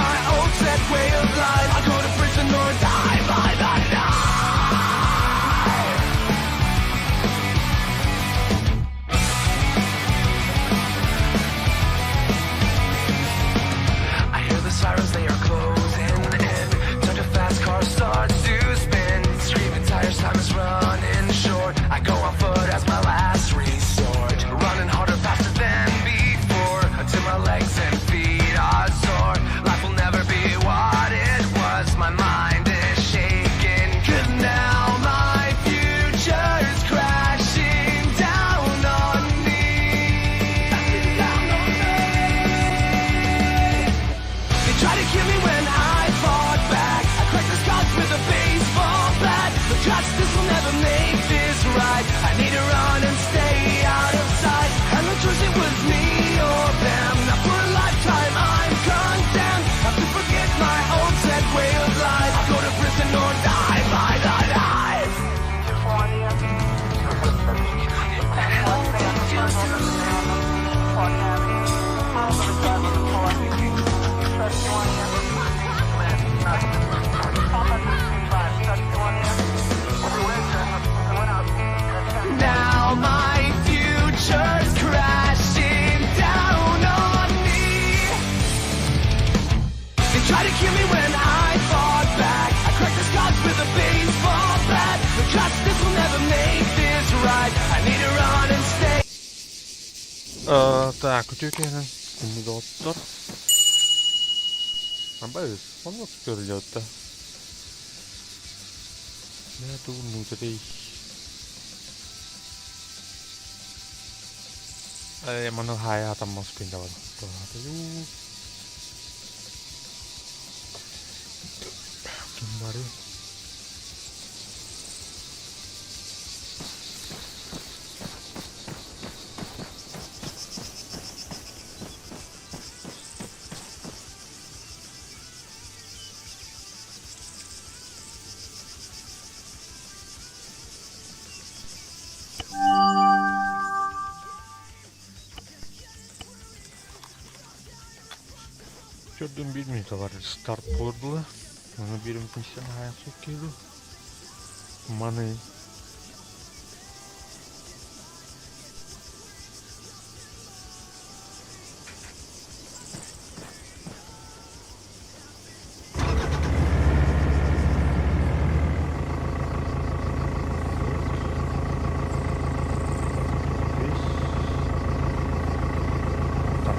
my old set way of life. I go to prison or die by the knife. I hear the sirens, they are closing in. Such a fast car starts to spin. Screaming tires, time is running short. I go on foot as my last resort. Running harder, faster than before. Until my legs and feet are sore. Life will never be what it was. My mind is shaking. 'Cause now my future's crashing down on me. Down on me. They tried to kill me when I fought back. I cracked their skulls with a baseball bat. But justice will never make this right. I need to run and stay out of sight. And the choice it was me or them. Now for a lifetime I'm condemned. Have to forget my old set way of life. I go to prison or die by the knife. What the hell did you do? Now my future's crashing down on me. They tried to kill me when I fought back. I cracked their skulls with a baseball bat. But justice will never make this right. I need to run and stay. Так, үтүө киэһэнэн күндү доҕоттор. Абайыс, оннук көрүллүөттэ. Мэ тугун нуутарый? Маны хаайа хатаммас күндэ бар. Ким барый? Төрдүн биир минута бар старт буолла. Оны биир мүнүүтүн хаайан кииру. Маны Так.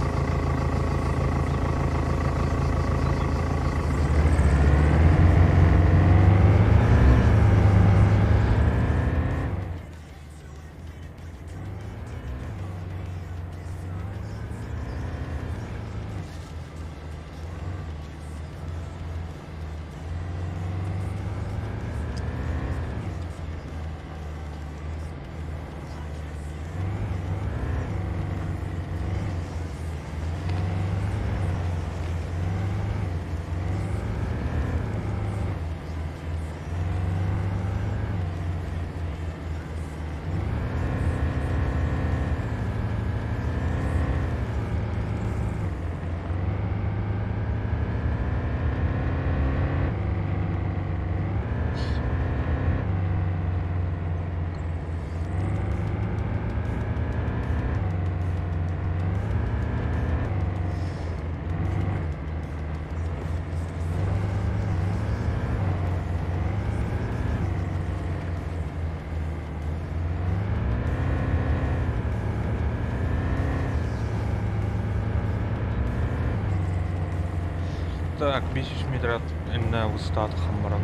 Так, 500 метр инна устаат хаммаран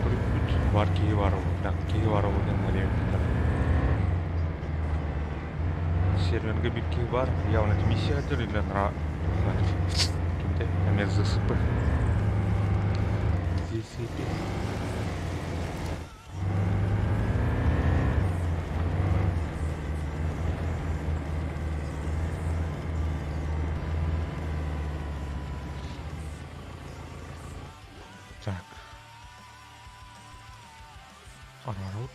көрүппүт бар киһи бар так киһи бар диэн серверге бир киһи бар явно это миссия или нра кимде эме ЗСП ЗСП. Так. Поворот.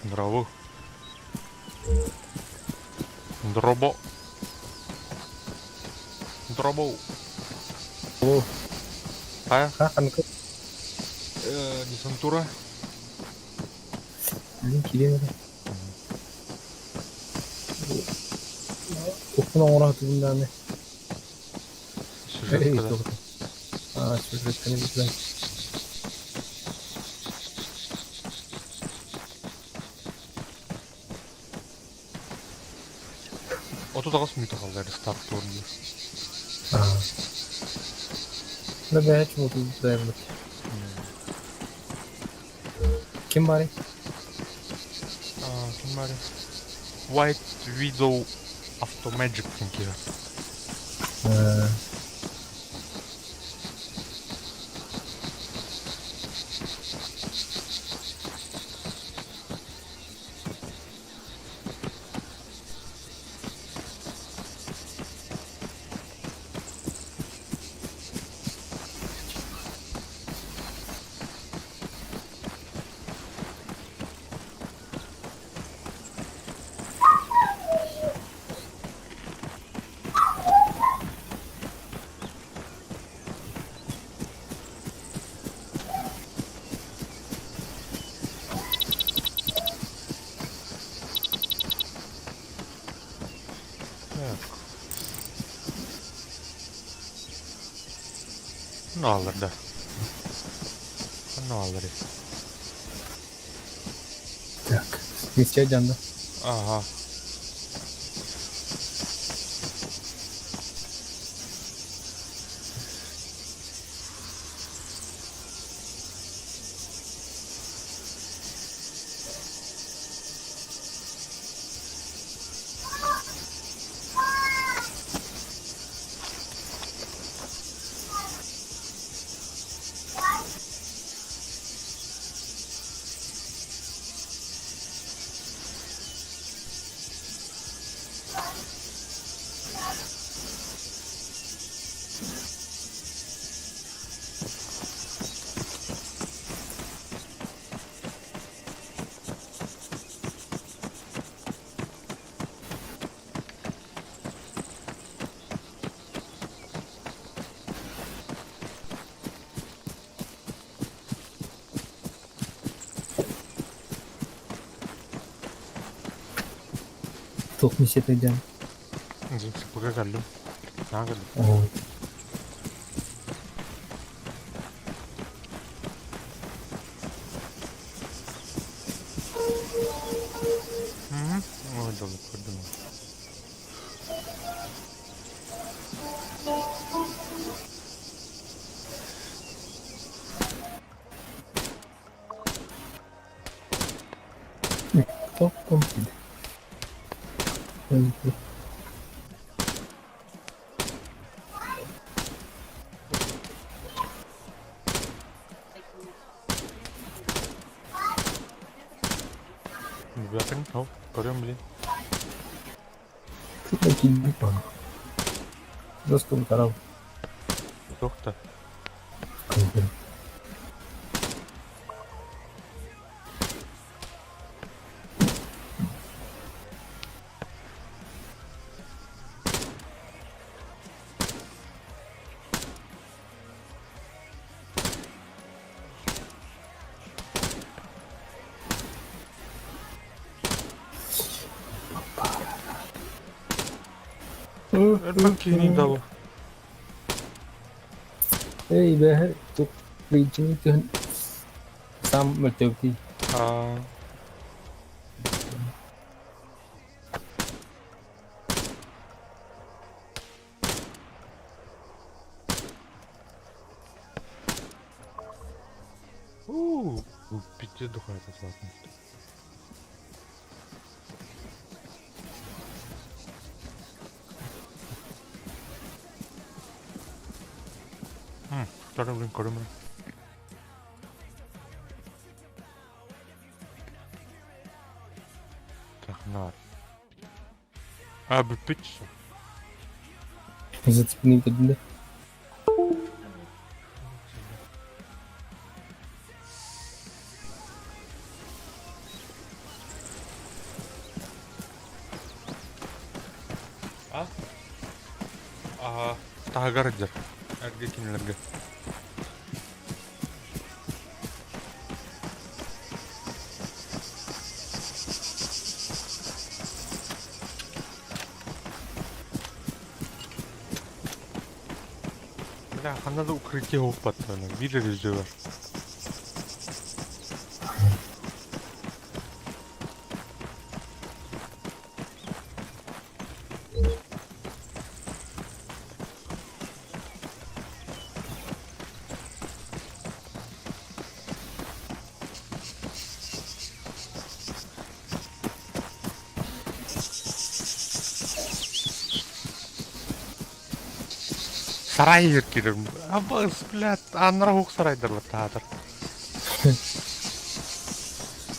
Дробу. Дробо. Дробо. О, А? ханнык Десантура. Блин, киирэн эрэ. Укпун оҥоро сатыыбын даҕаны. Сюжетка, да? Аа, сюжетканы билбэт. 38 мүнүүтэ хаалла рестарт туордуу. Аа. Да бэйэ чугутуйбут. Ким баарый? Ким баарый? White Widow Automagic диэн киһи. Так. Ханна да? Ханна баалларый? Так, миссия дьанна. Ага. Туох миссията диэн? Зиппыга кэллим. Наһаа кэллим. Ой, да, көрдүм. Токком Ребята, ну, көрөм, блин. Киирбит баҕа. Достум тарал. Туох да. Элбэх киһини дало. Эй, бэһэ тук бийчини түһэн сам мөлтөбүтүй. Аа. У, пиздец духает ладно. Второй, блин, көрөм. Так, на. А, бүппүт. Зацепни кэдинэ. А? Аһа, таһыгар дьэр. Эргэ кинилэргэ. Бля, ханна да укрытие укпаттарына, биир эрэ бар. Сарай кирим. Абыс, блядь, аннара хук сарайдарлар таатар.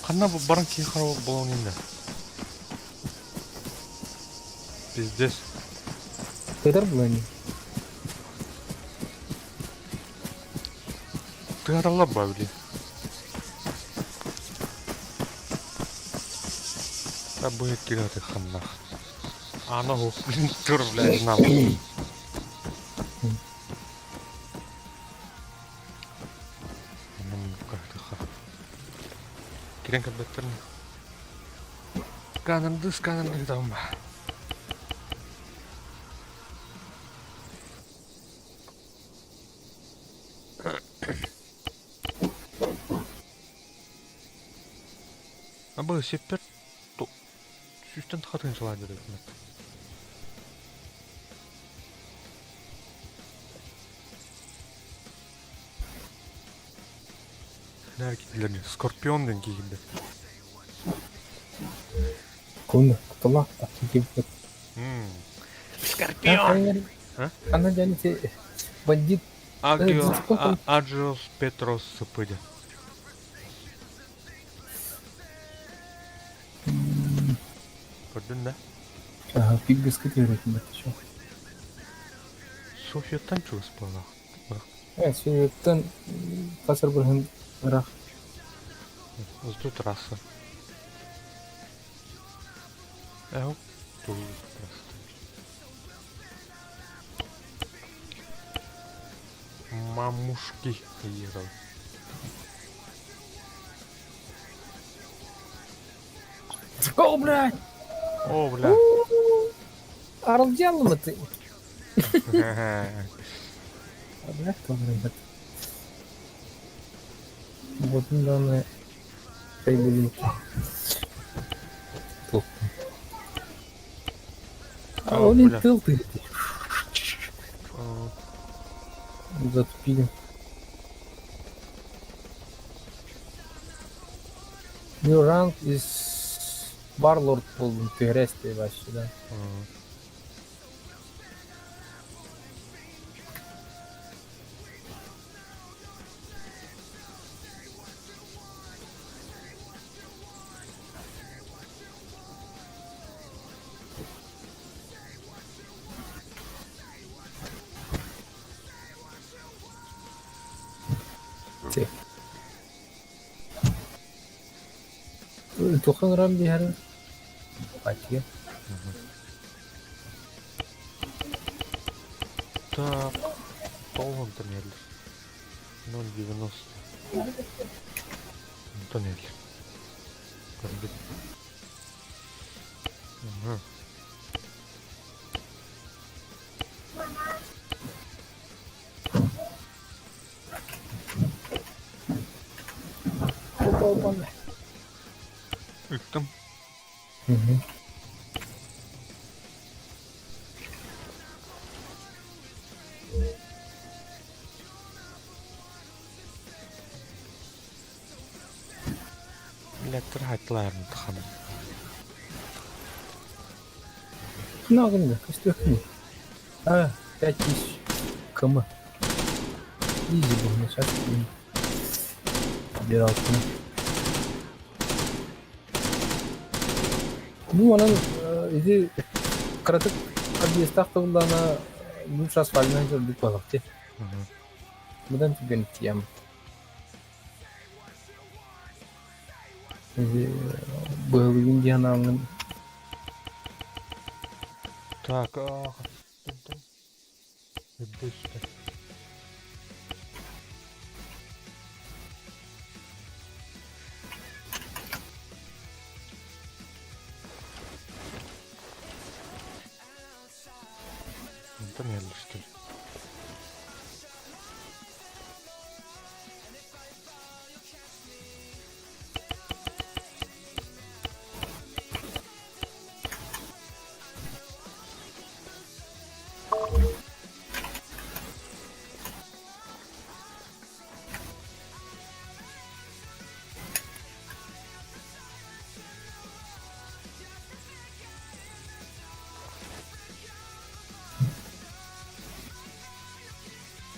Ханна бу баран киһи хараҕа буолан иннэ. Пиздец. Тыгар булани. Тыгаталлар ба били. Та быһыт киһи ханнах. Ана хук, блин, тур, блядь, нам. Кирэн көрбөттөр Сканерды, сканерды там. Абы сеппер сүүстэн тахатын салаадыр эбит. Нэр киһилэрни Скорпион диэн киһилэр. Куну кутулаах киһибит. Скорпион! Ана дьон ити бандит Аджиос Петрос Сыпыдя. Көрдүн да? Ага, пиггыска түһэрэтин баттачу. Софьяттан чугас буоллах. Софьяттан хас бырһын ыраах. Узду трасса. Эһу трасса. Мамушки ехал. О, блядь! О, бля. Аралдьаллыма ты. Бля, кто блядь. Вот недавно А он и тыл ты. Затупили. New rank is Warlord буоллум түһэрээстэй вообще да. Туохха ыҥыран биһэр Патия. Так, тоҕус тоннель. 0,90. Тоннель. Көрбүт. Угу. Ыттым. Билэттэр хайтылаарын тахам. Много көстүөххүн. А, 5000 км. Изи был, сейчас Бир алтын. Ну, онон ити кыратык подъездах тыллана лучше асфальтынан көрдүк буолуох дии. Быдан түргэн тиийэммит. Ити быһылыгын диэн ааммын. Так, Үрдүстэ. Онтон иһэллэстим.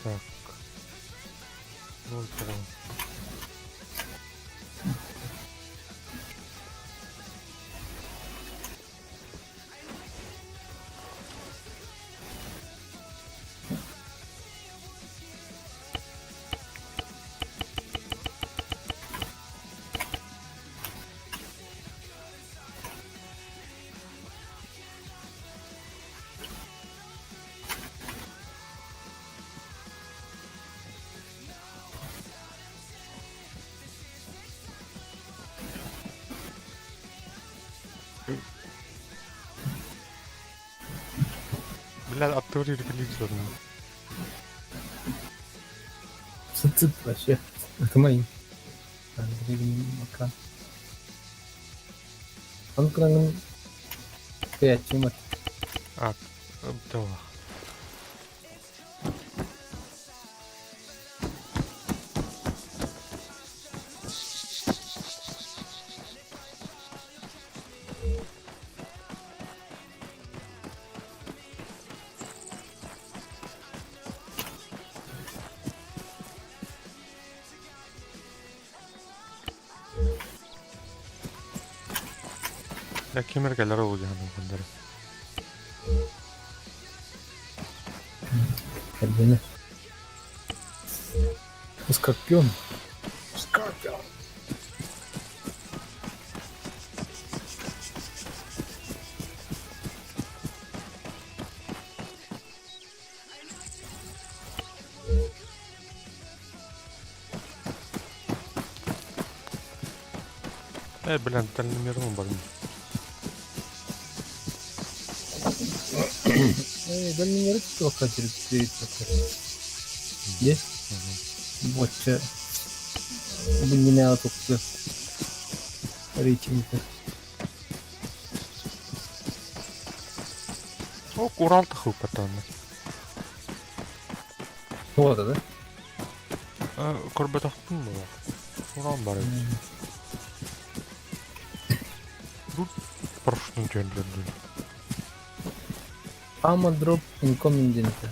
Так. 0,9. Бля, аттыбар иргилиир дьонум. Сыт-сыт вообще. Ытымайын. Андрей Макан. Он кыраҥын кыйаччым ат. А, давай. Ким эрэ кэлэр ол дьаһанын көннөрө. Кэргэнэ. Скорпион. Скорпион. Э, блин, дальномером барым. Э, дальномеры туохха Дьэ, бочча бу туппу рейтингтэ. О, Урал тахыппатаанна. Туота да? Көрбөтөхпүн буолар. Урал бар эбит. Бу прошлый дьон. Ammo drop incoming диэнтэ.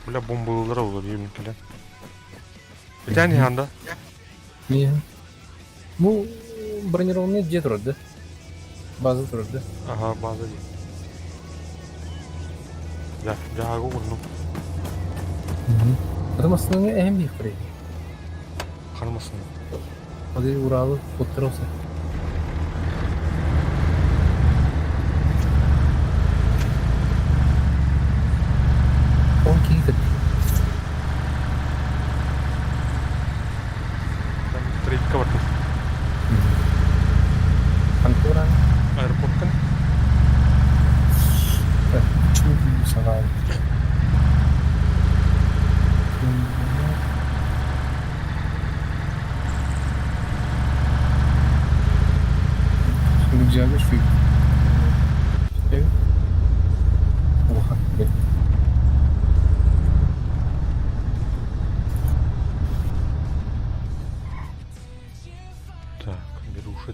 Бля, бомбалылар olur yemin кэлэн. Итэн иһанда. Не. Бу бронированный дьиэ турар да? База турар да? Ага, база дии. Дьа, дьаагы угуннум. Потом основной эһэм биир Хармасын. Hadi Уралы куттарылса. Он киһи Стрейкка бардым. Антуран. Аэропорттан. Саҕаан.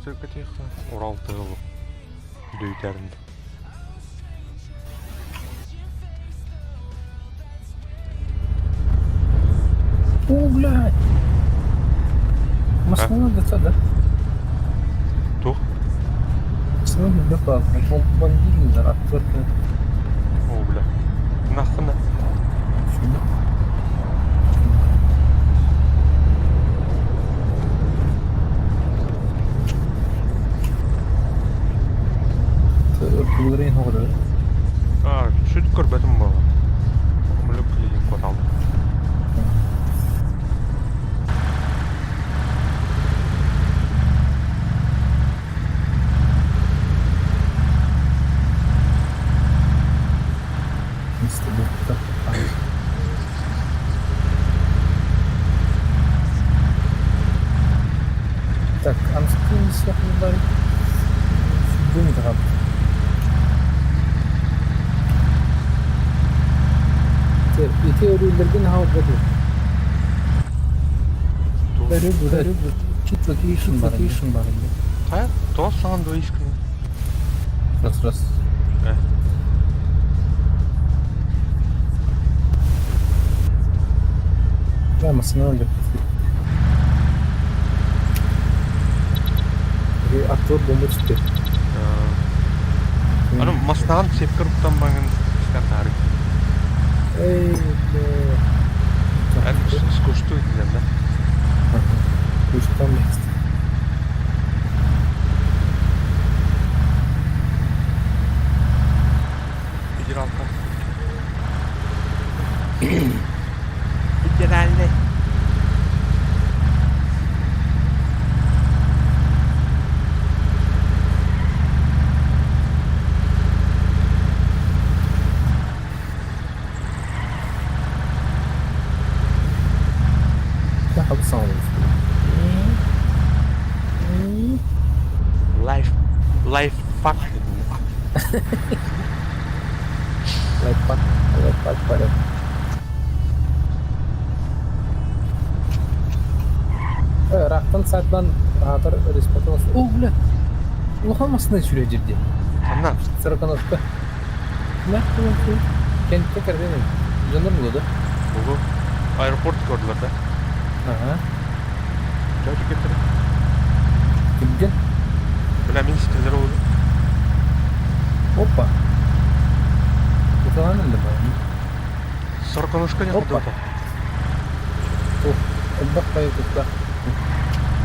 Көтөр-көтүөххэ Урал тыалы дөйүтэрин. О, блядь! Машина да да? Туох? Машина да бомбардировали, отвертка. О, бля. Нахуй. Ыркылырын хоҕура. А, сүт көрбөтүм буолла. Омулук клиник куоталды. Так, анскин сөхнүлар сүрдүн драп. Ити өрүүлэргин хаалбаты. Кит location бар. Location бар. Хайа, тоос саҥан дуо искин. Раз раз. Э. Да, машина өлөр. Актер бомба түстэ. Аны мастаан сепкер уктан баңын истен таарый. Эй, бля. Эн скучту итилер да. Кучтан место. Федералка. Федеральный. Да, хабсан. Life. Life fuck. Лайфхак, лайфхак, порядок. Рахтан саатынан аатар респаталас. О, бля! Улахан масына сүрэ дирди. Анна. Сороконожка. Мә, кентте кэрбен дьоннор булу да? Булу. Аэропорт көрдүлэр да. Ага. Чачы кетер. Кимген? Бля, мин стилдер oldu. Опа. Ыталан эле бар. Сороконожка не Опа. куда-то. Ох, элбэх байы кутта.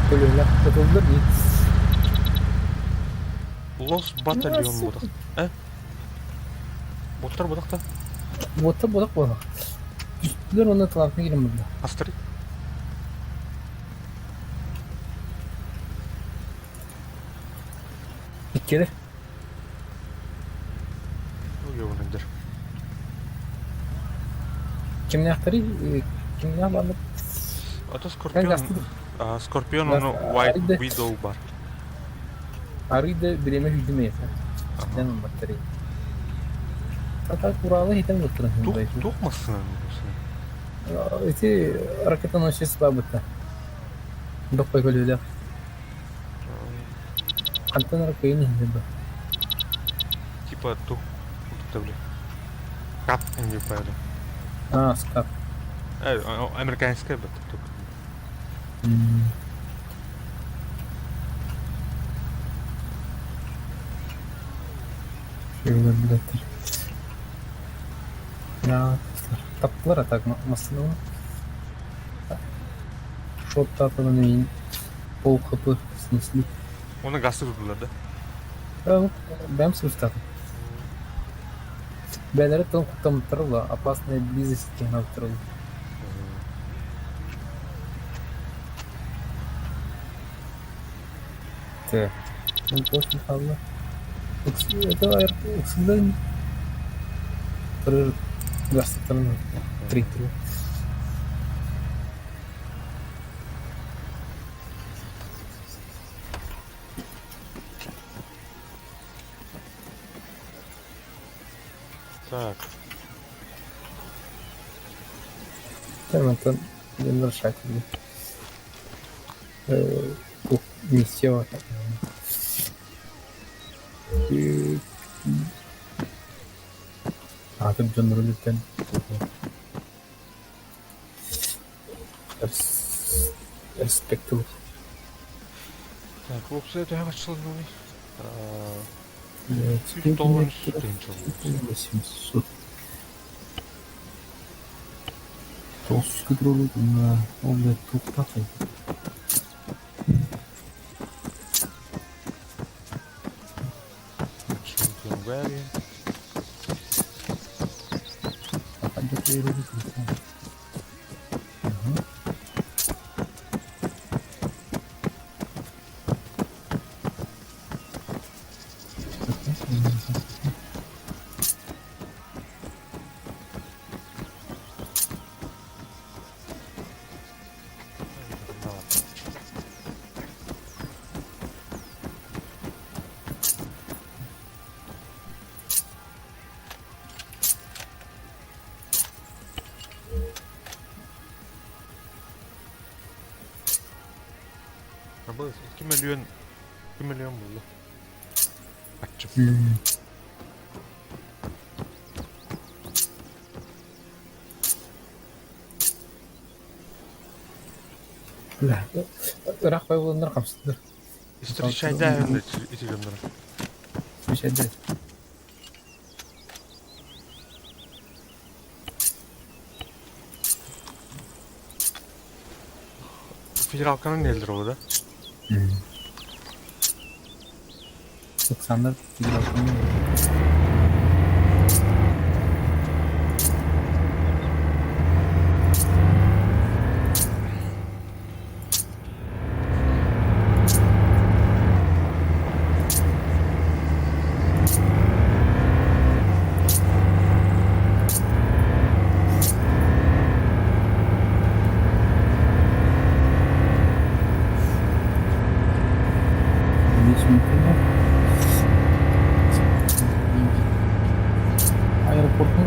Көлөһүлэх ытыллар дии. Лос Батальон будах. Э? Боттар будах та. Буота буолах буолах. Түстүлэр уонна талаантан киирэн барда. Астыры. Иккиэлэр. Уйугунандыр. Кимнээхтэрий кимнээх бааллар? Ото Эн Скорпион. гастык. А, Скорпион ону White Арыйда Widow бар. арыйда бириэмэ сүүрдүм эйиэхэ. Ага. Эн ылбаттарый. Ата кураалы хитэн туттаран Тух бай. тух массына бусын. Ити ракетоносец бабыта. Доппой көлүлэх. Хантан ракыйын иһинде ба. Типа тух бля. Кап не поеду. А, скап. Э, американская бат тук. Şöyle bilettir. Ya таптылар атак масына. Шот татынан кейін пол хп снесли. Оны гасы дудулар да. Бэм сустатын. Бэлэри тыл куттамтырыла, опасная близость кеһин алтырыла. Так. Ну, после хаалла. Это ыксылдан тұрыр гастаттан три-три. Так. Там это не нарушатель. Миссия. Аатыр дьоннорун үттэн Респектыл. Так, уопсайа төһө хаччыланныбый? 109 тыһыынча 800. Тоҕус көтөрөлүк ол да туохтаах Абыс, 2 миллион, 2 миллион булла. Аччым. Ыраах байылыннар хамсыттар. Встречайда ити дьоннору. Встречайда. Федералканан нелдер ол да? Александр федералканан. Аэропортун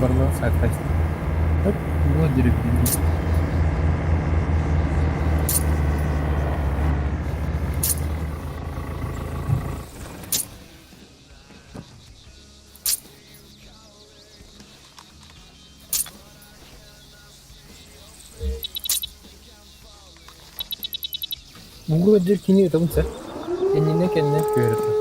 Барыларын сайт Муҥур өйдүүр кини ытабын сэр, иннинэ-кэннинэ күөрэтэ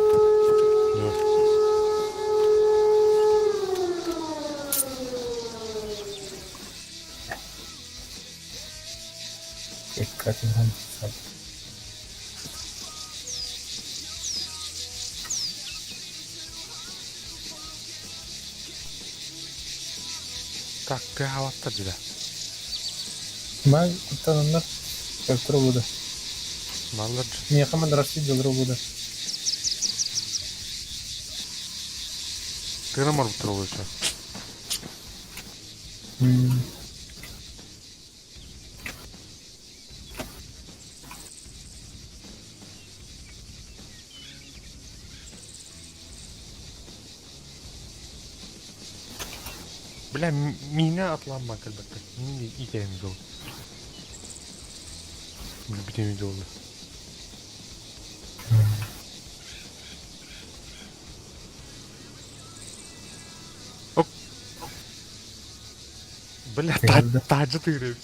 Так, тыаһаабаттар дьэ. Баай куттананнар өлтөрө буолуо. Баллар Миэхэ мадрасты дьыллара буолуо. Тыына морбуттар олуйса. Бля, миинэ атылаан кэлбэттэр. Миин иитэһин дьол. Бүтүн дьолу. Оп. Бля, таажы тыыры.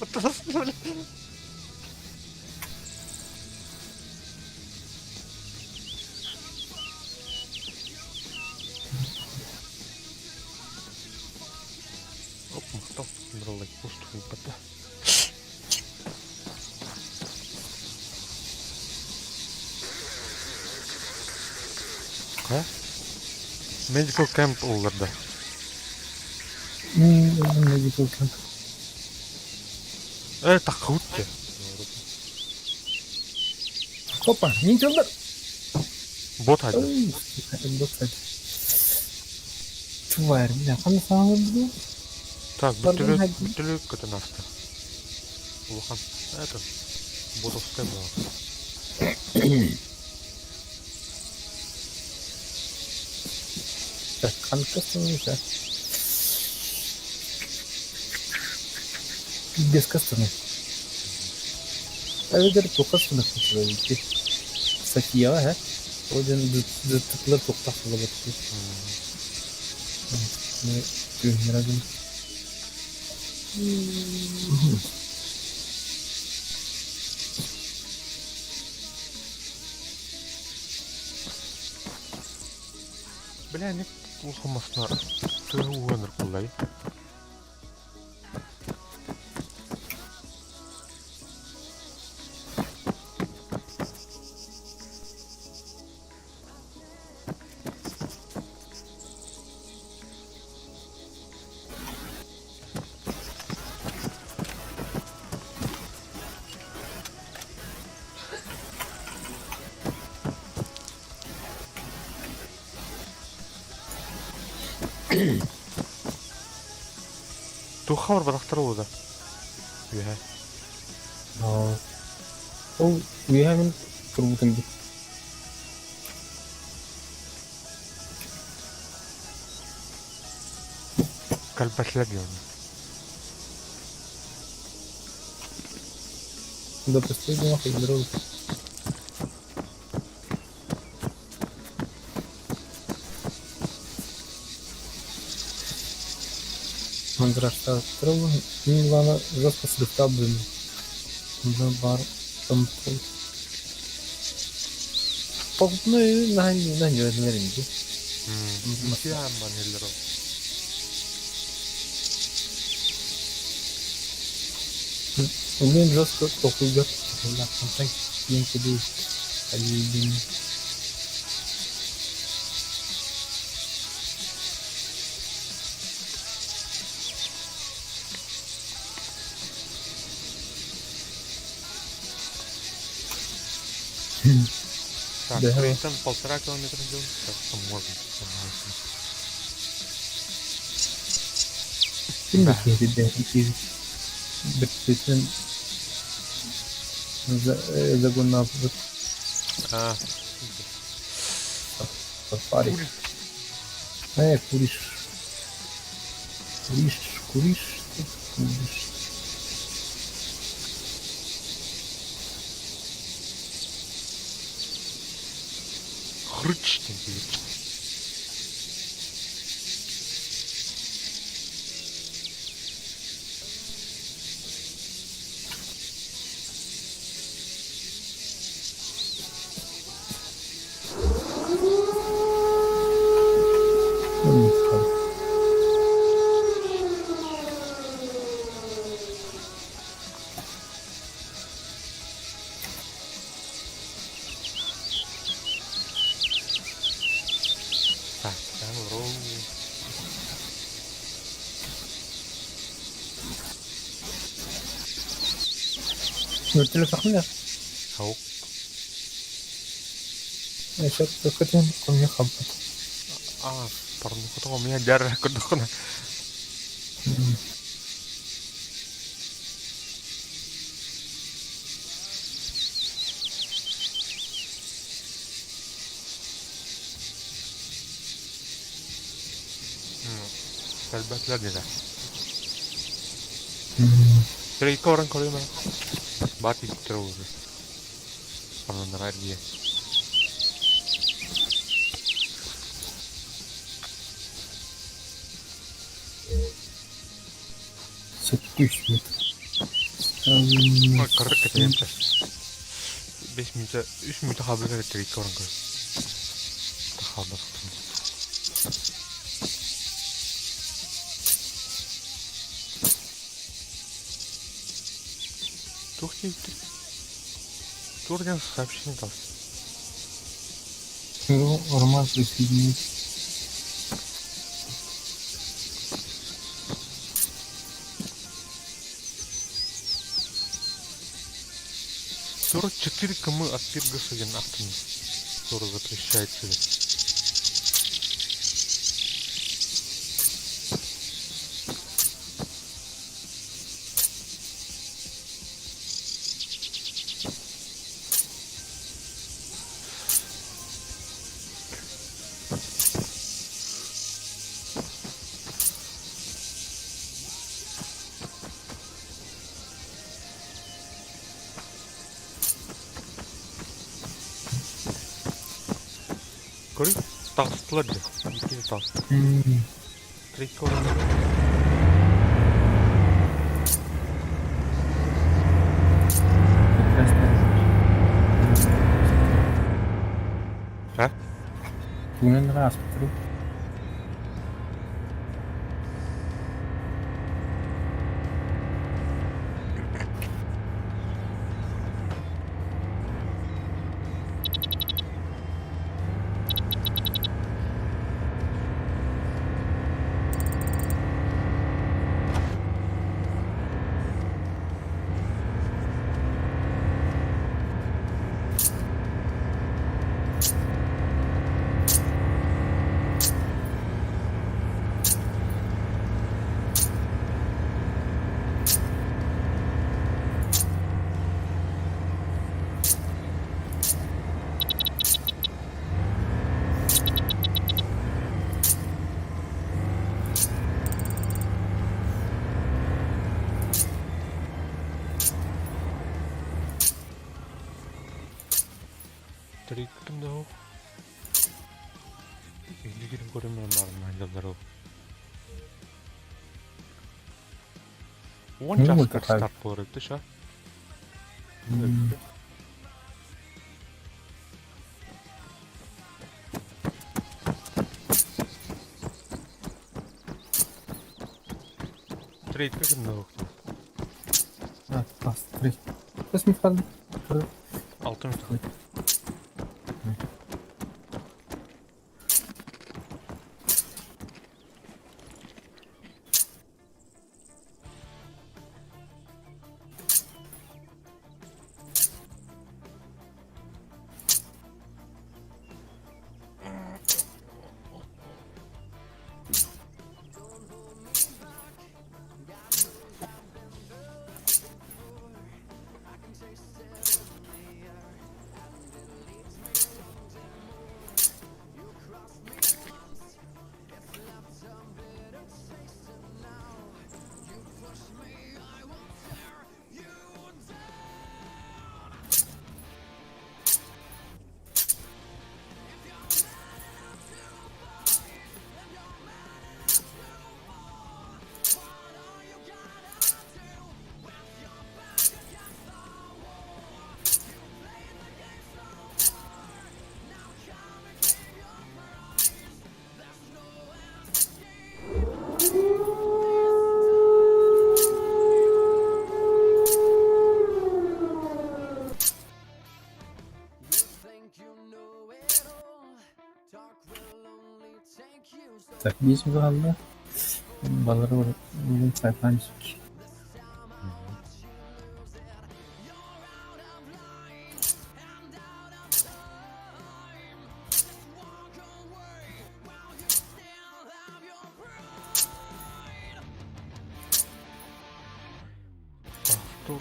Оп, махтал. Бралай, пусту Ха? Medical camp улларда. Medical camp. Э, таххыбыт дьэ. Опа, ниндзялар! Бот хадьа. Бот хадьа. Тварь, бля, ханна саҥа буолла? Так, бүтүлүк бүтүлүк көтөн аста. Улахан это Ботовскай буолар. Так, ханнык становится? Без кастаны. Эбэтэр туохха станахтыы Статьяҕа һэ ол дьон дыттыклар туохтаах буолабыт күһүннэрэ Бля, не улахан массыына тыаһы ууһан ыркыллай. Туохха барбатахтар ол да? Үөһэ. Ол үөһэ мин турбутум дии. Кэлбэтилэр диэн. До последнего ходил. Мандражтааттара мин Ивана жестко сырыктаабын онно баар томпой Покупной наһаа инди. Умеем жестко толкуйга тахсан киэн кэбиһ айыыбын Так, Дэһэ Крейтон полтора километра идем, так что можно. Ким да киһи киһи бэртитин загоннаабыт А, сафари. Куришь. Куришь, куришь, ты куришь. Хрыч диэн киһи. Так, олоруу. Вертолет Ау. Сөп көтөн хампат. А, порнуху меня дярра курдухуна. Кэлбэтилэр диэтэ. Трейка баран көрүм ээ. Баар тиийбиттэрэ буолуо. Оннуннара эргийэ. Сөптүүс Кырык кэтэйэм чэ. 5 мүнүүтэ, 3 мүнүүтэ хаалбыт эрэ трейка баран көр. Хаалбатахтар. Туох диэбиттэр? Туох диэн сообщение таҕыста? Роман присоединить. 44 км от Пиргаса диэн ахтын туора запрещается диэн. Көрүй, таҕыстылар дии. Иккиһи таҕыста. Трикко А? Тугунан ааспыттарый? Триккин да суох. Инникитин көрөн баран дьоннору. 10 часка старт буолар эбит ша. Трейдка кимнэ А, класс, три. Хас минут қалды? 6 минут. Так, 5 минут қалды. Балалар бүгін сайфанчик. Авто.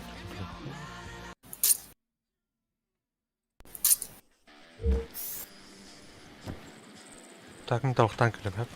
Так, мин табахтаан кэлэм хөп.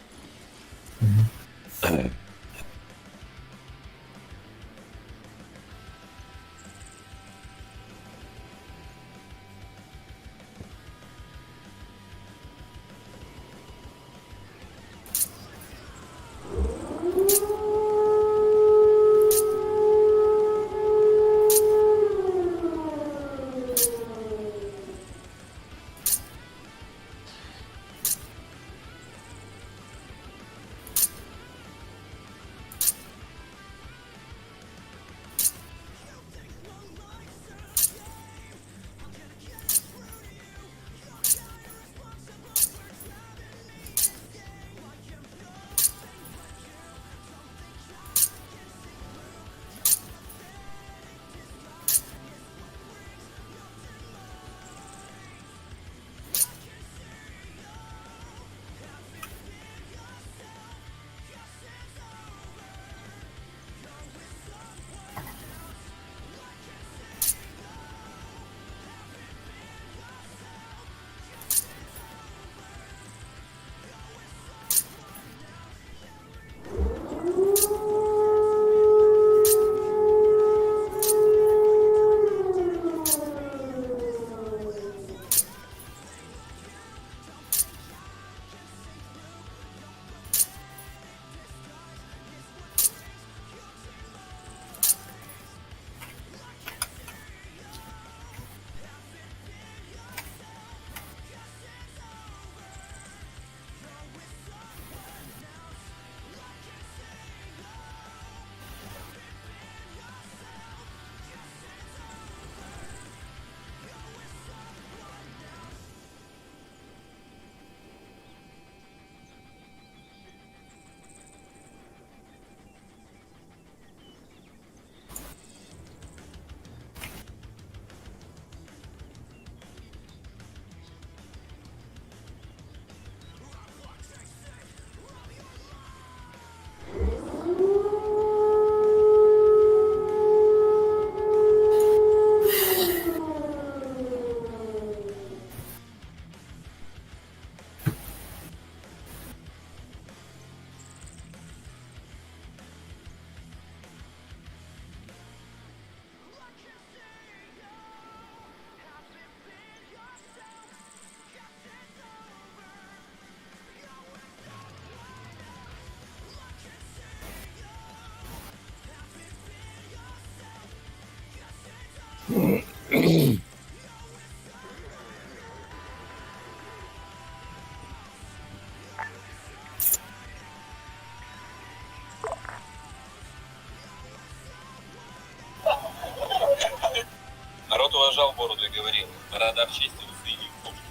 Народ уважал бороду и говорил: "Борода в честь, усы и в почести".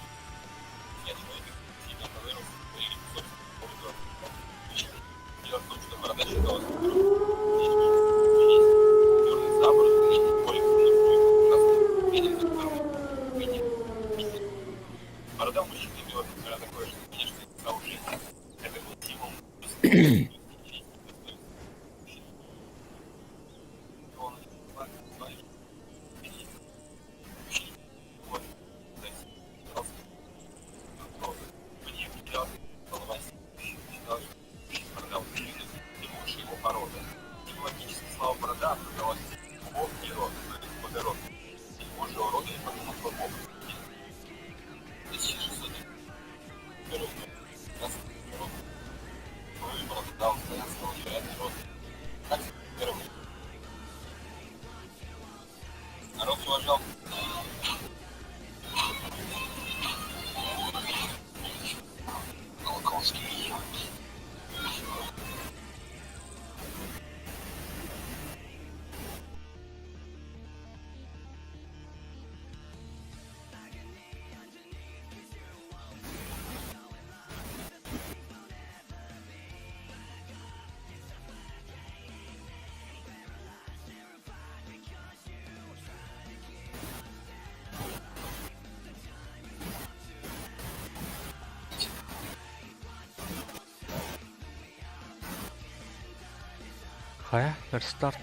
Я человек сильно вырос, или собственно бороду. Дело в том, что борода считалась черный за бороду, Борода у мужчины имела такое же значение, что и лица у женщин. Это был символ чести, достоинства Народ уважал Хайа, рестарт.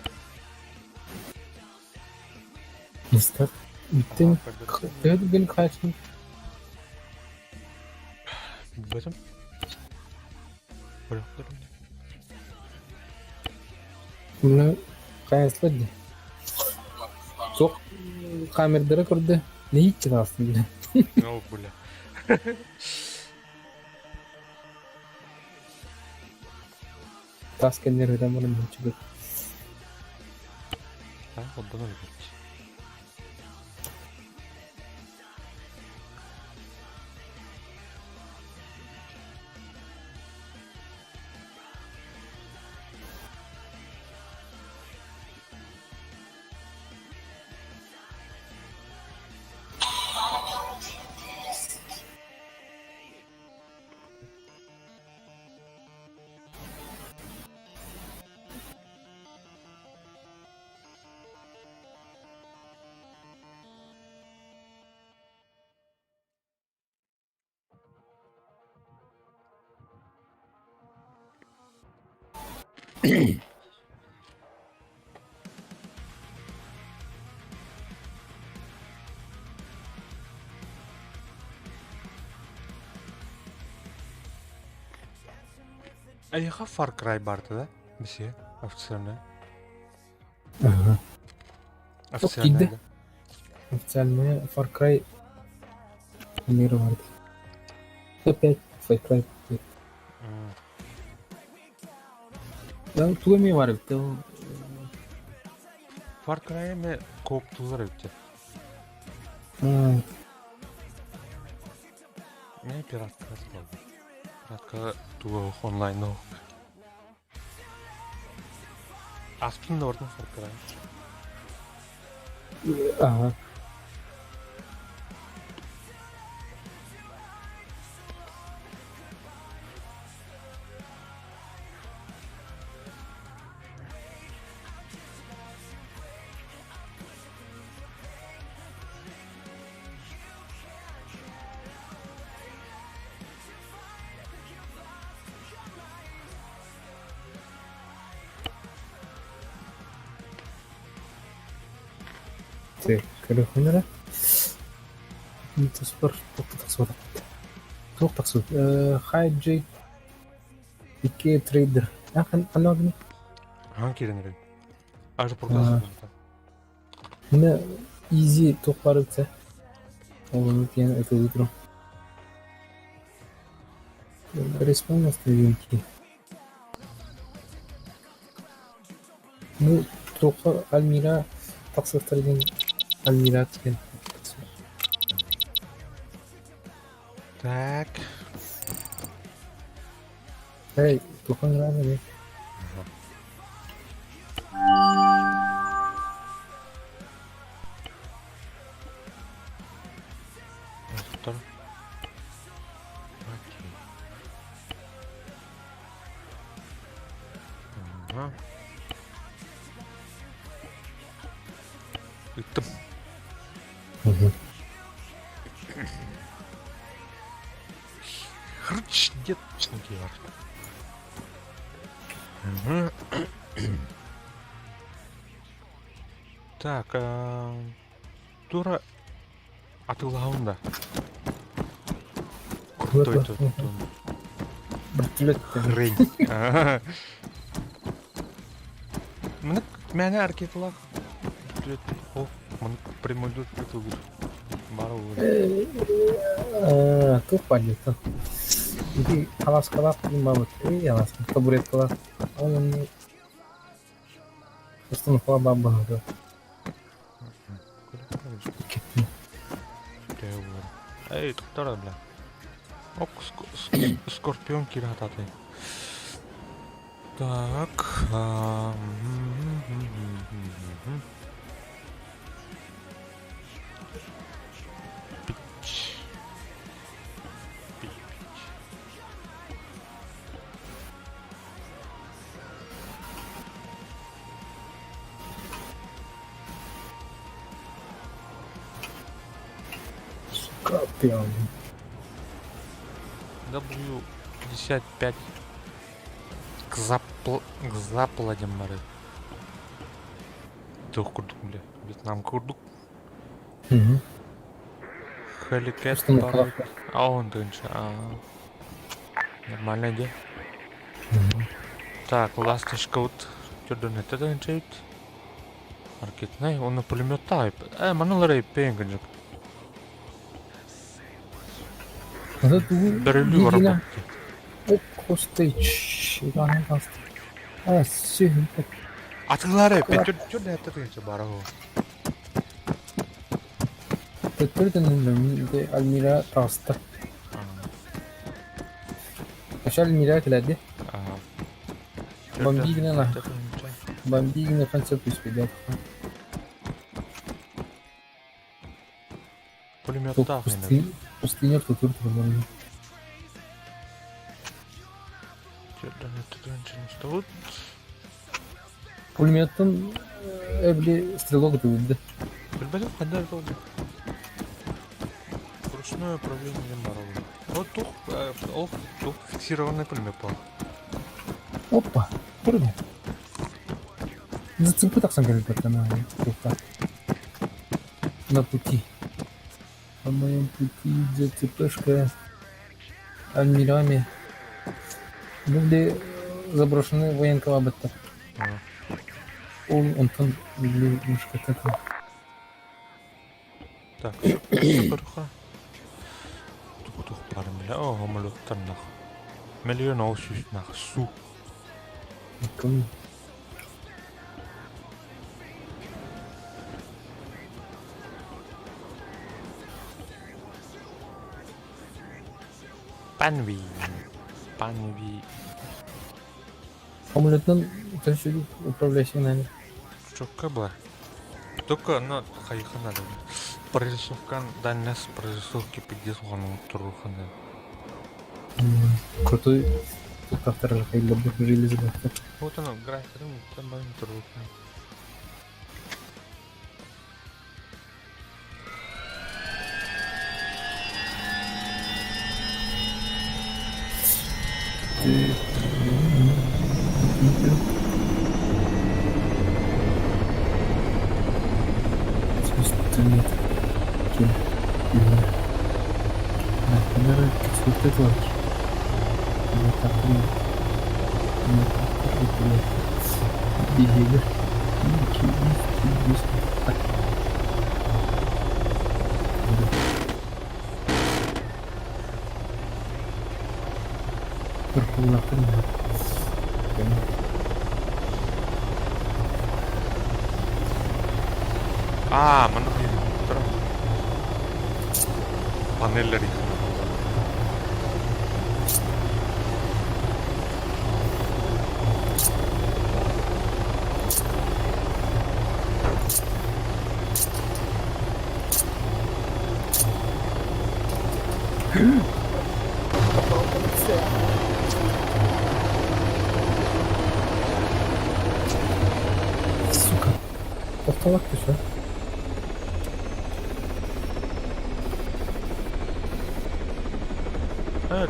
Рестарт. Бүттүм. Төһө түргэнник хааччын? Билбэтим. Бөлөхтөрүм. Мына хайаслар дии. Суох камердара көрдө. Нэһииччэ таҕыстым бile. Ол бля. Тас кэннигэр ытан баран мунчугут. А, холбонон эбит. Эйиэхэ Far Cry баарта да? Месье, официальная. Ага. Официальная киирдэ. да? Официальная Far Cry мира барда. Опять Far Cry. Да, тугу эмиэ баар эбит ол Far Cry эмэ кооптуулар эбит. Мэ пиратка буолла. Пиратка туга онлайн оһох. Аспын да ордун Far Cry. Ага. Көрөхүн эрэ. Туспар тахсыбатах. Туох тахсыбыт? Хай Джей икки трейдер. А ханна гына? Хаан киирэн эрэн. Аэропортка Мына Изи туох баар эбит Ол диэн ытылыы турар. Респаун остановилки. Ну, туохха Альмира тахсыахтара диэн Альмиратский. Так. Эй, тухан рано. Автор. Окей. Ага. Ыттым. Хрч, дед бар. Так, тура атылаһын да. Крутой тут. Вертолет. Хрень. Маны мээнэ аркеталаах ол маны прямой ытылгыр. Баар ол. Туох баар диэтэ. Ити халаскалаах бабыт. Эй, аласка, табуреткалаах. Ол онно установкалаах баар баһыга. Кеттим. Эй, туктара, бля. Ок, скорпион киирэ сатаатый. Так. Пич. Пич, пич. Скорпион. W55 к, запл... к запладям мары. Туох курдук бля. Вьетнам курдук. Hellcat Установкалаах. А он дынча. А. Нормально де. Так, ласточка вот түрдөн это дынча Ракетный, он на пулемет тайп. Маналары пенгенжик. Бөрөлүү работает. Хостейч. А, сүһүн. Атылары петер түрдө это дынча барого. Төттөрдөн Альмира таҕыста. Өссө Альмира кэлэрди. Бомбигнена. Бомбигна концерт успели. Пулемет Пустыня тут тут. Пулеметтан эбли стрелок дылды. Билбэтим ханна это Ручное управление барого. Вот тух, ол тух фиксированный пулемет был. Опа, пулемет. Зацепы так сам на На пути. На моем пути ЗЦПшка Альмирами. Были заброшены военка баттар. Ол онтон били мушкетата. Так, супер Тух барым бля, о, самолеттар нах. Миллион ол сүүс нах су. Кым Панви. Панви. Самолеттан төшүрүп управляющий нами. Чокка была. Только на хайха надо. Прорисовкан дальность прорисовки пиздец угану туруханы. Крутой автор железо. Вот оно, график, там бан туруха. Аа, манна хайыһар. Панеллэр Сука. Тохтолот түсэ.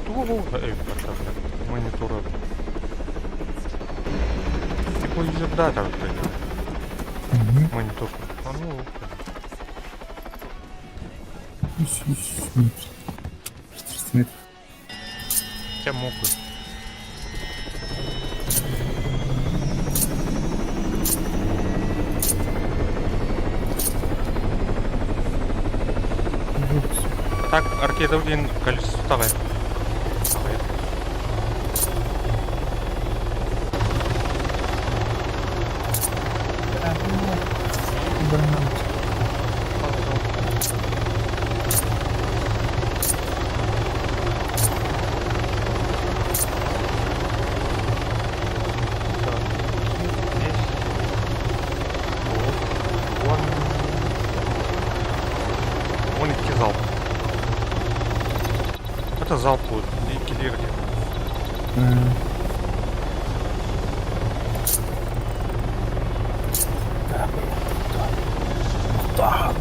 Тугу монитора. Тепловизорда там монитор. А ну. 300 метр. 400 метров. Тебя мокрый. Так, аркеда один количество давай. 12 залп. Это залп будет. И киллер. Да.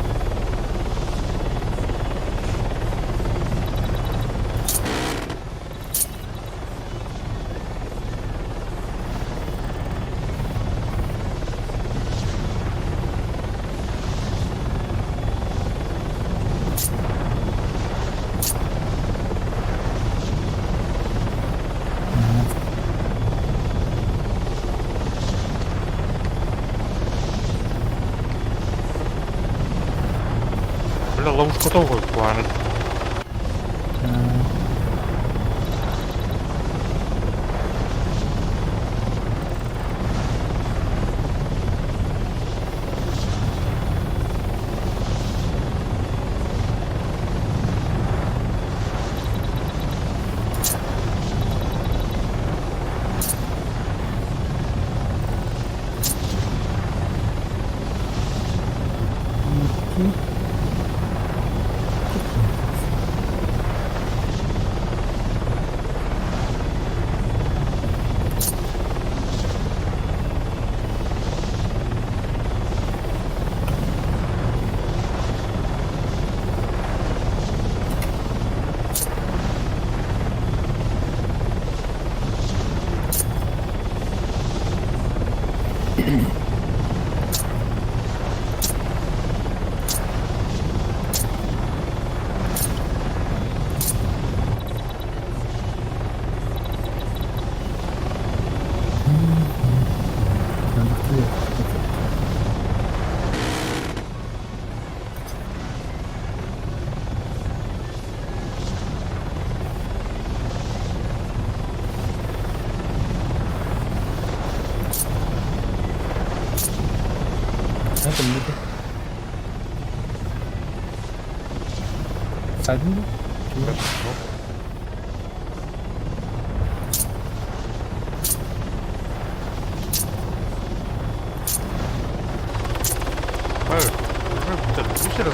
Бля, ловушка того плана. Это люди. Садим?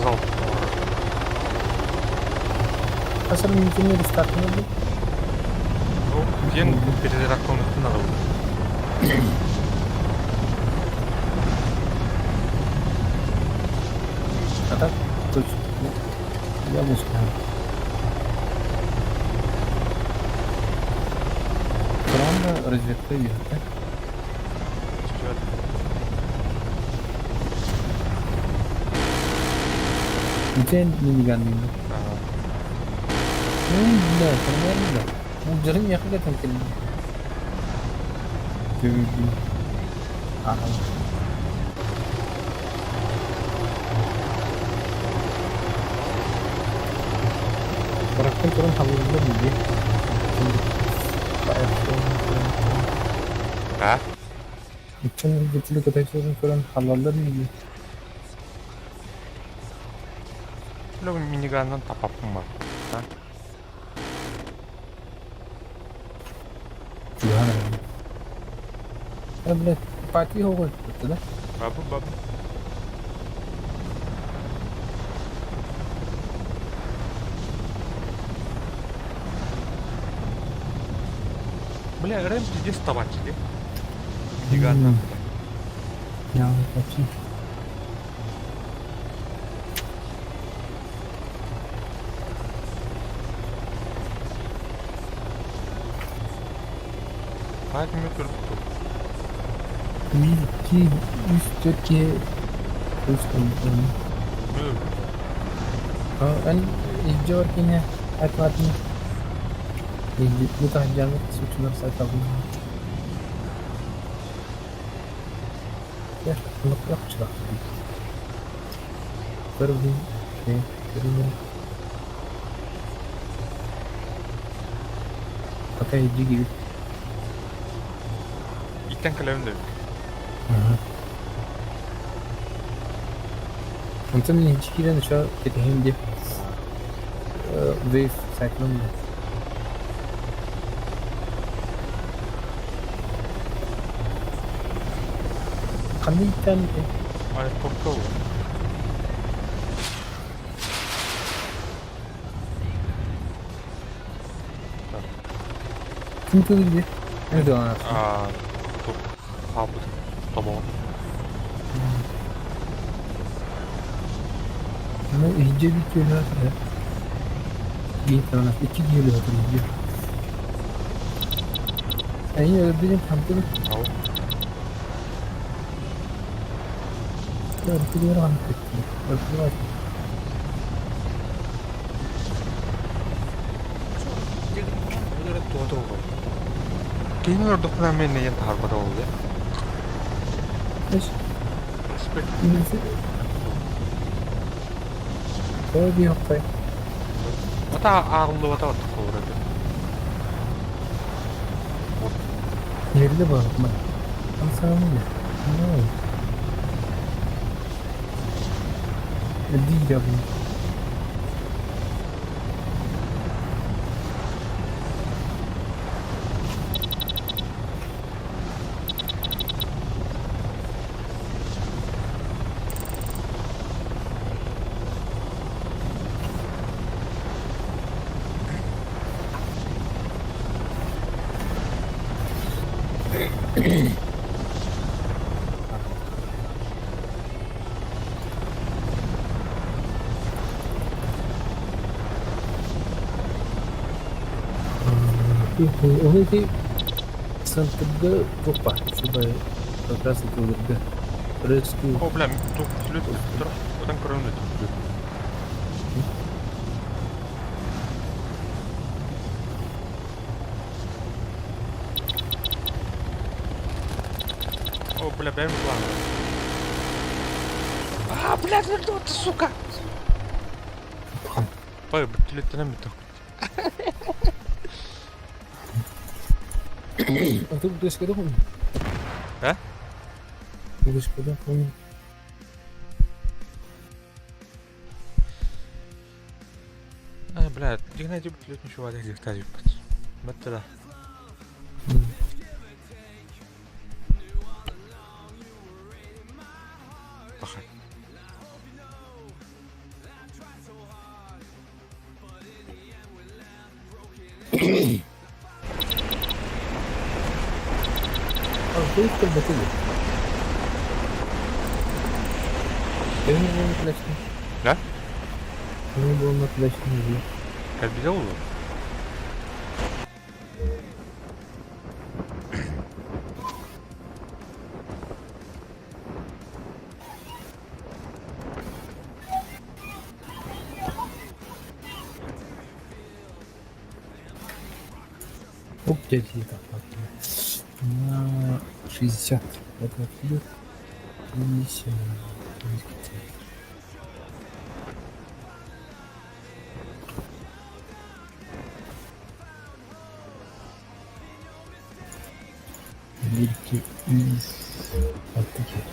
Залп. Хасар мümkün рестарт надо. Ну, ден перезарядка надо будет. А так, точно. Я не знаю. Правда, разведка да? Где миниган мин? Ага. Ну, блядь, нормально, да. Ну, держи меня хотя там киль. Ага. Bıraktım turun havuzunda bilgi. А? Bütün bütünlük öteki turun halalda bilgi. Бля, миниганынан тапаппын бар. Чугаһан эрэ. Э, блядь, пати хоҕой да? Бабы, бабы. Бля, рэм пиздец табачы, де. Миниганнан. Я вообще. 5 минут өлбүт. Bir, iki, üç, dört, iki, üç, Өлбүт. Эн илдьэ кини айтматын бу таһырдьаны сучунар сайтабын. Я кнопка Көрбүн, көрүнүн. Пока иди киир. Иттен кэлэбин да. Онтон мин иһдьи киирэн еще кэтэһиим дии. Wave cyclone. Ханна ииттээн этэй? Аэропортка ол. Ким тылы дии? Эн тылан Аа, тух хаалбыт. Тобоҕо. Ну, иһдьэ биир киһи өлө Биир тылан икки киһи өлө иһдьэ. Эйин өлөрдүгүн хамтыбыт. Ау. Өркүлүгэр ханнык көттүлэр. Өркүлүгэр Киһини олордохпуна мен нэйэн таһаарбата ол дии. Эш, Респект. иминси. Тоҕо диэххэй? Ата ааҕыллыбата оттокко эбит. Нерде бар Ансамбль. No. DW. Ол ити центрга тупа, чтобы как раз таки өлөргө. Rescue. О, бля, тух сүлөт тур. Одан көрөмүн сүлөт. О, бля, бэм план. А, бля, ну ты, сука! Пой, бүтүлөттөнөн бүтү. Антон бүтэскеде хун. А? Бүтэскеде хун. А, бля, дигнайди бүтүлөт ничего дегтер юппат. Баттала. Пахай. А, ты кэлбэтэ. Эми буолла флешни. Да? Эми буолла флешни. Кэлбитэ ол. Оп, дядя, так, на 60. Это отсюда. 50. Bir, iki, üç, altı, iki.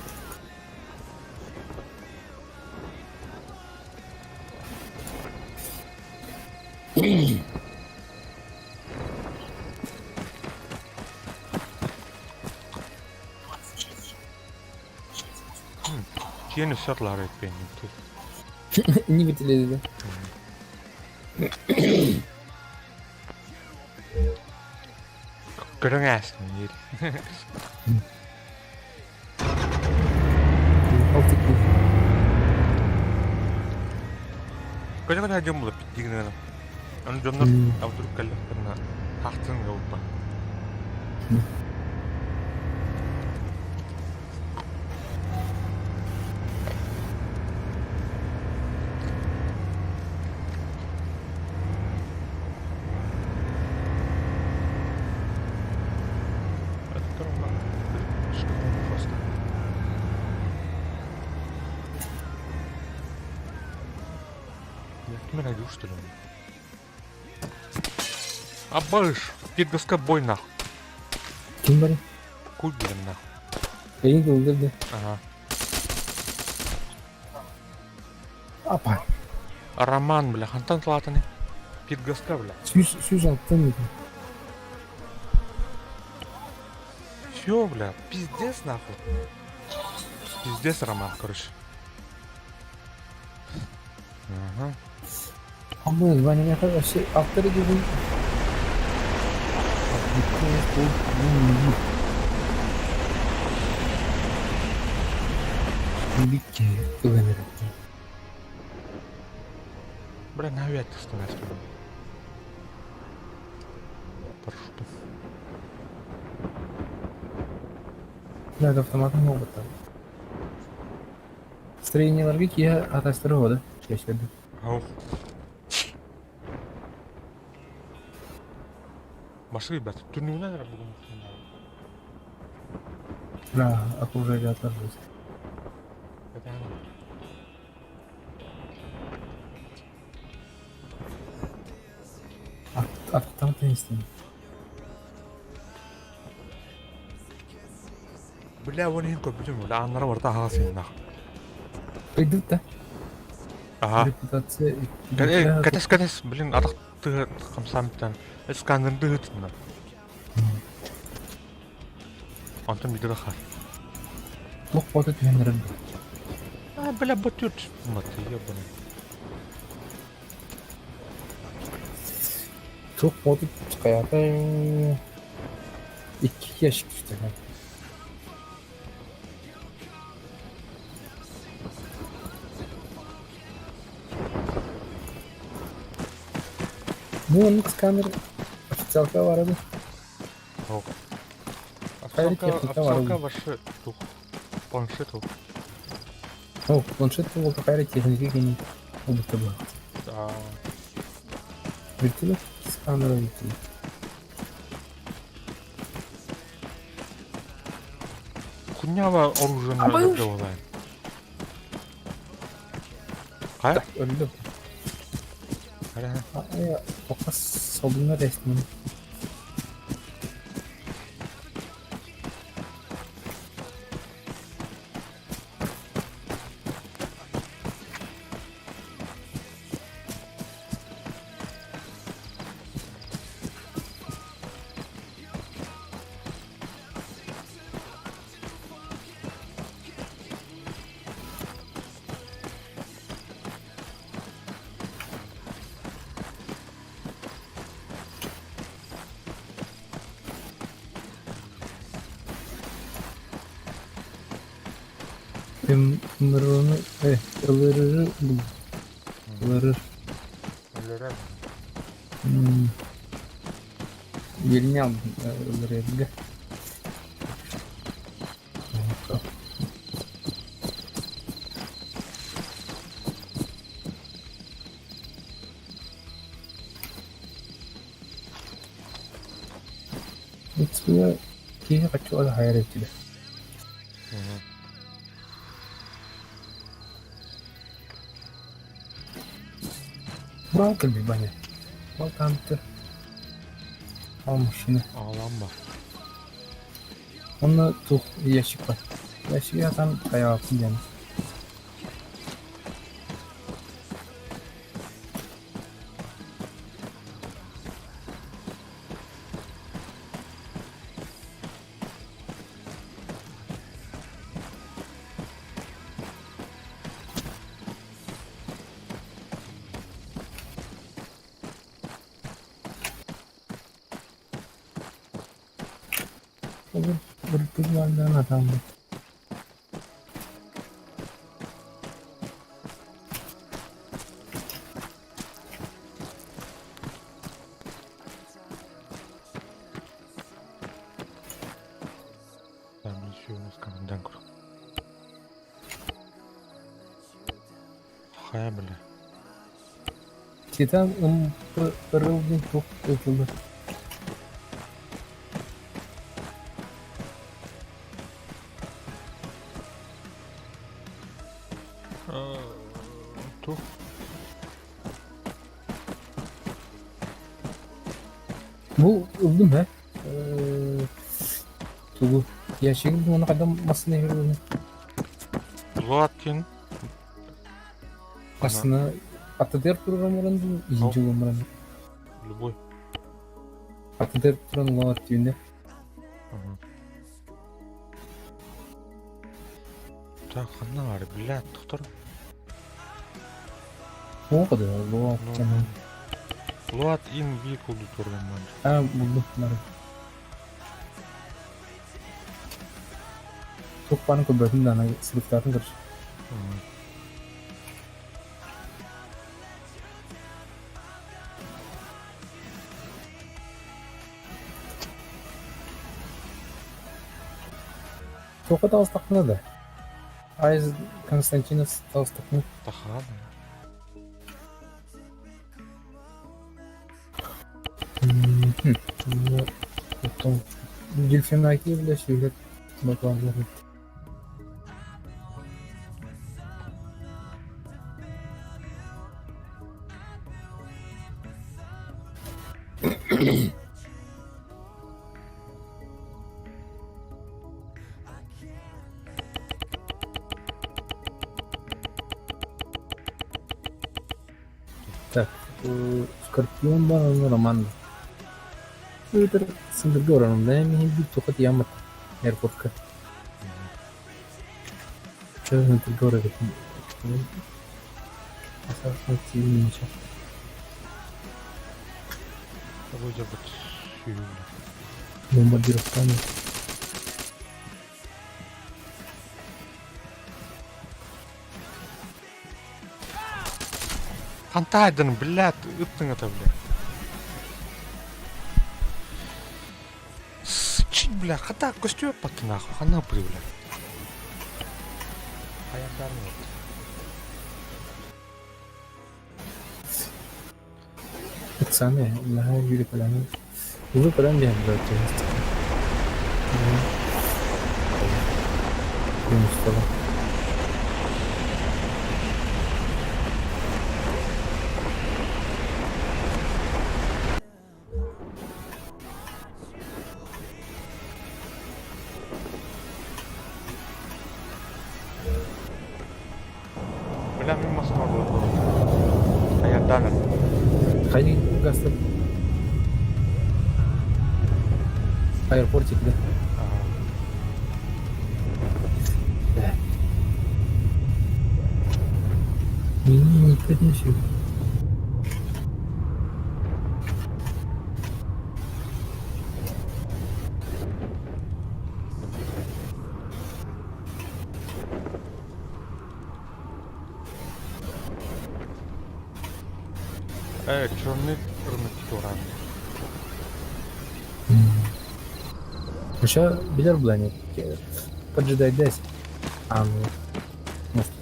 Киэн өссө атлаары этпиэн Не битиледи. Көрөҥ ээстин диир. Көрөҥ дьон булып дигин Аны дьоннор авдруг кэллэхтэринэ хаахтын ылба. Ким эрэ что ли? Абыш! Пиргаска бой нах. Ким барый? Куй билем нах. Эйин кылдыр да. Ага. Апа. Роман, бля, хантан тылаатаны? Пиргаска, бля. Сүүс сүүс алтан метр. Все, бля, пиздец нахуй. Пиздец, Роман, короче. Ага. Амма Ваня вообще авторы деген Бикке ылыныр. Бля, навет становится. Парашютом. Да, автомат могут там. Строениеларга киһи атастыры ода. Кештерди. Ау. Башка ребят, түнүгүнэн эрэ бүгүн Да, окружение отложилось. Аттан тенистен. Бля, ол иһин көрбүтүм, бля, ааннара барыта аһаҕас иһиннэх. Ыйдыт да. Аха. Репутация. Кэтэс, кэтэс, блин, атах тыһы хамсаамыттан сканерын тыһытынна. Онтон видео хар. Туох бота түһэн эрэр А, бля, ботүрт. Маты, ебаный. Туох бота хайата икки ящик түстэ. Бу оннук сканер официалка барады. Официалка, техника бар официалка вообще тух. Планшет. О, планшет был какая техника кини. Обыта была. Да. Вертолет сканера вертолет. Хуйнява оружие А на мы- делаем. Хайа? Так, өлдüm. Хайа. А, пока солуна ресмин. Ымырыны, ылырыры бул. Ылырыр. Өлөрөр. Еліне алдым, ылырырга. Итсуя киһи хочу ала хайар этиле. Урал кэлбит Ваня. Ол таанты. Ал машина. Аҕалаан бар. Онно тух ящик бар. Ящиги атан хайаҕаппын диэн. Быртыгылардаан атааммыт. Там еще у нас комендант. Хайа бля. Титан МПРЛ диэн туох ыытыллар? Туох? Бу ыллым ээ. Тугу? Ящигын уонна хайдах массыына иһэр Луат диэн Массыына аттытыгар турар омуран дуу, иһинчи омуран Любой. Аттытыгар туран луат түүнэ. Так, ханна баар, блядь, тохтор. Туох да, луат чанан. Луат in vehicle турган ман. А, булду, бар. Туох баарын көрбөтүм да, ана сырыктаатын көрсө. Туохха таҕыстахпына да, Айз Константинов таҕыстахпына Тахаана. Дельфинаки бля сүүрэр баклажан. Так, Скорпион баар Роман Ыытар сындырга барарым да миһин туха тиийэн аэропортка. Сындырга барабытын Вроде бы Бомбардировканы. Хантайдын, блядь, ыттың это, блядь. Сычить, бля, хата костюм паты нахуй, хана при, бля. Аярдар вот. Пацаны, наһаа Юрий Поляны. Улуу Полян диэн блядь, Мустаба. Бля, мимо снова. Аярдар. Хайди гастыр. Аэропортик, да? Да. Не поднесу. Черный рынок туран. Еще билер булани. Поджидай десь. А, ну. Может.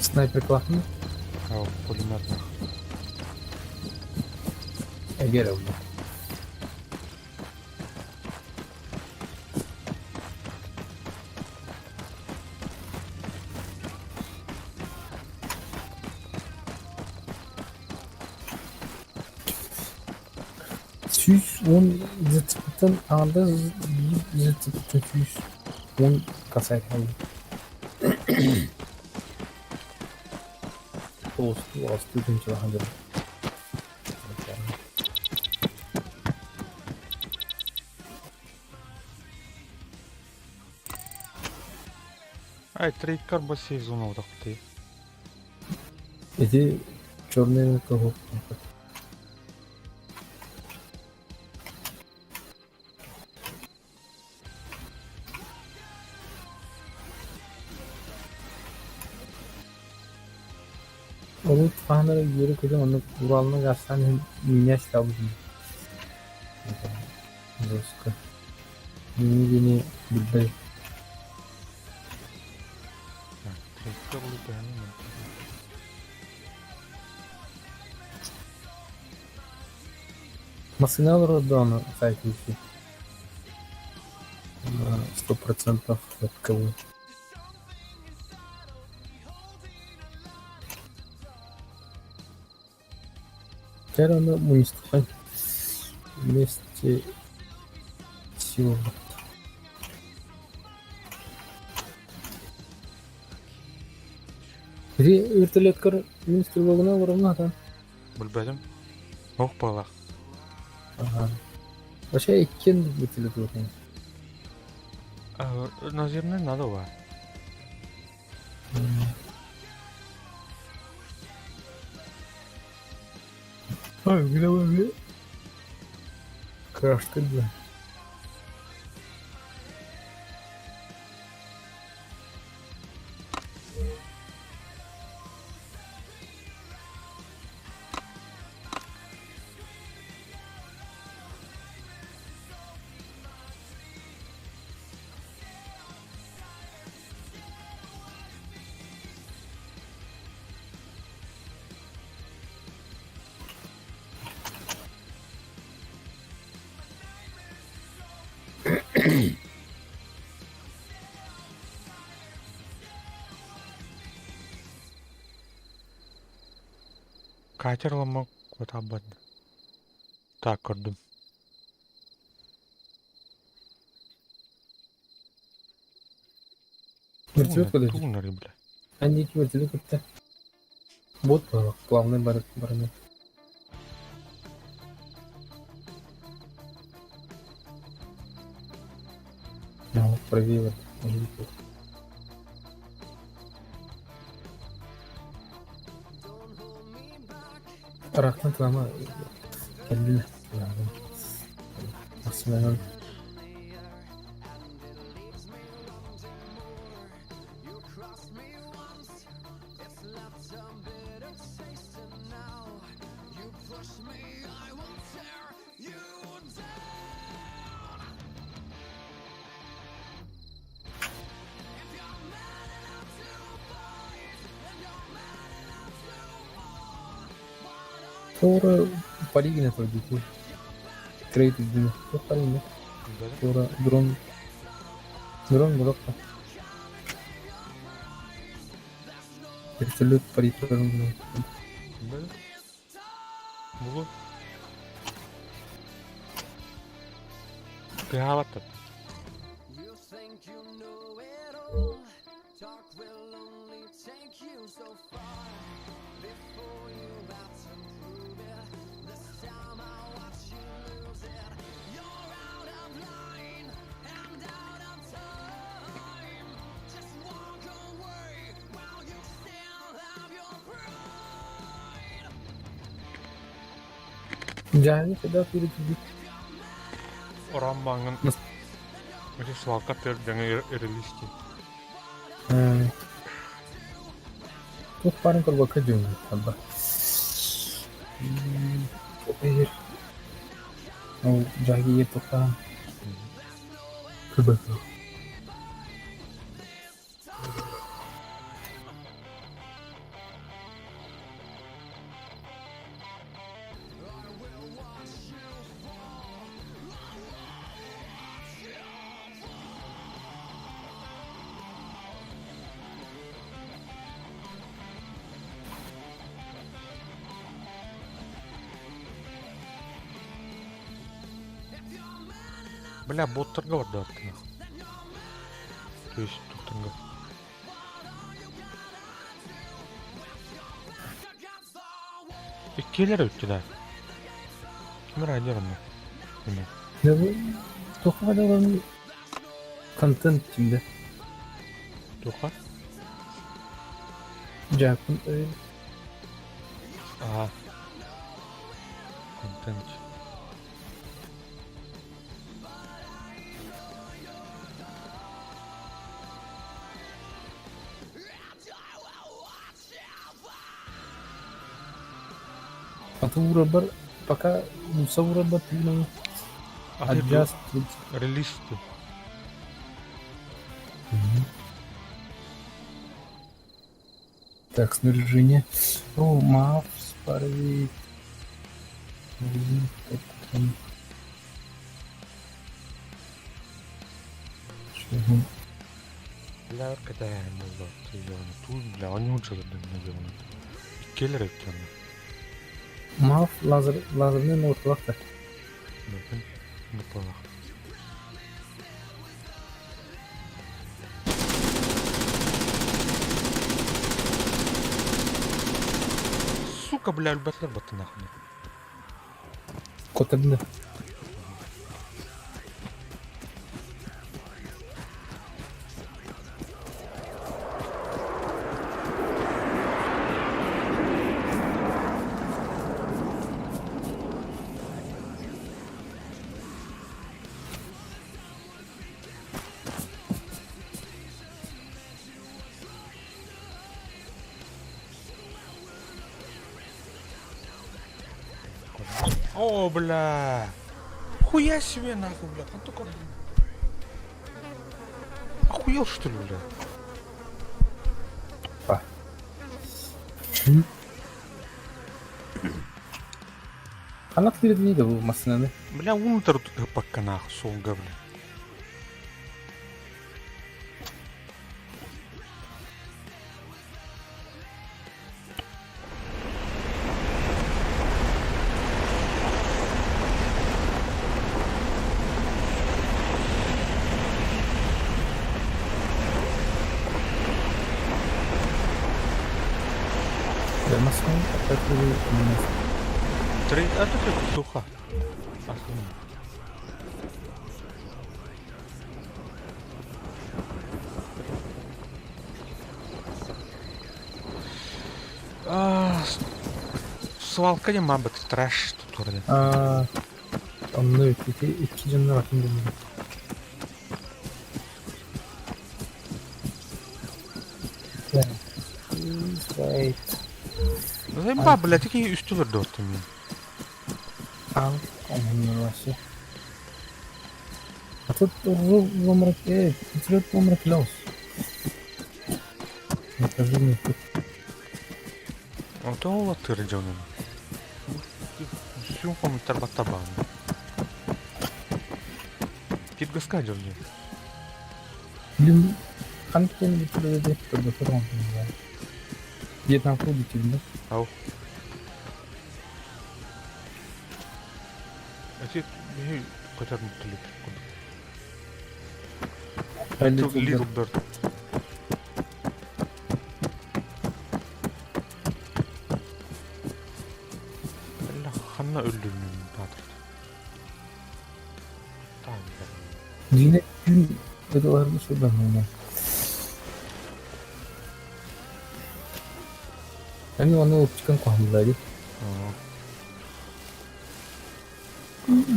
Снайпер клахны? А, пулеметных. Эгеров. Сүүс уон зацепыттан аҥардас биир зацепыттан 110 косарь ылла. Тоҕус тыһыынчалаах дьон. Ай, трейдкар бу сезон олохтый. Ити черный кого? Ол хаһан эрэ үөрэ-көтө оннук Уралынан гаастаан иһэн миинэ астаабытым. Жестко. Миини диэни билбэт. Трейдка булупаһаны Массыына олорордоону сайтыйсы. 100% откалыы. Теперь оно мунньустухан вместе силы. Ити вертолеткар мин стрелогунан олоромно хатан. Билбэтим. Ох балах. Ага. Вообще иккиэн вертолет улахан. Наземный надо ва. Ой, где Крашка, да. Катер ламак куотаабат. Так көрдүм. Вертолет куда? Тугуннары бля. Они вертолет кытта. Бот плавный бараны. Ну, правее вот. Тарахтан тылама кэллин. Максимально. Туора паригина көрдүтү. Трейд үрдүнэ. Туох паригина? Туора дрон. Дрон булаппа. Вертолет паритурун. Булу. Тыаһаабаттар. Дьааҥы хайдах үөрэтэргит? Ороммаҥҥын ити свалка төрдөҥө релиз дии. Туох баарын көрбөккө дьүҥҥүт арба. Ол дьааҥы туохтаан көрбөккө. Бля, боттарга бардааттына. То есть туттарга. Иккиэлэр өттүлэр. Ким радио онно? Дьэ бу туохха да контент тиийдэ. Туохха? Дьаакпын Ага. Контент. Аты уурарбар пока умса уурарбар тугунан adjust Релиз ты. Так, снаряжение. О, Мавс, паровик. Бля, катаем буолла туун бля оонньуу дьылырдым ёбана иккиэлэр эбит онно. Мав лазер лазерный ноутбук-то. Мөкүн быппалах. Сука, бля, өлбөтлөр баттын нахуй. Котырды. О, бля! Хуя себе нахуй, бля, он только... Охуел что ли, бля? Ханна тиэрдиний да бу массыынаны? Бля, унтер пока нахуй, солга, бля. Массыына Три, а тут туха. Свалка не мабыт, трэш тут вроде. Онно ити икки дьоннор атын дьоннор. Так, wait. Заеба, блядь, такие үстүлөр доттум мен. Ал, вообще. А тут в обморок Напряжение тут. Онтон ол тыр дьонун. Сүүн тарбаттабаан. Китгаска дьонун. Блин, ханкен битүрүдэ көрдөтөр. Вьетнам бүтүрдү. Ау. Эти биһи көтөр мүттүлүк. Little Bird. Бля, ханна өлдүрүнүн таатыр. Таан. Дьиҥэ түүн ыталарбы сылдьан Они оны оптикан куһаммыта дии.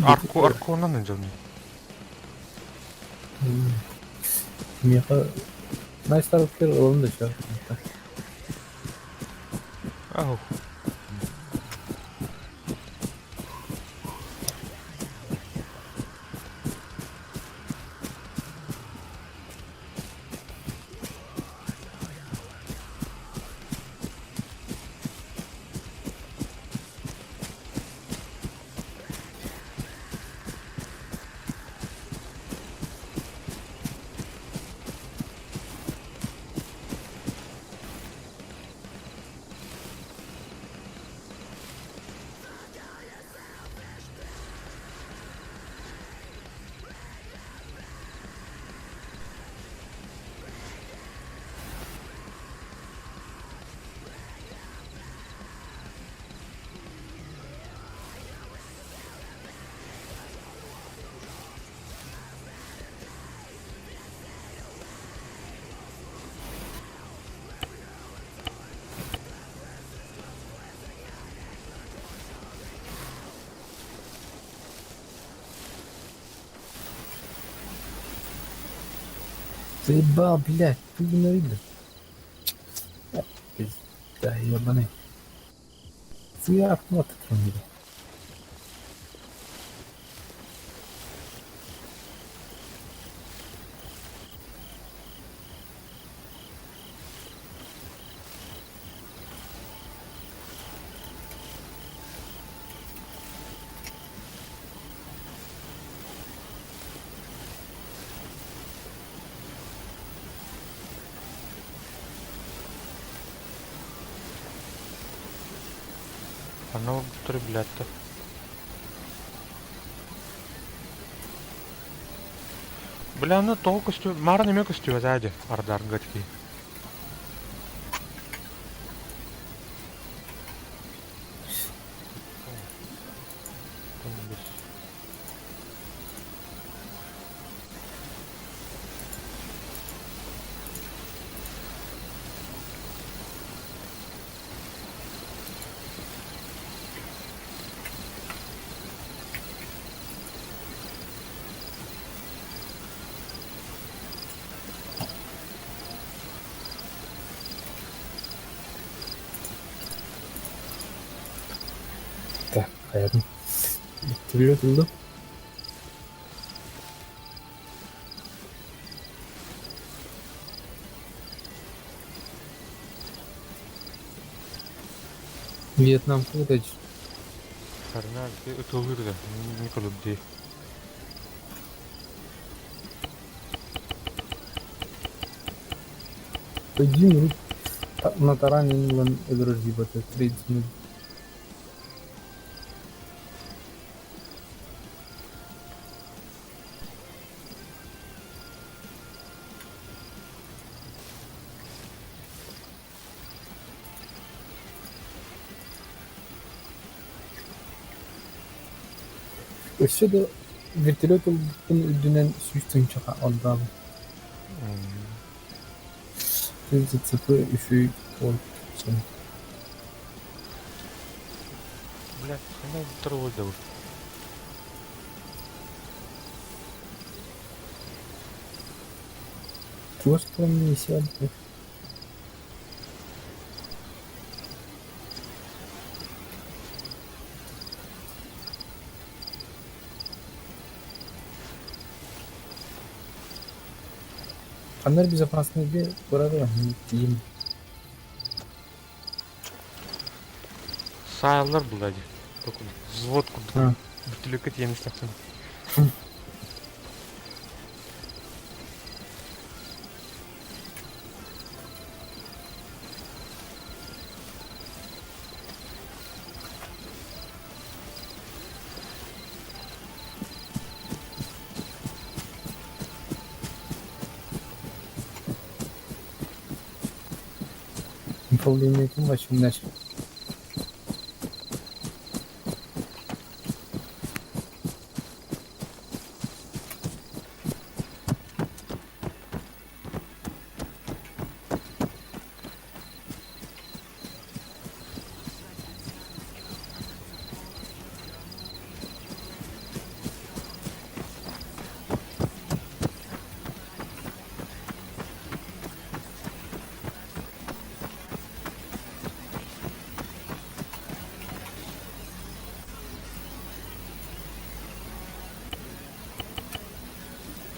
Арко арконан дьону. Миэхэ Найстар ылан да ча. Ау. Заебал, блядь, ты ненавидишь. Пизда, ебаный. Ты окно ты Ханна барбыттары билээт да. Бля, аны тоҕо көстүбэт, маарын эмиэ көстүбэт ээ дии, ардаарга тикий. Так, хайатын. Вертолет ыллым. Вьетнам куда Харна ытылыр да, не кылып дии. Один на таране ылан өлөрөр дии 30 Өссө да вертолет ылбыппын үрдүнэн сүүс тыһыынчаҕа ордообун. ЗЦП үчүгэй буолсун. Бля, ханна второй Чугас туран миссия Ханна эрэ безопасныйга барар тиийим. Сааллар була дии. Взвод курдук. Бүтүлүккэ тиийэн истэхпин. Управлениетын бачымнар.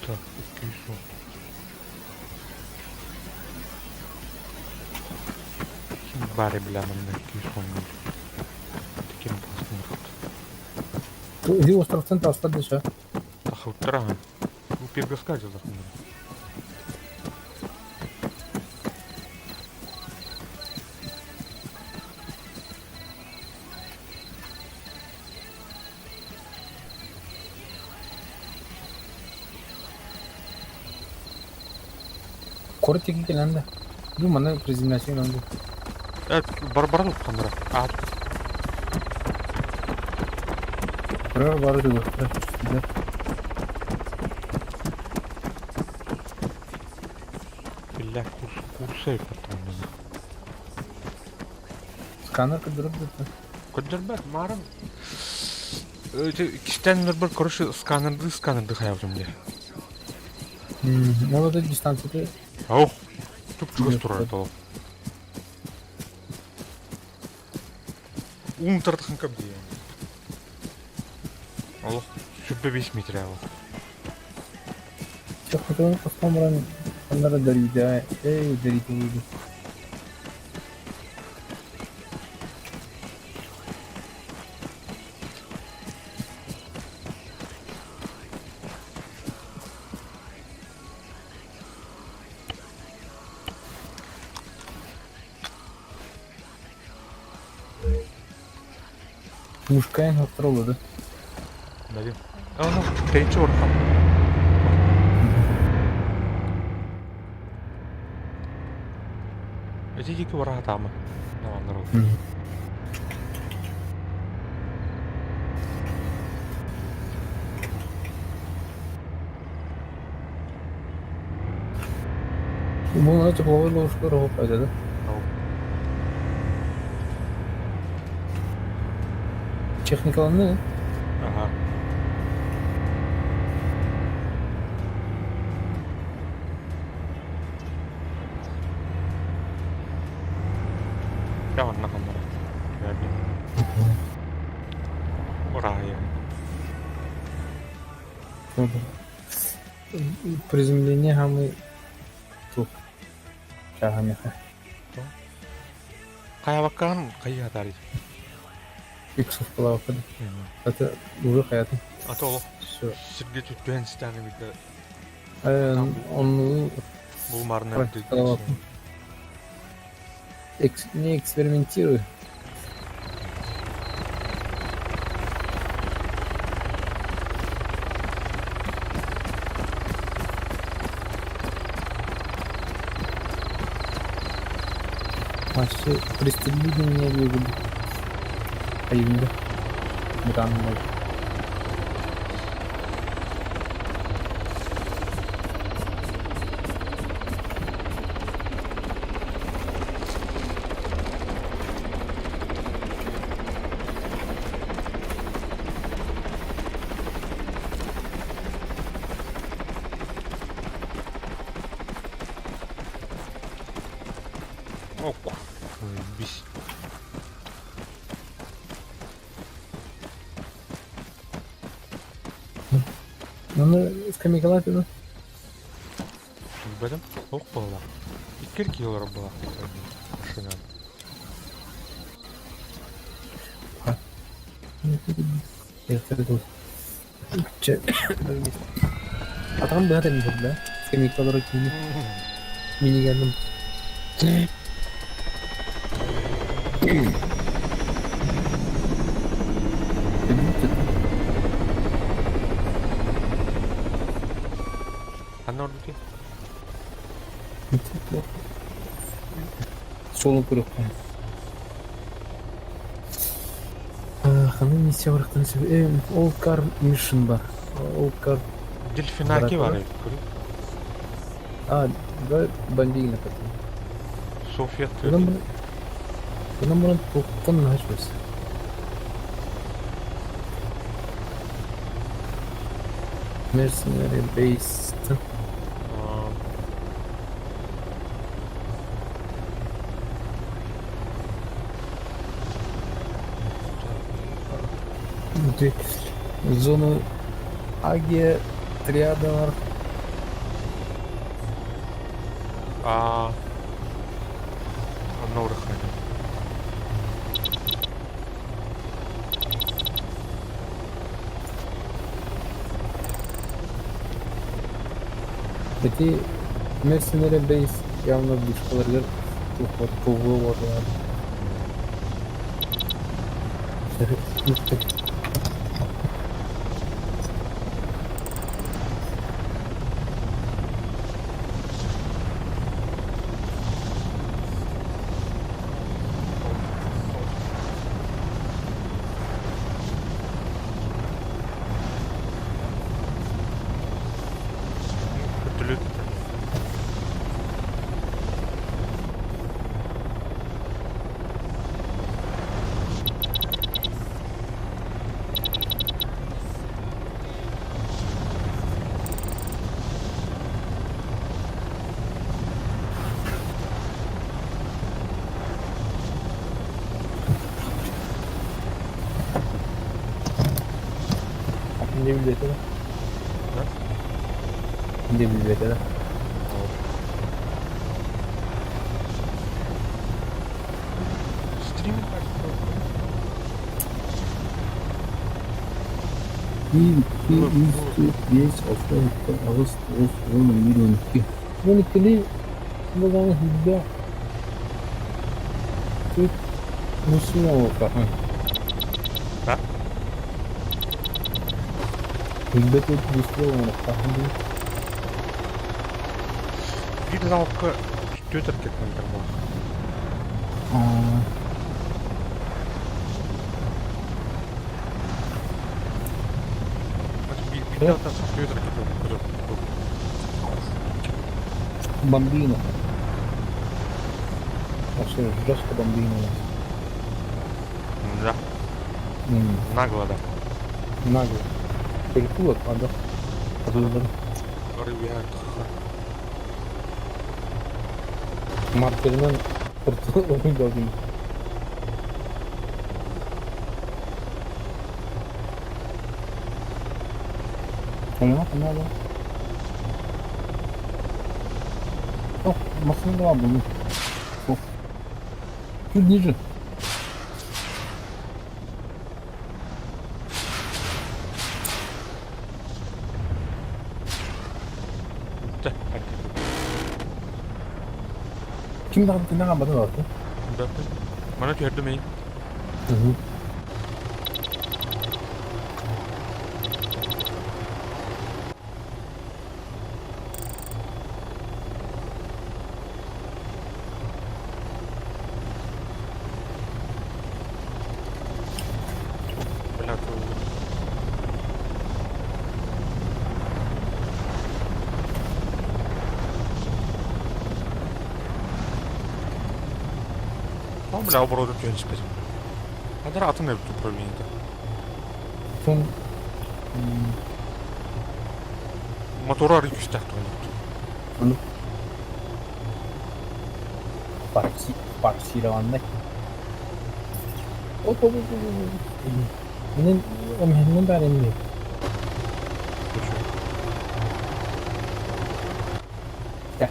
Так, күйсу. Бары бля манна күйсу. Таким просто Иди островтан тастар дешә. Тахыттыра. Бу пергаска жазар. Куорат диэки кэлэн да. Бу манна приземляция гынан Э, барбаран ухханнара. А, Бары бары түгүөхтэрэ түстүлэр. бля, курс, курса потом. Сканер көрдөрөр да. Көрдөрбөт, маарым. Кистэн нөрбөр, короче, сканерды сканерды хаябытым дии. Ол это дистанцията Ох, чуп-чугас турар это. Уун тардыхын кэбдиэ. Олох 25 метр ол. Хотон хостон баран ханнара дөрүйдэ, эй дөрүйдэ. Пушкаен хатырылды. Надим. Ага, тенчи орхан. Эти дики вараатаама. Наваннар ол. Bunu тепловой ловушка пайда да? Техникаланны? Ага. Я онно ханнара. Ура, Приземление хамы тух. Чахамеха. Хайабаккаан хайыатаарый? Иксов плавкада. Это уже хаятын. А то олох Все. сиргэ түттүһэн ситааны билде Он булмарына практиковал. Не экспериментируй. Вообще, пристрелили меня или Айында. Бранный. Ок. Бис. Ну, скамейкалар да? Билбэтим. Ох буолла. Икки кило была. Машина. А там быһа тэннибит да? Скамейкалар киини. Миниганым. Ханна ордути? Солун көрөккөн. Ханы миссия барактан All Car Mission бар. All Car... Дельфинаки бар эбит. А, да, бомбигин потом. София Bundan Bundan bunu тоқтан началось. Mercenary based. Зону Агия триада бар. А. Онно урахайда. Эти Mercenary Base явно бушкаларгар тухот кугу болар. Көтүлүт. Не билбэтэ да? Да? Не билбэтэ да? Стрим Биир, икки, үс, түөрт, биэс, алта, сэттэ, аҕыс, тоҕус, уон, он биир, он икки. Он иккилии буоллаҕына сүүрбэ түөрт муссуна буолбатах. Да? 24 быстрее оҥоруохтаахпын дии. Биир залпка түөрт ракетанан буолар. Биирдэ түөрт ракета Бомбина. Вообще жестко бомбина у нас. Да. Нагло, да. Нагло. Перепулок надо. Маркерынан куртулуун. Поняла, поняла. О, машина была бы. О. Чуть ниже. Ким даҕаны тыыннаах батын олорду. Мана түһэрдим эй. Бля, О, бля, обороты түһэн испэтим. Адара атын эбит управлениета. Сон Мотора арый күүстээх туһунан. Форсированный. Оп, оп, оп, оп, оп. Мин эмиһиннэн баар эмиэ. Да.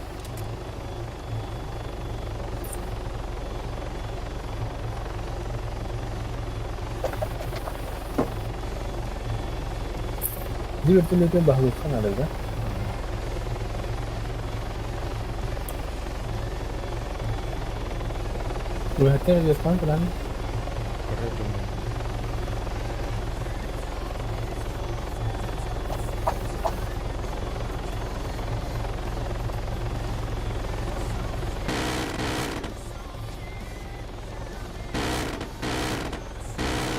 Биир вертолетun баһылыкка наада да? Уһаттан радиоскан кылаан.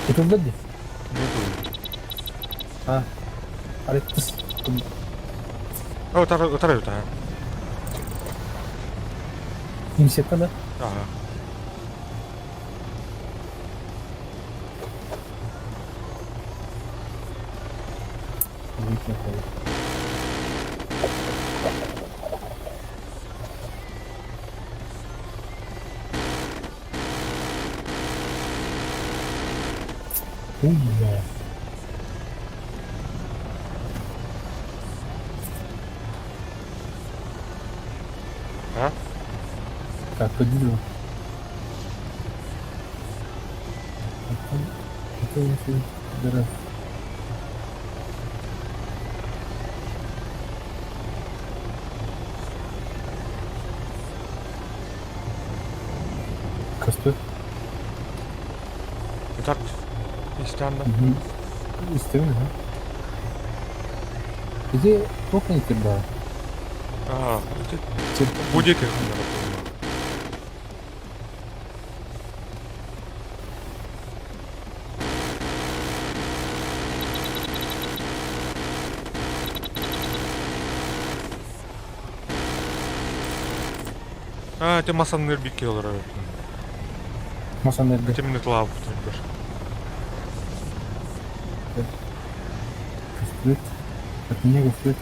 Тутулла дии. А, арыттыс. Утары утары утары. Имсетка да? Ага. Хуйня. А? Так, подвину. Это Көстөр. Итак, истэн да. Истэбин, ха. Ити туох баар? А, будет их. А, это масанныр бикке олар. Масаннырга. Это минут лав. Көстүбүт. От меня көстүбүт.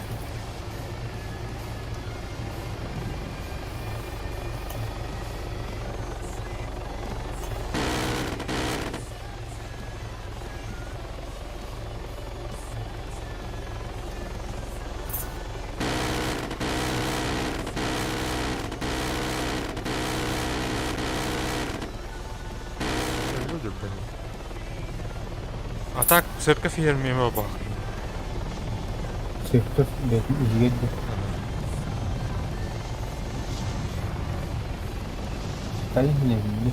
наада. А так церковь иһэр миэмэ баах. Церковь бэйэтин иһигэр да. Тай иһинэбилли.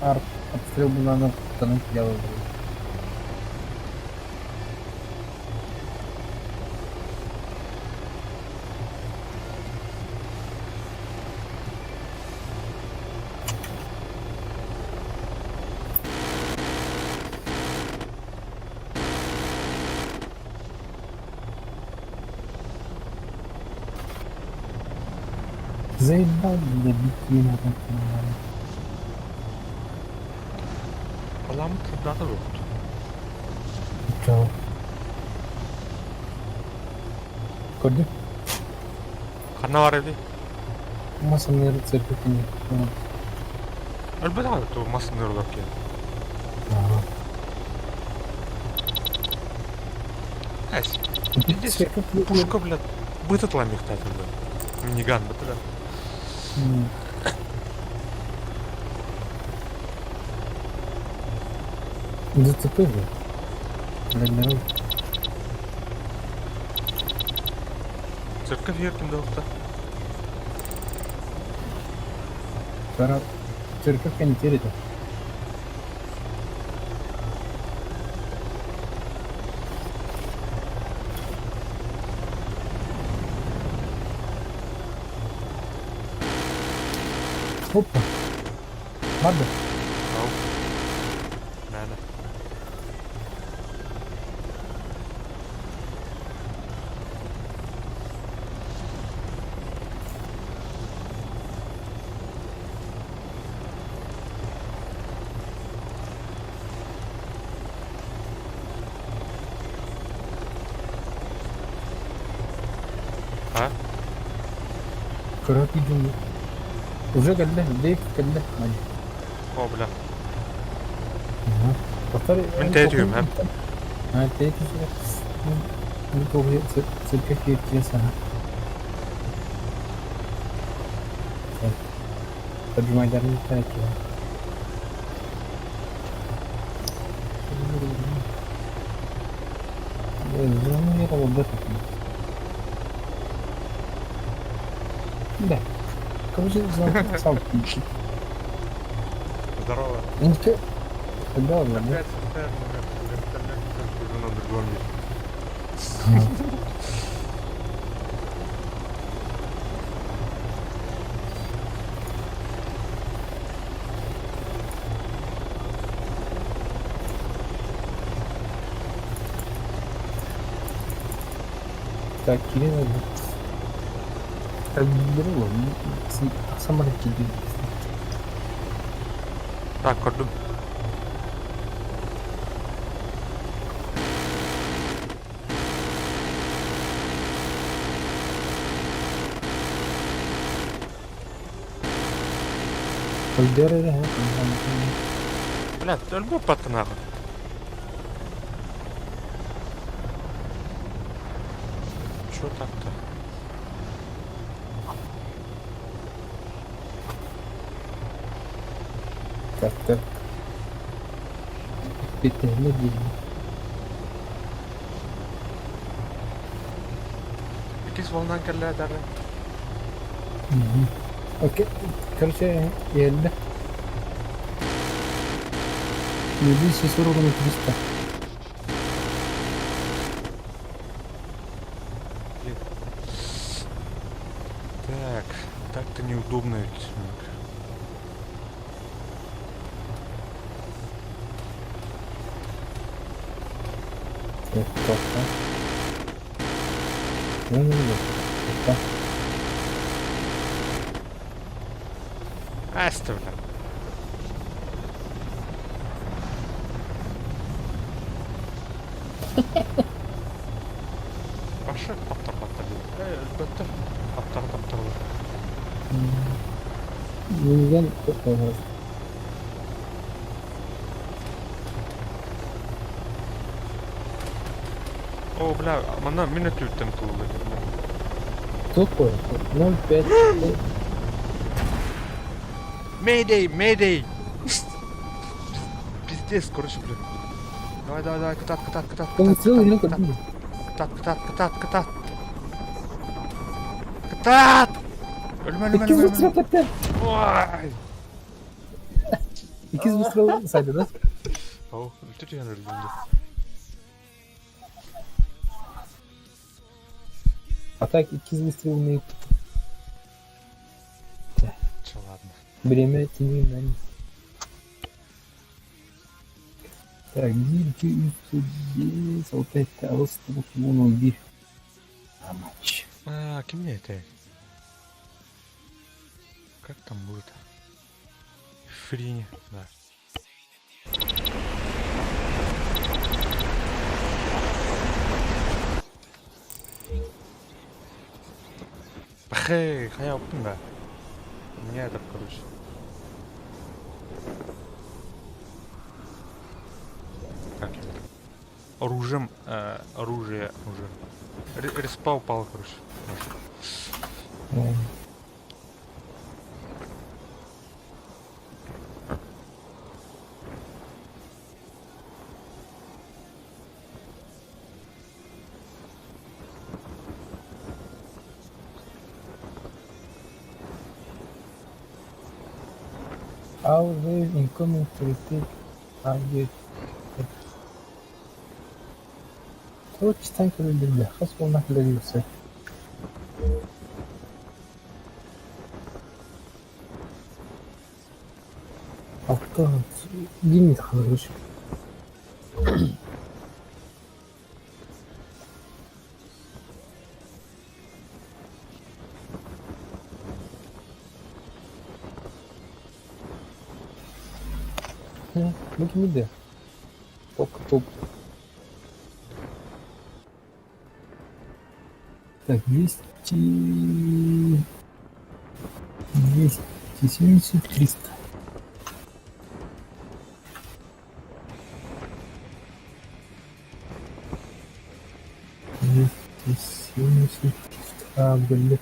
Арт обстрел булаанар куттанан килэ олорор. Заебал, бля, бить Аламыт сырдаата дуохту. Чао. Көрдүм. Ханна бар эбий? Мас анныгар церковь кэннэ. Өлбөт аҕай туу мас анныгар олор киһи. Эс. Здесь пушка, блядь, бытытла мехтатыл, блядь. Миниган бытыда. Зацепил, блядь. Блядь, Церковь еркин да Церковь кэннитиэр этэ. Опа. Барда. Ау. Мээнэ. А? Кыра күйдүм. Уже кэллэ, Дэйв кэллэ. О, бля. Повтори. Мин тэйдүүм, һэ? А, тэйдүүм. Мин тугу церковь кииртиэ саҥа. Поджимайдарын кэлэ. Да. Короче, сам Здорово. Ничего. Да, да. Опять вертолет на другом месте. Так, Кирилл. Так, здорово. Сама киирдим. Так, көрдүм. Өлдөр эрэ Бля, өлбөт баттынаҕын. Чё так-то? Так, так. Бүтэһинэ диэн. Иккис волнан кэллэ дары. Окей. Короче, иһэллэ. 240 на 300. Так, так-то неудобно ведь. Так, так, так. Ну, ну, ну. Так. Аста, бля. Башы таптар таптар диэн. Э, өлбөттөр. Таптар таптарлар. Минигэн тоқтоңыз. О, бля, манна мин өттүттэн тулла Тут 0,5. Mayday, mayday! Пиздец, короче, блин. Давай, давай, давай, кытаат, кытаат, кытаат, Он кытаат, целый кытаат, не кытаат, көрдүм. кытаат, кытаат, кытаат, кытаат. Кытаат! Өлүмэ, өлүмэ, Иккис өлүмэ, выстрел өлүмэ. тэптэ. Ой! Иккис выстрел сайда, да? О, үлтү түһэн өлдүм дии. А так иккис выстрел имеет Че, ладно. время тени. Так, 1, 2, 3, 4, 5, 6, 7, 11. Амач. А, ким не это? Как там будет? Фрине, да. Хей, хайа да. У меня этот, короче. Как его? Оружием, оружие уже. Респа упал, короче. М. Our wave incoming to retake target. Короче, танк өлдүрдэ. Хас буолла кэлэр. Алта биир хорош. Бу кимиде? Топ топ. Так, 200... 270, 300. 270, 300. А, блин.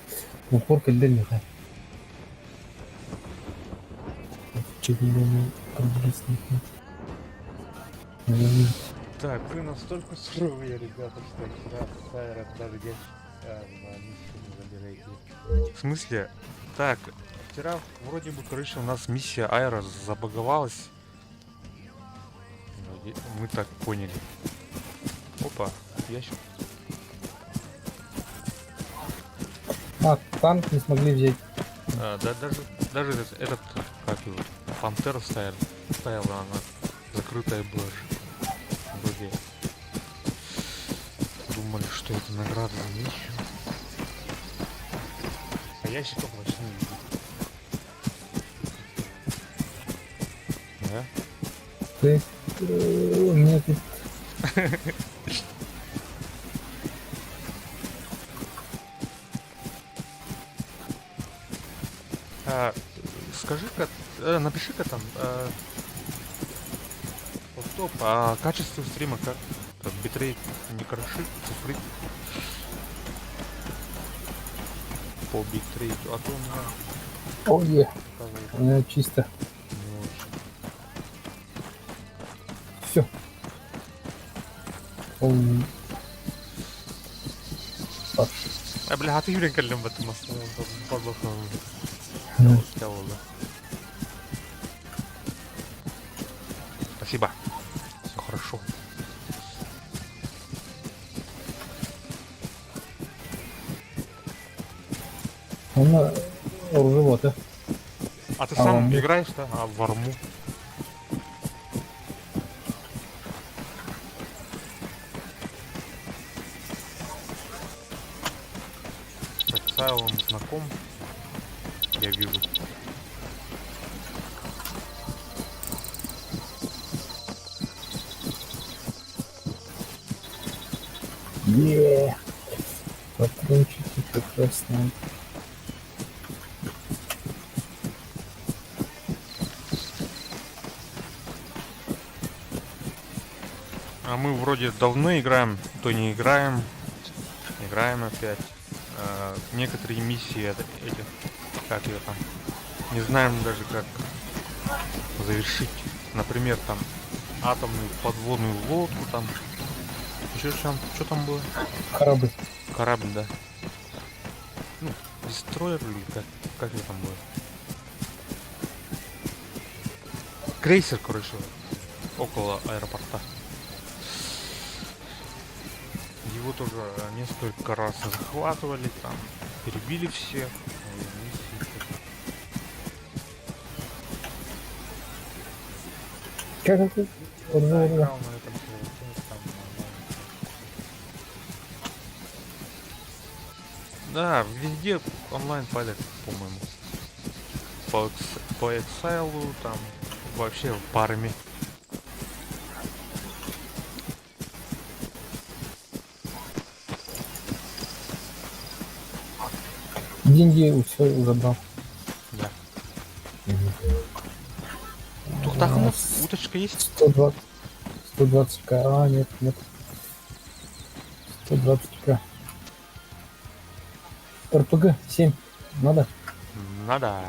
Упор кэллэ Так, вы настолько суровые ребята, что вчера Сайра даже я на миссию не забираете. В смысле? Так, вчера вроде бы, короче, у нас миссия Айра забаговалась. Вроде мы так поняли. Опа, ящик. А, танк не смогли взять. А, да, даже этот, как его, Пантера стояла, стояла она, закрытая была же. Вроде думали, что это награда за миссию. А ящиков вообще не видно. Да? Ты, у меня тут... А, скажи-ка, напиши-ка там, стоп, а качество стрима как? Там битрейт не крошит, цифры по битрейту, а то у меня О, е, показывает у меня чисто. не очень. Все. Полный фарш. А, бля, а ты نكلم بس Ну, Спасибо. Все хорошо. Он на оружие. А ты А, сам он- играешь, да? А, в арму. Так, с Айлом знаком. Я вижу. Е. Патрончики как раз нам. А мы вроде давно играем, то не играем. Играем опять. А, некоторые миссии эти, как ее там, не знаем даже как. Завершить. Например, там атомную подводную лодку, там еще чем, что там было? Корабль. Корабль, да. Ну, дестройер или как это там было? Крейсер, короче, около аэропорта. Его тоже несколько раз захватывали, там, перебили всех. Как это? Да, играл на этом сервере, там нормально. Да, везде онлайн палят, по-моему. По Excel, там, вообще парами. Деньги все забрал. Да. Угу. Тухтахнов, уточка есть? 120. 120к. А, нет, нет. 120к. РПГ 7. Надо? Надо.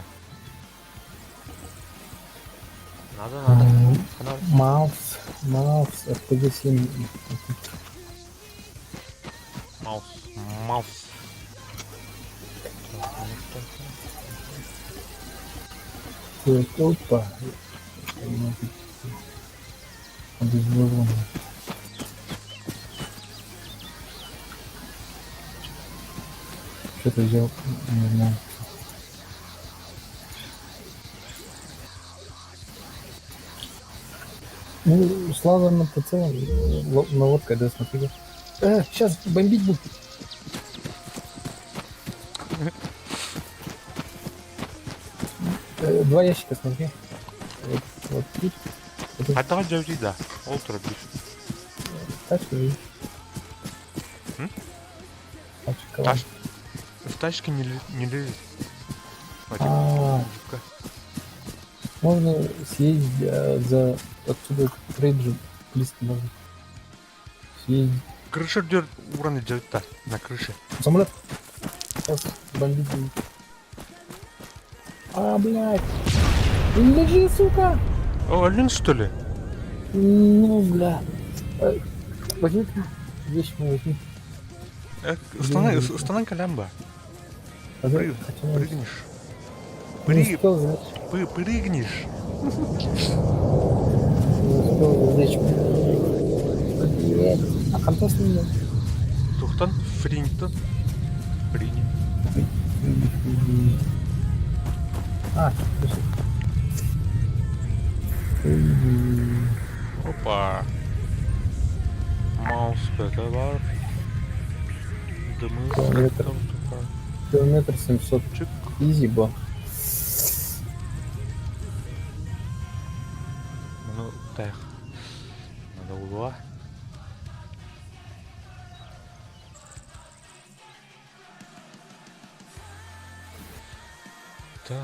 Надо, надо. Надо. Маус. Маус. РПГ 7. Маус. Маус. Так, опа. Обезвоженный. Что-то взял, не знаю. Ну, с лазерным прицелом, наводкой, да, смотри. Сейчас бомбить будут. Два ящика, смотри. Вот, вот тут. Вот А давай джаври, да. Олтра бит. Тачка же. М? Тачка. В тачке не лезет. А, можно съездить за отсюда к рейджу близко можно. Съездить. Крыша дер ураны делает на крыше. Самолет. Сейчас бомбить будет. А, блядь. Лежи, сука. О, один что ли? Ну, бля. Возьми вещь мою возьми. Устанай калямба. Прыгнешь. Прыгнешь. Не успел извлечь. А контест не Тухтан, фринтон. Фрини. А, слушай. Опа. Маус бар. Дымы. Километр. Километр 700. Чик. Изи, бо. Ну, так. Надо угла. Так.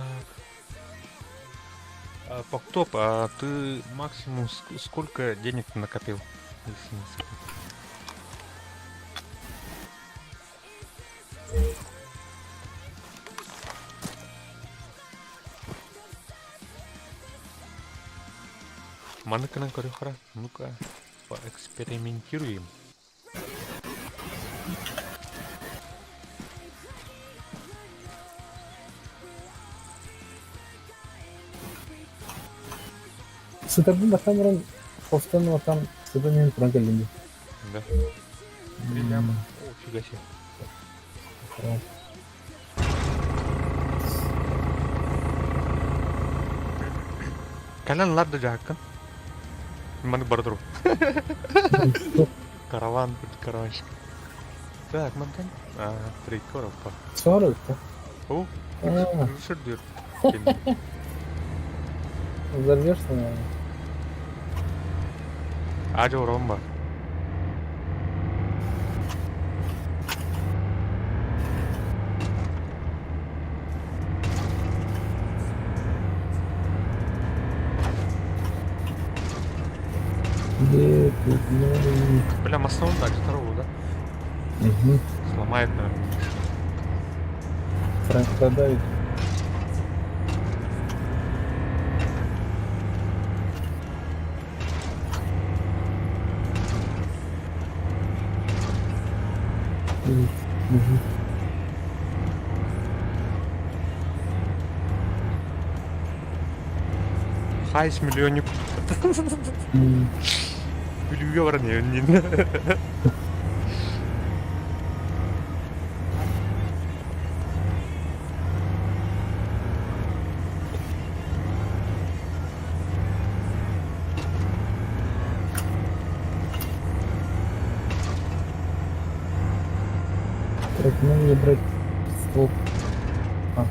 А, Поктоп, а ты максимум сколько денег накопил? Если не секрет? Манекена корюхара. Ну-ка, поэкспериментируем. Сытардын бахтан хостан ватан сытар туран келдим. Да. Три ляма. О, фига себе. Калян ладда жакын. Маны бардыру. Караван, караванщик. Так, мантан. А, три коропа. 40 да? О, А, шырдыр. взорвешься, наверное. Ажо ромба. Где тут новый? Бля, маснон так, здорово, да? Угу. Сломает, наверное. Продавит. Хайс миллионник. Бүлүүгэ баран иһэн Так, надо брать ствол. А.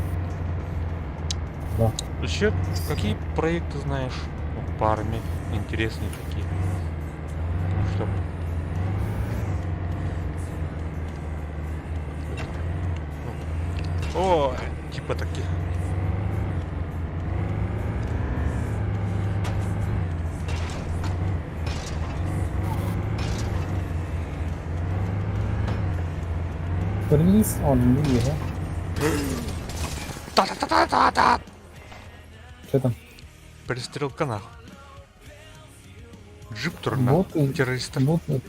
Да. Еще какие проекты знаешь? Ну, по армии интересные такие. Ну, чтоб... Ну, о, типа таких. Release on me, Та-та-та-та-та! Что там? Перестрелка нахуй. Джип турна. Боты, Террористов. боты.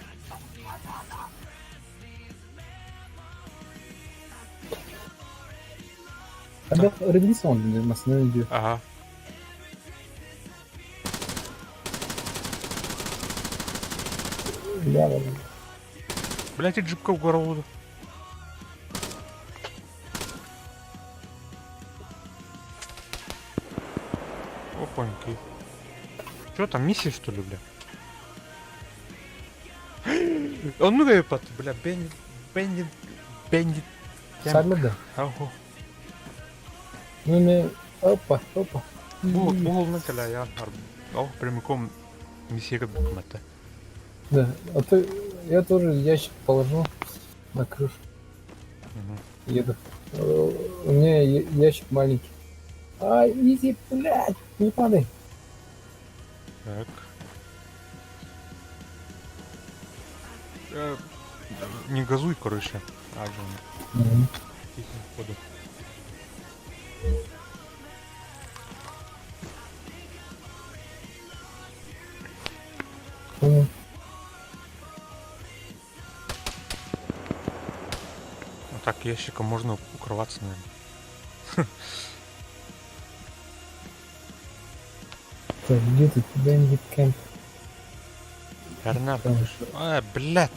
Когда релиз он на видео. Ага. Да, да, да. Блять, и джипка в голову. Опаньки. Что там, миссия что ли, бля? Он ну выпад, бля, бендит, бендит, бендит. Сами да. Ага. Ну не, опа, опа. Бу, бу я, о, прямиком миссия букмата. Да, а то я тоже ящик положу на крышу. Угу. Еду. У меня ящик маленький. А, иди, блядь, не падай. Так. Не газуй, короче. А, угу. Тихо, ходу. Понял. Ну так, ящиком можно укрываться, наверное. Так, где тут Bandit Camp? Верно. А, блядь.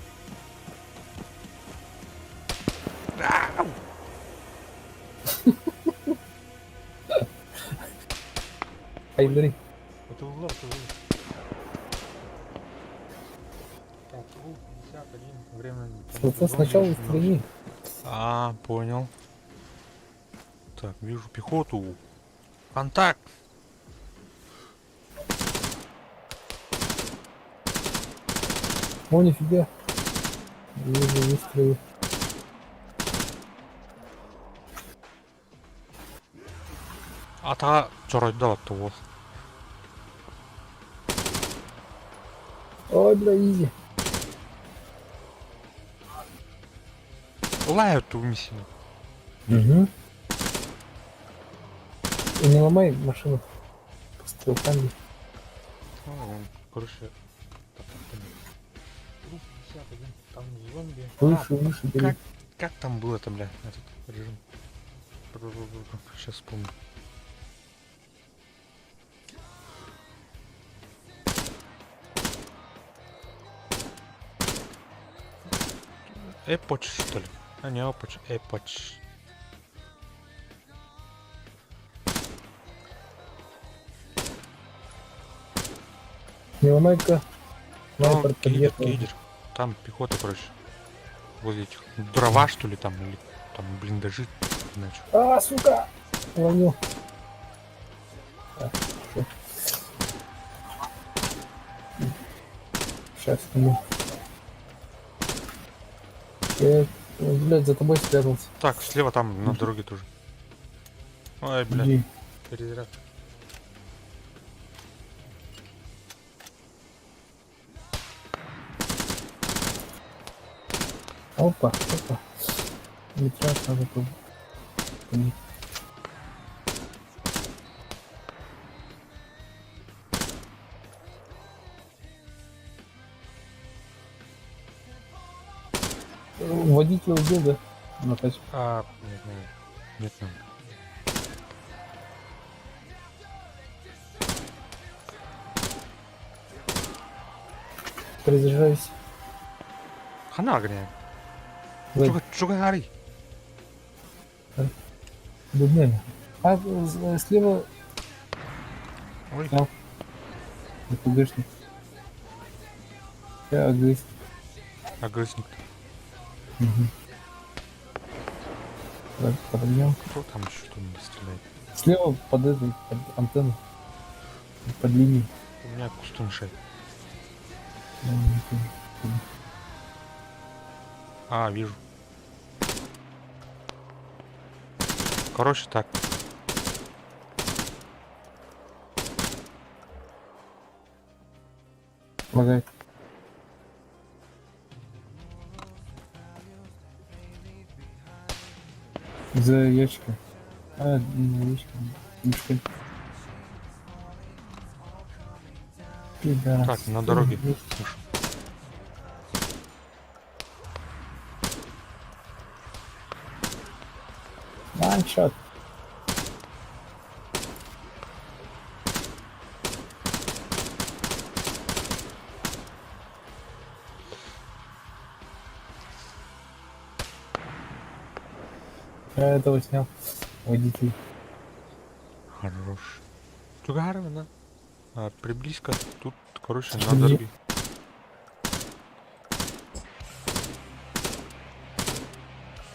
Ау! Ай, бери. Это угла, это угла. Так, 51, время... Вот сначала стрели. А, понял. Так, вижу пехоту. Контакт! О, нифига. Вижу выстрелы. Ата чоройдо того. Ой, бля, изи. Лают ту миссию. Угу. И не ломай машину. По стрелкам. Короче, так, там, там зомби. Выше, выше, бери. Как там было там, бля, этот режим? Сейчас вспомню. Эпоч, что ли? А не Опоч, Эпоч. Не ломай-ка. Ну, кидер, кидер. Там пехота, короче. Возле этих дрова, что ли, там, или там блиндажи. Значит. А, сука! Ломил. Сейчас, ну. Я, блядь, за тобой спрятался. Так, слева там, на дороге тоже. Ой, блядь. Перезаряд. Опа, опа. Метраж надо по... Водитель убил, да? На тачке. А, нет, нет, нет, нет. Перезаряжаюсь. Хана огня. Сзади. Чугай. Дубнями. А, слева Ой. снял. ДПГшник. Я агрессив. Агрессник. Угу. Так, подойдем. Кто там еще что-нибудь стреляет? Слева под этой, под антенной. Под линией. У меня кусты мешает. Я не помню. А, вижу. Короче, так. Лагает. За ящиком. А, не за ящиком. Мешками. Пидорас. Так, на дороге. Есть. Слышу. One shot. Я этого снял. Водитель. Хорош. Чугарова, А, приблизь-ка. Тут, короче, на Где? дороге.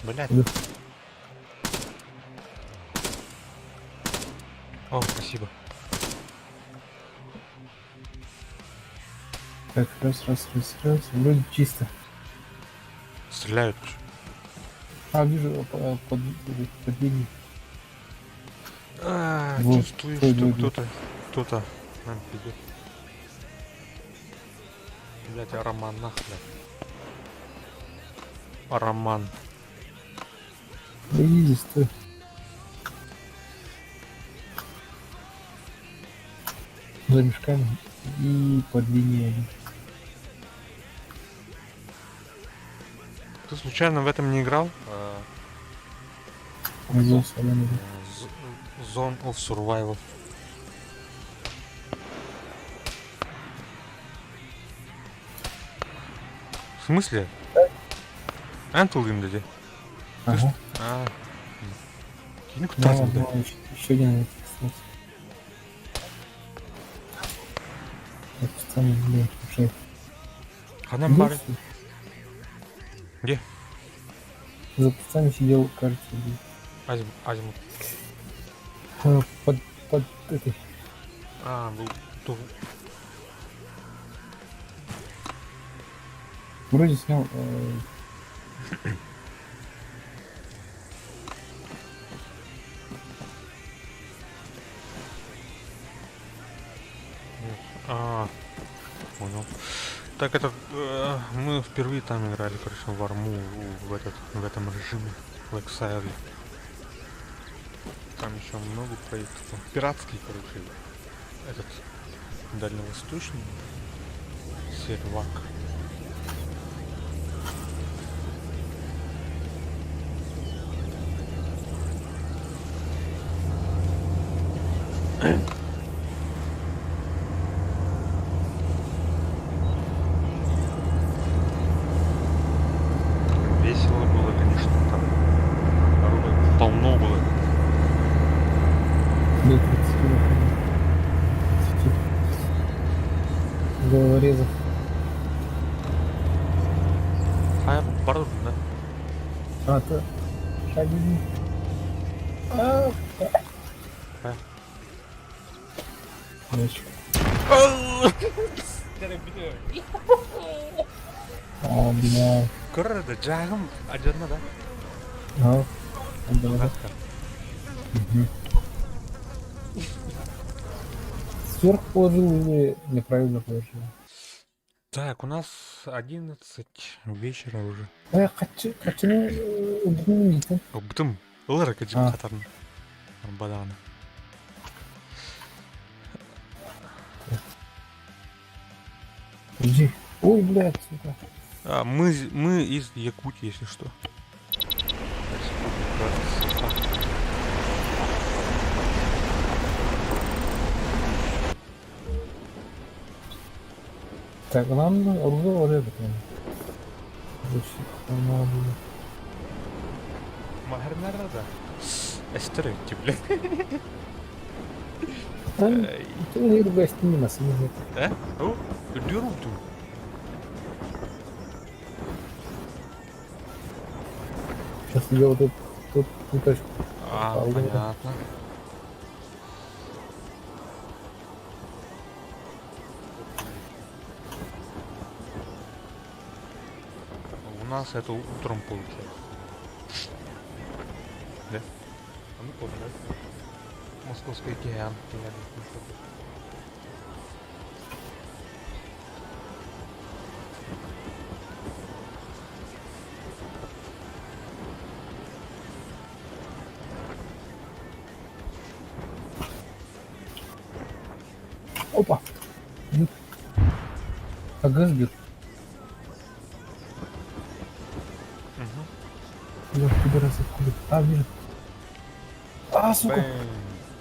Блять. Да. О, спасибо. Так, раз, раз, раз, раз. Вроде чисто. Стреляют. А, вижу, под линией. А, Вот, чувствую, стой, что стой, кто-то, кто-то нам идет. Блять, Роман, нах, блядь. Роман. Да иди, стой. За мешками и под линией один. Ты случайно в этом не играл? Внизу солома. Zone of Survival. В смысле? Эн тыллыҥ дии? Ага. А. Кини Ну, куттаатым да. ну, еще один остался. Так, там, блин, уже. Ханан баар. Где? Где? За кустами сидел, кажется, блин. Азимут. Азимут. А, под этой. А, был ту. Вроде снял. А, понял. Так это мы впервые там играли, короче, в Арму в этом режиме, в Exile. Там еще много проектов. Там пиратский, короче, этот дальневосточный сервак. Весело было, конечно, там народу полно было. До 30 30 Головорезов. А, бардак, да? А, то. Шагни. А, А. Ящик. А, бля. Көрөр дьааҕым алдьанна да? А, да. Мгм. Сверху положил или неправильно положил? Так, у нас 11 вечера уже. Э, харчыны ылбытыҥ Ылбытым. Ылар кадьым А. хатарын. Баданы. Подожди. Ой, блядь, сука. А, мы из Якутии, если что. Республика Саха. Так, нам оружие потом. Махернарда. Эстеретти, бля. Э? О, дюруту. Сейчас я вот тут, тут точку. А, понятно. У нас это утром получается. Да? А ну тоже, да? Московский океан. Опа! АГС бьют. Угу. Лёх, пидорас, откуда? А, вижу. А, сука!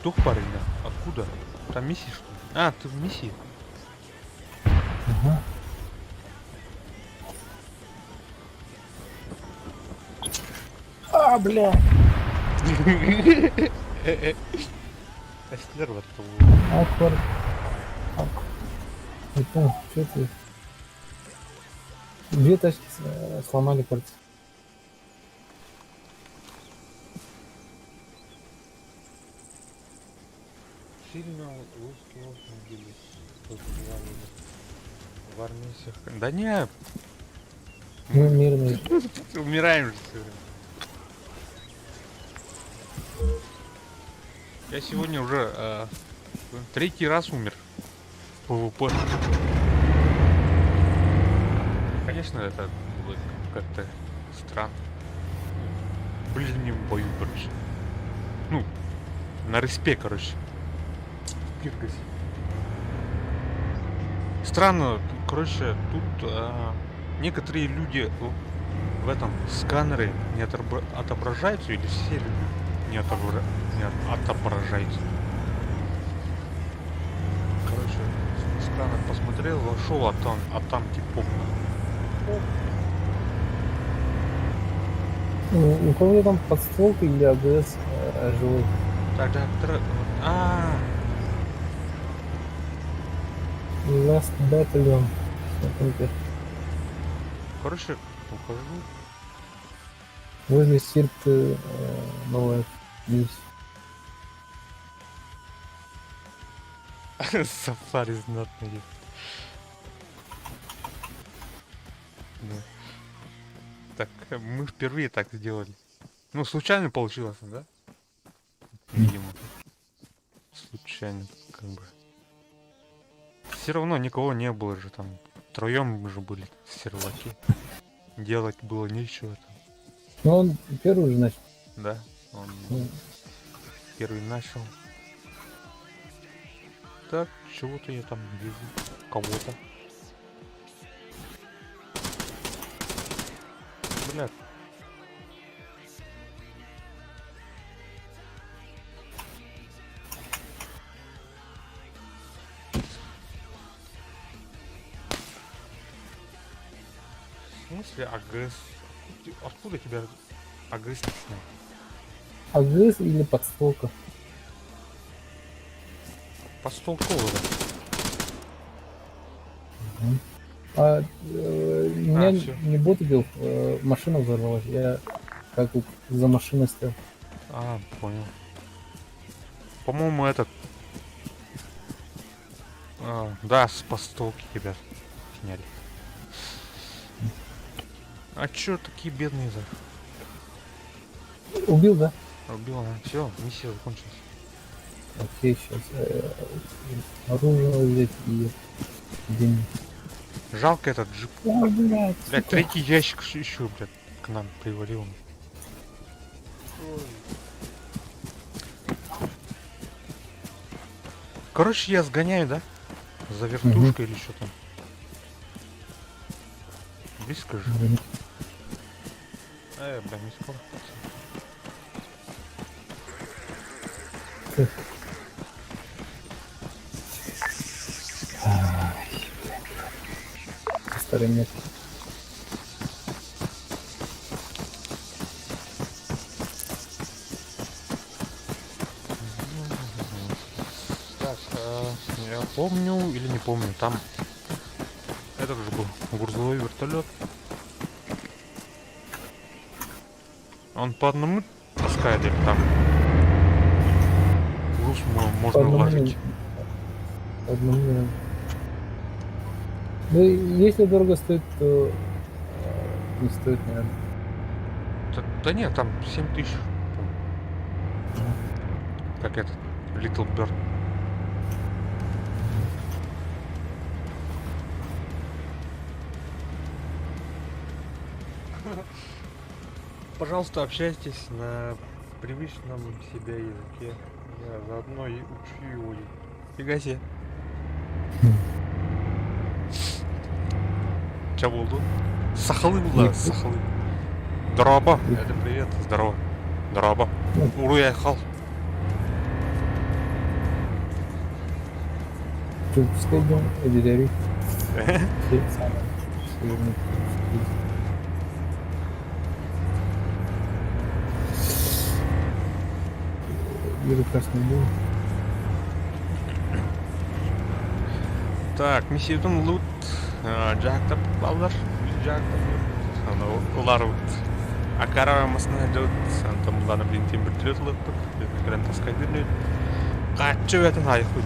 Дух парень, да? Откуда? Там миссии, что ли? А, ты в миссии? Ага. А, бля! Аквар. Ак. Не понял, что ты? Две тачки сломали, кажется. Сильно русские очень В армии всех. Да не. Мы мирные. Умираем же все время. Я сегодня уже третий раз умер в PvP. Конечно, это было как-то странно. В ближнем бою, короче. Ну, на респе, короче. В Киргасе. Странно, короче, тут некоторые люди в этом сканере не отображаются, или все люди не отображаются. Короче, сканер посмотрел, зашел, а там типа. У кого там подстволка или АГС живой? Так, да, а. Last Battalion. Короче, ухожу. Возле Сирты новая миссия. Сафари знатный. Да. Так, мы впервые так сделали. Ну, случайно получилось, да? Видимо. Случайно, как бы. Все равно никого не было же там. Втроем же были серваки. Делать было нечего там. Ну, он первый же начал. Да, он первый начал. Так, чего-то я там вижу. Кого-то. Бля. В смысле АГС? Откуда тебя АГС снял? АГС или подстволка? Подстволковый, да. Угу. А, меня не бот убил, машина взорвалась. Я как за машиной стоял. А, понял. По-моему, этот... А, да, с подстолки тебя сняли. А чё такие бедные за? Убил, да? Убил, да. Всё, миссия закончилась. Окей, щас, оружие взять и деньги. Жалко этот джип. О, блядь, Блядь, сука. третий ящик еще, блядь, к нам привалил. Короче, я сгоняю, да? За вертушкой или что там. Близко же. Бля, не скоро. Старый метки. Так, я помню или не помню, там этот же был грузовой вертолет. Он по одному таскает или там груз По можно одному, уложить? по одному, наверное. Ну, если дорого стоит, то не стоит, наверное. Да, да нет, там 7 тысяч. Как этот Little Bird. Пожалуйста, общайтесь на привычном себе языке. Я заодно и учу его. Фига себе. Че буолла? Сахалыы буолла, сахалыы. Дорообо. Это привет, здорово. Дорообо. Уруй-айхал. Пускай идем, эдитерий. Северный. Вижу красный дым. Так, миссиятын лут дьаһахтар бааллар. Дьаһахтар ылар Акара масына дьот онтон булларна билин тиэн вертолет ылыппыт. Кэлэн таскайдыр Каччы бэтин хайыхпыт.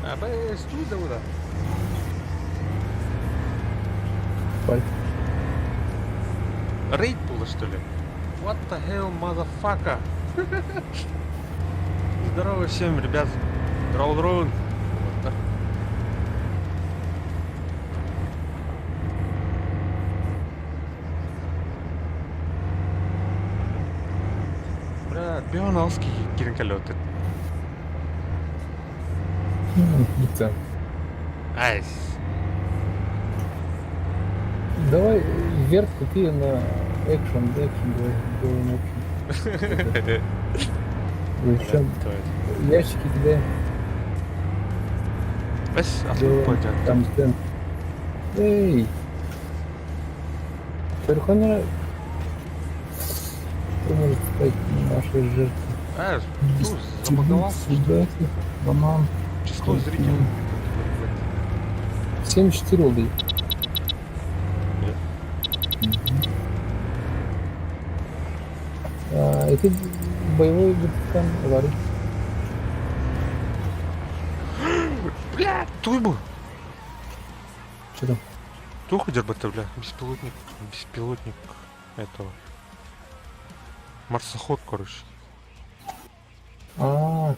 А, студа куда? Паль. Рейд было, что ли? What the hell, motherfucker? Здорово всем, ребят. Здорово, здорово. Вот так. Бля, Бионалский киринкалеты. Лица. Айс. Давай верт купи на экшен, экшен, давай, делаем экшен. Зачем? Ящики кидаем. Бэс, Делаем там стенд. Эй! Верховный кто может стать нашей жертвой? А, ну, забаговался. Сюда, банан. Число зрителей. 74 рублей. Нет. А, это боевой вертикан варит. Бля, туйбу. Что там? Тух дербата, бля, беспилотник, беспилотник этого. Марсоход, короче. А,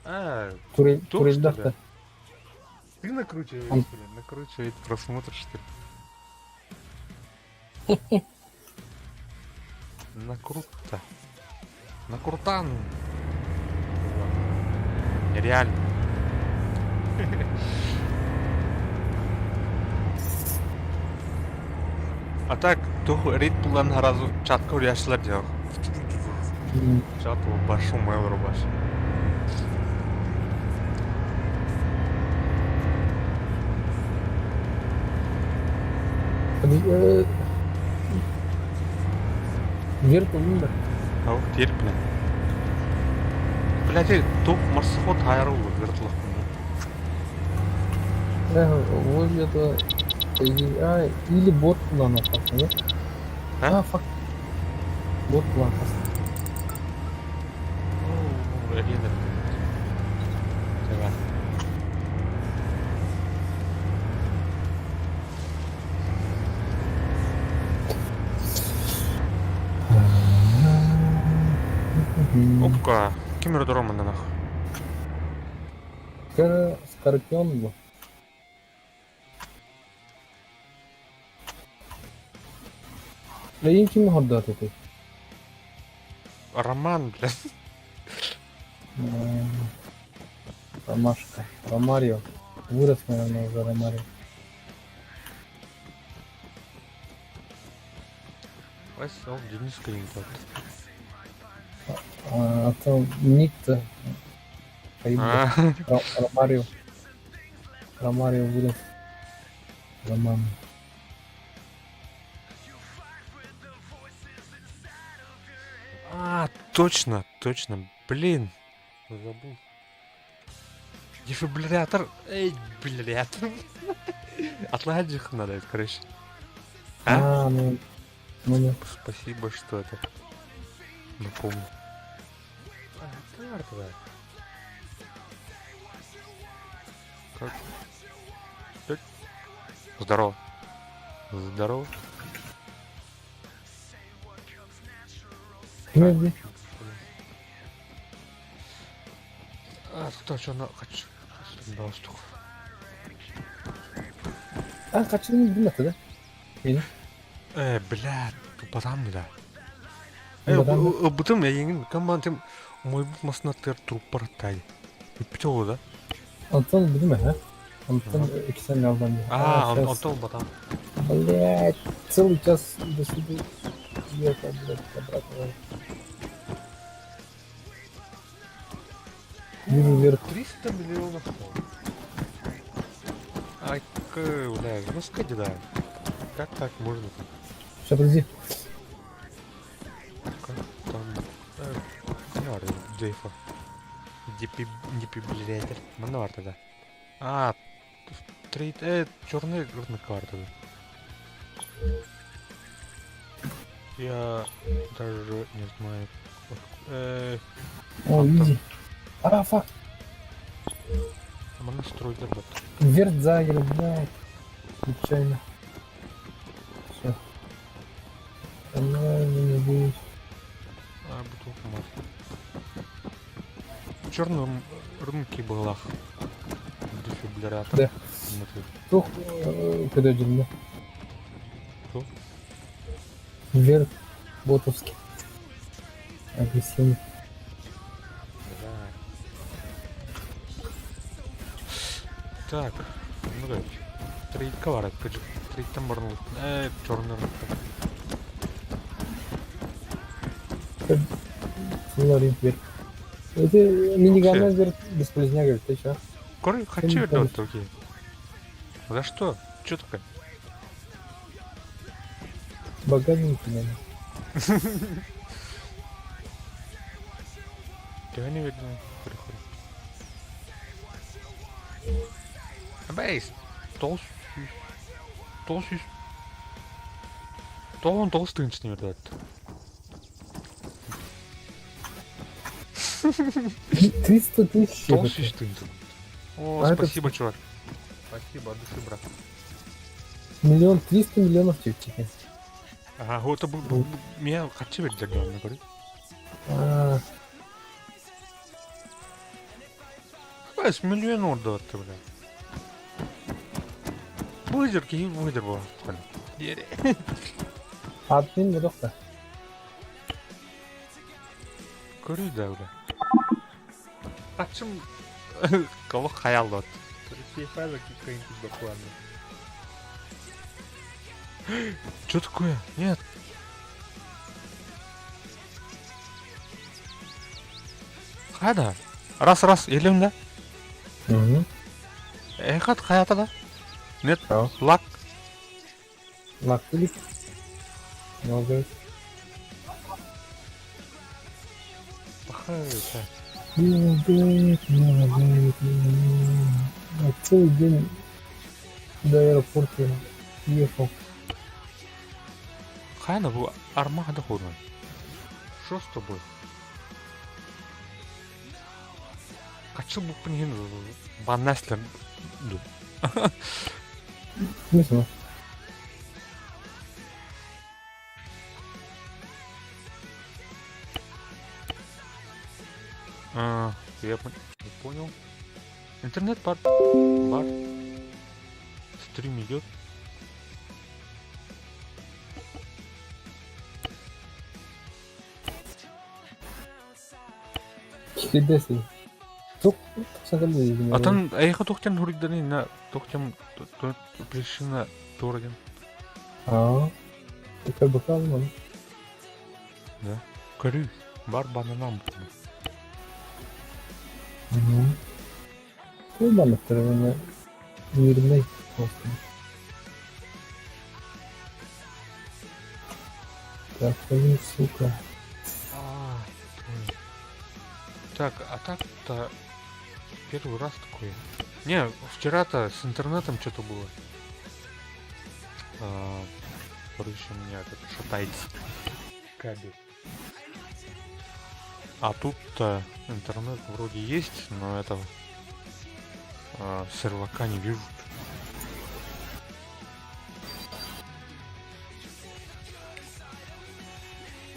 А, турель, тух, турель что ли? дахта. Ты накручиваешь, Он- блин, накручивает просмотр, что ли? Накруто. Накрутан. Нереально. А так, тух рейд булан разу чатка уряшлар дел. Чат башу mail рубаш. Верт да. А вот теперь, бля. Блядь, тух марсоход хайру вертлах. Возле этого, а, или бот план опасно, нет? А? А, фак. Бот план опасно. Ну, арена. Давай. Опка, ким аэродрома на нах. Скорпион был. Да я ким гордаты ты. Роман, бля. Ромашка. Ромарио. Вырос, наверное, уже Ромарио. Вась, ол Дениска не тот. А, а то ник-то Хайбы. Ромарио. Ромарио будет. Роман. А, точно, точно. Блин, забыл. Дефибриллятор. Эй, блядь. Отладить надо, короче. А? А, ну, ну, ну. Спасибо, что это напомнил. А, карта. Как? Так. Здорово. Здорово. Ну, А, кто что на хочу. Доступ. А, хочу не думать, да? Или? Бля, тупотам да. Бутым я еңин командым мой масына тер труп баратай. Үптө да. Антон билме, ha? Антон иксен алдан. А, Антон батам. Блять, целый час до сюда ехал, блядь, обратно. Вижу вверх. 300 миллионов тонн. Ай, бля, ну скажи, да. Как так можно? Сейчас, подожди. Как там? Э, Дейфа. Депибриллятор. Мануар тогда. А, три, черный карта. Я даже не знаю. О, изи. А, фак. Монастрой дербат. Вверх загер, блядь. Нечаянно. Все. Она не будет. А, бутылку масла. В черном рынке была. Дефибриллятор. Да. Тух, куда да? Кто? Вверх, ботовский. Агрессивный. Да. Так, ну давайте. Трейдка варят, трейд там барнул. Черный рынок. Смотри, вверх. Это миниган вверх бесполезняк, говорит, ты чё? Коры, хочу вернуть другие. За что? Чё такое? Багажник, наверное. Тебя не видно. Приходит. Бейс. Толс. Толс. Толон толстый не вердет. 300 тысяч. Толстый О, А спасибо, это... чувак. Спасибо, от души, брат. 1 300 000 000 тихо. Ага, вот это меня хочу для главного, говорит. А, С миллион орда ты, бля. Выдер, кей выдер был. Админ бодохта. Көрүй да, бля. Ачым кого хаял вот. Что такое? Нет. Хада. Раз, раз, елем да? Угу. Эхат хаята да? Нет, А. лак. Лак или? Много. Пахаю, Я целый день до аэропорта ехал. Хайна бу армада хурман. Что с тобой? Качыл бу пнин баннаслар. Смысл? А, я понял. Интернет бар. Бар. Стрим идет. Кидеси. Тук сагал А там айха тохтен хуридани на тохтем причина торген. А. Это бокал, ну. Да. Көрү. Бар бананам. Угу. Манныктар мирный просто. Так, блин, сука. А, так, а так-то первый раз такое. Не, вчера-то с интернетом что-то было. А, короче, у меня этот шатается кабель. А тут-то интернет вроде есть, но этого сервака не вижу.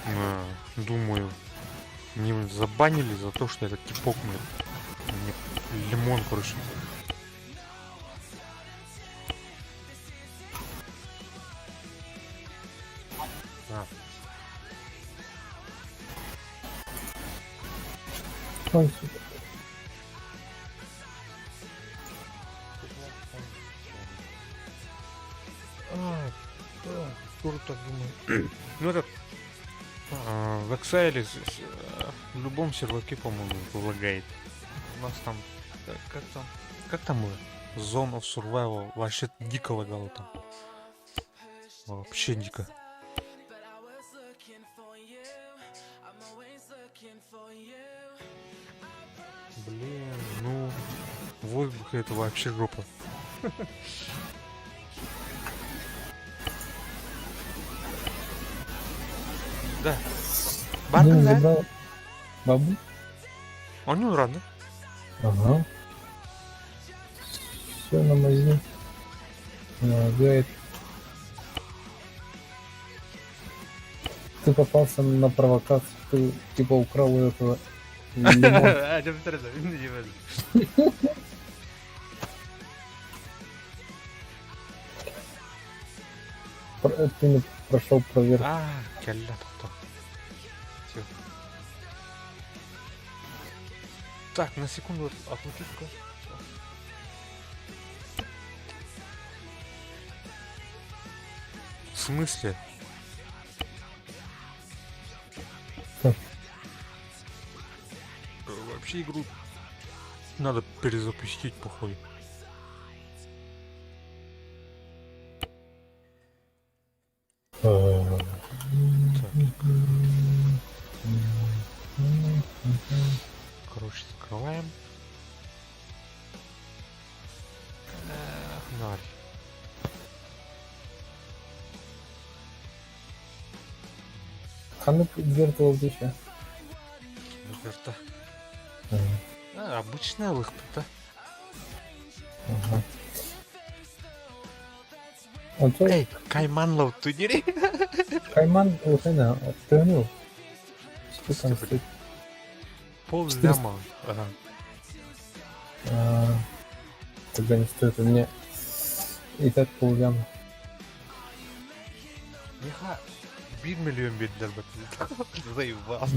А, думаю, не забанили за то, что этот типок мне лимон, короче. А. Ой, сука. А, да, тоже так думаю. Ну этот в Excel в любом серваке, по-моему, лагает. У нас там, как там было? Zone of Survival вообще дико лагало там. Вообще дико. Блин, ну воздух это вообще жопа. Да. Блин, Бардын да? забрал бабу? Он рано. Ага. Все на мази. Лагает. Ты попался на провокацию. Ты типа украл у этого лимон. Ты не прошел проверку. А, кэллэ тоқтоо. Всё. Так, на секунду отлучусь-ка. В смысле? Что? Вообще игру надо перезапустить, походу. Так. Короче, закрываем. Эх, Нарь. Ханнык вертол дичи. Верта. А, обычная лыхпыта. Ага. Онтон Эй, Кайман лов ты Кайман улахана тыгыныл. Что там Что, стоит? Пол 400. ляма. Ага. А, тогда не стоит у меня и так полляма. Миха, 1 миллион биэрдилэр Заебал.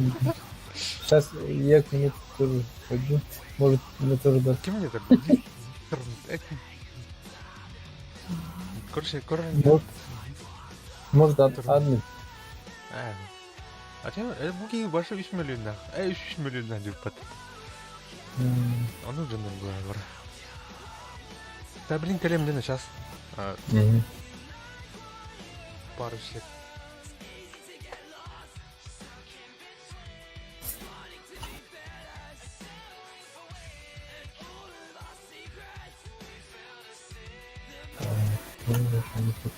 Сейчас я к нему тоже пойду. Может, мне тоже даст. Кем мне так? Короче, короче. Может, может от Анны. А тем, бу киһи башы 3 миллионнах, 3 миллионнах диэбит. Ону дьоннор бар. Да блин, кэлиэм диэн сейчас. Мгм. Пару сек. Ну, они тут.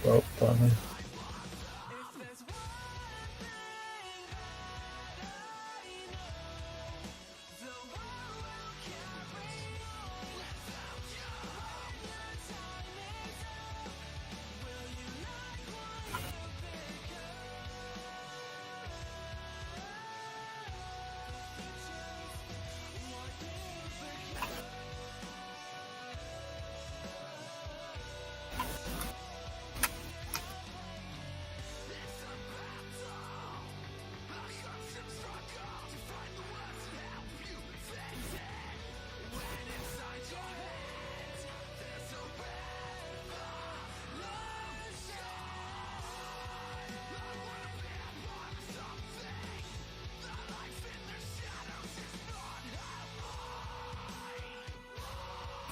Опа, опа.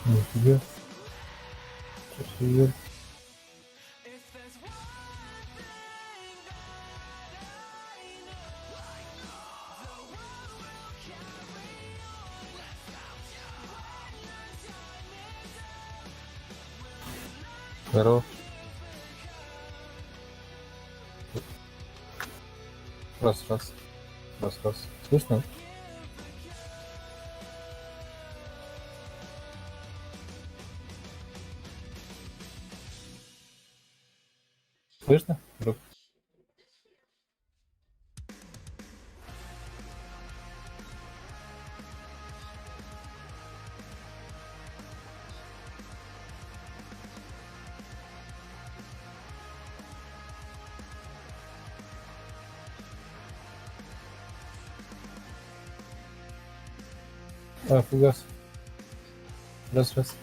Нифига. Часовер. Здорово. Раз, раз. Раз, раз. Слышно? Слышно? Друг? А, фугас. Раз, раз.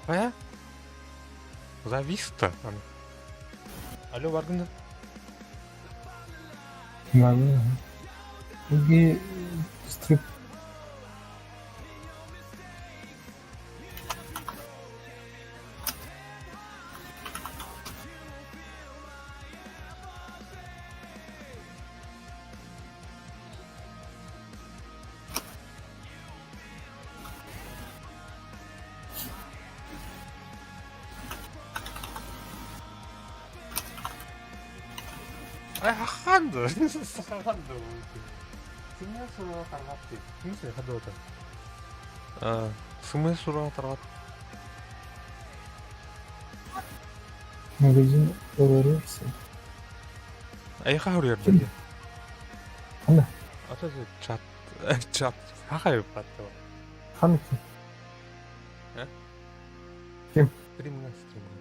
Э? Завис-то. Алло, Вагнер. Ладно. Иди стрип. Ханды. Ханды. Сымы сураҕа тарҕат. Магазин Беларуси. Айха хоруйар дии. Ханна? Ата чат чат хахай баттава. Ханна ким? Ким? Стримҥа стримҥа.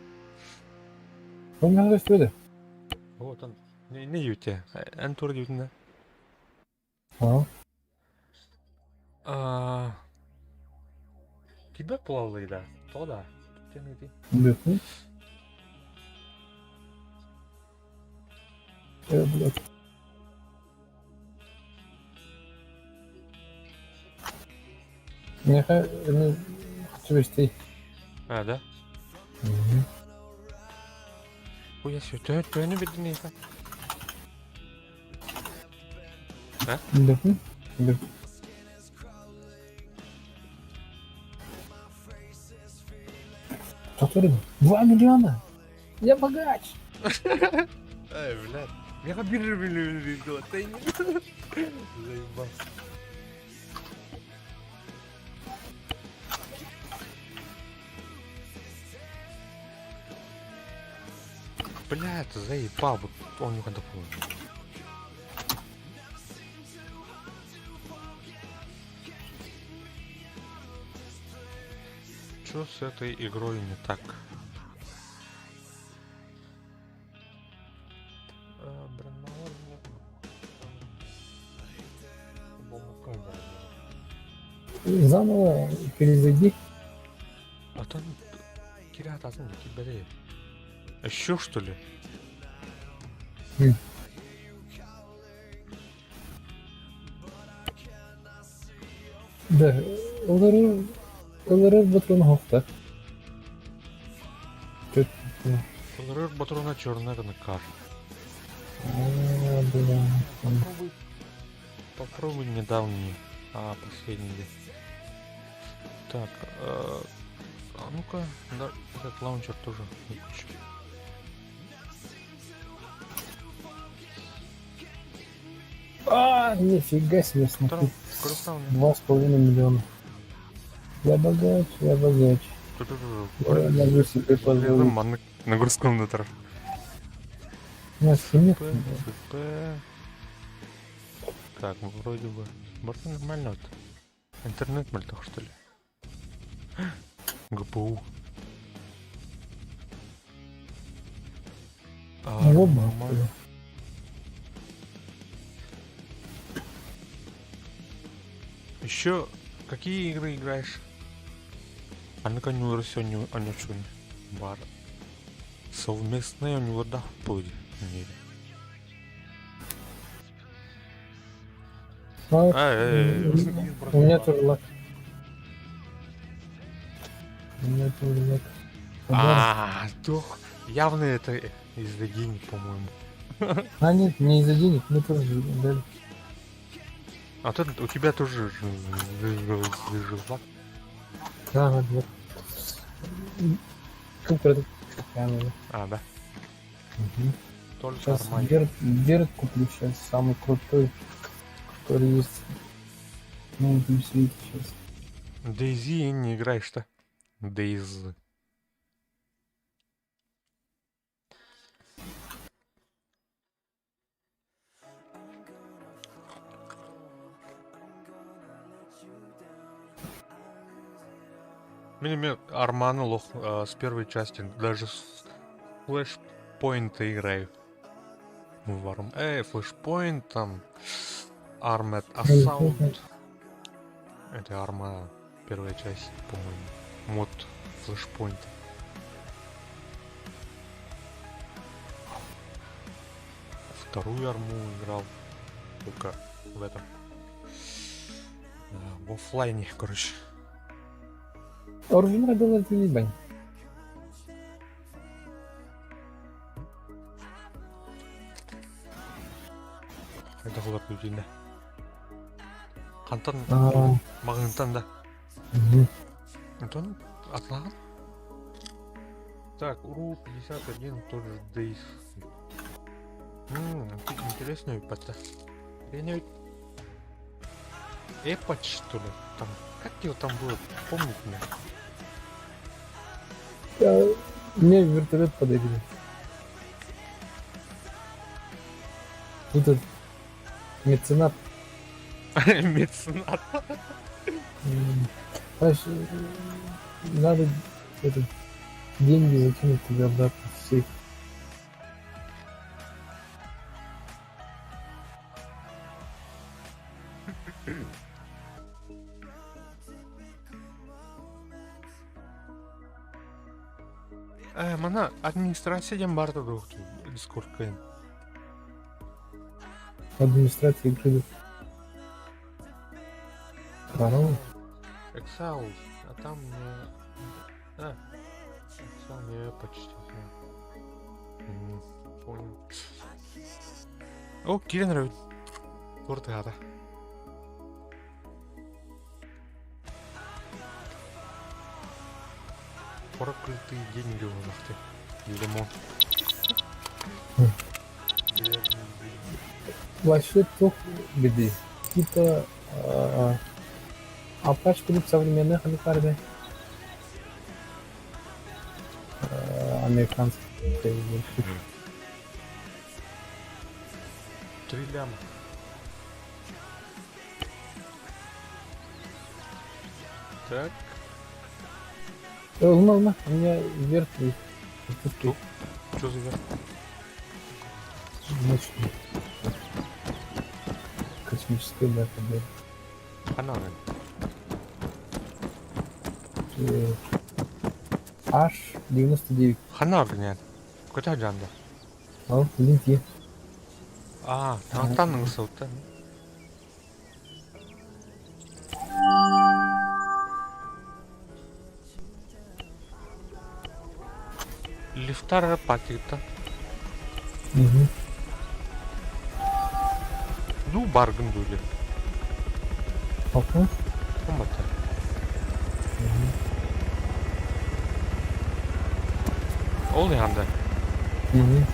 Ол көстүбэдэ? Отон не юте. Эн тур диютина. Аа. Аа. Кибе плавлый да. То да. Тенеди. Билбэппин. Э, блядь. Миэхэ эмиэ хочу истий. А, да? Хуя себе, төһөнү билдин эйиэхэ? А? Билбэппин. Билбэппин. Который? 2 миллиона! Я богач! Эй, блядь. Миэхэ биир миллион Заебал. Блядь, заебал, вот он не такой. Чё с этой игрой не так? Заново перезайди. Оттон кире ататын килбэтэй. Еще что ли? Да, олорор, олорор ботурун оһохто. Олорор ботуруна черная гына кар. А, бля. Попробуй, попробуй недавний, а последний. Так, а ну-ка, да, этот лаунчер тоже выключу. А, нифига себе, смотри. Красавчик. 2,5 миллиона. Я богач, я богач. Я могу себе позволить. Маннык нагрузкам турар. Нет, нет. П, П. Так, ну, вроде бы. Может, нормально вот. Интернет мөлтөх, что ли? ГПУ. А, Ну, оба. нормально. Еще какие игры играешь? А ну-ка не сегодня онючун бар. Совместные у него да будет. Не. А, А, у меня тоже лак. У меня тоже лак. А, тух. Явно это из-за денег, по-моему. А нет, не из-за денег, мне тоже дали. А тут у тебя тоже лак. Да, вот. Как А, да. Угу. Только Сейчас Армани. Верт куплю сейчас, самый крутой, который есть на этом свете сейчас. DayZ не играешь-то? DayZ. Мне Арман лох с первой части, даже с Flashpoint играю. В Арм... Flashpoint там, Armored Assault. Это Арма первая часть, по-моему. Мод Flashpoint. Вторую арму играл. Только в этом. В оффлайне, короче. Оружие было это ебань. Это было да. Хантан А, маҕаһыынтан да. мгм. Антон атлан. Так, УРУ 51 тоже DayZ. Тут интересный это. Я Эпоч, что ли? Там, как его там было? Помните мне? Мне вертолет подарили. Этот меценат. Меценат. Знаешь, надо этот, деньги закинуть тебе обратно в сейф. Манна администрация диэн баар дуо Discord кыын. Администрация игры. Здорово. Excel, а там не... А, Excel не почти. Понял. О, киирэн нравится. Куртада. Проклятые деньги у нас ты. Лимон. Грязные деньги. Вообще туох беды. Типа Apache курдук современный халикарды. Американский. 3 ляма. Так. Ылма, ылма, у меня вверх есть. Что? Что за вверх? Мощный. Космическая, да, победа. Ханна H99. Ханна огня. Куда жанда? Ал, линти. А, таңтан ыңсылты. Лифтар патита. Угу. Ну, баргын дули. Опа. Комата. Ол янда. Угу.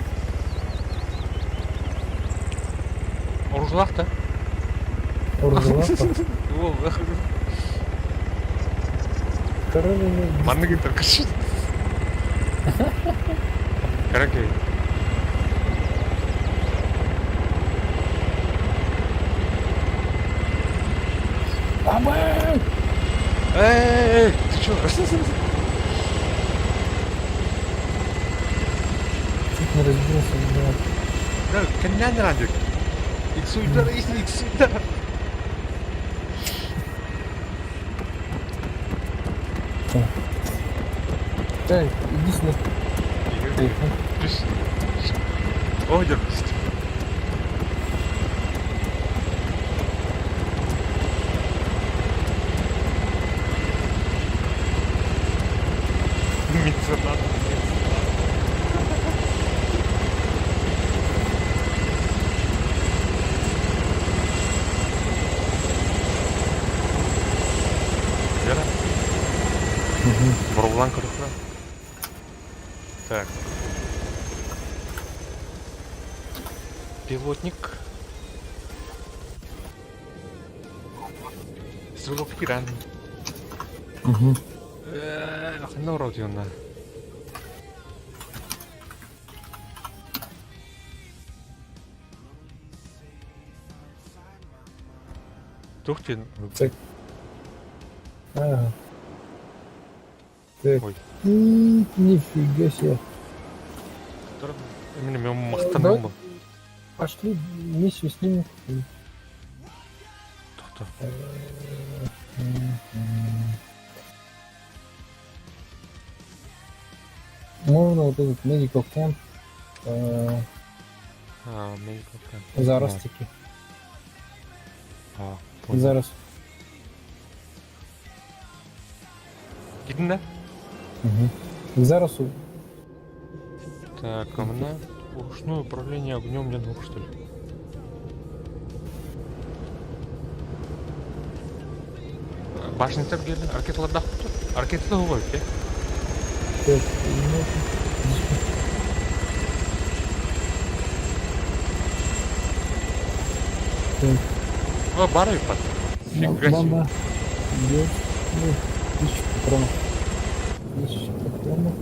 Оружлах да? Оружлах. Ол. Короче, Манныгы только Каракей. Абай! Эй, ты чё? Чуть не разбился, да. Да, коня не радик. Иксуйдар, иксуйдар. Так, иди сюда. О, держись. Меценат, меценат. Вера? Угу. Боровлан көрөхрө. Так. Пилотник. Стрелок Киран. Угу. Ханна родина. Тух ти. Так. Ага. Так. Ой. Нифига себе. Именно мен мақтанамын. Пошли миссию снимем. Тоқта. Можно вот этот medical camp А, medical camp. зараз таки. А, понял. Зараз. Кидin да? Угу. Зараз Так, а мне ручное управление огнем не двух, что ли? Башня так geldi. Ракеталар Ракеталы ғой, те? Так, ну, Так, О, бары пат. Фига себе. бомба. Идет. Ну, 1000 патронов. 1000 патронов.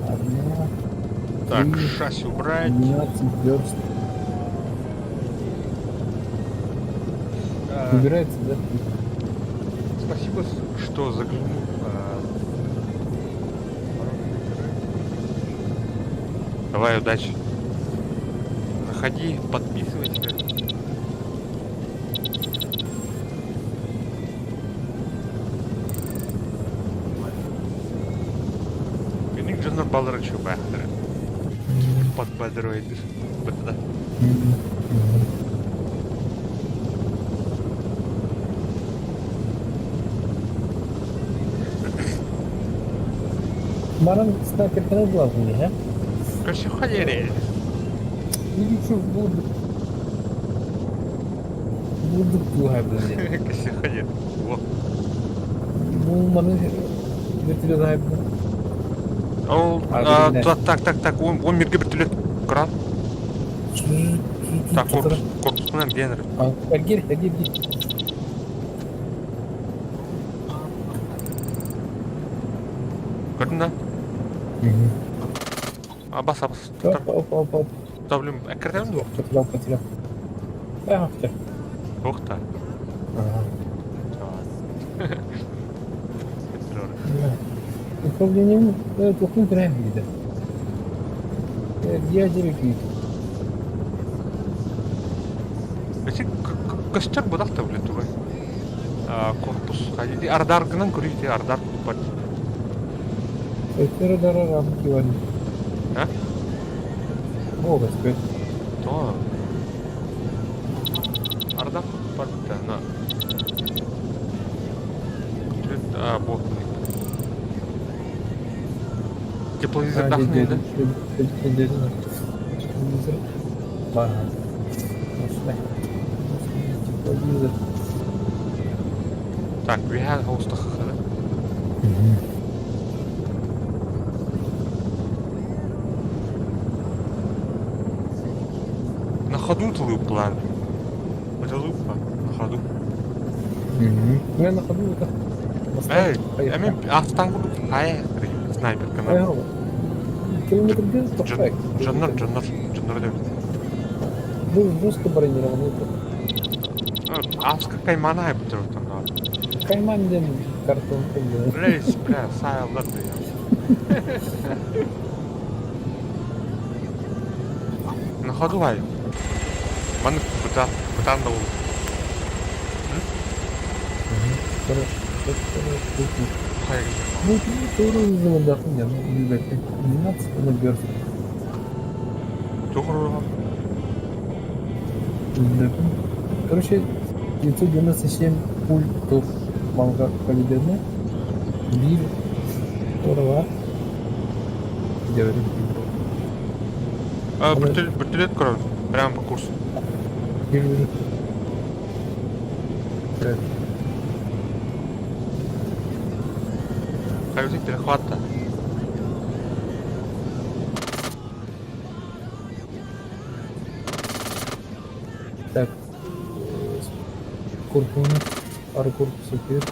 Одна. Так, три, шасси убрать. 12 верст. А, Выбирается, да? Спасибо, что заглянул. Давай, удачи. Заходи, подписывайся. Менің жонор балдары чё бәхтірі. Подбадривает. Да. Маран снайперка главный, а? Короче, ходили. Или что, буду. Буду тугай, блин. Короче, ходили. Во. Ну, маны вертолет гай, блин. Ол, А, блин, так, так, так, так, он, он мирге вертолет кран. Так, корпус, корпусынан генер. А, Эргер, эргер, эргер. Көрдің да? А, бас, бас. Оп, оп, оп, оп. Давлю, әкірден бу. Потерял, потерял. Ах, Туох да? Ага. Управлением туохпун күрээн билдэ. Дядя Эти көстөр будах да блин тугай. Корпус ардаргынан көрүйте ардар куппат. Өттөрө дара рамки ван. А? О, Господь. То. Ардар куппат на. А, бо. Тепловизордахны да? Телевизор. Ага. Тепловизор. Так, we had host хахара. На ходу ты план. Это лупа на ходу. Я на ходу это. Эй, I mean, астан хай снайпер канал. Километр без Джаннар, Джаннар, Джаннар деп. Был жестко бронированный. Аска каймана бутыр там. Кайман ден картон Блядь, бля, саялдар да. На ходу ай. Маны быта, бытан да ол. Ну, тоже заводах нет, ну, 12 на берст. Короче, 997 пуль топ малга поведены. Бил, Орла. Говорит. Вертолет, короче, прямо по курсу. Вижу, вижу. Так. Хай перехват-то. Так. Корпус. Пару корпусов вверх.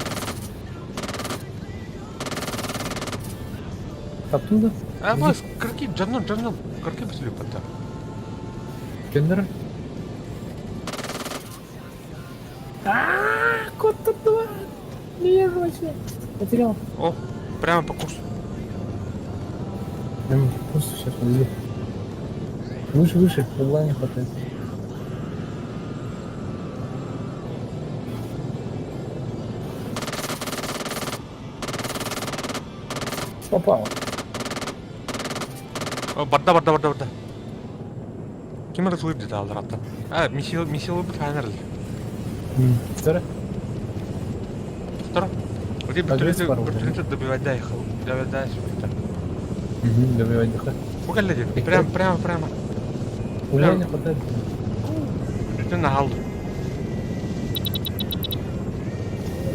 Оттуда? А, бас, кырки, джаннор, джаннор, кырки бісілі патта. Кендер? А, кот тут два. Не вижу вообще. Потерял. О, прямо по курсу. Прямо по курсу сейчас подойди. Выше, выше, угла не хватает. Попал. Барда, барда, барда, барда. Ким разлып деді алдар аттан. А, мисил, мисил бит хайнер. Второй? Второй. Где вертолет добивать дай, добивать дай. Угу, добивать дай. Покажи, прямо, прямо, прямо. Угла не хватает. Ты на галду.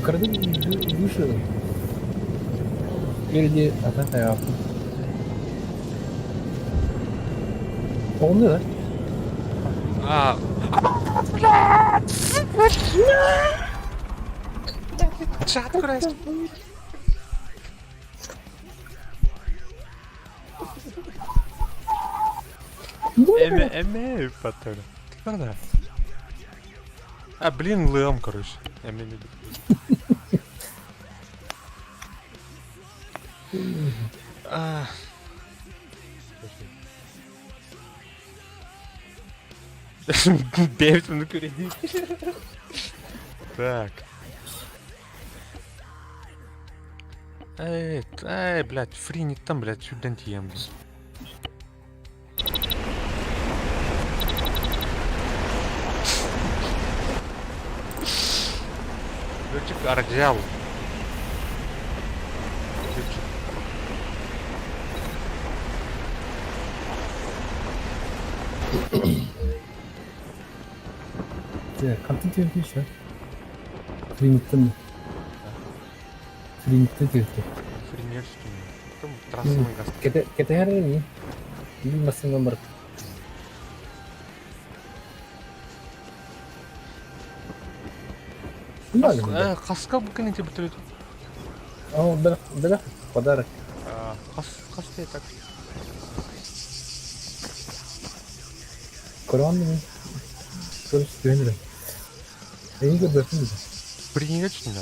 Корды выше. Впереди атака авто. Полный, да? А. Чат, Christ. Эме, эме, паттар. Правда? А, блин, лым, короче. Эме, А. Девять минут курить. Так. Эй, эй, блядь, фри не там, блядь, сюда ем. Летчик Арджал. Летчик. Так, а ты еще? Фриниттен. Фриниттен тирти. Фринерский. Потом трассовый газ. Кете ми масын номер. Хаска букин эти бутылки. О, да, да, подарок. Хас, хас так. Корон. Короче, түһэн эрэ. Эйиги көрбөппүн дии. Приняга түстүн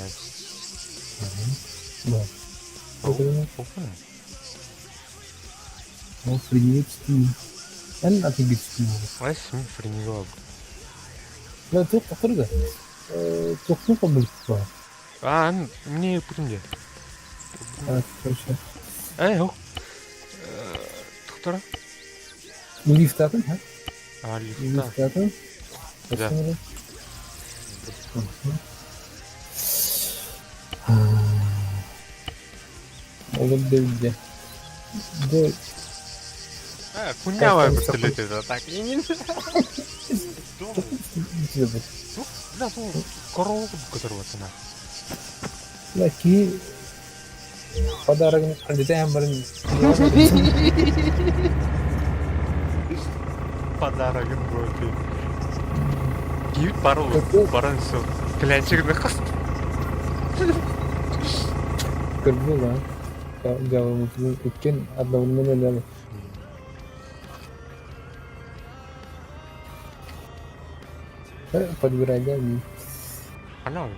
Да. Ол Ол ол Ол фринигэ түстүн. Эн атыгы түстүн буолуо. Ай син фринига бар. Да туох тахсар да? Туохтун холболуктуга. А, мне путин де. Короче. Эй, хок. Тохтора. Лифтатын, ха? А, лифта. Лифтатын. Да. Olur devde. De А, кунява вертолеты, да, так. Бля, ну, корову которого цена. Ки подарок детям барин. Подарок будет. Киют пару, баран все. Клянчик на хост. Көрбү да. Жабымытын иккен одновременно өлөм. Подбирай, да? Она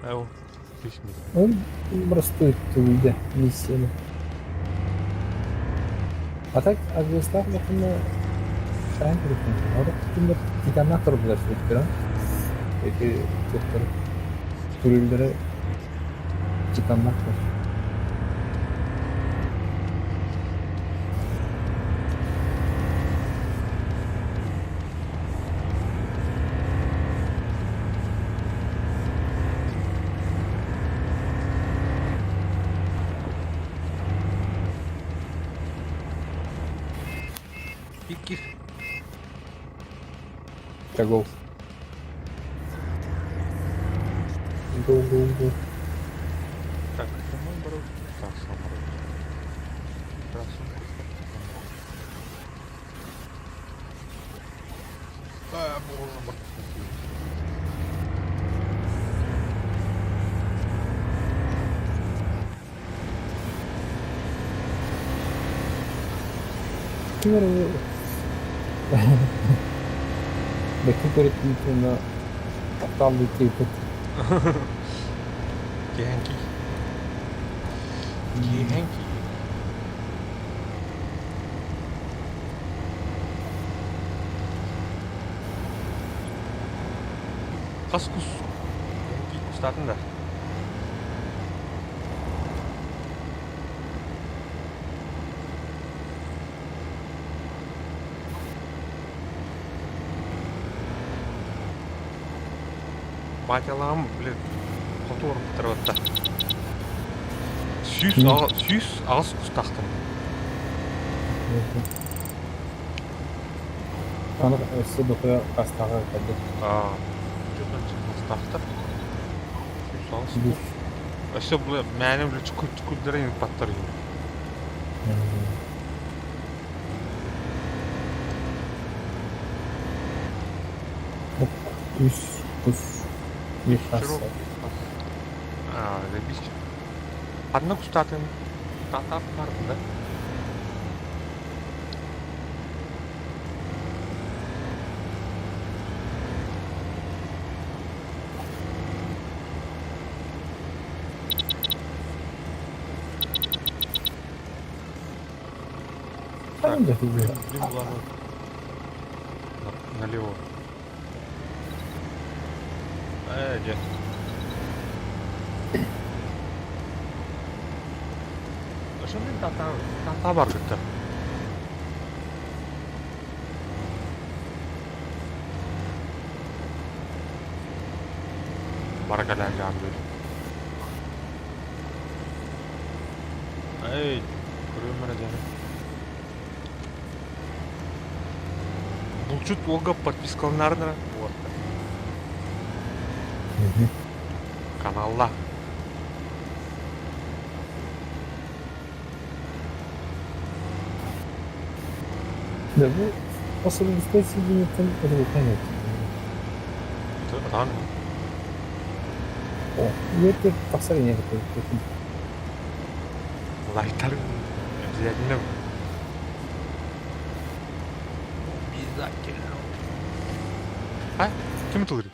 Эл, Он простой туйда миссияны. А так, агрестах бакына шайын турукун. Ора кимдер титаннах турбулар сүрөттөр. Эки туктар турилдери титаннах бар. Икки. Go. Go, go, go. Так, самый Так, самый. А, боже, Кимер Бэкки көрөттүүтүнэ таптаал тиипит. Генки. Генки. Хас кус. Генки кустатын да. Батялам, блин, хоту орын Сүүс сүүс ағыс кустахтым. Аны өссө дохуя хастаҕа кэллэ. Аа, кустахтар. Сүүс ағыс кус. Өссө бу мәне биле чүкүлдөрө паттар. Үс кус. Bir хас. Аа, забись. Одна кустатын. Татар барды да. Так, Блин, главное. Налево. Где? Ошо мен тата тата бар бітті. Баракалан жанды. Эй, көрөм жаны. Булчут олга подпискаларына вот. Каналла. Да, бу особенно сиденье это понятно. Тан. О, это тахсар не такой. Лайктар обязательно. Обязательно. А? Ким ытылыр?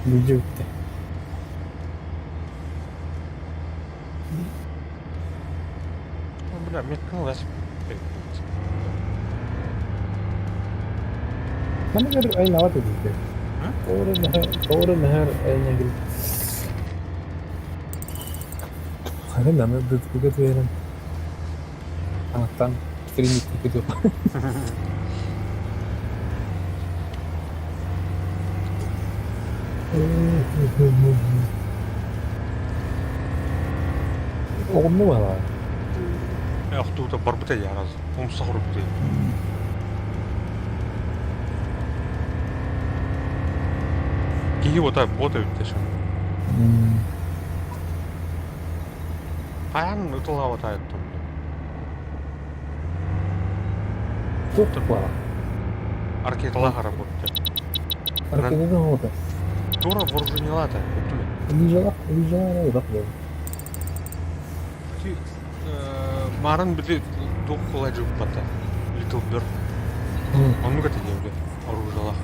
Видео бүттэ. Бля, меткнулась. Манныгар айнаҕа түбүлтэ. Тоҕо нэһэр айнагил. Ханан аны дытыга түһэрэн Аттан стримикки туох. Оҕунну баҕа. Охтуута барбыта яраз. Умса хорупты. Киһи бота бота бүттэ шын. Хаһан ытылаабата айттым. Туох буолла? Ракеталаах работа. Ракетаны оҥорбута. Тура вооруженилата. Лижалах, лижалара удах буолла. Марын били туох кулай жуппата. Little Bird. Оннук этэ диэбили оружиялаах.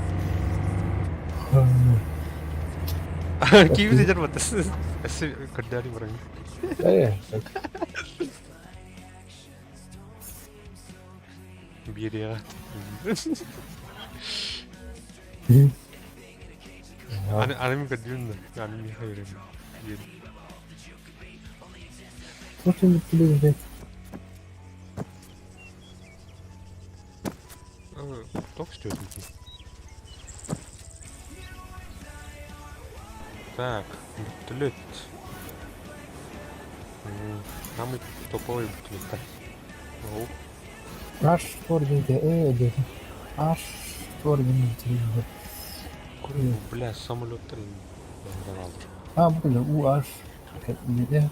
Киви дедер бата. Өссө көрдөөрү баран. Биэриэҕэ. Аны аны мин көрдүүрүм да. Аны миэхэ биэрэн. Биэр. Очень блядь. Туох сөтүтүй? Так, бүттүлүт. Самый топовый бүттүлүт так. Оу. Аш орденде, дедим. Аш орденде. Бля, самолеттар А, бля, у аш. Не,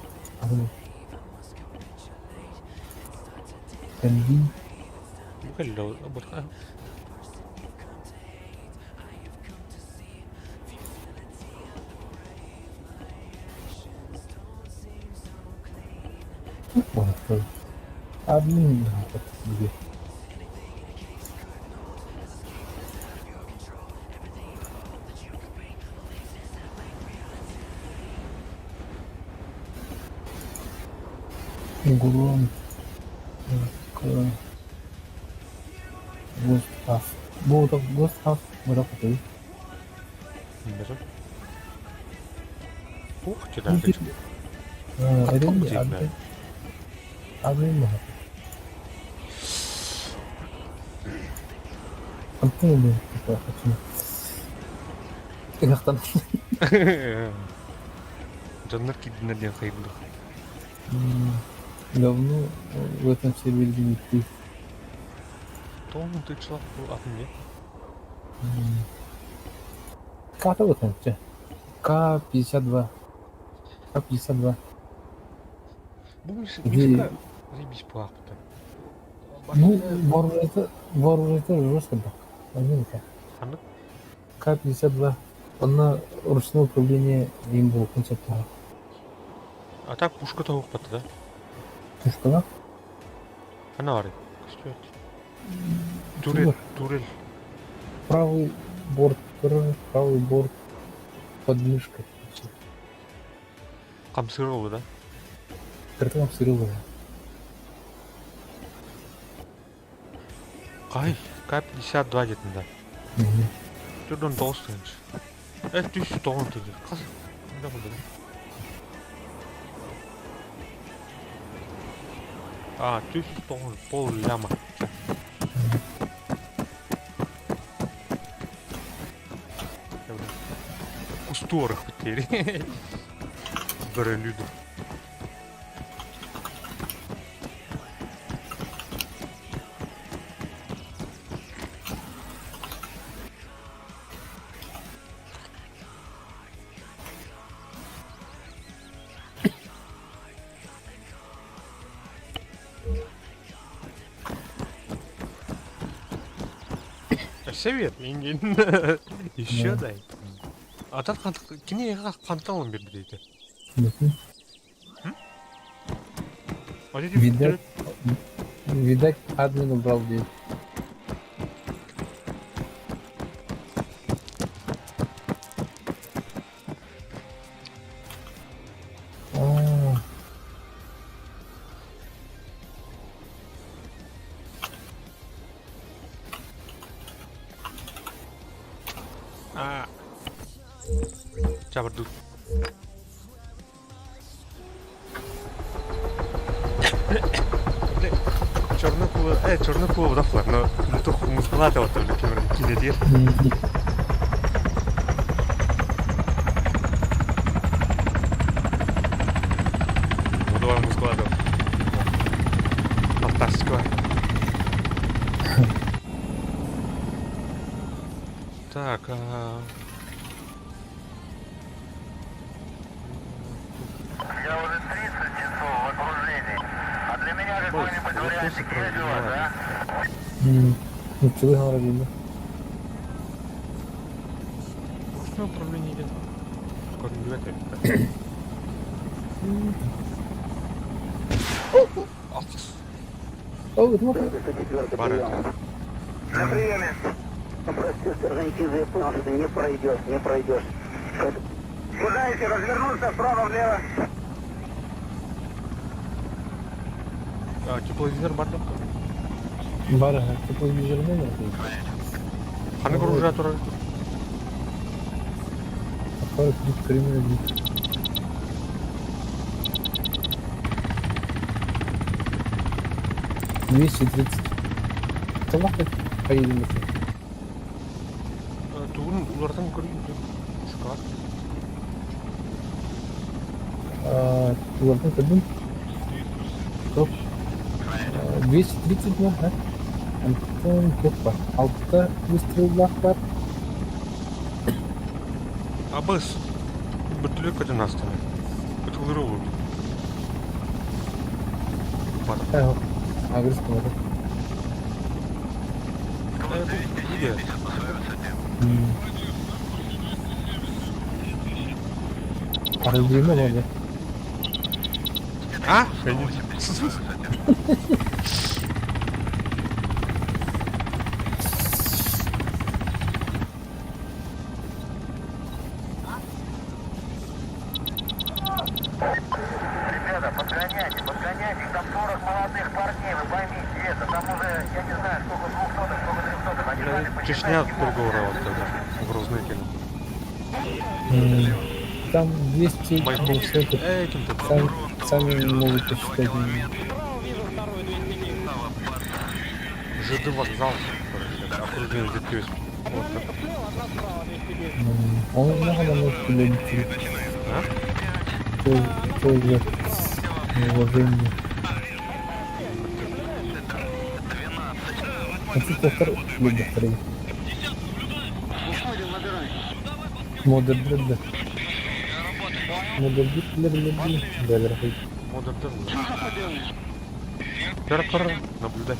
Кэллиин Бу кэллэ бу Админ Гурон Густав. Бу Густав бырахытый. Бөтөн. Ух ты, да. Эден админ Антон Ыһыахтан. Дьоннор киирдиннэр диэн хайбыт. Давно в этом сервере не ты. Тоҕо тыычылах бу атын не? К вот К-52. К-52. Бу мишка заебись плакта. Ну, вооружение, вооружение жестко так. Один Ханнык? К-52. Онно ручное управление им был концептуал. А так пушка того хватит, да? Пушка, да? Она бары. Турель, турель. Правый борт, правый борт под мышкой. Хамсырылы, да? Кыртым хамсырылы. Кай, К-52 диэтин да. 49 тыһыынча. Э, 109 тыһыынча. Хас? Ханна булдум? А, 109 пол ляма. Кустуорах битери. Бөрөлүдү. Совет, еще дай. А так кини хантан ылан биэрбит этэ. Видать, видать, админ убрал дверь. А, А. Чабырдуу. Чернокула, Чернокула вдохла, но тух мускулата вот только кинетир. Водовар мускулата. Фантастика. Так, а... Я уже 30 часов в окружении. А для меня какой-нибудь вариантик есть у вас, а? Ну, целый говорили. Ручное управление идет. Координаты. О, это можно? Бары. На приеме. Прости, Орджоникидзе, я понял, что ты не пройдешь, не пройдешь. Куда идти? Развернуться вправо-влево. А, тепловизор бар да? Баар, тепловизорынан Ханнык оружие турар? Аппарат криминал. 230. Тамақ поедем это. Тугун улардан көрүн шоколад. Улардан көрдүм. Топ. 230 ма, а? Антон көп бар. Алты выстрел бар. Абыс. Бөтүлүк көтөн астаны. Бөтүлүрү болду. Бар. Агрыз болады. Где? Арылдыйма болады. А? Ребята, подгоняйте, подгоняйте. Там 40 молодых парней, вы поймите это. Там уже, я не знаю, сколько двухсотых, сколько трехсотых. Они сами посчитать Чечня не могут. другого вот тогда. Грозный кино. Там 200 Майкоп. двухсотых. Этим-то. Сами, сами могут посчитать. ЖД вокзал. Короче, окружение жетпес. Вот так. Он много может любить. А? Тоже уважение. А ты повтор любит второй. Модер дред. Модер дред. Модер Пер наблюдать.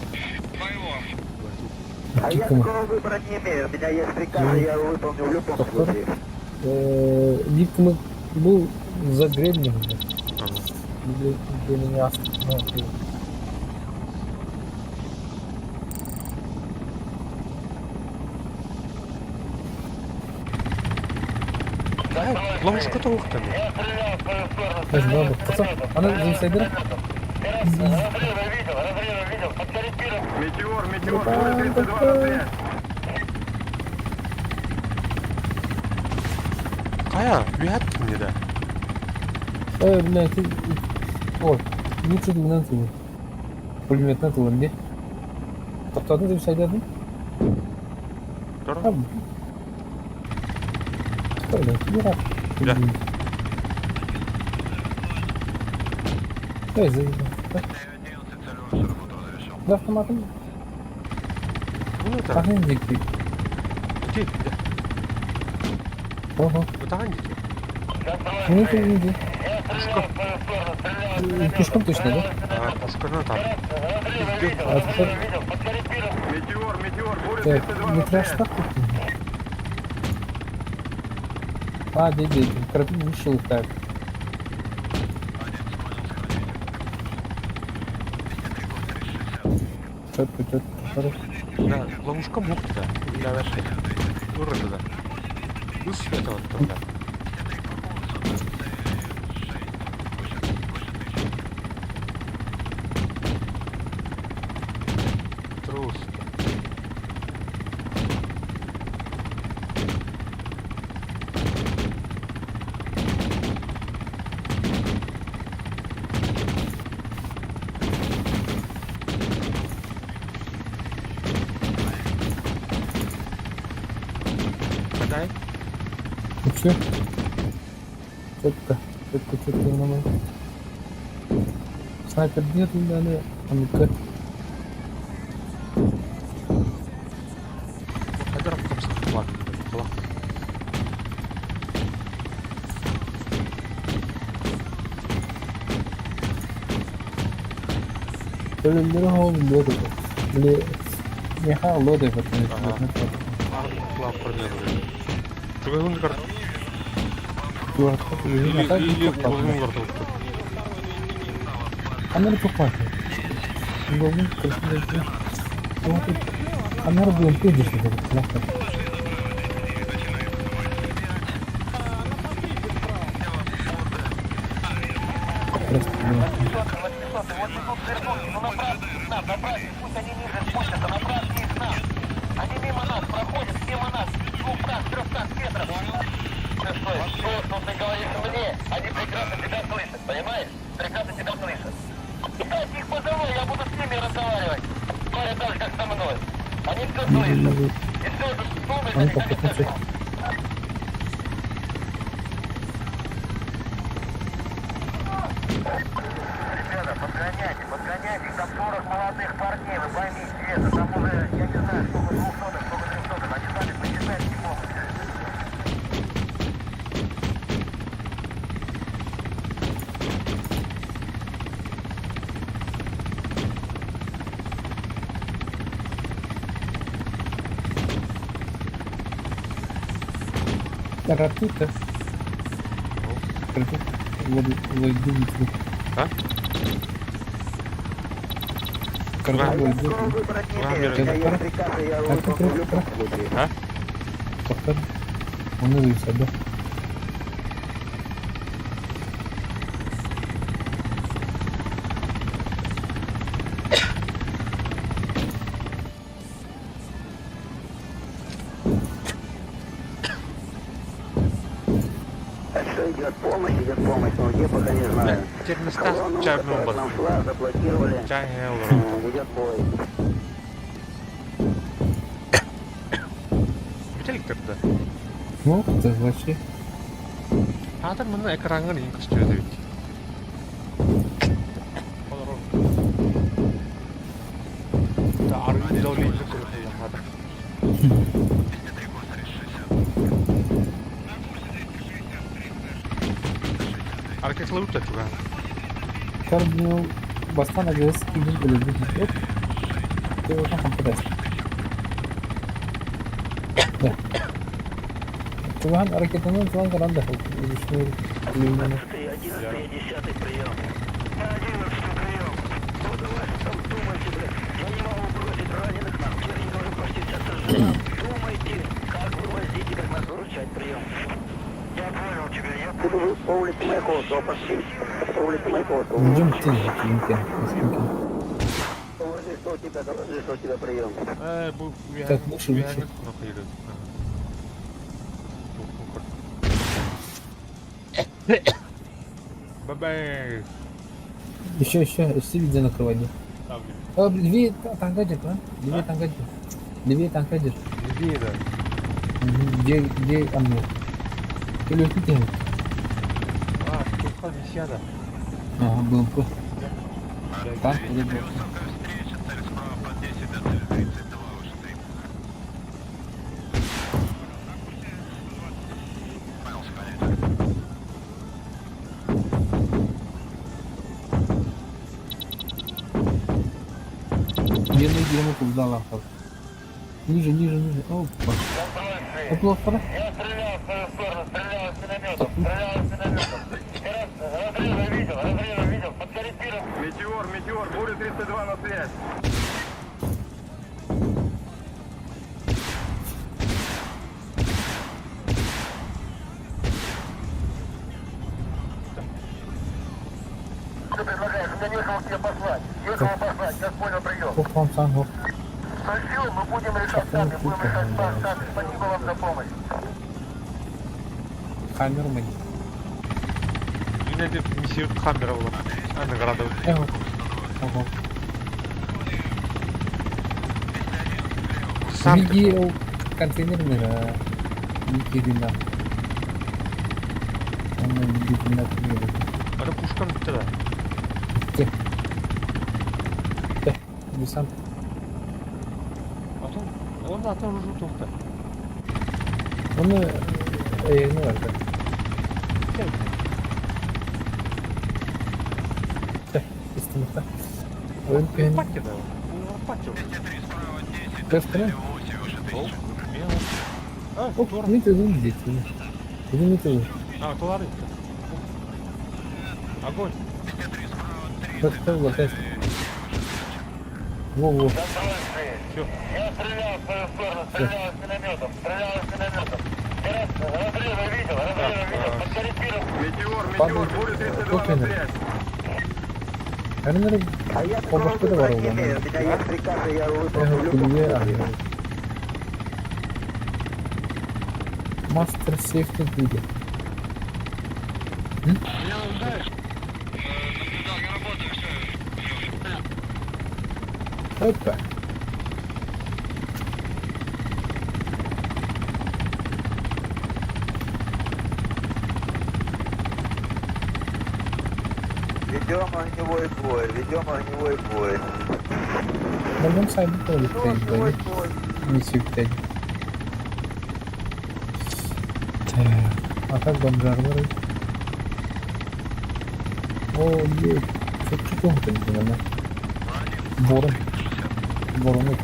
А я такого выбора не имею. У меня есть приказ, и я его выполню в любом Повтор. случае. Виктор был за гребнем. Ага. Для меня. Ну, Ловушка то там. Даже баба. Пацан, она за инсайдера? Разрывы видел, разрывы видел. Подкорректировал. Метеор, метеор, 32 на связь. Кая, вият мне да. Блядь, ты... О, лучше тылынан тылы. Пулеметна тылын де. Тоқтадың деп сайдадың? Тор. Блядь, Да. Эй, заебал. Да, автоматом. Ну это. Тағын дикти. Где? Где? Ого. Вот тагын дикти. Ну это не иди. Пешком точно, да? А, пушка на там. А это Метеор, метеор, буря Так, 32 на метраж связь. так тут? А, дядя, крапиву вышел так. Четко, четко, хорошо. Да, ловушка мух туда. Ура туда. Ус этого туда. Трус. Подай. Ну все. Четко, четко, четко нормально. Снайпер нет, да, а ну-ка. Хайдар хамсах бар. Өлөллөрө хоол лоды. Били меха лоды Ага. Чугай кар. Или голун кар. Анар попахи. Голун красивый. Анар был педиш этот Просто, Ну направьте их нам, направьте, пусть они ниже спустятся, направьте их нам. Они мимо нас проходят, мимо нас, 200-300 метров. Что, что ты говоришь мне? Они прекрасно тебя слышат, понимаешь? Прекрасно тебя слышат. Дайте их позову, я буду с ними разговаривать. Говорят так же, как со мной. Они все слышат. И все это думают, Они они как как это Ребята, подгоняйте, подгоняйте, там 40 молодых парней, вы поймите это, там уже, я не знаю, сколько двухсотых, сколько трехсотых, они сами посчитать не могут. Ракета. Ракета. Вот, вот, двигатель. А? Корабль. А? Повтор. Он зависит, да? Что идет помощь, идет помощь, но где пока не знаю. Теперь места Колонну, чай которая к нам шла, заблокировали. Чай Идет бой. Метелик тогда. Ну, это вообще. А там мына экрангын ең күшті ведь. Да, аргын дәулет Аркет лаута чуган. Кардинал Бастан АГС кигин өлөрбүт. Оп. Ты уже хампадас. Да. Туган ракетанын туган каранда. Одиннадцатый, десятый прием. Одиннадцатый прием. Вот у вас там думайте, блядь. Я не могу бросить раненых нам. Техника уже почти вся сожжена. Думайте, как вывозить и как нас выручать прием. Я понял тебя, я понял. По улице Маяковского пошли. По улице Маяковского. Идем ты, Юнкен. Доложи, что у тебя, доложи, что у тебя прием. Бу Так, лучше, лучше. Бабай. Еще, еще, еще видео накрывай. А, левее танкадер, а? Левее танкадер. Левее танкадер. Левее, да. Где, где оно? Или тут А, тут висяда. Ага, БМП. Танк или БМП? Где ноги ему куда лапал? Ниже, ниже, ниже. Опа. Оп, пора. Я стрелял в свою сторону, стрелял из миномета, стрелял из миномета. Разрывы видел, разрывы видел, под корректиром. Метеор, метеор, буря 32 на связь. Тебя некого к тебе послать. Некого послать, как понял прием. Туох сан суох. Все, мы будем решать сами, будем решать сами. Спасибо вам за помощь. Камерман. Yine de миссия камера була. Аны карады. Эх. Ого. Сам Биги ол контейнер мира. Бики дина. Онно биги дина киирэр. Аны пушкам битте да. Те. Те. Десант. Атын, он атын ружу тоқта. Оны эйни барда. Те. Истимахта. Ойын пен. Патти да. Патти. Кэфтена? Ол. Мен. А, Оп, тур. не ты здесь. Не ты. А, тулары. Огонь. Как латать? Во-во. Всё. Я стрелял в свою сторону, стрелял из минометом, стрелял из минометом. Я разрывы видел, разрывы видел, Так, под корректиром. Метеор, метеор, Падает. буря 32 Кофе. на связь. Әрнер қобақты да бар ол. У меня есть приказы, я выполню в любом Күлге Мастер сейфти дейді. Опа. Ведем огневой бой, ведем огневой бой. Морган сайбы тоже Ведем огневой стоит, бой. Миссию пять. Так, а как бомжар вроде? О, е, что что то не знаю. Ворон. Ворон это.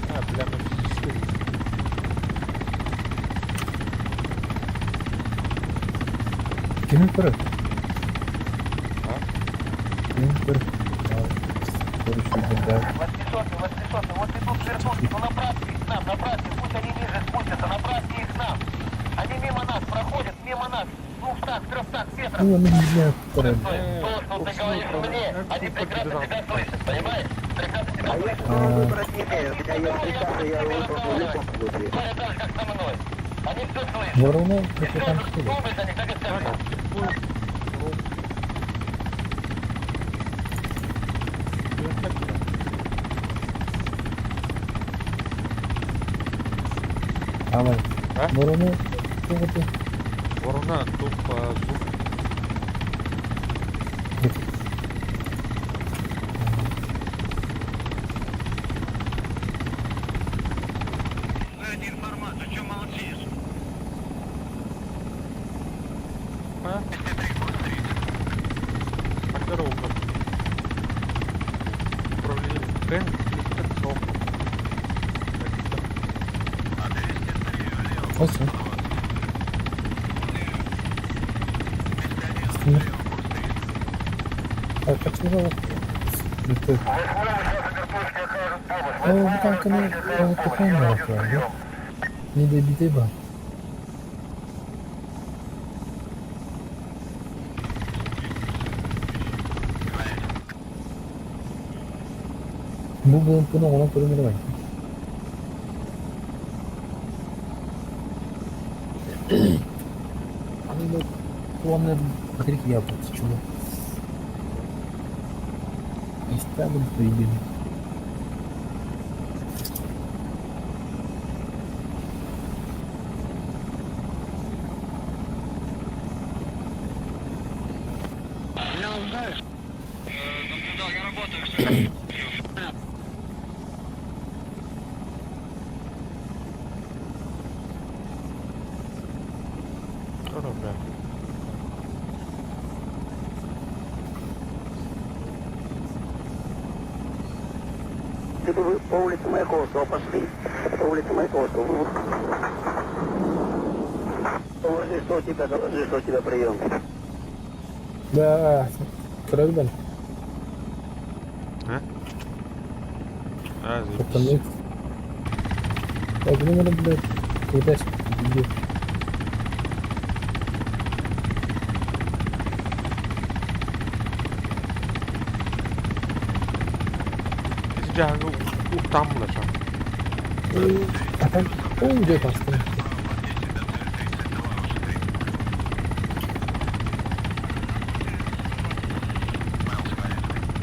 А, бля, мы физически. Кими көрөр? А? Кими көрөр? Көрүшү да. 800, 800, вот идут вертушки, ну направьте их к нам, направьте, пусть они ниже спустятся, направьте их к нам. Они мимо нас проходят, мимо нас, 200, 300 метров. Ну, ну, не көрөр. То, что ты говоришь мне, они прекрасно тебя слышат, понимаешь? Прекрасно тебя А я слышат. такого выбора не имею. У меня есть приказы, я его выполню в любом случае. Говорят так же, как со мной. Они все слышат. Ворону И все, капитан что Хилл. думаешь о них, так и скажи. Давай. А? Ворону тугуты. Ворона туп зуб. А? Так, здорово, брат. Управление Т или так Осы. Стимер. А как сказал? Это... О, танканы тухайна да? Не добитый ба. Бу БМП-ны онан көрөмөр бай. Аны планы батарейки я чего? Истабл прибыль. Здорово, бля. Ты бы вы по улице Маяковского пошли. По улице Маяковского. Доложи, что у тебя, доложи, что у тебя прием. Да, көрөбүн. А? А, заебись. Пацаны. Так, ну, надо, блядь, куда где? дьааһыгы уктаан булача. А там он где поставил?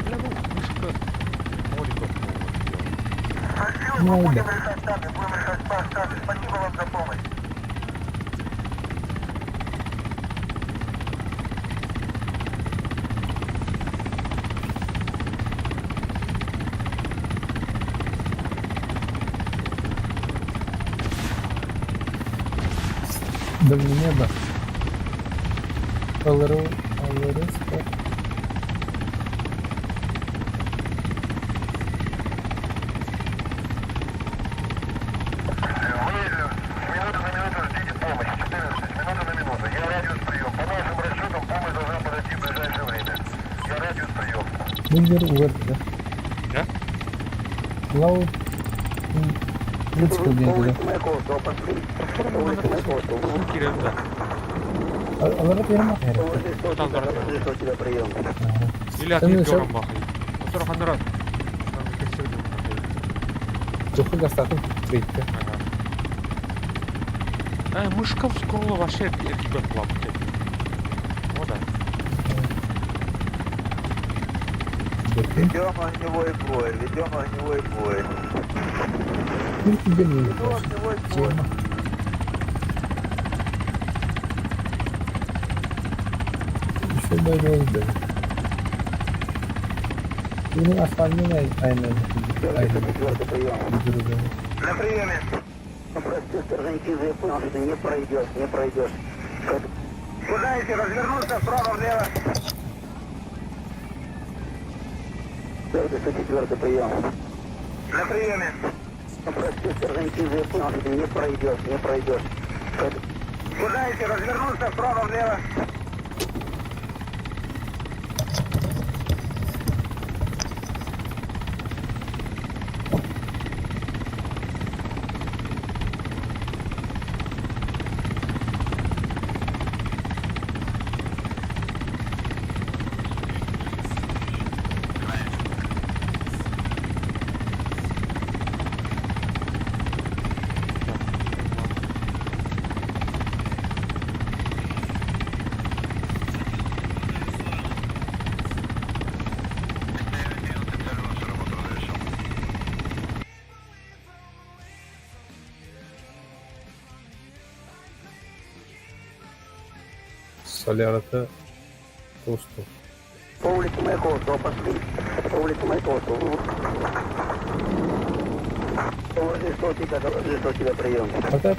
Бля, ну, мышка моликов Ну, да. Будем решать сами, будем решать сами. Спасибо вам за помощь. Да в небо. ЛРУ, ЛРС, Вы минуту на минуту ждите помощи. 14, минуту на минуту. Я радиус прием. По нашим расчетам помощь должна подойти в ближайшее время. Я радиус прием. Лидер УР, да? Да? Лау. Мультик По где-то, да? улице Маяковского пошли. По улице Маяковского. Кирилл, да. Алар берме? Положи, что у тебя, положи, что у тебя прием. Или от Там них еще- гором бахай. Который ханера. Тухы гастатын третья. Ага. А, мышка в школу вообще эргибет лапки. О, да. Ведем огневой бой, ведем огневой бой. Ведем огневой бой. Тема. Еще даже да. Ну, остальные айна. Айна. Четвертый прием. На приеме. Ну, прости, Орджоникидзе, я понял, что ты не пройдешь, не пройдешь. Куда идти? Развернуться вправо-влево. 104 прием. На приеме. Ну, прости, Орджоникидзе, я понял, что ты не пройдешь, не пройдешь. Куда идти? Развернуться вправо-влево. Солярата просто. По улице Маяковского пошли. По улице Маяковского. Положи, что у тебя, доложи, что у тебя прием. А так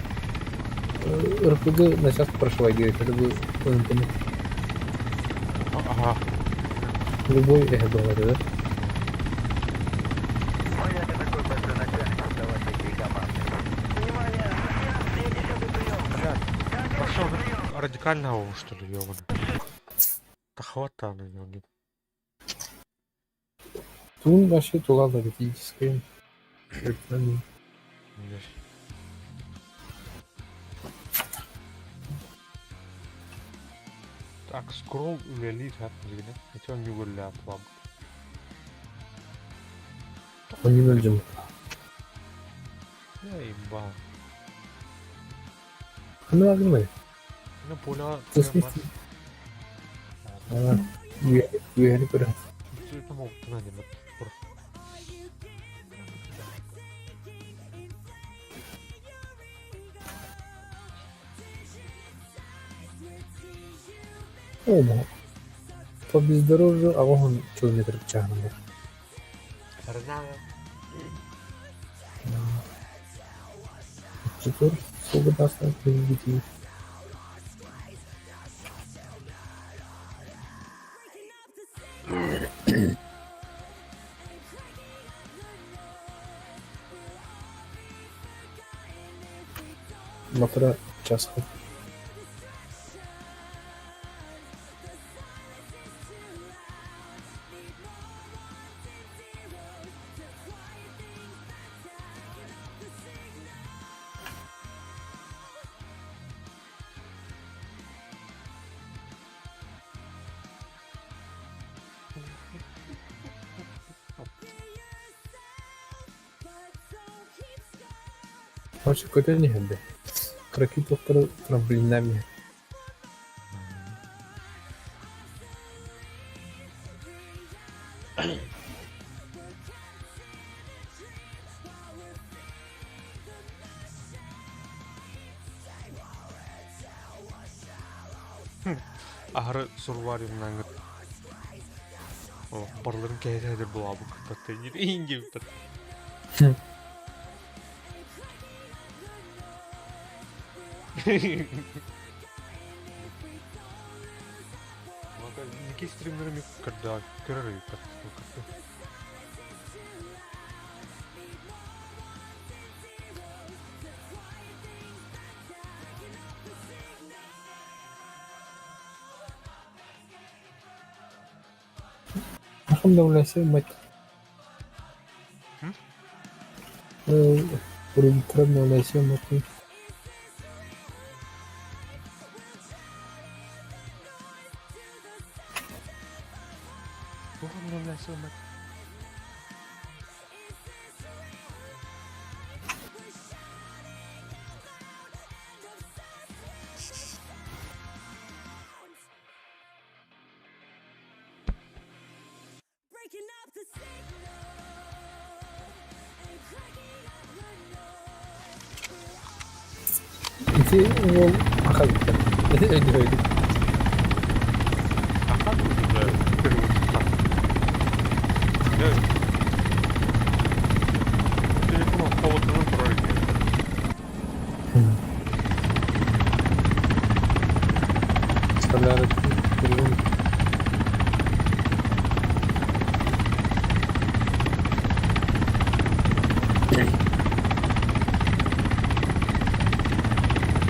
РПГ на час прошла говорит, это бы НТМ. Ага. Любой эхо говорит, да? Ну, я не такой большой начальник, давать такие команды. Внимание! 10 прием. Пошел радикального, что ли, ёбаный. Да хватало на него. Тун вообще тула логистическая. Так, скролл үлэлиир хат билигин. Ити он югулля плам. Он не нольдем. Я еба. Ну, агнай. Ну, поля. То есть, А, я не понял. Это мог на не О, по бездорожью, а вон километр чахнул. Теперь сколько даст детей. Мотора час. Короче, көтөн иһэрдэ. Кыракый туохтары трамплиннаан иһэр. Аһары сурваривнаҥҥыт барыларын кэһэтэ булаабыккыт диэбиппит. Ники стримнерами көрдөөх көрөр эбиппит. Alhamdulillah мать. Alhamdulillah мать. Alhamdulillah мать. Ити уол аха бүттэ. Өйдөөдүк. Аха уже Телефон холодным пройти. Представляю,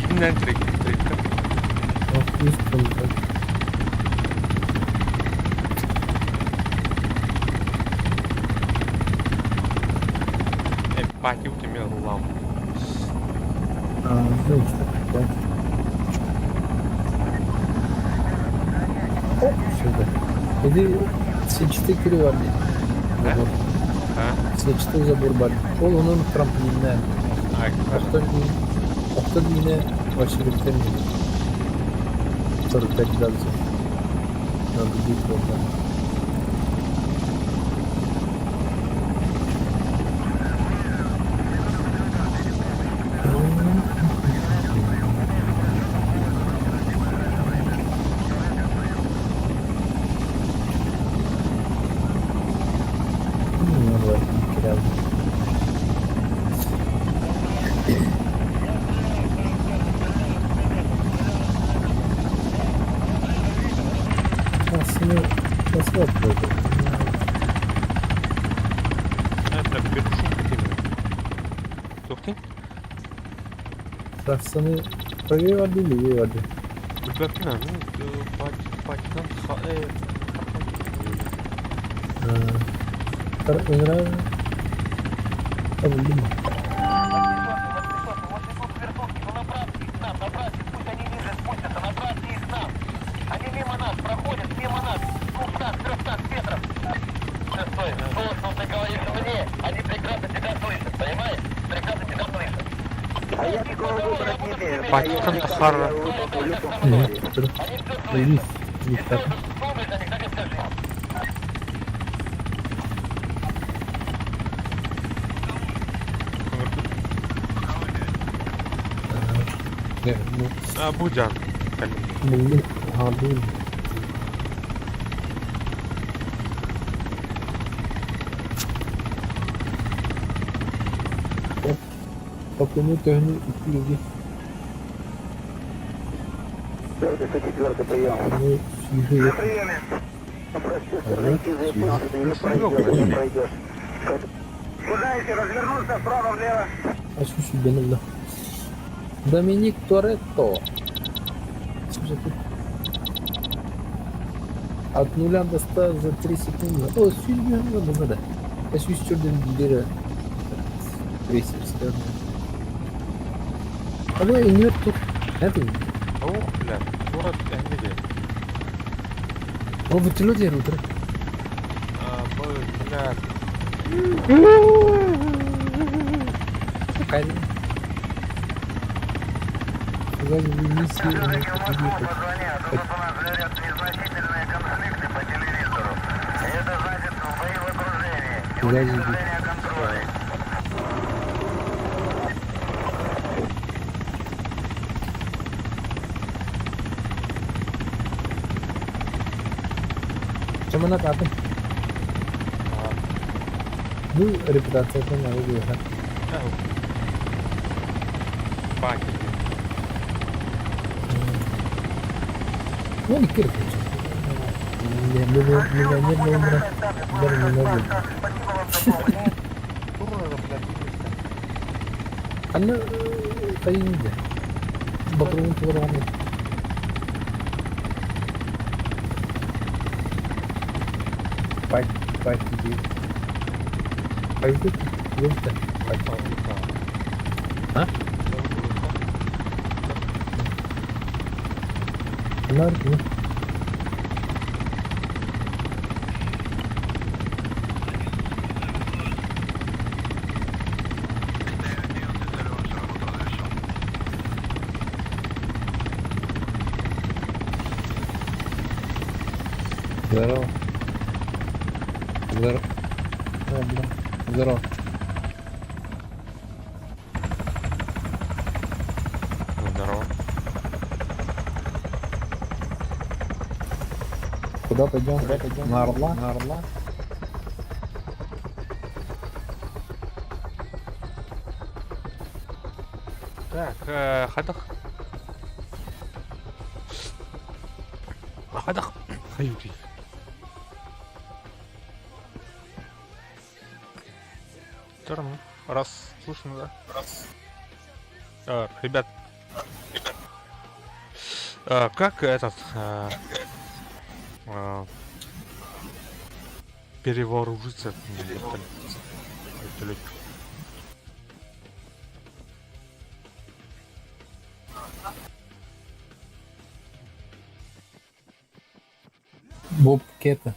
Kimden direkt direkt? Пати у тебя лав. А, ну, да. Оп, сюда. Иди, сечты кривали. Забор. Сечты забор бар. Ол onun трамплинне. Охтон мине очередьтен 45 градусов. Надо бить вот так. Ну, давай, кидал. Красиво открыто. Это берушин Тухти? Красны правее воды, левее воды. Ребятина, ну, патинан Табылдым. Пусть они ниже спустятся, направьте их нам. Они мимо нас проходят, мимо нас. 200-300 метров. Шестой, то, что ты говоришь мне, они прекрасно тебя слышат, понимаешь? Прекрасно тебя слышат. А я такого выбора не имею. Патикан Тахара. Лис. Если уже думаешь о них, так и скажи. А, Будян. Булдум. Ага, булдум. Топыны төһөнү икки Четвертый прием. Ну, сүйү Попросил зайти за японцами, не пройдешь, не пройдешь. Куда идти? Развернуться вправо, влево. А сүүс Доминик Торетто. Слушай, тут От нуля до 100 за 3 секунды. О, сүүс да, да. А сүүс чөрдөн бери рейсерская. Алло, инвер тут. Это. Ох, бля, город Эмили. О, вертолет утро. А, бля. Кайли. Заняли миссию, Все-таки в Москву ехать. позвони, а то тут у нас, говорят, незначительные конфликты по телевизору. И это значит бои в окружении и Куда уничтожение контролей. Чем она каты? Ну, репутация это надо выехать. Паки. Ну, не кирпич. Миллионер номера даже не надо. Спасибо вам за помощь. Тура, блядь, видишь, Она поедет. Батрун тураны. Пать, пать, иди. Пойдет, ёпта. Пать. А? Нар, ну. Здорово. Здорово. А, бля. Здорово. Здорово. Куда пойдем? Куда пойдем? На Орла? На Орла. Так, хадах. Хадах. Хаюти. Сторону. Раз. Слышно, да? Раз. Ребят. Как этот перевооружиться? Вертолет. Бобкета.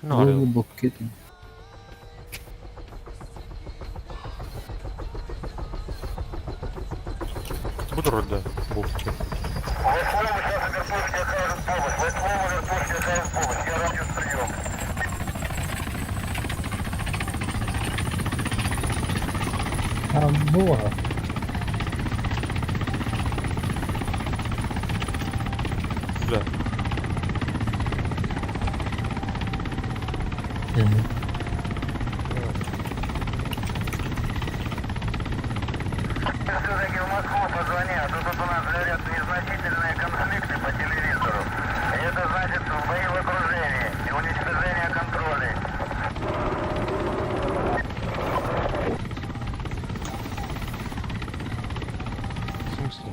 Ну, Голый Бобкета. буду да, бубки. Восьмому сейчас вертушки окажут помощь. Восьмому вертушки окажут помощь. Я радиус прием. А, бога. Да. Все-таки в Москву позвони, а то тут у нас, говорят, незначительные конфликты по телевизору. И это значит бои в окружении и уничтожение контролей. В смысле?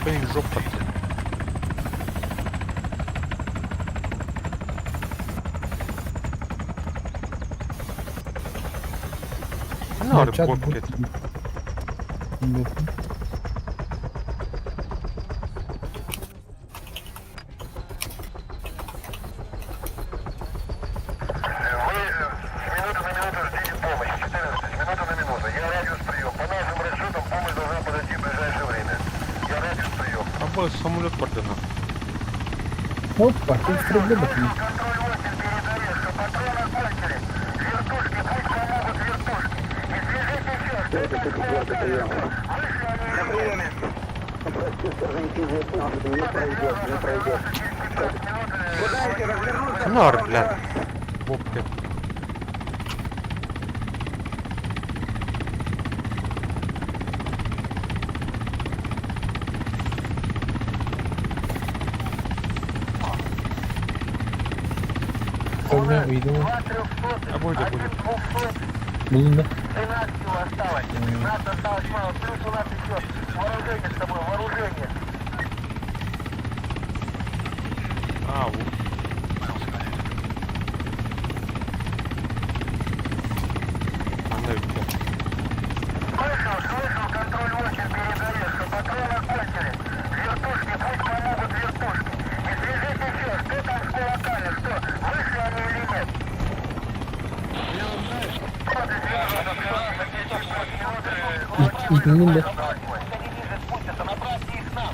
Блин, жопа-то. Ну, чат бобки. будет. Нет. Вы с минуты на минуту ждите помощи. 14, с минуты на минуту. Я радиус прием. По нашим расчетам помощь должна подойти в ближайшее время. Я радиус прием. А бы самолет продано. Опа, ты истреблю. Контроль 8 передает, что патроны кончились. Вертушки, пусть помогут вертушки. И свяжите еще, что там с кулаками, что? Вышли они или нет? Не пройдет, не пройдет. Куда эти развернуться? Нар, бля. Бобки. Когда выйду? Два трехсотых, А будет, один будет. двухсотый. Блин, да. 13 всего осталось. Нас осталось мало. Плюс у нас еще вооружение с тобой, вооружение. А, вот. Она ведь. Слышал, слышал, контроль 8 передает, что патроны кончились. Вертушки, пусть помогут вертушки. И свяжите еще, что там с кулаками, что, вышли они или нет? Итиннин да.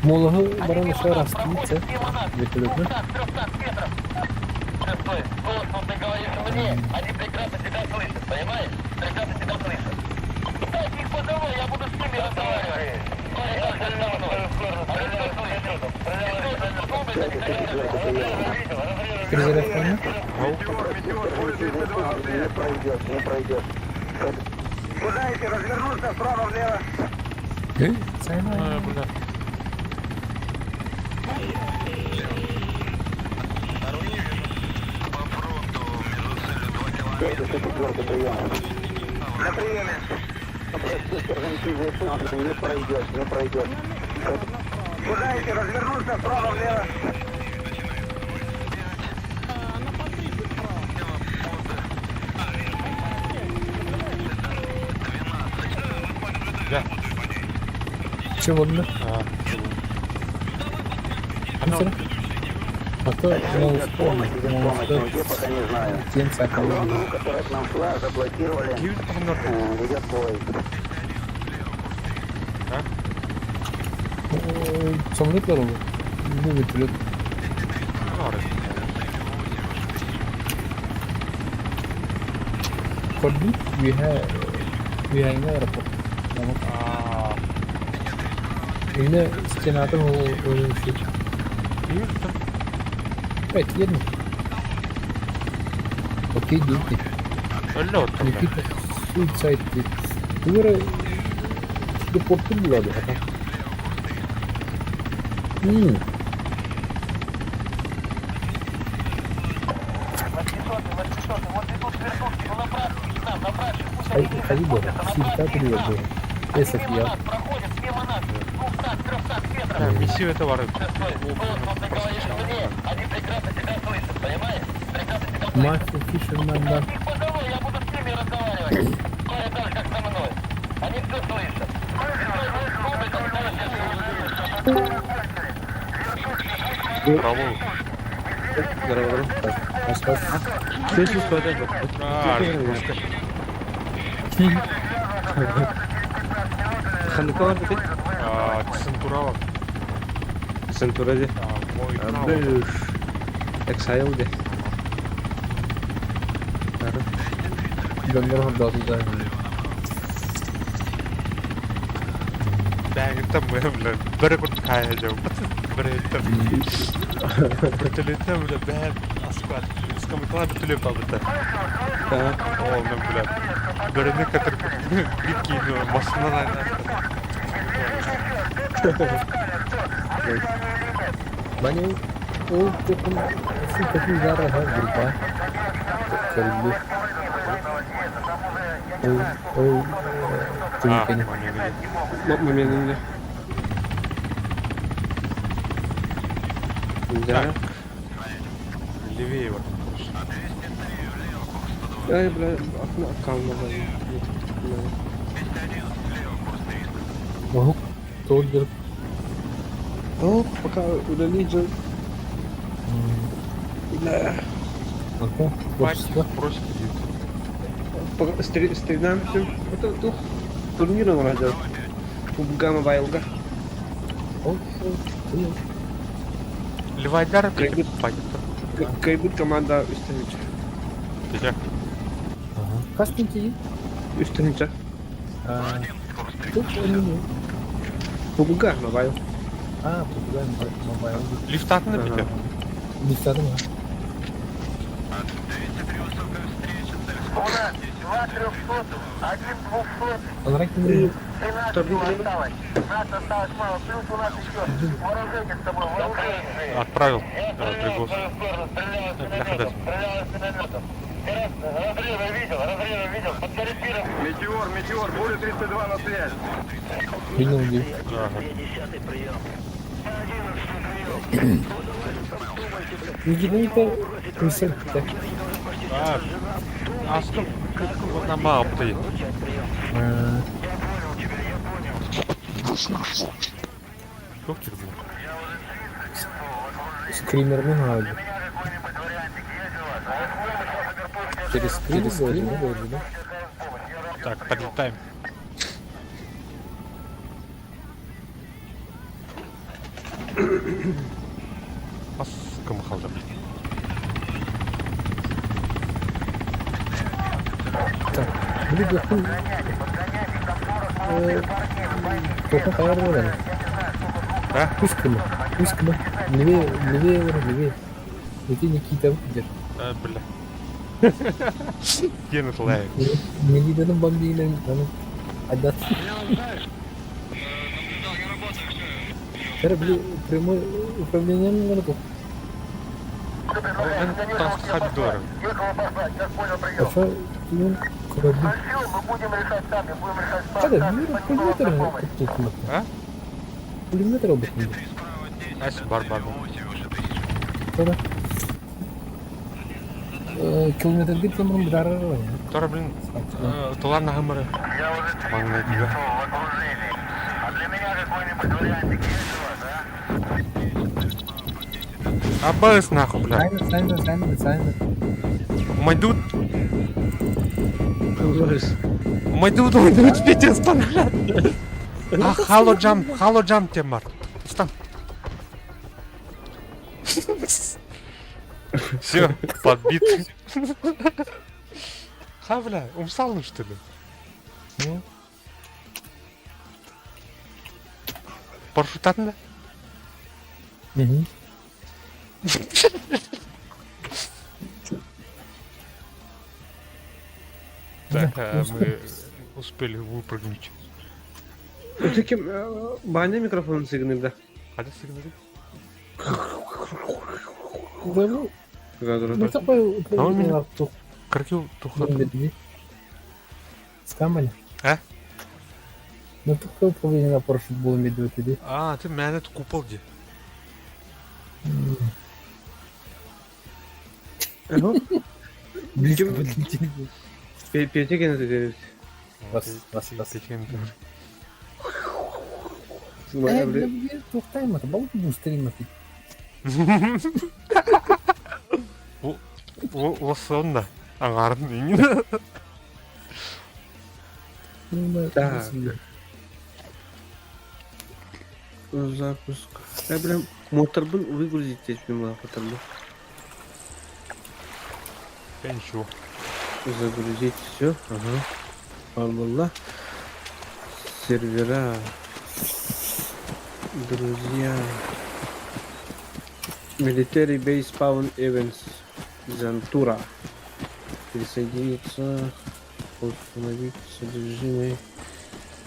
Молоһу баран еще раз птица. Вертолетно. Стой, то, что ты говоришь мне, они прекрасно тебя слышат, понимаешь? Прекрасно тебя слышат. Дайте их позову, я буду с ними разговаривать. Я со мной. Они все слышат. Перезарядка нет? Не пройдет, не пройдет. Куда идти? Развернуться вправо, влево. Э, Цена. А, бля. Пятьдесят прием. На приеме. Не пройдет, не пройдет. Куда идти? Развернуться вправо, влево. Да. Че вот, да? А, Оно. А то ну, Помощь, без помощи, но где пока не знаю. Тенца Колонну, которая к нам шла, заблокировали. Киев там Ведет бой. Самолет дорогу. Ну, вертолет. Корбит, we aeroport. А, Инна стената ол шит. Киев там? Пять лет. Окей, дети. Алло, там. Никита Суицайд. Тура депорты булады. М. Ходи, Сильта привет. Эсофия. Да, миссию это вары. Они прекрасно тебя слышат, понимаешь? Прекрасно тебя слышат. Мафия Фишерман, да. Их позову, я буду с ними разговаривать. Говорят так же, как со мной. Они все слышат. Браво. Здорово, здорово. А, просто. Ханукова ты? А, Центурава. Центуради. А, мой право. Бэш. Exile де. Донор да, да. Бәгіттен бля, бір күн қая жау. Бір еттім. Вертолеттен, бля, бәр аскват. Скамыкла бітілеп табыты. О, мен, бля, біріне катыр бит кейді машинадан айналысты. Мани ол топун син жара ха группа. Көрүлдү. Ол ол А, түнкени. Моментінде. Да. Левее вот. Ай, бля, окно аккаунт Могу толдер. О, пока удалить же. Бля. Ага. Хватит, просит иди. Стреляем все. Это тух турнир вроде. PUBG Mobile. Левайдар Кайбыт. Кайбыт команда Үстенича. Тетя. Ага. Кастинги. Үстенича. Тут они. PUBG Mobile. А, PUBG Mobile. Лифтатны бите. Лифтатын. У нас два трехсотых, один двухсотый, Анракин. 13 всего осталось. Нас осталось мало, плюс у нас еще вооружение с тобой, вооружение. Отправил. Я Да, стрелял в приглас. свою сторону, стрелял из Бляха, минометов, дать. стрелял из минометов. Разрывы видел, разрывы видел, под корректиром. Метеор, метеор, более 32 на связь. Принял где. Ага. Никита Кусер. А, а что? На мапты. Сколько тебе было? Скример не надо. Через скрин, через скрин, да? Так, подлетаем. Хас кым хаалла Так, били дохун Тоха хайар буолан. А? Үс кымы. Үс кымы. Левее, левее, левее. Ити Никита дер. А, бля. Диэн ытылай. Никитаны бомбиинен аны айдат. Кere били прямой управлением гына Эн таҥас доллары. А что кийин көрөбүн. Kada bir пулемет куттултунат. А? Пулемет работает. Эс бар бар. Тогда километр кемрин бирарар бар. Тора блин, тулар нахамыры. Маңнай дига. Абыс нахуй, бля. Саймон, Саймон, Саймон, Саймон. Умайдут. Умайдут, умайдут, Петя, стан, бля. А, хало джамп, хало джамп тем бар. Стан. Все, подбит. Ха, бля, умсалны, что ли? Ну. Парашютатын да? Мгм. Так, а, мы успели выпрыгнуть. Өтө ким Баня микрофонун сыгынырда. Хада сыгнали? Ну, ну такой управление тух. Кракил тухат. Скамали. А? Ну такое управление на парашют было медведь. А, ты меня купол где? Близко подлетели. Петя кene dedi. Бас, бас, бас. Э, Туохтаймата, балык бустримати. Лосонна. Аңарын. Так. Запуск. Я, бля, моторбун выгрузить здесь не потому. Я ничего. Загрузить все. Ага. Алла. Сервера. Друзья. Military Base Spawn Events. Зантура. Присоединиться. Установить содержимое.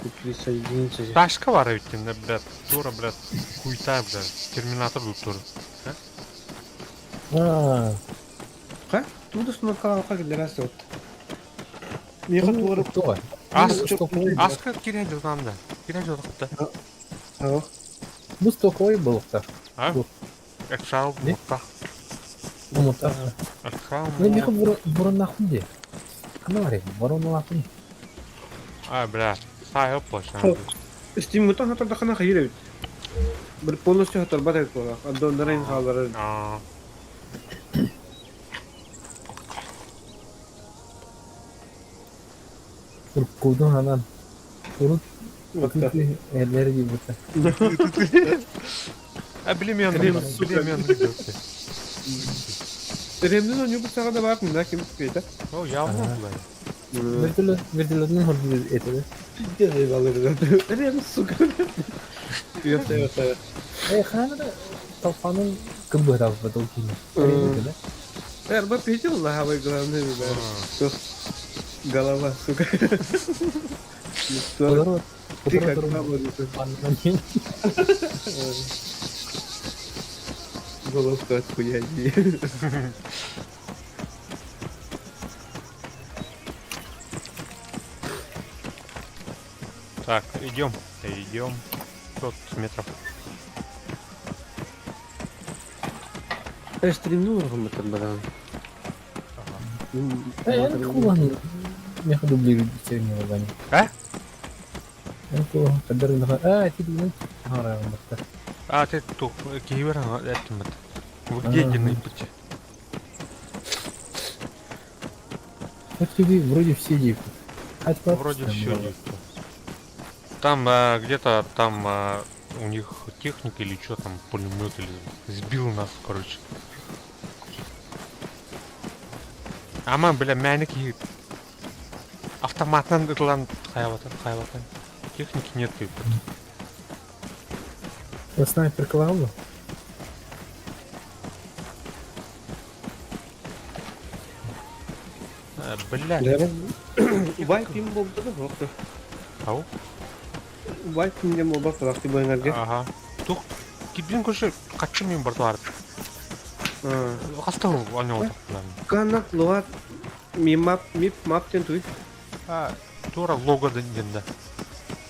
И присоединиться. Ташка var ведь, блядь. Тура, блядь. Хуйта, блядь. Терминатор тут тура. А, Ха? Тут установка как для раз вот. Меха тура. Кто? Ас, аска кирен жылдан да. Кирен жылдықта. А? Ну, стокой был так. А? Экшал мутта. Мутта. Экшал. Ну, меха бураннахун де. Канари, бураннахун. А, бля. Сай оплаша. Стим мутта хатар хана хайыр бит. Бір полностью хатар бат этип буолар. Аддоннарын хаалары. А. Куркудун анан. Урут эллери дибута. А блин, блин, Ремнин оню бу саҕана баар мына ким күйэтэ. О, явно бля. Вертолет, вертолетын хорду этеде. Рем, сука. Ёпта, ёпта. Э, хана да талфанын кыбыра бадыл кини. Эрба петил лавой главный, да. Голова, сука. Ты как баба. Головка от хуя. Так, идем, идем. 500 метров. Я стримнул там, баран. Э, кулан. Меха дублирует термин Ваня. А? А, ты думаешь, А, ты тут кибер, это вот. Где единый пути? Вот тебе вроде все действуют. Вроде все действует. Там где-то там у них Техника или что там, пулемет или сбил нас, короче. Ама, бля, мээнэ киһи автоматынан ытылан хайабатын, хайабатын. Техники нет как Я снайпер клаву. Бля. Убай ким буолбута да суох да. Ау? Убай ким диэн буолбат буолаахтыы быһыҥарга. Ага. Тух кибин көрсө хаччы мин бартуар. Хаста аньота. Канна луат мимап мип мап диэн туй. А, тура лого диэн да.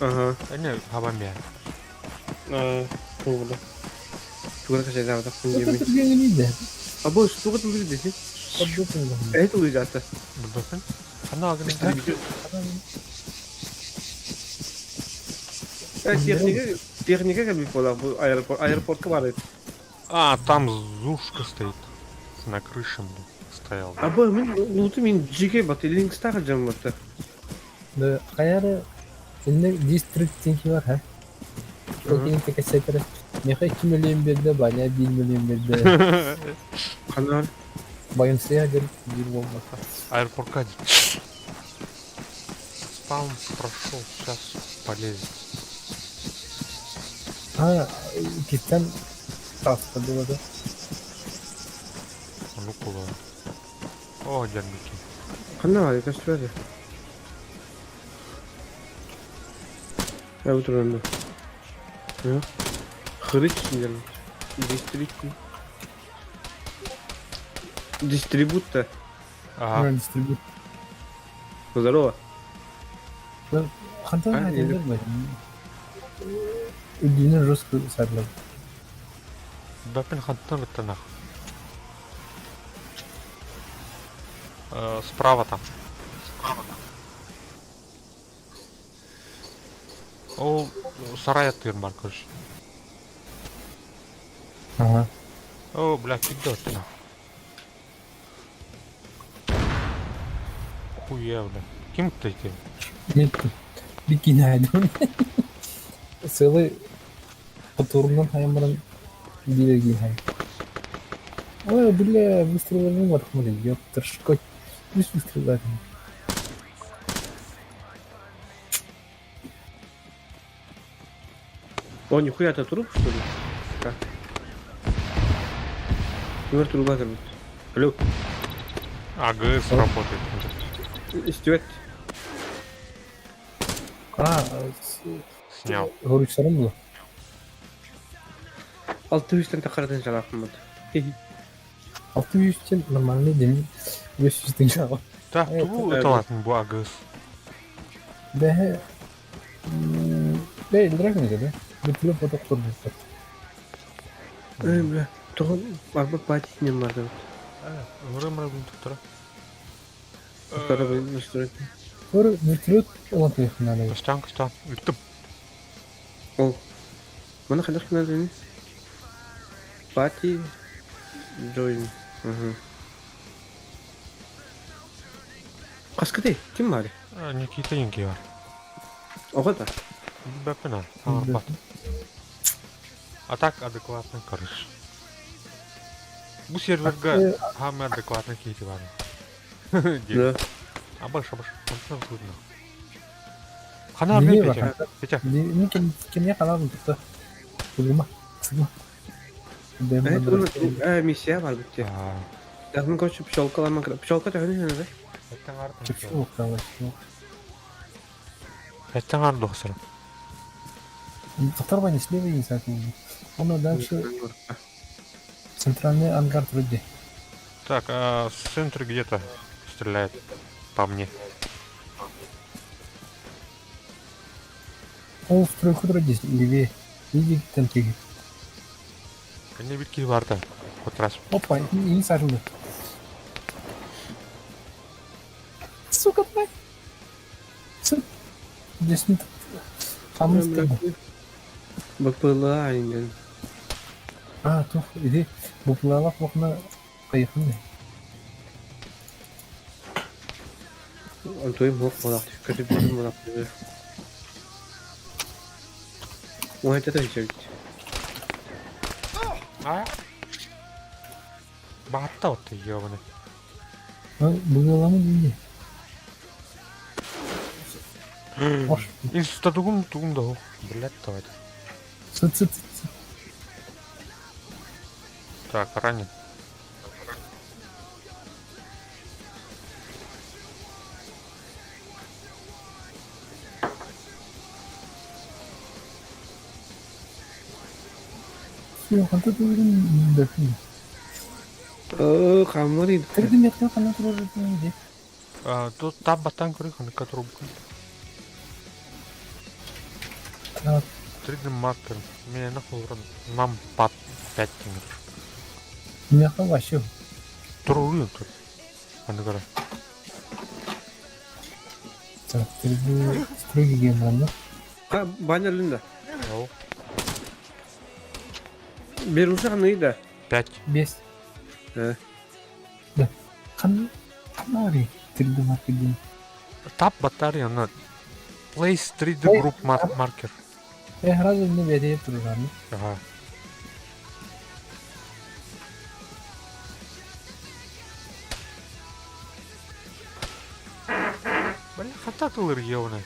Ага. Эне хабамя. Тугуда. Тугуда качайдаабатахпын Это диэмин. түргэнэ Або туга тулуй десин. Подготовлен. Эһи тулуйдаата. Билбэппин. Ханна агын Техника техника кэлбит буолар бу аэропорт аэропортка баар эбит. А, там зушка стоит. На крыше, блин, стоял. Або мин луту мин жиге бат линкстаах дьон батта. Да, хайары инне дистрикт тинки бар, ха? Окей, кесетере. Меха 2 миллион берді, Баня 1 миллион берді. Ханар. Байымсыя дер бир болмаса. Аэропортка Спаун прошел, сейчас полезет. А, киттен таста было, да? Ну куда? О, дербики. Ханна көстүбэт. Э, туран. Хрыч диэн. Дистрибут. Дистрибута. Ага. Дистрибут. Здорово. Хантан хатылар бар. Үдүнен жестко сарлар. Бәпін хантан ыттанах. Справа там. Ол сарай аттыыр бар, короче. Ага. О, бля, кидет нах. Хуя, бля. Ким ты эти? Нет, бикини айдым. Целый потурунан хайамаран билеги хай. Ой, бля, выстрелы бар, смотри, ёптар, шкоть. Пусть выстрелы. О, нихуя, это труп, что ли? Да. Өмір труба кірбит. Алло, АГС работает. истебет. А, Снял. Горучсарым было. Алты үстен тақырдан жалақпын бұд. 600-тен нормальный дем 500 теңге алған. Так, ту это ладно, бу АГС. Да. Да, илдирек да? Бүтүлүп поток турду. Эй, бля, тоғы арба патитінен бар деп. Өмірі блин тура. Тура блин, настроить. Көр вертолет улан надо. Костян, костян. Үттім. Ол. Мұны қайда қинады не? Пати Джойн. Угу. Қасқыдай, ким бар? Никита Инки бар. Оға да. Бәпін а. А так адекватно, короче. Бу серверга хамы адекватно кейти бар. Да. Абаш, абаш. Онсыз видно. Хана армия, Петя. Петя. Не кем кемне каналын tuttu. Сыгма. Сыгма. Э, миссия бар бітте. Яғын короче, пчелкаларма Пчелка төхіне хәне да? Чепчу Әттең арды доқсырым. Тоқтар бай слева и Он дальше центральный ангар вроде. Так, а в центре где-то стреляет по мне. Ол стройку вроде левее. Иди там тиги. Кәне бит кил барды. Хоть раз. Опа, и не сажу. Сука, блядь. Сука. Здесь не БПЛА инген. А, тух, иди. БПЛА бохна кайхын. Антойым хоқ болақ. Көтіп бүтін болақ. Ой, это еще ведь. А? Баатта вот ты, ёбаный. Быгалама дии. Инста тугум тугум да Блядь, давай. Сыт, сыт, сыт. Так, ранен. Ханта турын дәхи. Хаммар Тридцать метров она тоже где? Тут там батан крыха, на котором 3D маркер. Меня нахуй нам пад 5 метров. Меня вообще. Трулю тут. Аны Так, 3D стройки гемранда. Баня Линда. Беруши ханы да. 5. 5. Да. Хан ханари 3D маркер дин. Тап батарея на Place 3D Group marker. Я сразу не верю турган. Ага. Бля, хата тылыр явно.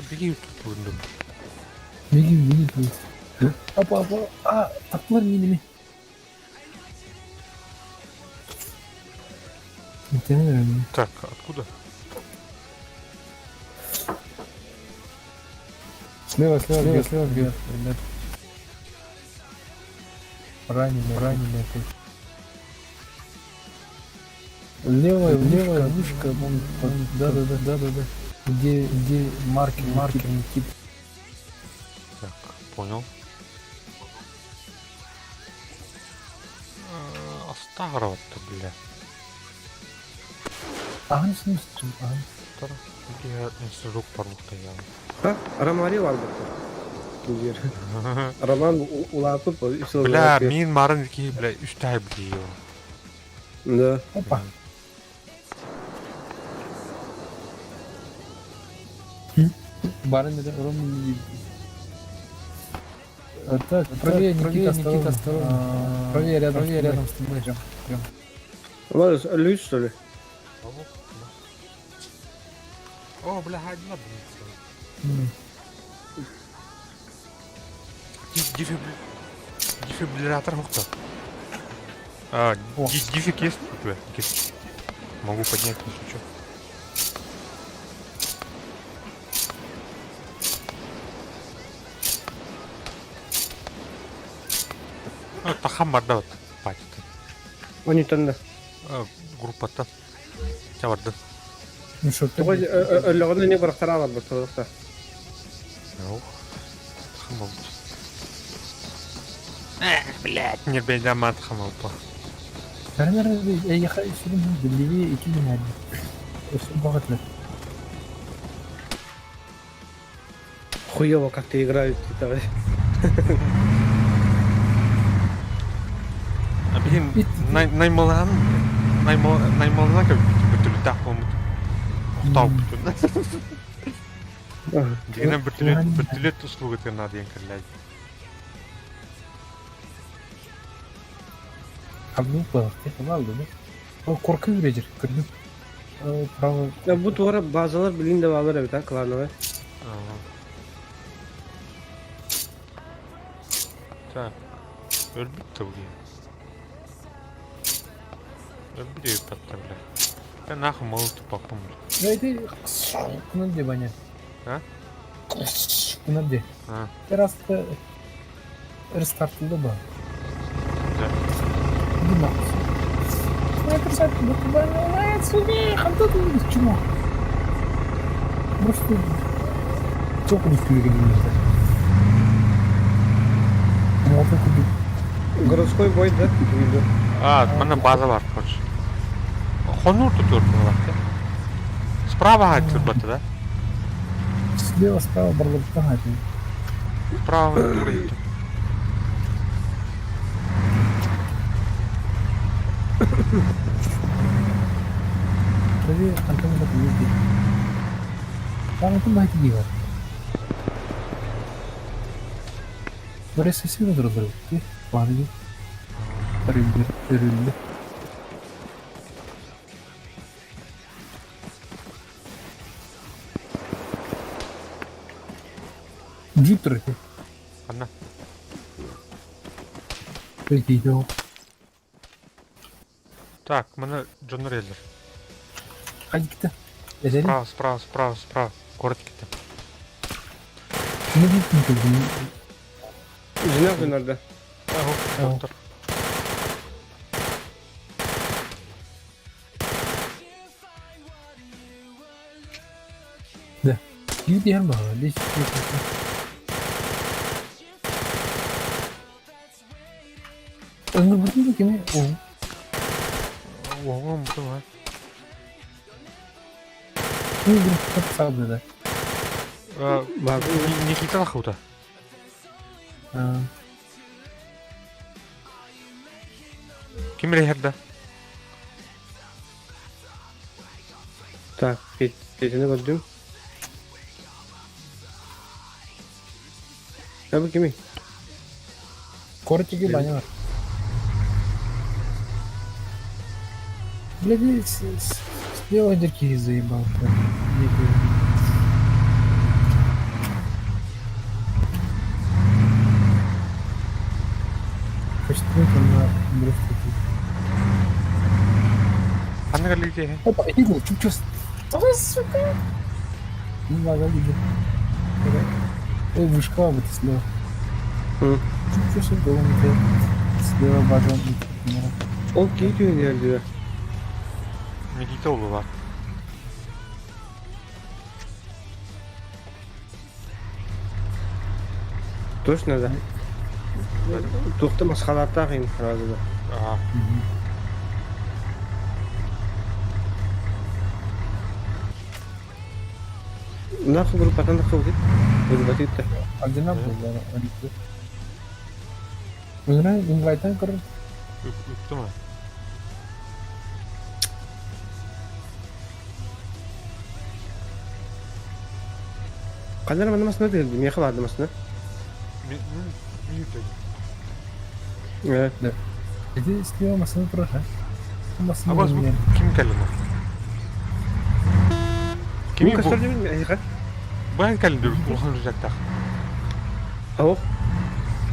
Беги тут вындым. Беги, беги тут. Апа, апа, а, таптылар мени Так, откуда? Слева, слева, слева, слева, ребят, ребят. Раненый, раненый опять. Левая, левая вышка, вон, да, да, да, да, да, да. Где, где маркер, маркер, тип. Так, понял. Астагрова-то, бля. Ага, ага. Инструк парнухта я. А, Ромари var bu. Роман улапып Бля, мин марын ки, бля, үстай бля. Да. Опа. Барын это ровно Так, правее, Никита, Никита, осторожно. Правее рядом, правее рядом с тобой. Прям, прям. Ладно, Люсь, что ли? О, бля, одна, блин. Дефибриллятор хукта. А, дифик есть у тебя? Могу поднять, если что. А, тахам барда вот, патит. Они там, да. Группа-то. Тебя барды. Ну что, ты... Өлөҕүнэ не бырахтара барбыт толукта. Ох. Тахам болду. Блять, не беда мат хамалпа. Я левее идти не надо. Все Хуёво как ты играют, давай. А блин, наймалан, наймалан как бөтүлүтах болмут. Охтау бүтүн. Дигенен бөртүлөт, бөртүлөт услуга тен надо керләй. Кабну балык, алды, да? Корка үрежер, көрдүм. Право. Бу туара базалар билин да алар эбит, а, клановый. Так. Өлбүт да буги. Өлбүт деп патта, бля. Я нахуй мол тупаппын, бля. Ну это кунан баня. А? Кунан де. А. Раз рестартылды ба. Да. Иди нахуй. Снайпер буквально отсюда, ханта ты чмо. Просто только не включили. Городской бой, да? Видно. А, мана база бар, короче. Хонур тут өртүн бар. Справа айтыр да? Слева, справа, барлықтан айтын. Справа тура Правее, Антон вот ездит. Там это байт бар. Бары сессияны тураллар эбит дии. Өрүллэ, өрүллэ. Джип турар этэ. Ханна? Өйдөө. Так, маны дьоннор иһэллэр. Хайдикта? Эдери? Справа, справа, справа, справа. Куорат киттэ. Не дийтин көрдүм. Жинах гынарда. Аһу, доктор. Да. Киви диһэр баҕа. Десь. Ыҥырбытын кими? Оҕом бутум ha. Сабыда. Никита Лахута. Ким билэр да? Так, Петяны көрдүм. Табы кими? Кортики баня бар. Блядь, слева дырки заебал. Почти там на Ханна кэллиги Опа, иди, чуть-чуть. Давай, сука! Не надо, иди. Ой, вышка вот слева. Чуть-чуть голову Слева бажан. Ол кии түүн иһэрдилэр. Никита улула. Точно да. Туохта масхалааттаах им сразу да. Ага. Нахуй группатан тахсыбытый. Группатыйтта. Одинаково, да. Инвайтан көрөр. Үктүм. Ханна манна масына тыгылды, миэхэ баарды масына. Мен Э, Да. Иди слева масына турар, а? Масына Абас бу ким кэллин? Ким Кими бу? көстөр дебин эйха? Бу кэллин дүр улахан рюкзактаах. Ао.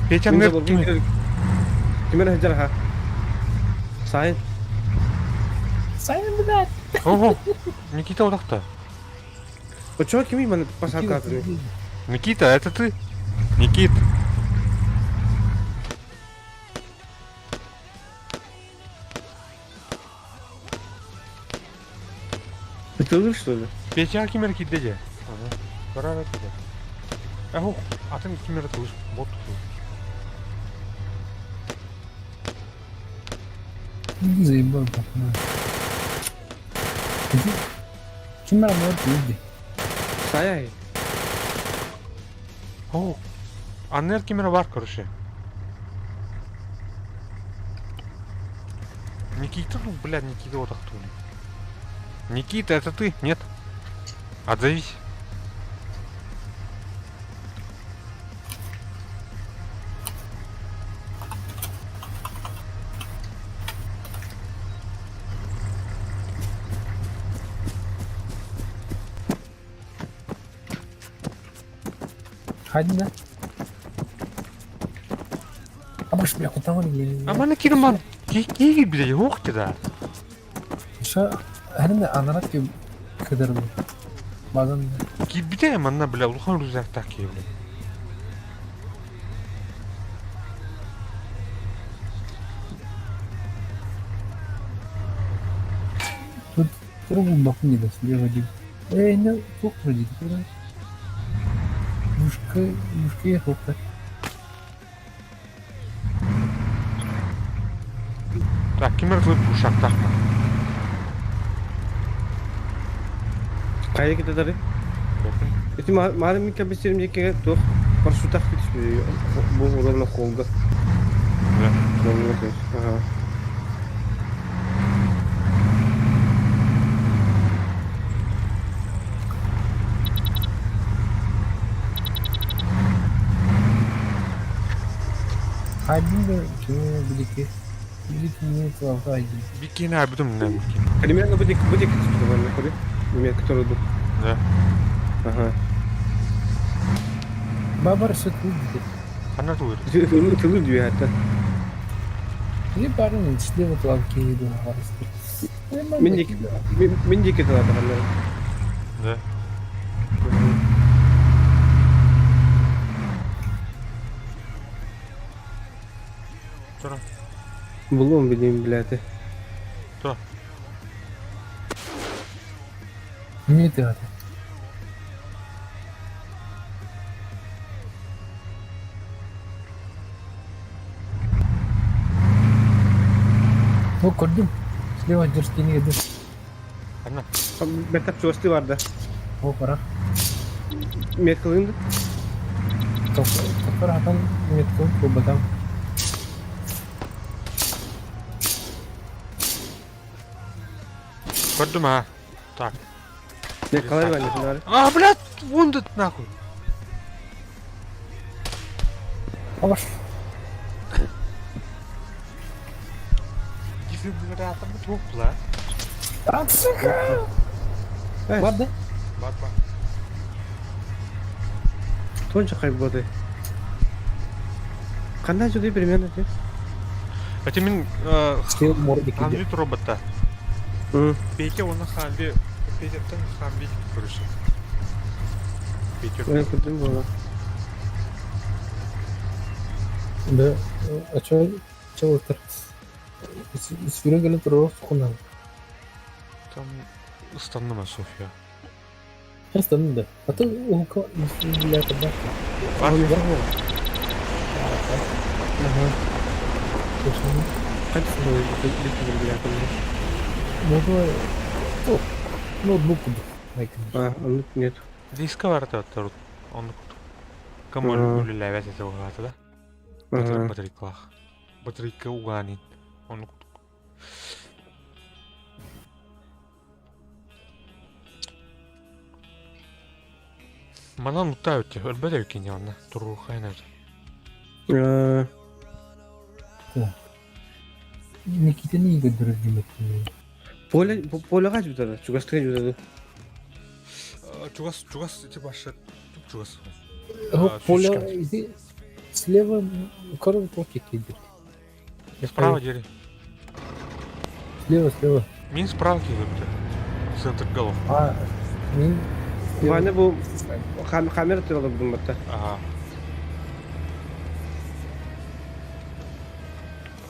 Петя нер кими? Кимер хажар ха. Сайын. Сайын, блядь! Ого. Никита удахта. Очо кими маны посадка Никита, это ты? Никит. Бытылыр что ли? Петя кимер кидде же. Ага. Карар этти. Аху, атын кимер тылыш бот. Заебал, Ким бар мор иди. Саяй. О, аннер кимер бар, короче. Никита, ну, блядь, Никита вот так Никита, это ты? Нет? Отзовись. Hadi да. А больше бля, куда он А мана кирман. Ки бile yok да. Ша, хәрне анарат ки кыдыр бу. Базан. Ки бите манна бля улахан рюкзактаах ки бля. Тут трубу бакни да слева ди. Эй, не, тут вроде, да. Мушка, мушка я хопта. Так, кимер кылып ушактаах Кайда кететери? Эти маарым микка бисерим жекеге туох парашютах кетишпи. Бу уровня холга. Да. Ага. Хайдын да кини билики билики не хайдын. Бикини абдым на бикини. Примерно будет будет довольно Пример, который был. Да. Ага. Бабар все тут. Хана туыр. Тылы двигается. Или парень слева плавки иду. Мен дике тылады ханна. Да. Тура. Булуом билим блядь. Тура. Не ты это. Ну, көрдүм. Слева дерстени еду. Ханна. Бэтап чугастыы барда. О, пора. Меткалыын Топпар хатан меткал кубатам. Көрдүм а. Так. Меткалай бар. А, блядь, wounded нахуй. Алаш. Дефибриллятор туох бла. А, сука! Бар да? Бар бар. Тонча хайботы. Ханна жуды примерно те. Это мин Стил мордик иде. Хамви робота. Петя он Хамви. Петя там Хамви короче. Петя. Мен көрдүм була. Да. А чё, чё отыр? Сүрен келіп тұрып тұқынан. Там ыстанныма Софья. Сейчас да. А то у кого для этого. Бар. Ага. Точно. Кайсы блядь. Ну, то, ноутбук. А, он нет. Диска бар та Он Кому үлеләбәт этэ угаата да. Ага. Батарейкалаах. Батарейка угаанин. Он Манан утаа өттө, өлбөт өкини онна туруухайна. Никита не көдөрөр Поле полега жутады, чугастыга жутады. Чугас, чугас ити башы туп чугас. Поле иди слева коров токи кидер. Справа дери. Слева, слева. Мин справа кидерди. Центр голов. А, мин Ваня бу хамер тырылып бу Ага.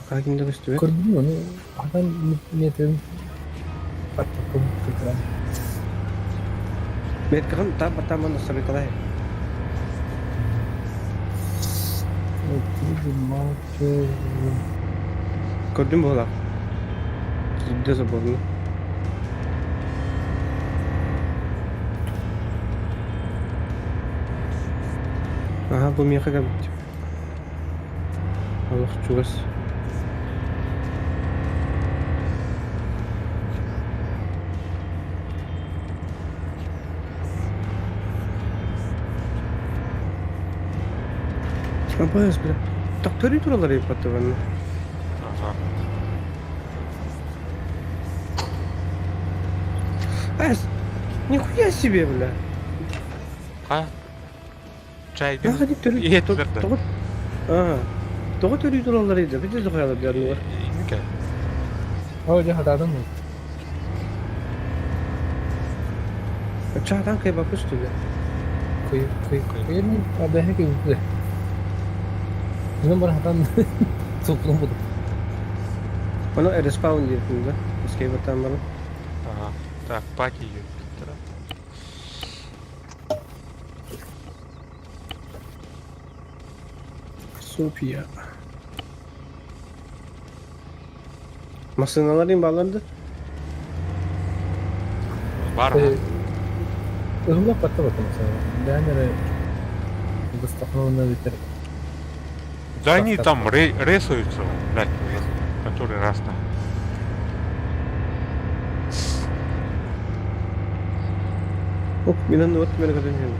Пока кимде көстүбөт. Көрдүм оны. Адам метрин паттакым көтөрөн. Меткагын там там аны Николай. Көрдүм була. Кийде заборну. Ага, бу меха кабит. Аллах чугас. Абайс, бля. Так төрүй туралар еп батты Ага. Ас, нихуя себе, бля. А? Чай. Нахы дип төрүй. Иеттилер да. Тоҕо А. Тоҕо төрүй туралар edi. Бите дохаялар бля. Инке. О, жа хатадым. Чаатан кай бапыс түбе. Кый кый кый абэхэ кый. Мен бар хатан топлом буду. Оны респаун диэтин да. Эскейп аттан баран. Ага. Так, пати София. Масыналарын баланды. Бар. Ыгыла патта бата масана. Дәнере Гостахновна битер. Да они там ресаются, блядь, уже который раз там. Оп, минан вот мен көрдüm.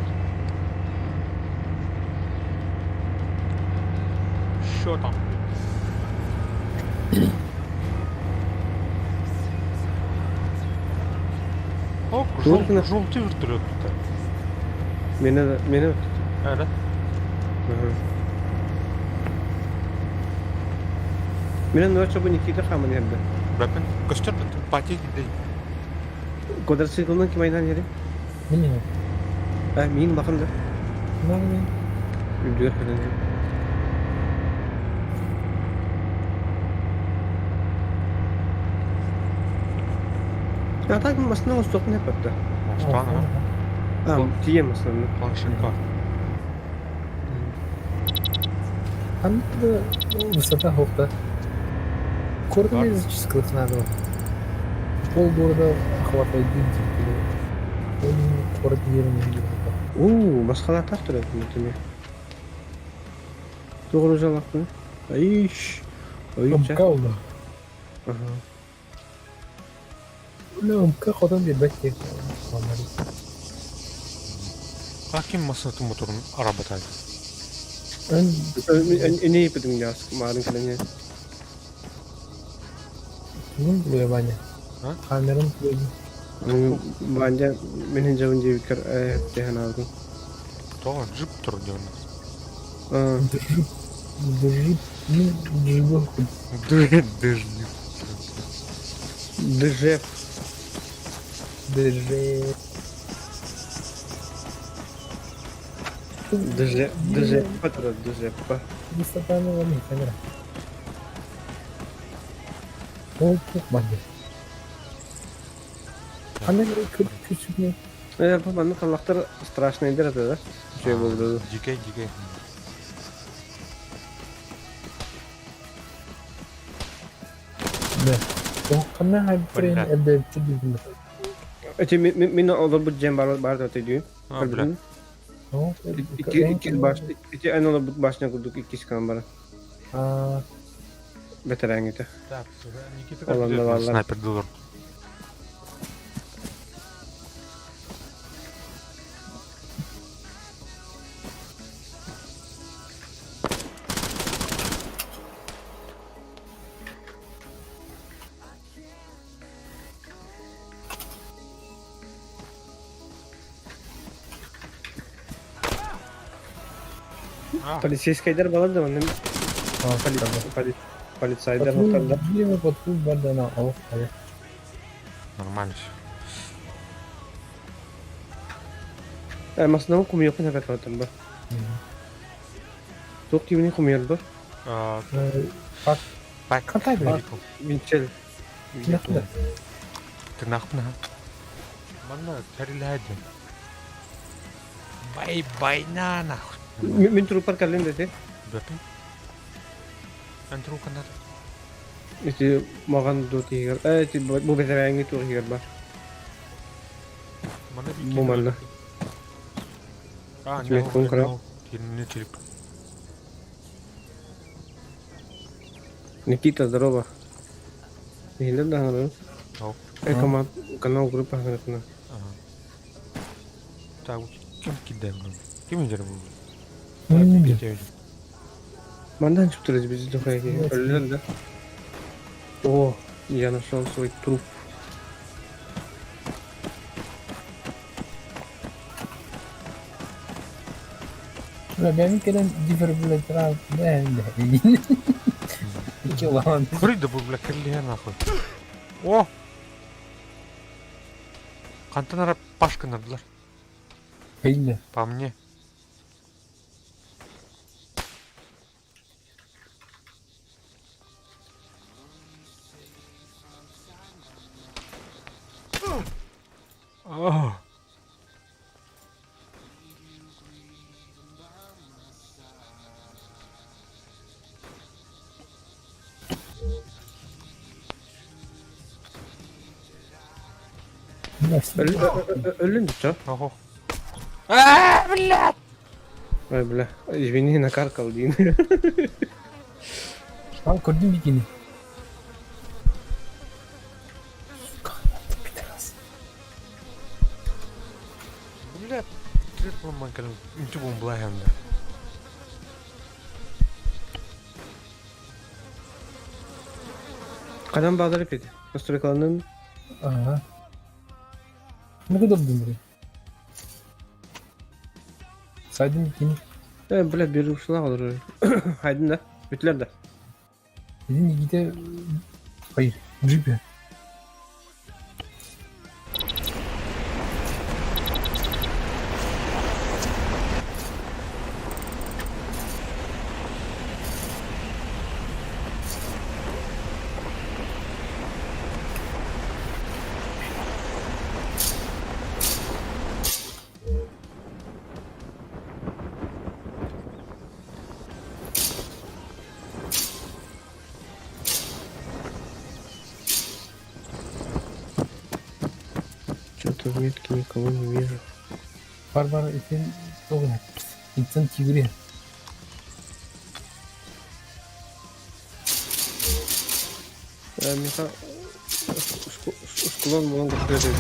Что там? О, жел, желтый вертолет тут. Мені, мені. А, да? Ага. Менен ночь бу Никита хамын эрдэ. Бэпин көстөр пати дей. Квадроциклынан ким айнан ери? Мин А, мин бакын да. Мин. Үрдүгэр кэлэн. А так машина остоқын yapmadı. Оңостон, А, тием машина. планшетка. Ханнык да высота хоқта. Коротко физических надо. Полгорода охватывает дин Город деревни. Уу, басқалар тұрады мөтеме. Тоғры жалақпын. Айш. Ой, МК oldu. Ага. Бля, МК хотон бербек А ким масатын моторун арабатай? Не епедің яс, марын кілене. Ким булуя Ваня? А? Камерын булуя. Ваня, менен жабын жебикер әттеген алдым. Тоға джип тұр деймін. Джип. Джип. Ну, джип. Дыжди. Дж. Дж. Дж. Дж. Патра, Дж. Па. Высота ну ладно, камера. Ол банды. Қандай күшік Э, папа, қаллақтар страшный дер да? Şey болды. Дикей, дикей. Да. Ол қандай хайбрин әлде түбі Эти мен олар бу жем бар бар да тедүү. А, бля. Ики ики баш ити эн олар бу башня курдук ики скан бар. А, Бетерәңите. Так, Никита Олар да бар. Снайпер доллар. Полицейскайдар балар да манна. Полицайдар балар да. Билеме патруль бар да на алып Нормально все. Э, масына кум yok ne kadar ба. Тоқ тибини кум бар. Пак. Пак. Қандай бір? Минчел. Нақында. Тырнақпын ха. Манна тәріләді. Бай байна нахуй. Мен трупар кален деді. Бәпін. Эн тру канат. Ити маған ду тигер. Э, ити бу бетерәңи ту тигер бар. Манна Бу манна. А, Тебе конкрет. Не телек. Никита, здорово. Нихилер да ханыры. Ау. Э, команд канал группа ханыры. Ага. Так, ким кидем? Ким идер бу? Мен Мандан чыктырыз бизи духайги. Өллөр да. О, я нашел свой труп. Бля, келен дефибриллятор да, да. Курить да бу, бля, керле нахуй. О! Кантанара пашка надылар. Пейне. По мне. О! Өллүн чо? Ого. А, блядь! Ой, бля, извини, накаркал дейін. Ал көрдім бикини. Сука, ты пидорас. Блядь, трет ломан калым. Ничего он благам. Ханан баалар эпит? Постройкаланын? Ага. Ну куда думали? Сайдын ким? Э, бля, бир ушла олорор. Хайдын да. Бүтлер да. Иди Никита... Ой, в джипе. Что-то в метке никого не вижу. Варвар итин тоҕуна. Итин тигри. Э, Миха склон буолан көстөр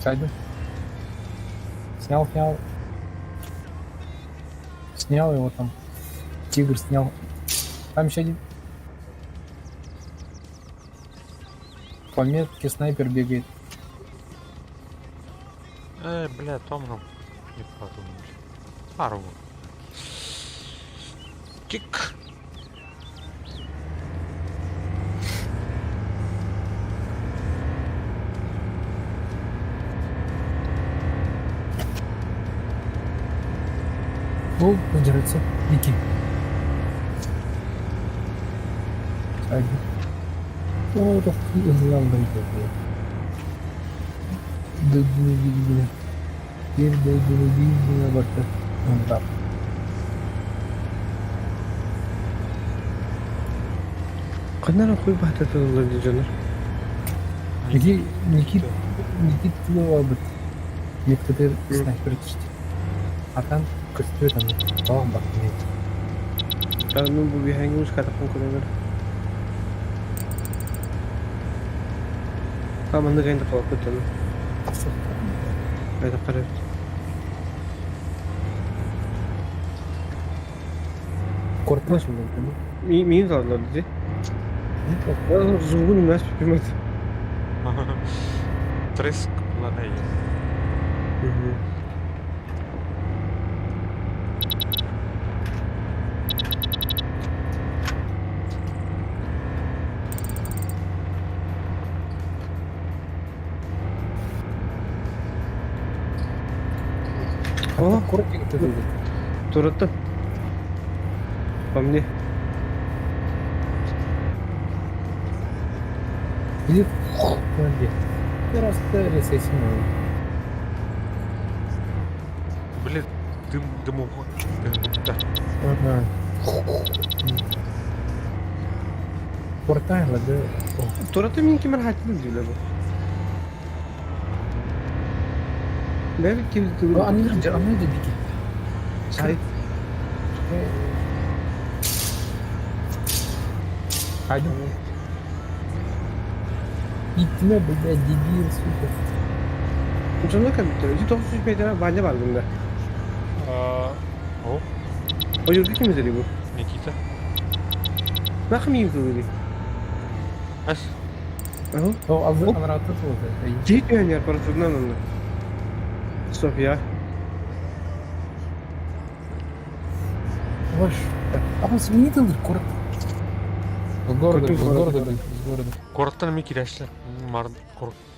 Сзади. Снял, снял. Снял его там. Тигр снял. Там еще один. По метке снайпер бегает. Э, бля, томно. Не подумали. Арву. Тик. Ол дерется. Ники. Сзади. О, это Биир дойдуну биир гына барда ыллар. Ханна эрэ хуй баһата тыллар дии дьоннор. Ники Никит Никит тылы Некоторые снайпер түстэ. Атан көстүө там тоох бардым Ну бу биһэҥҥи ускатахпын көрөбөр. А маннык айында қалып кетті. Айда қарап. Корпус Миин салдылар дии. Зугун нас пимат. Треск планей. О, Коротенько ты Туратта. По мне. Или Просто ресесин. Блин, дым, дымовой. Да. Ага. Портайла, да. Туратта мин кимер хатым дийлер бу. Бәби ким Анны анны дики. Сай. Хайда. Итме, блядь, дебил, сука. Сонно компьютер. Ити 900 метр баня бар bunda. О, Ойурга ким izledi bu? Никита. Нахы миим кылыды? Ас. Ага. О, азыр анраты тоже. Жейт үйәнер парашютынан онда. София. Ваш. А он сменит город. С города, Какой с город? города, блядь, с города. Короттан ми кирешле. Мар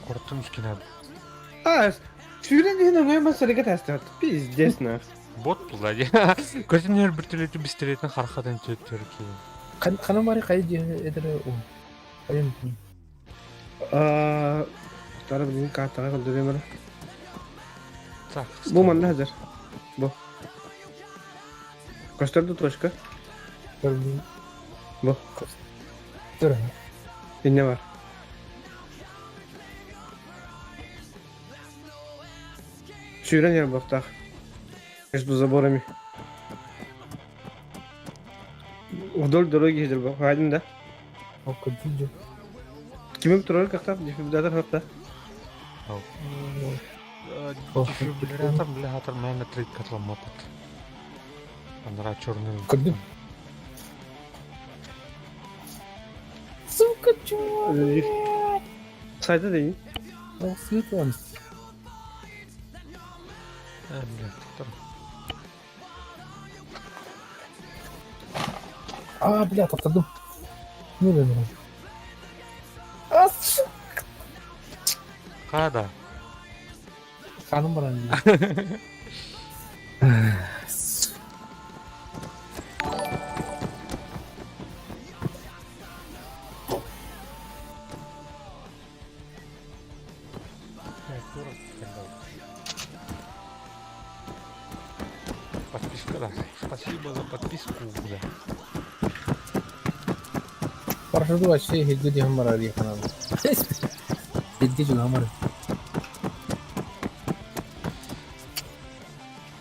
короттан үскене. А, сүүрэн иһин оҥой масарыга тастат. Пиздец нах. Бот булда. Көтүнер бир төлөтү бистелетин хархадан төттөр ки. Ханамари кай эдере о. Айым. А, тара билин картага кылдырым Так. Бу манна хазар. Бу. Көстөрдү точка. Бу. Тур. Инне бар. Сүүрэн ер бохтах. Между заборами. Вдоль дороги хедер бу. Хайдын да. Окко видео. Кимим турар кахтах дефибриллятор хатта. Дефибриллятор бля хатар мен трит катламапат. Анараа черный. Көрдүм. Сука, чувак, блядь. Сайда değil. Ол светлан. Э, блядь, там. А, бля, таптадым. Не дедим. А, сука. Хада. Ханым баран дии. Подписка, да. Спасибо за подписку, бля. Парашюту вообще хедгү хамара дии ханам. Хедгү хамара.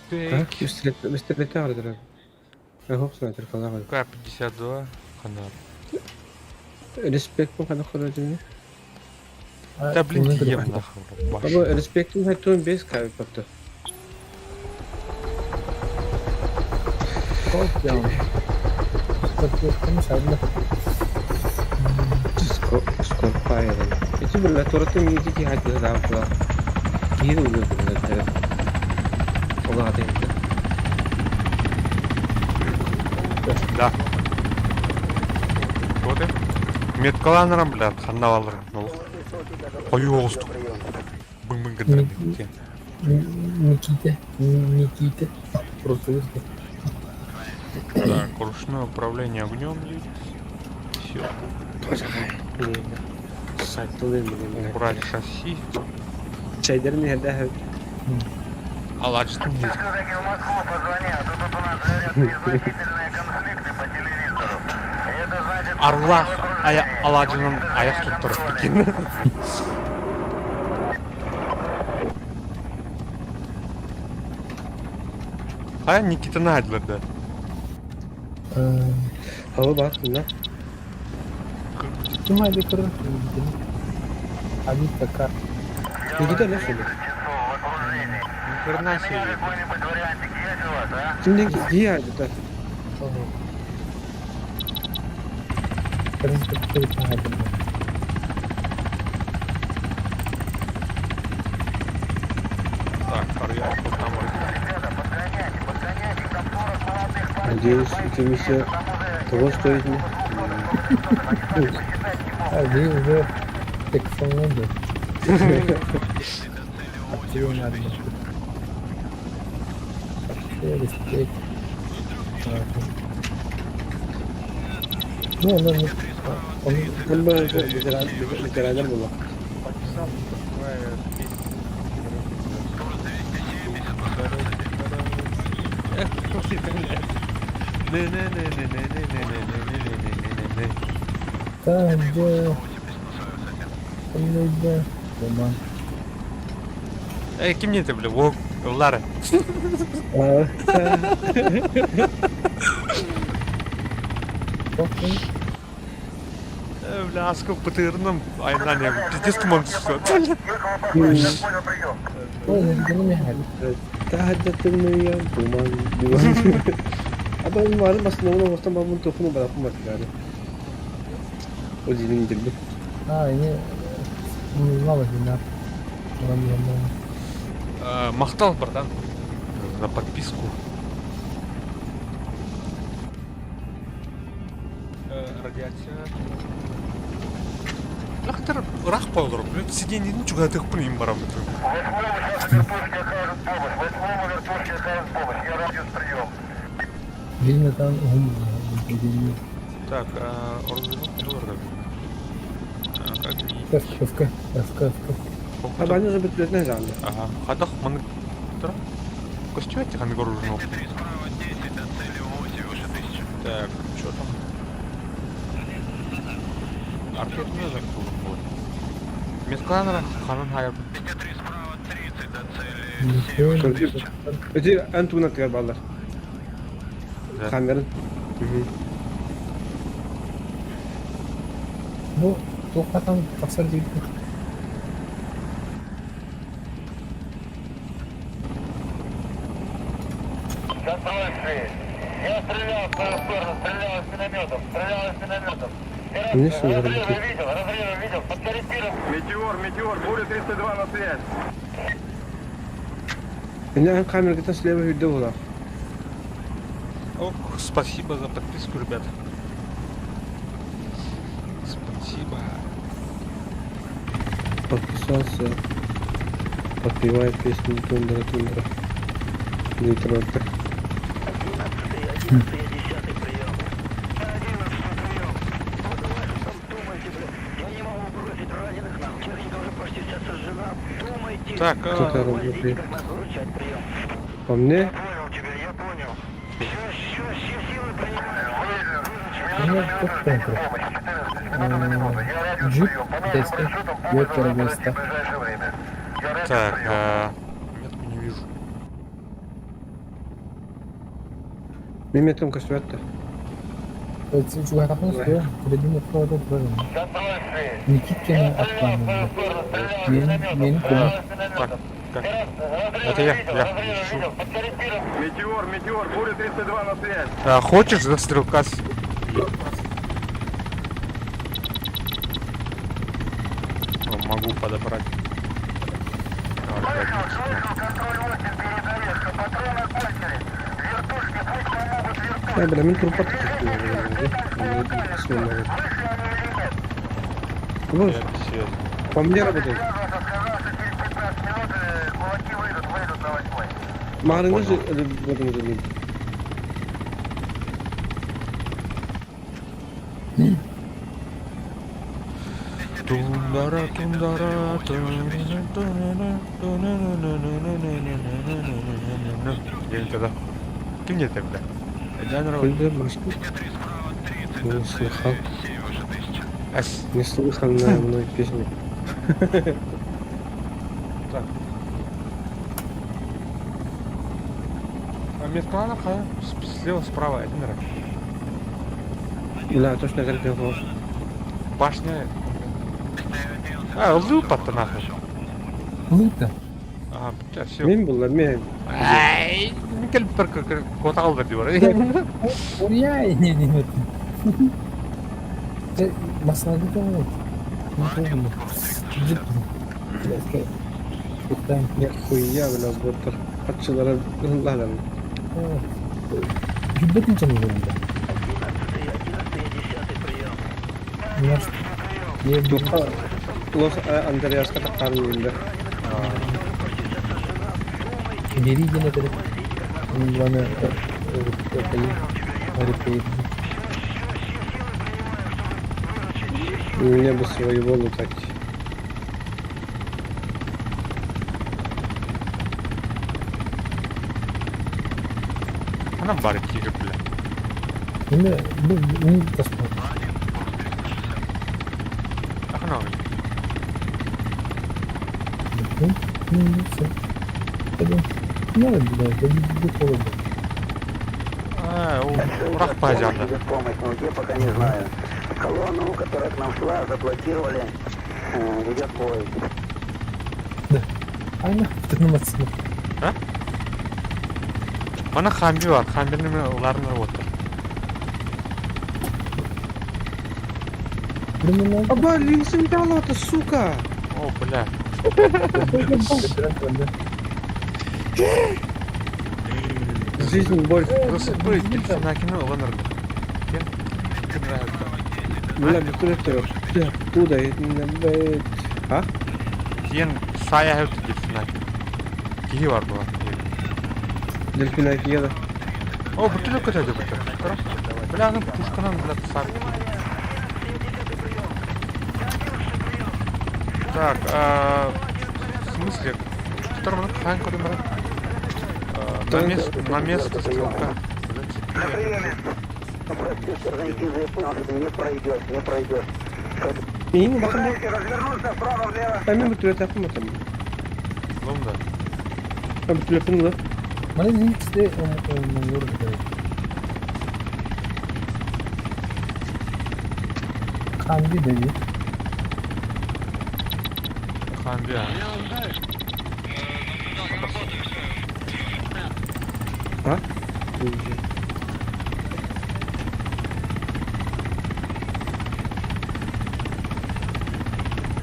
Так. Пистолет алыр. К-52 ханар. Респект бу хана хорожини. Да блин, ем нахуй. Баба респектин хайтун 5 кайып бапты. Скорпайр. Ити бу латоратын миги хайды даапла. Киһи улуу билэр. Ола хаты. Да. Вот и. Меткаланырам, блядь, ханна алыр. Қою оғыстық. Бың-бың гыдырын. Никита, Никита. Просто видите. Так, ручное управление огнем есть. Все. Убрать шасси. Чайдерин хәдә. Аладжин есть. Все-таки в Москву позвони, а то тут у нас, говорят, незначительные конфликты по телевизору. И это значит... Арлах ая Аладжинын аяқ туттырып екен. А Никита Надлер, да. Hava bak bunlar. Ким айды көрөр? Абит какар. Никита ne söylüyor? Ни хрена себе. Какой-нибудь вариантик есть у вас, а? Şimdi giy hadi da. Так, Арьян, там Ребята, подгоняйте, подгоняйте, там 40 молодых парней. Надеюсь, эта миссия того стоит не. А вы уже тексануды. Активно надо. Респект. Ну, он, он, он, Ben böyle veteranlar bulan. Не-не-не-не-не-не-не-не-не-не-не-не. там, где... Он где... Роман. Эй, ким не ты, бля? О, Лара. Бля, аскы пытырным. Айна не, пиздец туман түсті. Понял, прием. Tahaddettim duman duman. Adam varım aslında ona olsam ben bunu topunu bırakmam artık yani. O zilin indirdi. А, не... Не знала, да. Махтал, братан. За подписку. Радиация. Лақтыр рақ болдыр. Сиденьені чугатық им барам. Восьмому сейчас вертушки окажут помощь. Восьмому вертушки окажут помощь. Я радиус прием. Видно там гум. Так, Ф, Ф, К, Ф, К, Ф, К. Ha ben de bitirdi herhalde. Ага. Хадах маны тұра. Костюмете хан горужно. Так, что там? Артур не закрыл. Меткланера ханын хайр. Öte en tuğuna tıkar ballar. Kameranın. Ну, плохо там тахсар диир. Контроль 6. Конечно, заработает. Видел, разрывы видел, подкорректировал. Метеор, метеор, буря 32 на связь. Меня камера слева видео была. Ох, спасибо за подписку, ребята. Спасибо. Подписался. Подпевает песню Тундра Тундра. Детройта. 11-й, 11-й, 10-й прием. 11-й прием. Вот вы там думаете, блядь. Я не могу бросить раненых нам. Техника уже почти вся сожжена. Думайте. Так, Кто-то а, работает. Как нас выручать прием. По мне? Понял тебя, я понял. Все, все, все силы принимаю. У меня как центр. Джип, китайский, Уокер Веста. так, а, метку не вижу. Мимо там косвятта. Никиткина Ахманова. Мен көмек. Так, как? Это я ищу. Метеор, метеор, буря 32 на связь. А, хочешь за стрелка? О, могу подобрать. Слышал, слышал, контроль 8, перезарядка, патроны кончились. Вертушки, пусть помогут вертушки. Я, бля, мин трупа Я без связи. По мне работает. Связывался, сказал, что через 15 минут кулаки выйдут, выйдут на восьмой. Мағрыңыз в этом году. Тундара, тундара, тунана, Я никогда. Кем мне тогда? Куда машина? Не слыхал. Ас. Не слыханная мной песня. Так. А метка надо, хая? Слева, справа, один раз. Бля, точно горел. Башня. А, лупа-то нахуй. Лыта. А, бля, все. Мен была, мен. Ай, Микель только котал да диор. Уряй, не, не, не. Масла не помогут. Не помню. Джип. Блядь, Кутаем. Нихуя, бля, боттар. Патчылара ладан. Жүбетін жаны бөлінді. Может, я Лоха, лох Андреаска таққарын енді. Бери ден это. Главное, это Мне бы своего лутать. Она бар тигр, бля. Неме, ну, не тасмай. Ах, Ну, ну, все. Пойдем. Ну, бля, да не холодно. А, урах пойдем, Идет помощь, но где пока не знаю. Колонну, которая к нам шла, заблокировали. Ведет бой. Да. Ай, нахуй ты на мотоцикле. А? Мана хамби бар, хамбини уларын работа. Аба, линсим дала-то, сука! О, бля. Жизнь боль. Засыпай, дельфина уланыр. Бля, бикулектор. Оттуда, а? Тиен сая хөт дельфина. Кихи бар була. Дельфина кияда. О, бутылка көтөдө бутыр. Бля, ну пушканан, бля, сар. Так, а, в смысле? Второй хан көрдүм На место, на место стрелка. Прости, Сержантиза, я понял, что ты не пройдешь, не пройдешь. Мин бакын. Развернулся вправо влево. А мен бутылка тапматым. Ломда. А бутылка ну. Мана линксте он yordu. Хамби dedi. Хамби. А?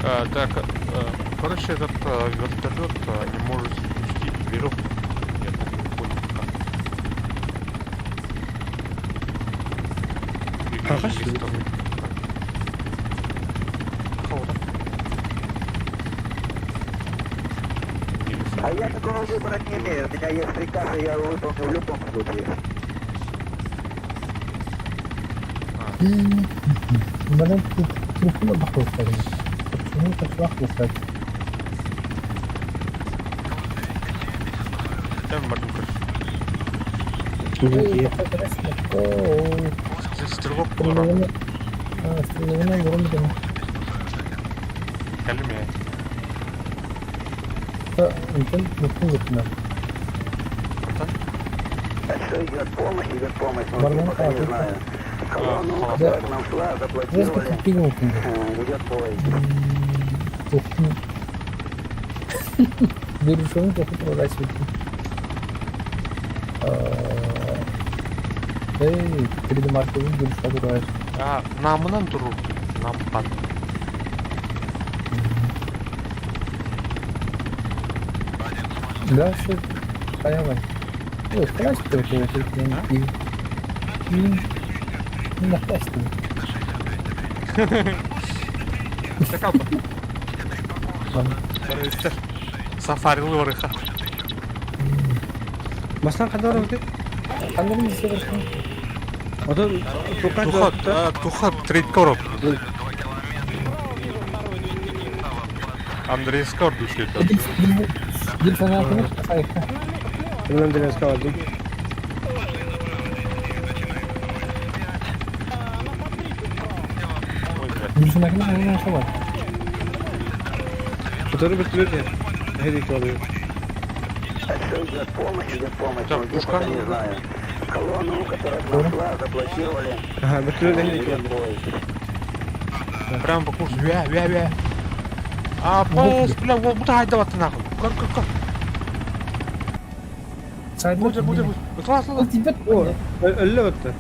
А, так, короче, этот вертолет не может спустить веревку. Я так не понял, как. Ага, Или что что? Кого-то. Или А я такого выбора не имею. У меня есть приказ, и я его выполню в любом случае. А, Манан телефона бахвыстар. Почему так бахвыстар? Там бардым, короче. Стрелок буолара. Стреловина вроде Кэлимэ. Онтон нуккун Онтон? А что идет помощь, идет помощь, но Бармен я пока не Павлов. знаю. Колонну, А, которая к нам шла, заблокировали. Идет бой. Берушон плохо проворачивает. Эй, 3D маркеры берушка проворачивает. А, намынан турur. Нампан. Да, все. Поняла. Ой, хватит только я только не пью. Не нахвастаю. Такалба. Сафарилы барыха. Бастан хадар өтө. Ханнарын совершенно. Отон тука Туха, туха трейд короб. Андрей Скор душит. Дил санаатыны сайка. Мен деле скалдым. Ой, блядь. Дил санаатыны айна шабар. Который бөтүлөт. Хеди калды. А что идет помощь, идет помощь, Так, но я пушка. пока не знаю. Колонну, которая к нам шла, заблокировали. Ага, бөтүлөт хеди Идет калды. бой. Прямо по курсу. Вя, вя, вя. А, пос, бля, вот буда айдават нахуй. Как, как, как? Сайдлар. Будет, будет, будет. Класс, Ол класс. тибет. О, өллө өттө.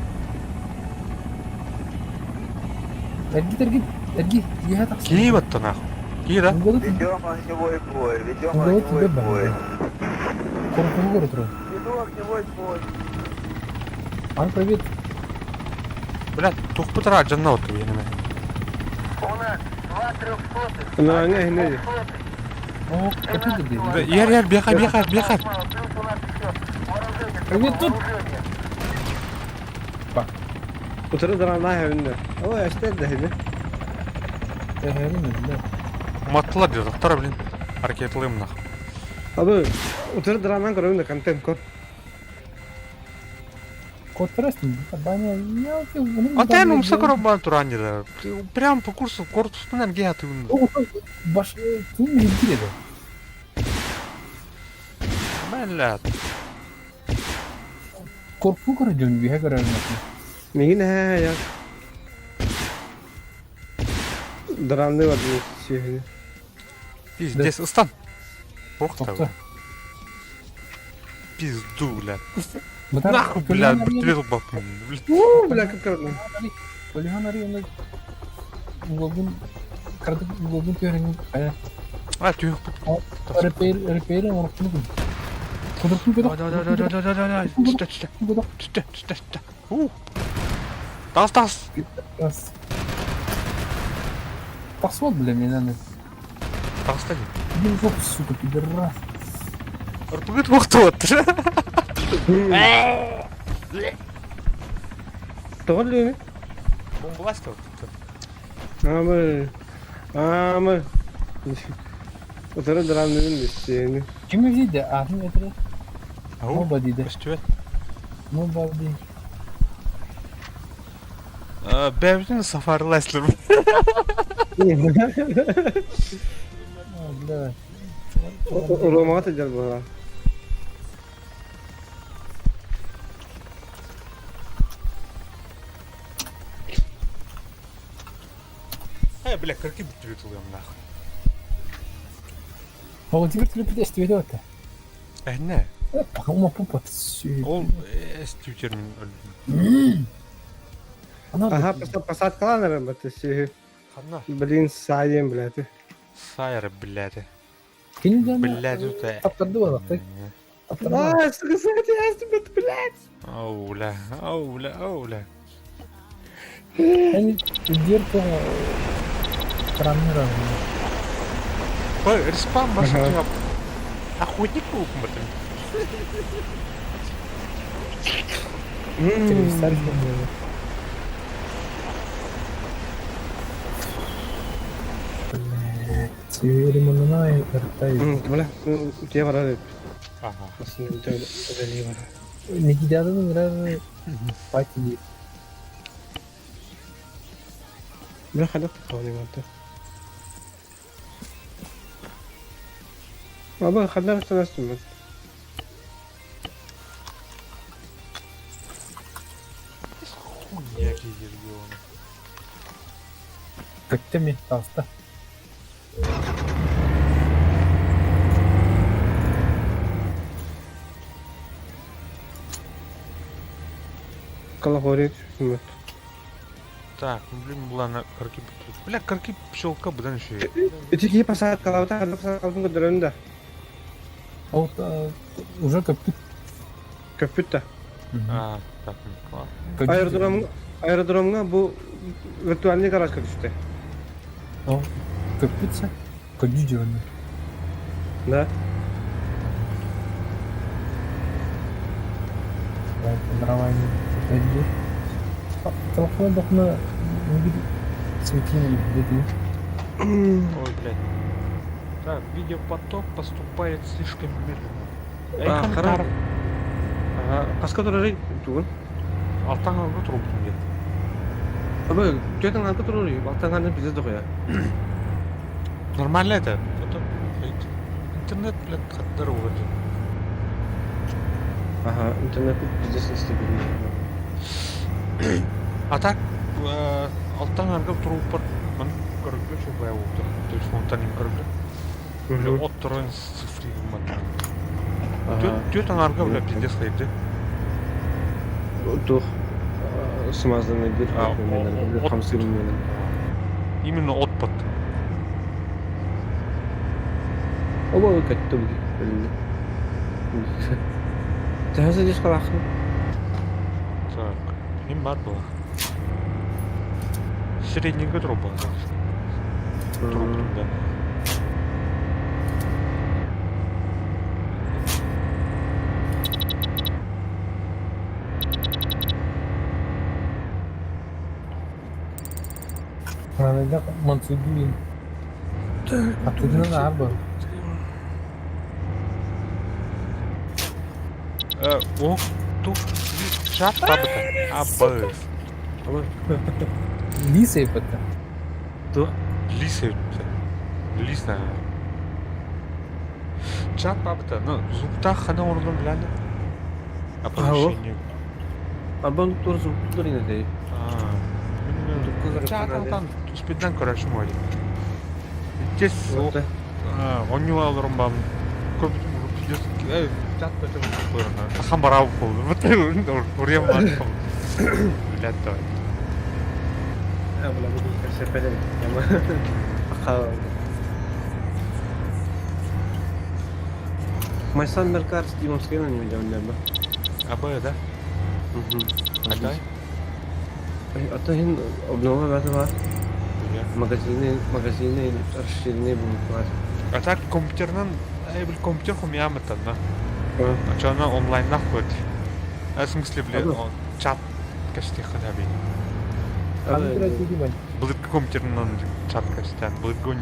Эрги эрги эрги. Еха таксы. Киеватта нахуй. Киев, да? Ведем огневой бой, ведем Уголок огневой тебе бой. Корпус город ру. Веду огневой бой. Ан привет. Блядь, тух пытара жанна от енеме. У нас два трехсотых. На, не, не. О, катыды бе. Да, Ер, ер, беха, беха, беха. Плюс у нас еще вооружение. Привет тут. Вооружение. Утыры дарана хәвинне. Ой, әштер дә хәвинне. Эхерин, да. Маттылар деді, тақтара, блин. Ракеталым нахуй. Абы, утыры даранан көрөм контент көр. Котрастын. Баня, я А ты ну сакара бан турани да. Прям по курсу корпус пынан геаты. Баш тун не да. Блядь. Корпу көрөдүн бихе көрөрүн. Мигин хә я. Даранны бар шehri. Пиздец, ыстан. Ох Токто. Пизду, блядь. Нахуй, блядь, биртүлет баппын. Блядь. У, бля, как көрдүм. Полихан ари угобун кардык угобун көрүн ая А, түйік. репейр репейр оркун күн. Кудуркун Давай, давай, давай, давай, давай, давай. Түсті, түсті, түсті, түсті, түсті. У. Тас, тас. Тасвот, бля, меня на. Тас, тас. Иди в жопу, сука, пидорас. РПГ тоқтап отыр. Тоғыр Бомбаласты вот. Амы. Амы. Утыры даранны шehri. Ким види? А, ну это Ау. Nobody да. Өстүбет. Nobody. Бәбітін сафарилайсылар. А, бля. Ромаға тәжер була. Э, бля, кырки бүтүрүт улуям нахуй. Ол теперь тебе подожди, ведет. Әне. Ума пупа. Ол эстүтермин өлдүм. Ага, посадкалар бат шehri. Ханна. Блин, сайын, блядь. Сайра, блядь. Кини дьоно Блядь, это... таптарды буоллахтар. Таптарбат. А, сука, сука, блядь! Оу, бля, оу, бля, оу, бля. Они дверку травмировали. Ой, респам башка. Охотник был этом. Телевизор было. Блядь, Ремонна рта. Бля, утуйа барар эбит. Ага. Массыына үлэлии барар. Никитадан ыҥырар пати диир. Бля, хайдах таххабыный барда. Аба, хайдах санастым Хуйня пиздец, ёбаный. Көттө таҕыста. Колохорит. Так, ну блин, была на карки. Бля, карки пчелка будан еще. Ити киһи посадкалаабыта, ханна посадкалабытын көрдөрөн да. А вот уже көппүт. Көппүт да. А, так, ну, ладно. Аэродром, аэродромҥа бу виртуальный гаражка түстэ. Көппүт Көдүү дьону. Да. Нормально. Телефон дохна светильник где Ой, блядь. Так, видеопоток поступает слишком медленно. А, хара. Ага, хаска турарый тугун? Алтан алга турбутум диэн. Аба, түөтэн алга турарый, алтан аны пиздец дохуя. Нормально это? Это интернет, блядь, здорово. Ага, интернет пиздец нестабильный. А так, алтан арга туруппар ман көргө чубай болду. Телефонтан им көргө. От туран цифры ман. Түөт арга, бля, пиздец хайды. Тух смазанный бир хамсырын. Именно отпад. Оба көттү бу. Тэхэ диш калахын. Так, им бар было. Средненько труба. Труба, да. Надо Мансудин. А тут не надо. О, тут чат табыта. А, Б. Лиса это. Тух. Лиса. Лиса. Чат табыта. Ну, звуктах хана орнун биләнде. Оповещение. Абан тур звуктар инде. А. Чат там спиддан короче мой. Здесь онньюла олорон бам. Көп чат бөтө Ахан барау болду. Урем бар. Блядь, давай. А, бля, бу сепеле. Яма. Аха. My Summer Car Steam не видел небо. А Б, да? Угу. А дай? А то хин обнова бәті бар. Магазины, магазины расширенные будут бар. А так компьютернан, ай, бил компьютер хумиямытан, да? А что она онлайн нахуй? А в смысле, блин, он чат кашти ханаби. Был компьютернан чат каштан, был гонь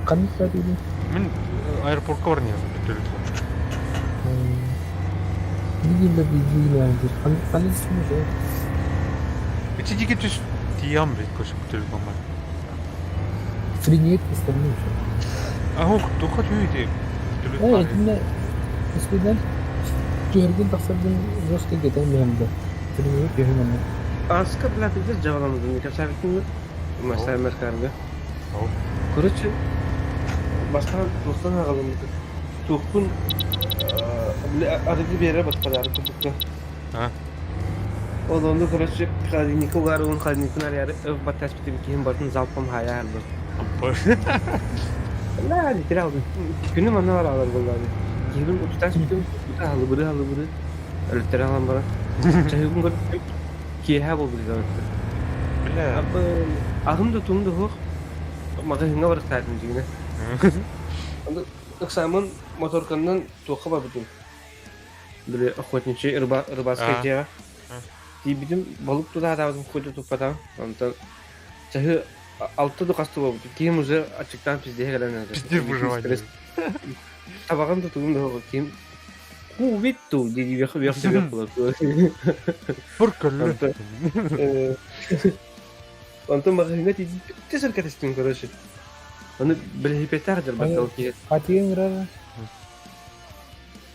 Қандай тұрады Мен аэропортқа бар не телефон. Видели, видели, қандай түсін Эти диге түс тиям бит көшіп телефон бар. Средний остальные еще. А ох, тухат үйде. Эй, итинне үстүнэн түһэргин тахсаргын жестко кетен биһэмдэ. Тренировка түһүн онно. Аска, бля, пиздец жабаламыз, не капсабитин My Summer Car'da. Короче, бастан достан агалым. Тухпун арыгы бере батпады, арыгы букка. А? Ол онно короче холодильникка угаарыбын холодильникпын арыйаары өр баттаспытым киһим барытын залпом хаайа хаалбыт. Бля, литерал күнү манна баралар буоллаҕына. Киһибин утутаспытым ута халыбырыы халыбырыы өлүттэрэ аҕалан баран чаһыыбын көрбүтүм киэһэ буолбут этэ. Бля. Абы аһым да тугум да суох маҕаһыыҥҥа барыктаатым дьиҥинэ. Ыксааммын моторканнан туохха барбытым Били охотничий рыбацкай дьиэҕэ тиийбитим балык тутаатаабытым хоть туппатаҕым. Онтон чаһы алта да хаста буолбут. Киһим уже аччыктаан пиздеһэ кэлэн Пиздец выживание. Табаҕым да тугум да суох. Киһим кубит ту дии үөх үөх үөх буолар. Пыр көллө. Онтон маҕаһыыҥҥа тиийдим бүттэ сэркэтэстим короче. Аны бэлэһипиэттээх дьарбаттал киһи. Атыын ырара.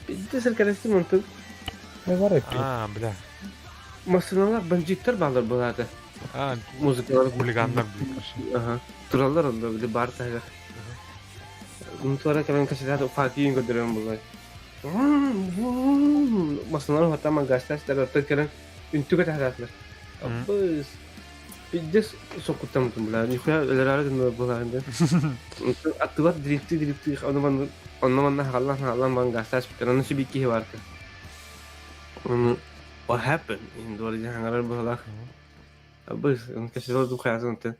Биирдэ сэркэлэстим онтон А, бля. массыыналаах бандьыыттар бааллар былаата. А, Музыкалар хулиганнар, блин, короче. Аха. Тураллар онно били бар таһыгар. Туора кэлэн кэсэтээт факиин көрдөрөн буллар. Массыыналар хаттаан магазтаастар оттон кэлэн үнтүгэ таһаатылар. Абыс. Пиздец соккуттаммытым бля. Нихуя өлөрөөрү гыннылар былаан диэн. Аттыбар дрифти-дрифти ону манна онно манна хааллан хааллан баран гаастаспыттар. Онно сибиик киһи баар Ону what happened? Иһин дуор диэн хаҥарар быһалаах. Абыс, кэсэл дуу хайаатын онтон.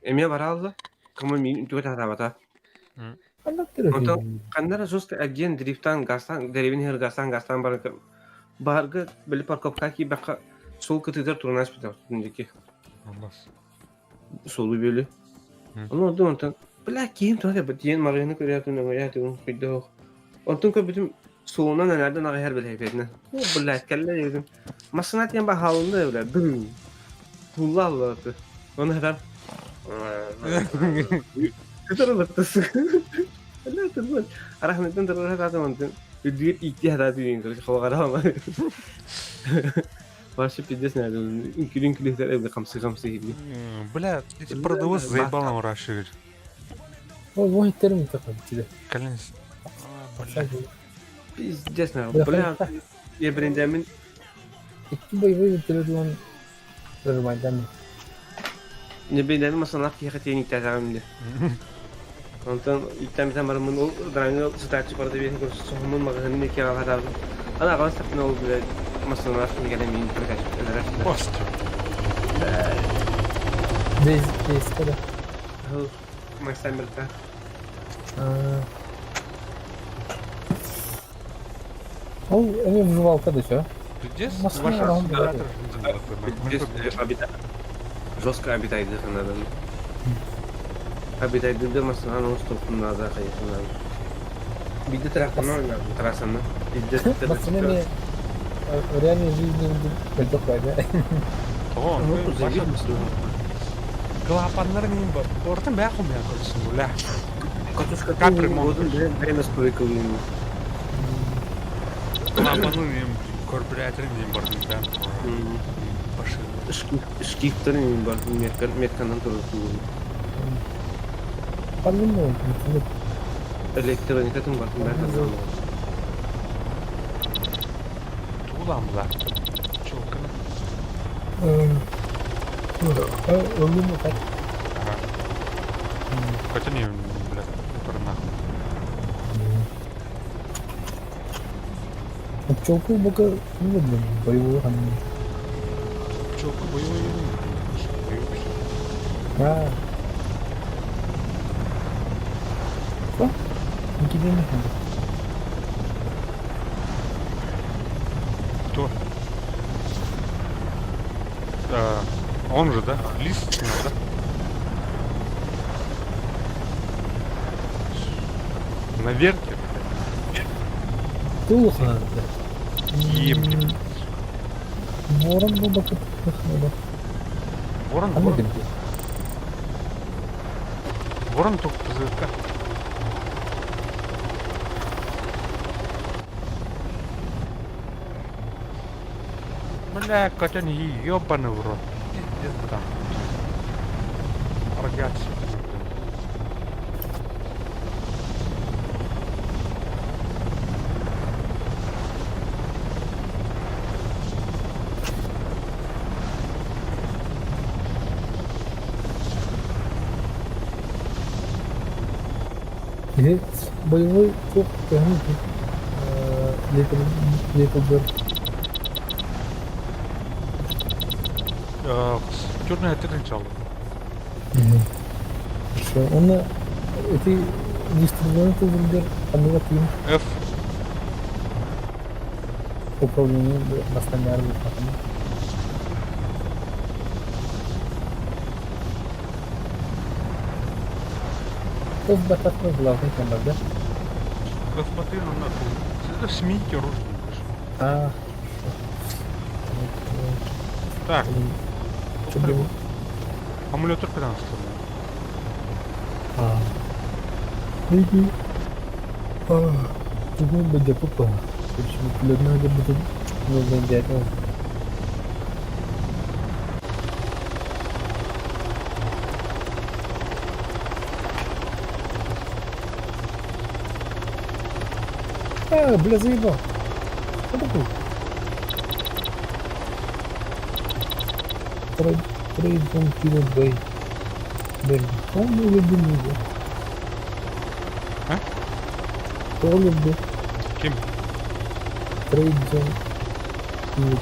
Эмиэ бараалла. Кому миин түгэ таһаабата. Онтон ханна эрэ жестко эргийэн дрифтаан газтаан дэриэбинэ иһэр газтаан газтаан баран баһарга били парковка киирбэххэ суол кытыытыгар туран ааспыта диэки суолу бүөлү. Ону ордук онтон бля киһим тоҕо кэлбит диэн маҕаһыыны көрөөтүм өҥөйөөтүм күйдөөх. Онтон көрбүтүм суолунан анаардан аҕай иһэр бэлэһипиэтинэн. О блядь кэллэ диэбитим. Массыына тиийэн баһаалынна бля дым. Тулла аллааты. Ону хатан Кытарылаттас. Арахнытын тырыра хатаатым онтун үрдүгэр иитти хатааты диэн короче холоҕараама. Вообще пиздец надо. Үҥкүлүн хамсы хамсы иһирги. Бля, эти продавцы заебал нам рашили. Ой, термин такой тебе. Колен. Бля. Пиздец надо. Бля, я брендемин. Икки боевой вертолет нормально. Не брендемин масалах киһи тиэн иттээтэҕим дии. Онтон иттэмитэн бараммын ол драҥҥа сытааччы барда биэһин көрсө соһуммун маҕаһыынын икки аҕалатаабытым. Аны аҕалан сахпына ол бile массыыналаах киһи кэлэн миин өлөрөр. Постер. Здесь, здесь, когда? Максамерта. Ол эми выживалка да чё? Пиздец, Машина ваша раунд оператор Жестко обитайдыхын надо. Обитайдыды массыынан устуохпун наада хайыахын наада. Биирдэ трактанан ойнаатым трассаны. Биирдэ Массыына эмиэ в реальной жизни мөлтөх баайда. Тоҕо? Ваша клапаннар ним ортан бээх хомуйан көрсүн бля. Катушка Капремонт. Время стойкалыын. Клапаны ним карбюраторын ним бардым бэм. Башын. Шкифтарын ним бар метканан турар. Панным Электроникатын бар бээх. Туулаан бла. Чулканы. Өлүм так. Ага. Хотя не, бля, который нахуй. Пчелку бока не видно, боевой там. Пчелка боевой не А. Что? Никита не надо. Кто? А, он же, да? Лис, да? На верке, блядь. Тух надо. Ем. Ворон был бы Ворон, А ворон. ну Ворон только ПЗРК. Бля, Катя, ебаный в рот. Пиздец там. Радиация. блин. Ити боевой туох төһөнүй Little Little Bird? Черная тыгынчалла. Хорошо. Уонна ити выстрелын тылыргар ханныга тыын F. управление бастаҥҥар буолбатым. Өс бататны главный кембер да? F-батыр онно сменить оружие. А, Так, Что было? аккумулятор когда оставлю? А. Иди. А, тугу бадя папа. Короче, надо будет нужно дядя. А, бля, заебал. Что такое? Трейд Кило Бэй. Блин, он мой любимый был. А? Кто люблю? Ким? Трейд Джон Кило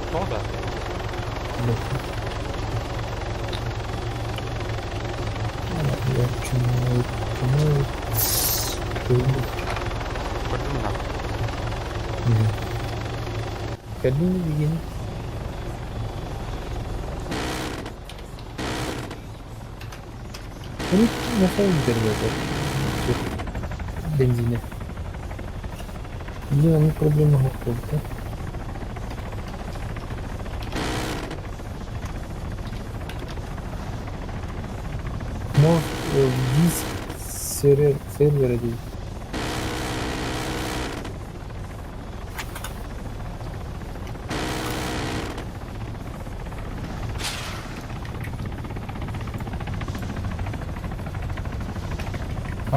Кто да? Бэй. Я чумой, чумой. Көрдүм на. Кабина деген. Bunu nasıl giderler? Бензине. Блин, они проблема готовы. Может, в диск сервер, сервера değil.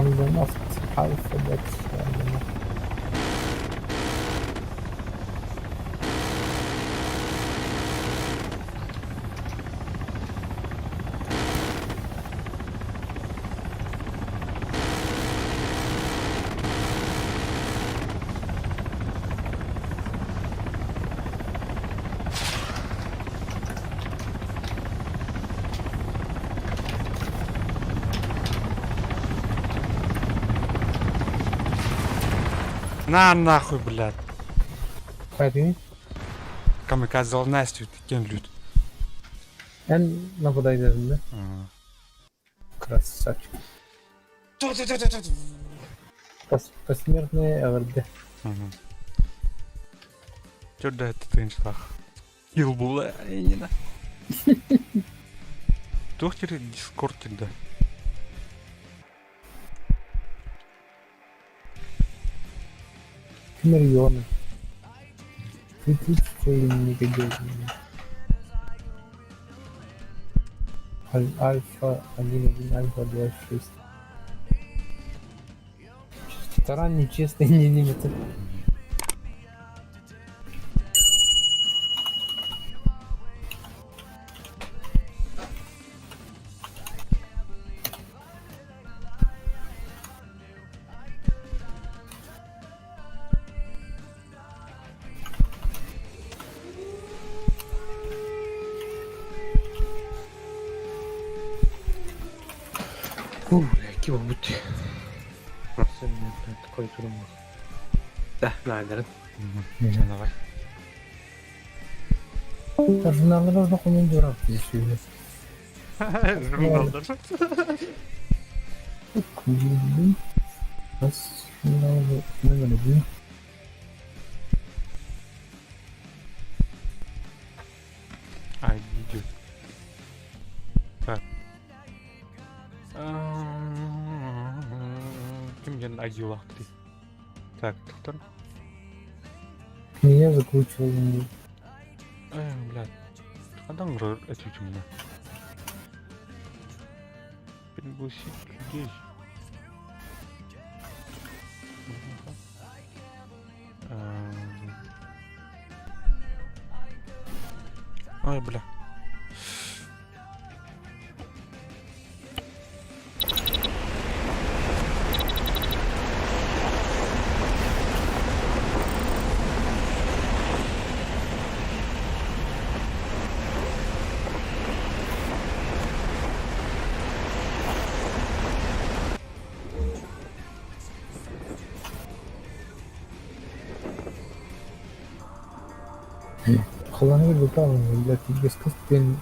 Hamza Alphabet. На нахуй, блядь. Хайдый? Камикадзе Настю кем люд. Эн нападайдадын да? Красавчик. Посмертные ЭВРД. Чё да это ты иншлах? Килл була, не Туох дискорд да. Миллионы. Ты Альфа 1, 1, Альфа 2, 6. Таран нечестный, не лимиты. Фу, бля, киво будьте. Такой турмах. Да, наверное. Давай. Журналлар нужно командиров здесь. Журнал даже. Номер один. А, идет. Так. Ким диэн айдилаахтый? Так, доктор. Меня закручивал. Э, блядь. Адам этим Пригласить людей. Ой, бля. Халлааныгар бытаан, блядь, тиийгэскэ диэн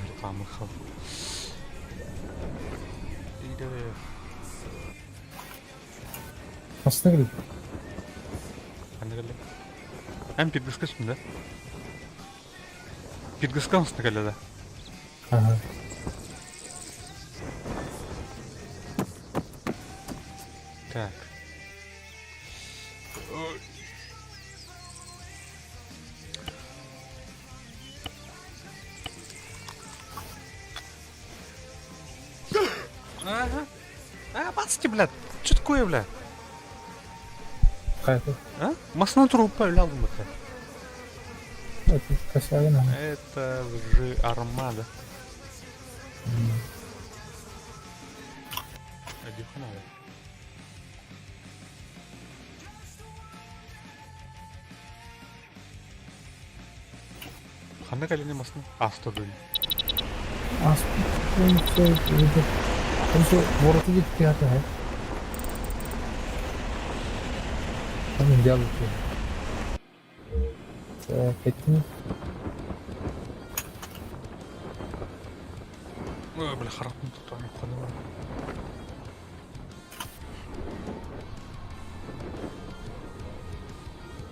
Реклама Хасна кэллэ? Ханна кэллэ? Эн пиргыска түстүн да? Пиргыска хасна кэллэ да? Ага. Так. Ага. А, баците, блядь. Что такое, бля? Хайа? А? Масна трупа, бля, это. Это косягина. Это же армада. Одихнула. Ханна кэлини масна астырдын. Воротı gitti ya. Tamam gel bakayım. Ettim. Ой, бля, харапын тутан ханна.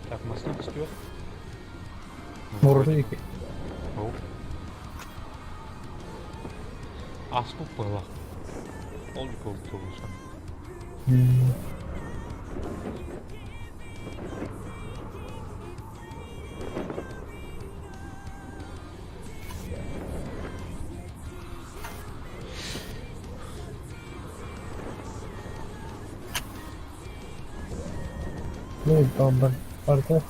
Так, масна көстүө. Воротı gitti. Оу. Аспып была. Ол болса. Ne бар барда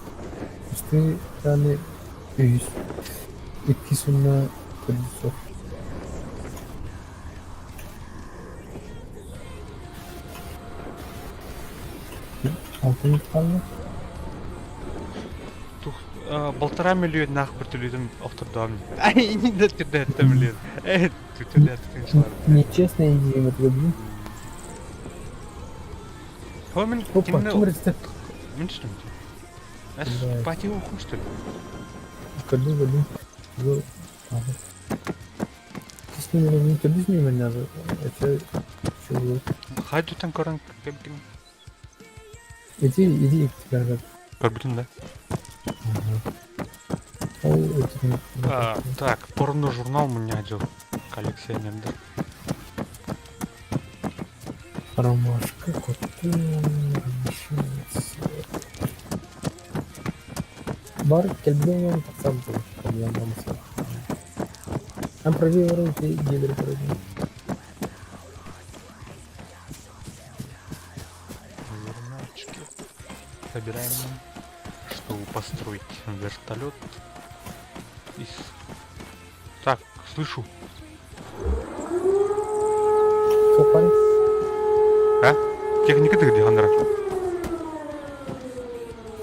Үсті yani үс икки сунна төрдүсө. Алтын қалды. Тух, полтора миллион нах бертөлүтүн охтордоом. Ай, не да түрдө миллион. Э, түрдө тынчлар. Нечестно идея это блин. Хомин Опа, ким рецепт? Мен что ли? Пати уху, что ли? Көрдүм, көрдүм. Бу Кисни көрдүс мен надо. Это что? Хайдутан көрөн кем Иди, иди, теперь. Көрбүтүн да? Ол это. А, так, порно журнал мне одел коллекционер. Ромашка, коты, ромашка. Бар келбен сам проблема болмаса. Ам проверил гидр проверил. Журнальчики. Собираем, чтобы построить вертолет. Из... Так, слышу. Кто парень? А? Техника ты где, Андра?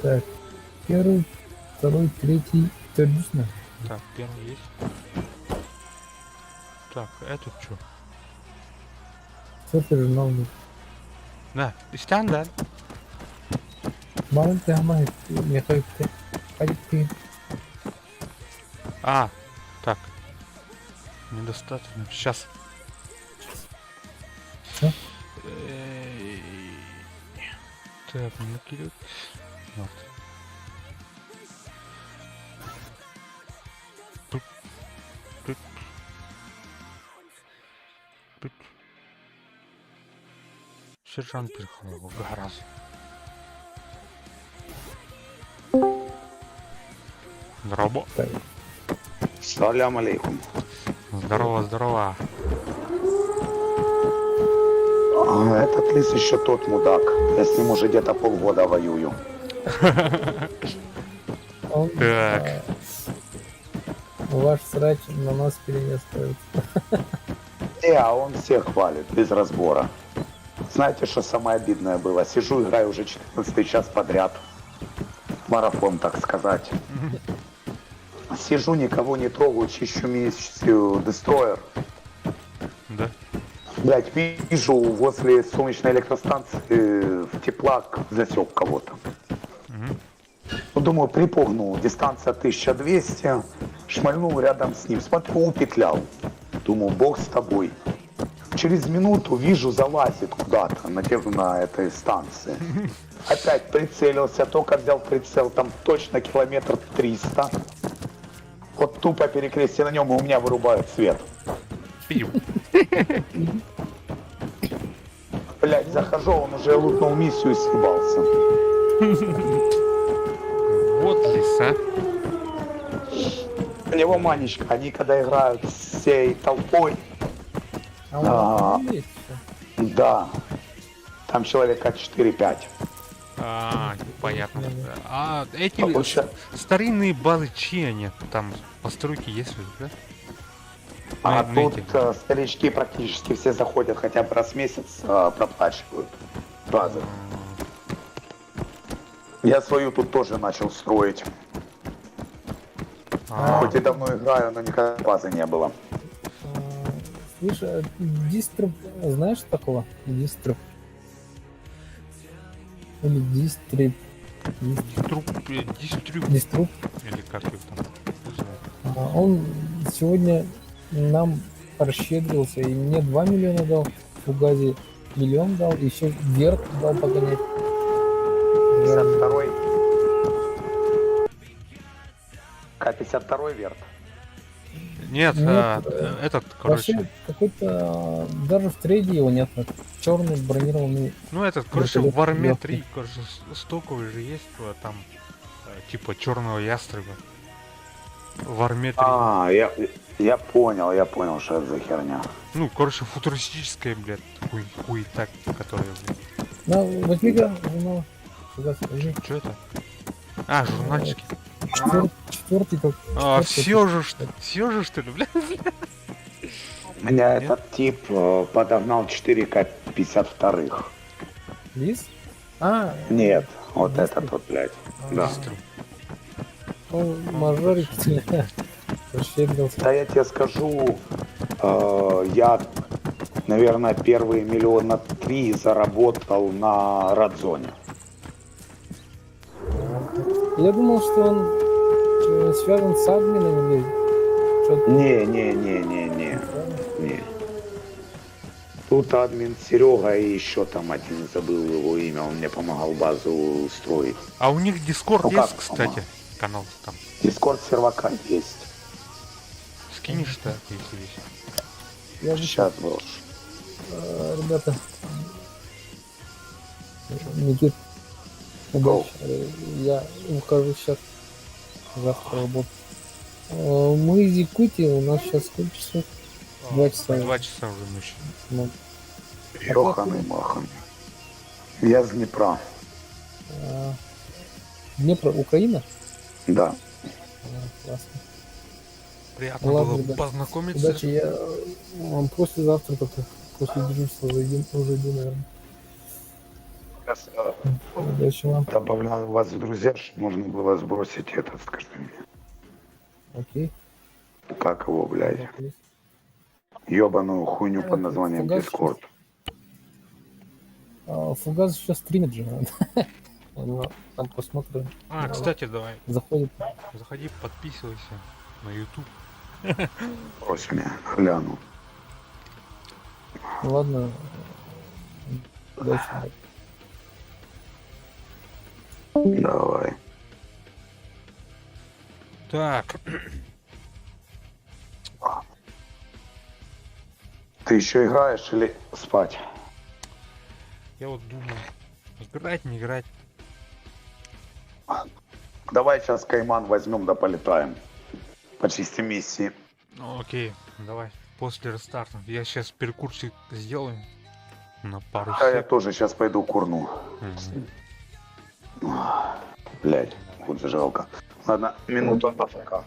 Так, первый, второй, третий, төрдүсүнө. Так, первый есть. Так, этот что? Четвертый журнал. Да, истян, да. Барым тема не ты. Ты. А, так. Недостаточно. Сейчас. Что? Так, накидывать. Вот. Тут. Тут. Тут. Сержант Перхолова, гаразд. Здорово. Салям алейкум. Здорово, здорово. А, этот лис еще тот мудак. Я с ним уже где-то полгода воюю. Он, Так. Ваш срач на нас перенес кажется. А он всех хвалит, без разбора. Знаете, что самое обидное было? Сижу, играю уже 14 час подряд. Марафон, так сказать. Сижу, никого не трогаю, чищу миссию Destroyer. Блять, вижу возле солнечной электростанции в теплак засек кого-то. Мгм. Ну, думаю, припугнул. Дистанция 1200. Шмальнул рядом с ним. Смотрю, упетлял. Думаю, бог с тобой. Через минуту вижу, залазит куда-то на, на этой станции. Опять прицелился, только взял прицел, там точно километр 300. Вот тупо перекрестие на нем, и у меня вырубают свет. Пиу. Блять, захожу, он уже лутнул миссию и съебался. Вот лиса. У него манечка, они когда играют всей толпой, А у А. нас есть всё. да, там человека 4-5. А, понятно. А эти А получа- старинные базы чьи они? Там постройки есть же, да? А На- на тут этих. старички практически все заходят хотя бы раз в месяц, проплачивают базы. Я свою тут тоже начал строить. А, Хоть и давно играю, но никогда базы не было. А, Слышь, а Дистроп, знаешь такого? Дистроп. Или Дистрип. диструп, дистрюб, Диструп. или как его там называют. А, Он сегодня нам расщедрился и мне 2 миллиона дал, Фугази миллион дал, еще вверх дал погонять. 52-й. К-52 верт. Нет, Нет, а, этот, короче, Вообще какой-то даже в трейде его нет. Черный бронированный. ну этот, короче, в вертолет Варме легкий. 3, короче, стоковый же есть, там, типа черного ястреба. В Арме 3. А, я понял, что это за херня. Ну, короче, футуристическая, блядь, хуета, которая, блядь. На, возьми-ка журнал. Фугас, возьми. Что это? А, журнальчики. Четвертый как. А, четвертый все же, что, все же, что ли, бля? Меня Нет? этот тип подогнал 4К-52. Лис? А, Нет, вот этот вот, блядь. Да. Дистру. он мажорик. Расщедрился. Да я тебе скажу, я, наверное, первые миллиона три заработал на Радзоне. Я думал, что он связан с админами или что-то. Не, не, не, не, не, не. Тут админ Серега и еще там один, забыл его имя, он мне помогал базу строить. А у них Дискорд Ну есть, как, кстати, канал там. Дискорд сервака есть. Скинешь-то, если есть. Я же Сейчас брошу. Ребята. Никит, удачи. Я ухожу сейчас. Завтра работать. Мы из Якутии, у нас сейчас сколько часов? 2 часа. 2 часа уже ночи. Ну, Йоханы махан. Я с Днепра. Днепр, Украина? Да. Классно. Приятно Ладно, было ребят. познакомиться. Удачи, я вам послезавтра только после дежурства зайду, зайду, наверное. Сейчас Удачи вам. добавляю вас в друзья, чтобы можно было сбросить этот, скажи мне. Окей. Как его, блядь? Ёбаную хуйню под названием Фугас Дискорд. А, Фугас сейчас стримит же. У него там просмотры А, кстати, давай, заходят. заходи, подписывайся на YouTube. Брось меня, гляну. Ну ладно. Удачи. Давай. Так, Ты еще играешь или спать? я вот думаю, играть, не играть. Давай сейчас Кайман возьмем да полетаем. Почистим миссии. Ну, окей, давай, после рестарта. Я сейчас перекурчик сделаю на пару А я сек. тоже сейчас пойду курну. Мгм. Блять, вот зажигалка. Ладно, минуту пока.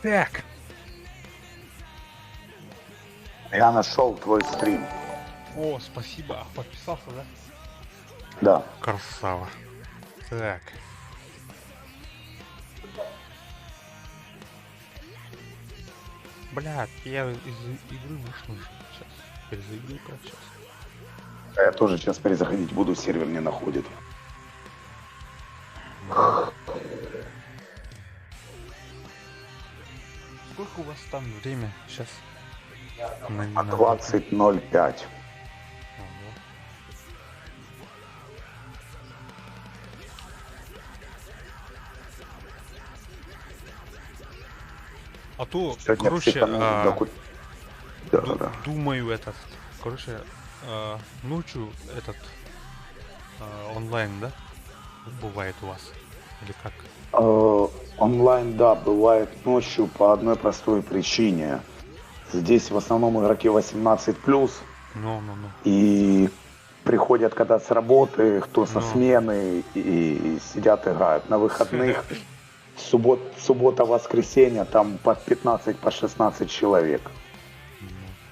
Так. Я нашел твой стрим. О, спасибо. Подписался, да? Да. Красава. Так. Блядь, я из игры вышел уже. Сейчас. Перезайду сейчас. Я тоже сейчас перезаходить буду, сервер не находит. Сколько у вас там время сейчас? На 20.05. А то, Сегодня короче, психанул до Да, да. думаю этот, короче, ночью этот онлайн, да, бывает у вас или как? Онлайн, да, бывает ночью по одной простой причине. Здесь в основном игроки 18+. Ну, ну, ну. И приходят когда с работы, кто со смены, и сидят играют. На выходных, суббота, воскресенье, там по 15, по 16 человек.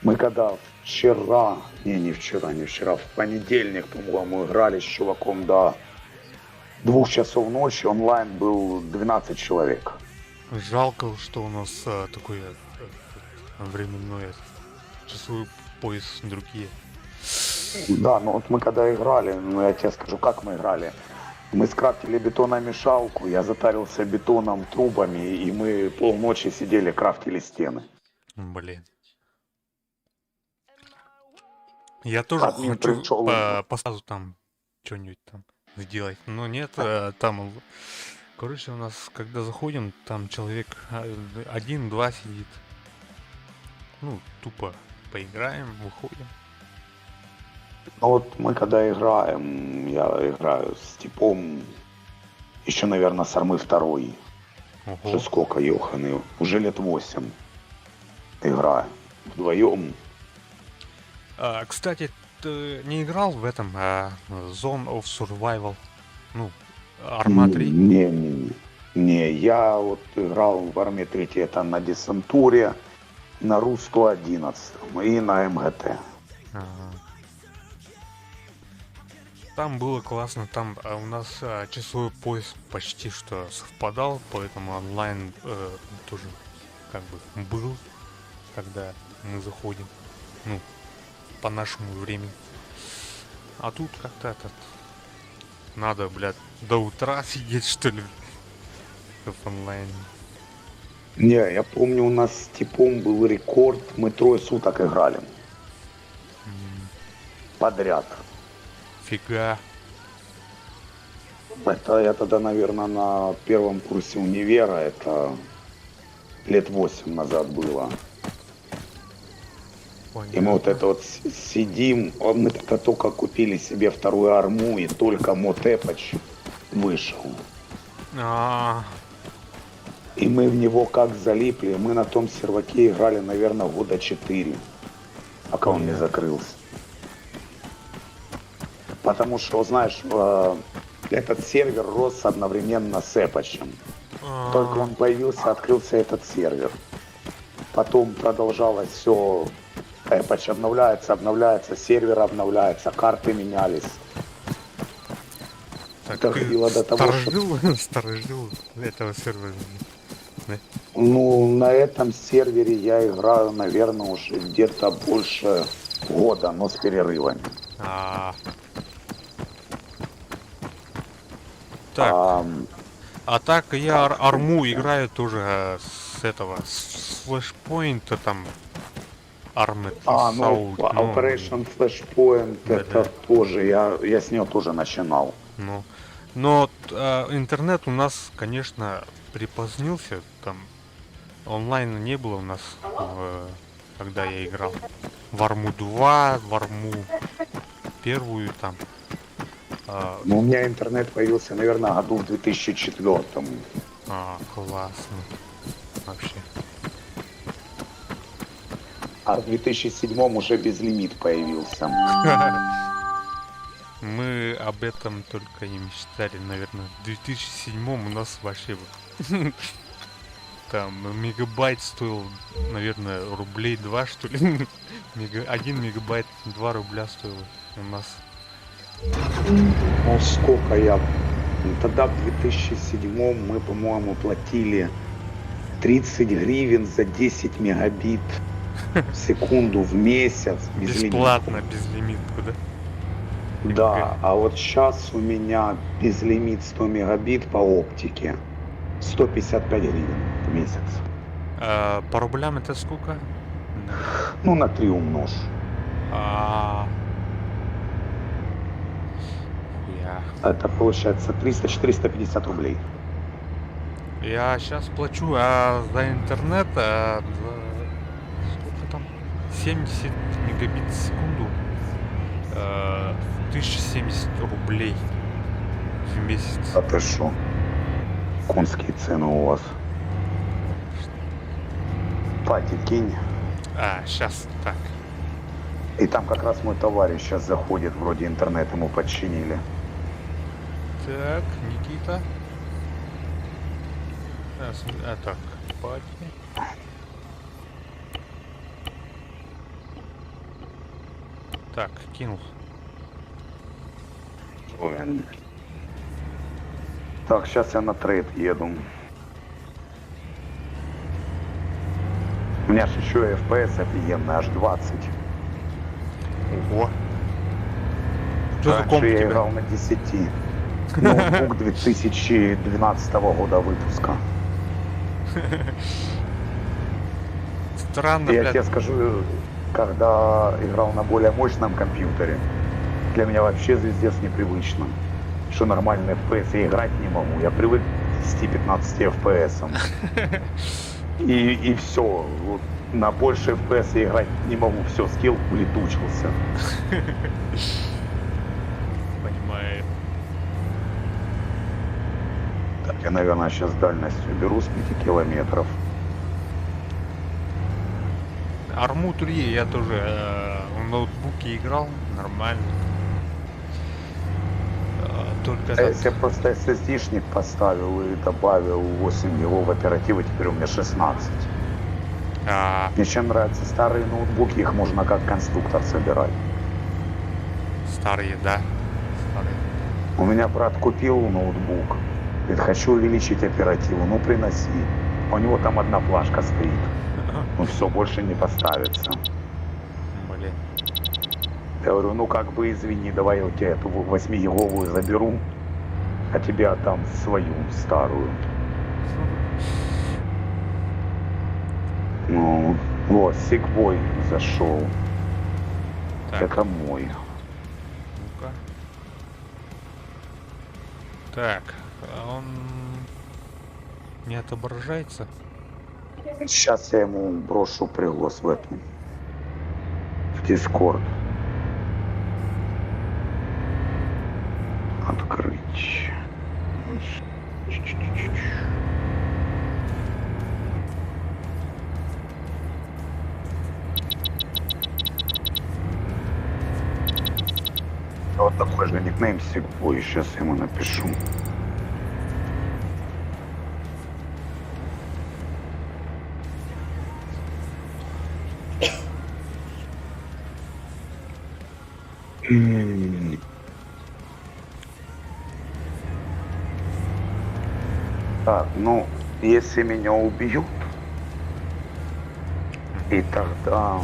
Мы когда вчера, не вчера, в понедельник, по-моему, играли с чуваком до 2 часов ночи, онлайн был 12 человек. Жалко, что у нас такой временной часовой пояс другие. Да, ну вот мы когда играли, ну я тебе скажу, как мы играли. Мы скрафтили бетономешалку, я затарился бетоном, трубами, и мы полночи сидели, крафтили стены. Блин. Я тоже Админ хочу пришел. по сразу там что-нибудь там сделать. Но нет, там... Короче, у нас, когда заходим, там человек один-два сидит. Ну, тупо поиграем, выходим. Ну вот мы когда играем, я играю с типом, еще, наверное, с Армы второй. Ого. Уже сколько, ёханы, уже лет 8 играю. Вдвоем. А, кстати, ты не играл в этом Zone of Survival? Ну, Арма 3? Не, не, не. Не, я вот играл в Арме 3, это на десантуре, на Ру-111 и на МГТ. Ага. Там было классно, там у нас часовой пояс почти что совпадал, поэтому онлайн тоже как бы был, когда мы заходим, ну, по нашему времени. А тут как-то этот, надо, блядь, до утра сидеть, что ли, в онлайне. Не, я помню, у нас с типом был рекорд, мы трое суток играли. Подряд. Фига. Это я тогда, наверное, на первом курсе универа, это лет 8 назад было. И мы вот Понятно. это вот сидим, а мы тогда только купили себе вторую арму, и только мод Эпоч вышел. А, И мы в него как залипли, мы на том серваке играли, наверное, года 4, пока он не закрылся. Потому что, знаешь, этот сервер рос одновременно с Эпочем. Только он появился, открылся этот сервер. Потом продолжалось все. Эпоч обновляется, обновляется, сервер обновляется, карты менялись. Так ты Доходило до того, что сторожил, сторожил этого сервера? Да? Ну, на этом сервере я играю, наверное, уже где-то больше года, но с перерывами. А. Так, а так я арму играю тоже с этого, с флешпоинта там, Armed Ну, Assault, ну, Operation Flashpoint, Да, это да. тоже, я с нее тоже начинал. Ну, но интернет у нас, конечно, припозднился, там онлайна не было у нас, когда я играл. В Арму 2, в Арму первую там. Ну, у меня интернет появился, наверное, году в 2004. А, классно. Вообще. А в 2007 уже безлимит появился. Мы об этом только и мечтали, наверное. В 2007 у нас вообще там мегабайт стоил, наверное, рублей 2, что ли. 1 мегабайт 2 рубля стоил у нас. Ну, сколько я... Тогда в 2007 мы, по-моему, платили 30 гривен за 10 мегабит в секунду в месяц. Безлимитку. Бесплатно, безлимитку, да? Да, а вот щас у меня безлимит 100 мегабит по оптике. 155 гривен в месяц. А, по рублям это сколько? Ну, на 3 умножь. А. Я. Это получается 300-450 рублей. Я щас плачу, а за интернет, за сколько там? 70 мегабит в секунду. 1070 рублей в месяц. А ты шо? Конские цены у вас. Пати кинь. А, щас, так. И там как раз мой товарищ щас заходит, вроде интернет ему починили. Так, Никита. А, так, пати. Так, кинул. Ой. Так, щас я на трейд еду. У меня ж еще эф пи эс офигенный, аж 20. Ого. Что за Раньше комп у я тебя? играл на 10. Ноутбук 2012 года выпуска. Странно, Я блядь. тебе скажу, когда играл на более мощном компьютере, для меня вообще звездец непривычно, что нормальный FPS я играть не могу. Я привык к 10-15 FPS. И все. Вот на больше FPS я играть не могу. Все, скилл улетучился. Понимаю. Так, я, наверное, сейчас дальность уберу с 5 километров. Арму 3 я тоже в ноутбуке играл, нормально. Только А если я просто SSD-шник поставил и добавил 8 гигов оперативы, теперь у меня 16. А, Мне чем нравятся старые ноутбуки, их можно как конструктор собирать. Старые, да. Старые. У меня брат купил ноутбук. Говорит, хочу увеличить оперативу, ну приноси. У него там одна плашка стоит. Ну все, больше не поставится. Блин. Я говорю, ну как бы извини, давай я у тебя эту 8-гиговую заберу, а тебе отдам свою старую. Ну, вот, Сикбой зашел. Так, Это мой. Ну-ка. Так, а он не отображается? Сейчас я ему брошу приглас в этом. В Дискорд. Открыть. Вот такой же никнейм Сигбой. Сейчас я ему напишу. Так, ну, если меня убьют, и тогда...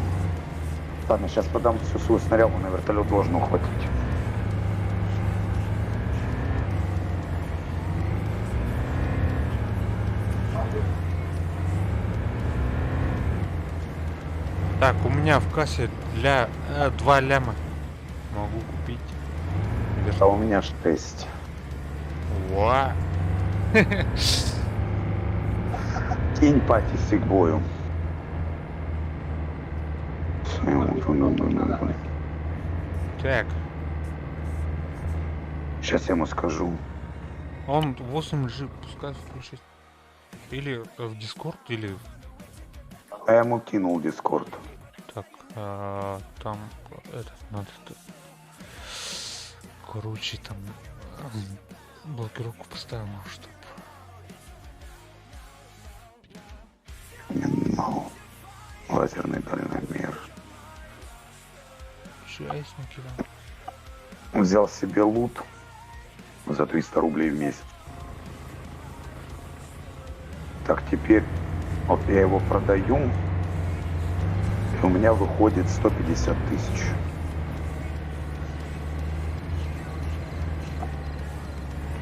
Ладно, сейчас подам всю свою снарягу, на вертолет должно хватить. Так, у меня в кассе для 2 ляма. Могу купить. А у меня 6. Ва. Кинь пати Сигбою. Так, Сейчас я ему скажу. он 8G пускай включит. Или в Discord, или А я ему кинул Дискорд. так, там это надо. Короче, там блокировку поставим, чтоб. Не могу. Лазерный дальномер. Участники там. Взял себе лут за 300 рублей в месяц. Так, теперь вот я его продаю, и у меня выходит 150 тысяч.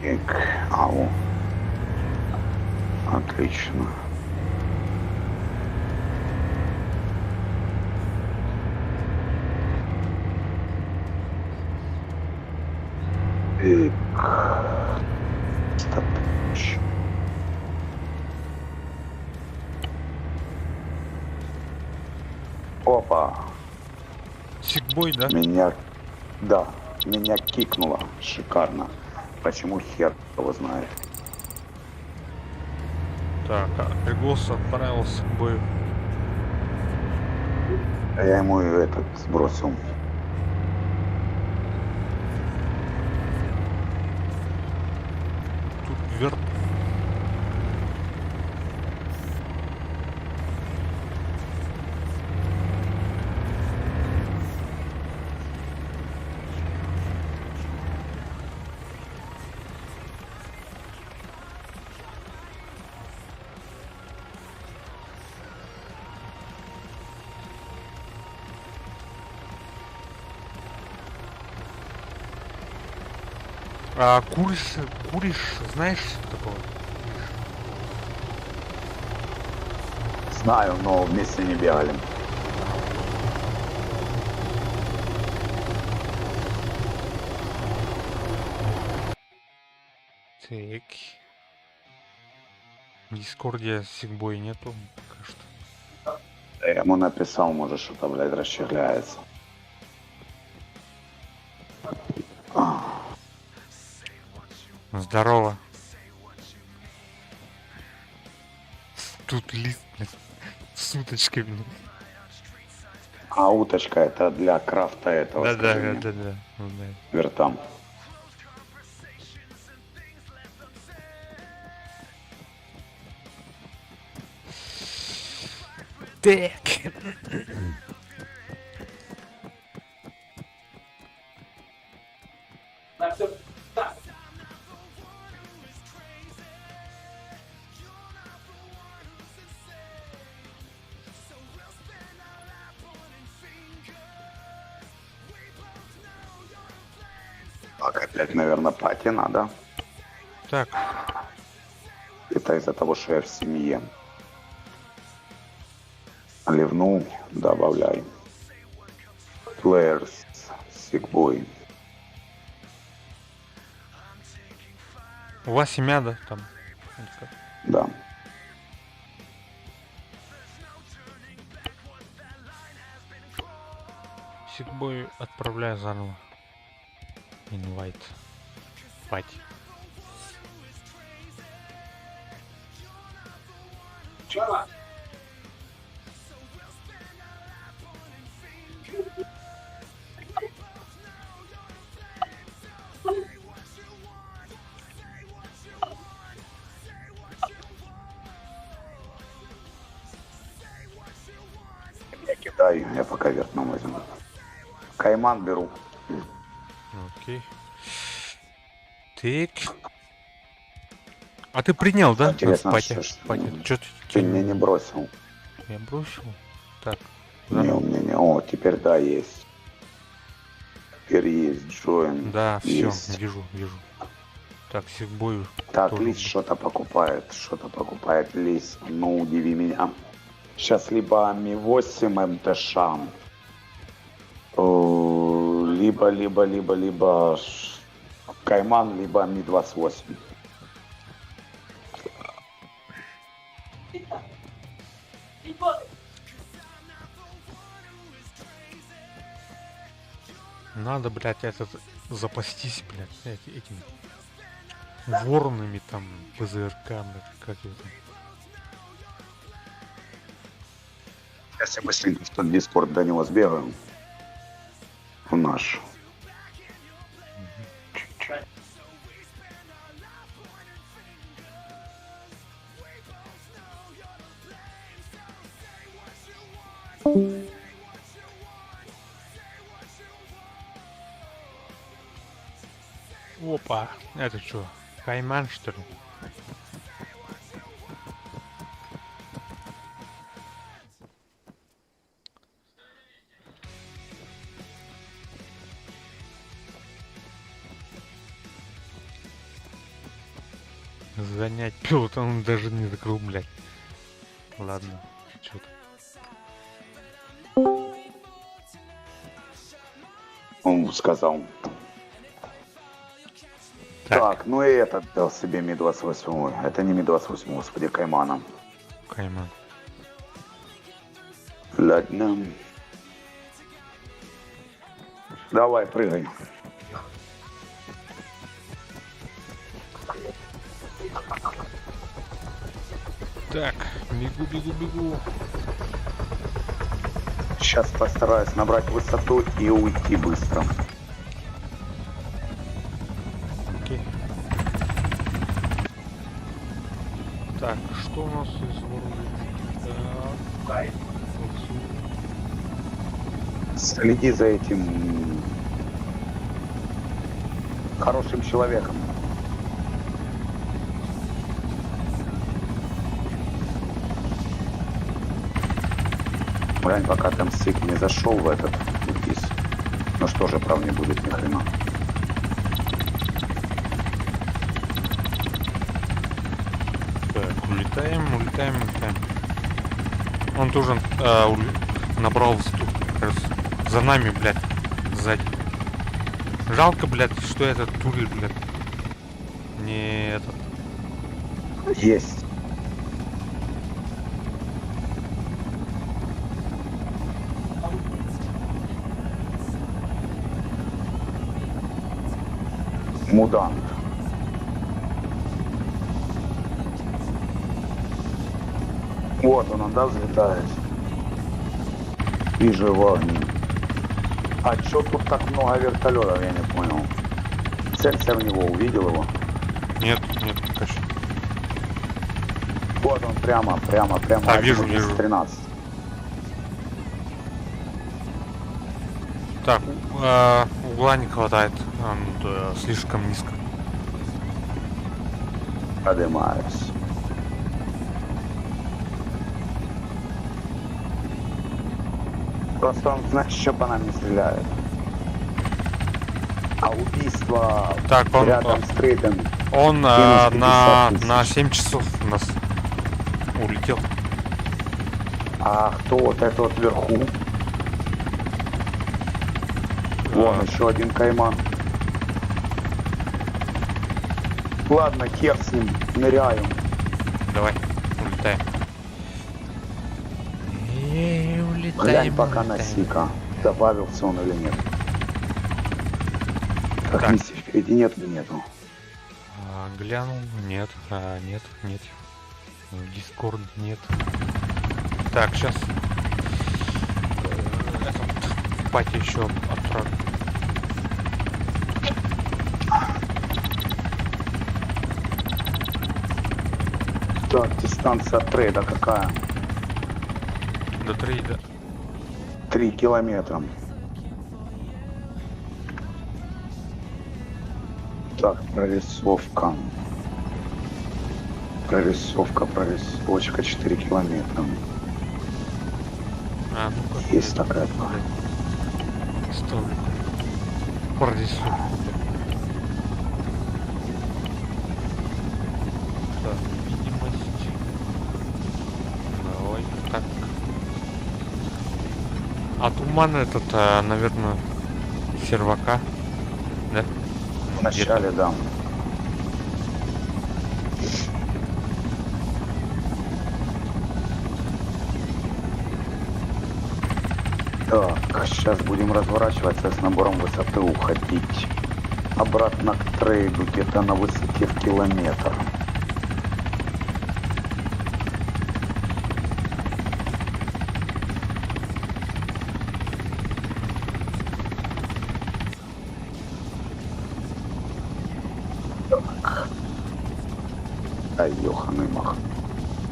Так, ау. Отлично. Так. 100 тысяч. Опа. Сикбой, да? Меня, да, меня кикнуло. Шикарно. Почему хер его знает. Так, а приглас отправил Сикбою. А я ему и этот сбросил. Тут вверх. А куришь, куришь, знаешь такого? Знаю, но вместе не бегали. Так. В Дискорде Сигбой нету пока что. Я ему написал, может, что-то, блядь, расщегляется. Здорово. Тут лист, блядь, с уточкой, блин. А уточка это для крафта этого, Да, да, скажи да, мне, да, да. Ну да. вертам. Так. Так, опять, наверное, пати надо. Так, Это из-за того, что я в семье. Ливнул, добавляй. Players, Sickboy. у вас семья, да, там? Или как? Да. Сигбой отправляю заново. Invite. Пати. Я кидаю, я пока вертном возьму. Кайман беру. Окей. Так. А ты принял, да? Интересно, нас в пати? что ж, Пати. Чё ты, Ты меня не бросил. Я бросил? Так. Не, у меня не. О, теперь да, есть. Теперь есть Join. Да, все, Есть. вижу, вижу. Так, Сигбою. Так, тоже Лис что-то покупает, что-то покупает Лис. Ну, удиви меня. Сейчас либо Ми-8 МТШ, либо, либо, либо, либо Кайман, либо Ми-28. Надо, блядь, этот запастись, блядь, этими воронами там, ПЗРК, блядь, как его там. Сейчас я быстренько в тот Дискорд до него сбегаю. В наш. Опа, это что, Кайман, что ли? Занять пилота он даже не закрыл, блядь. Ладно, чё там. Он сказал. Так. Так, ну и этот дал себе Ми-28. Это не Ми-28, господи, Каймана. Кайман. Ладно. Давай, прыгай. Так, бегу, бегу, бегу. Сейчас постараюсь набрать высоту и уйти быстро. Окей. Так, что у нас из вооружений? Так. Следи за этим хорошим человеком. Глянь, пока там Сик не зашел в этот вниз. Ну что же, прав не будет ни хрена. Улетаем, улетаем, улетаем. Он тоже набрал высоту. Как раз за нами, блядь, сзади. Жалко, блядь, что этот турель, блядь, не этот. Есть. Муданг. Вот он, он, да, взлетает. Вижу его огни. А чё тут так много вертолетов, я не понял. Целься в него, увидел его? Нет, нет, пока еще. Вот он прямо, прямо, прямо. А, вижу, вижу. 13. Так, угла не хватает, он слишком низко. Поднимаюсь. Просто он, знаешь, еще по нам не стреляет. А убийство Так, он, рядом с трейдом. Он Минус на, 50 тысяч. на 7 часов у нас улетел. А кто вот это вот вверху? Вон еще один кайман. Ладно, хер с ним, ныряю. Давай, улетаем. Эй, улетаем, Глянь пока на улетаем. Сика, добавился он или нет. Так, Так. миссии впереди нет или нету? А, глянул, нет, нет, нет. Дискорд нет. Так, сейчас. Этот пати еще отправлю. Так, дистанция от трейда какая? До трейда. 3 километра. Так, прорисовка. Прорисовка, прорисовочка 4 километра. А, ну-ка. Есть такая. Ставлю. Прорисовку. Так, видимость. Давай, так. А туман этот, наверное, сервака, да? В начале, да. Так, сейчас будем разворачиваться с набором высоты уходить обратно к трейду, где-то на высоте в километр. Так. Ай, ёханый мах.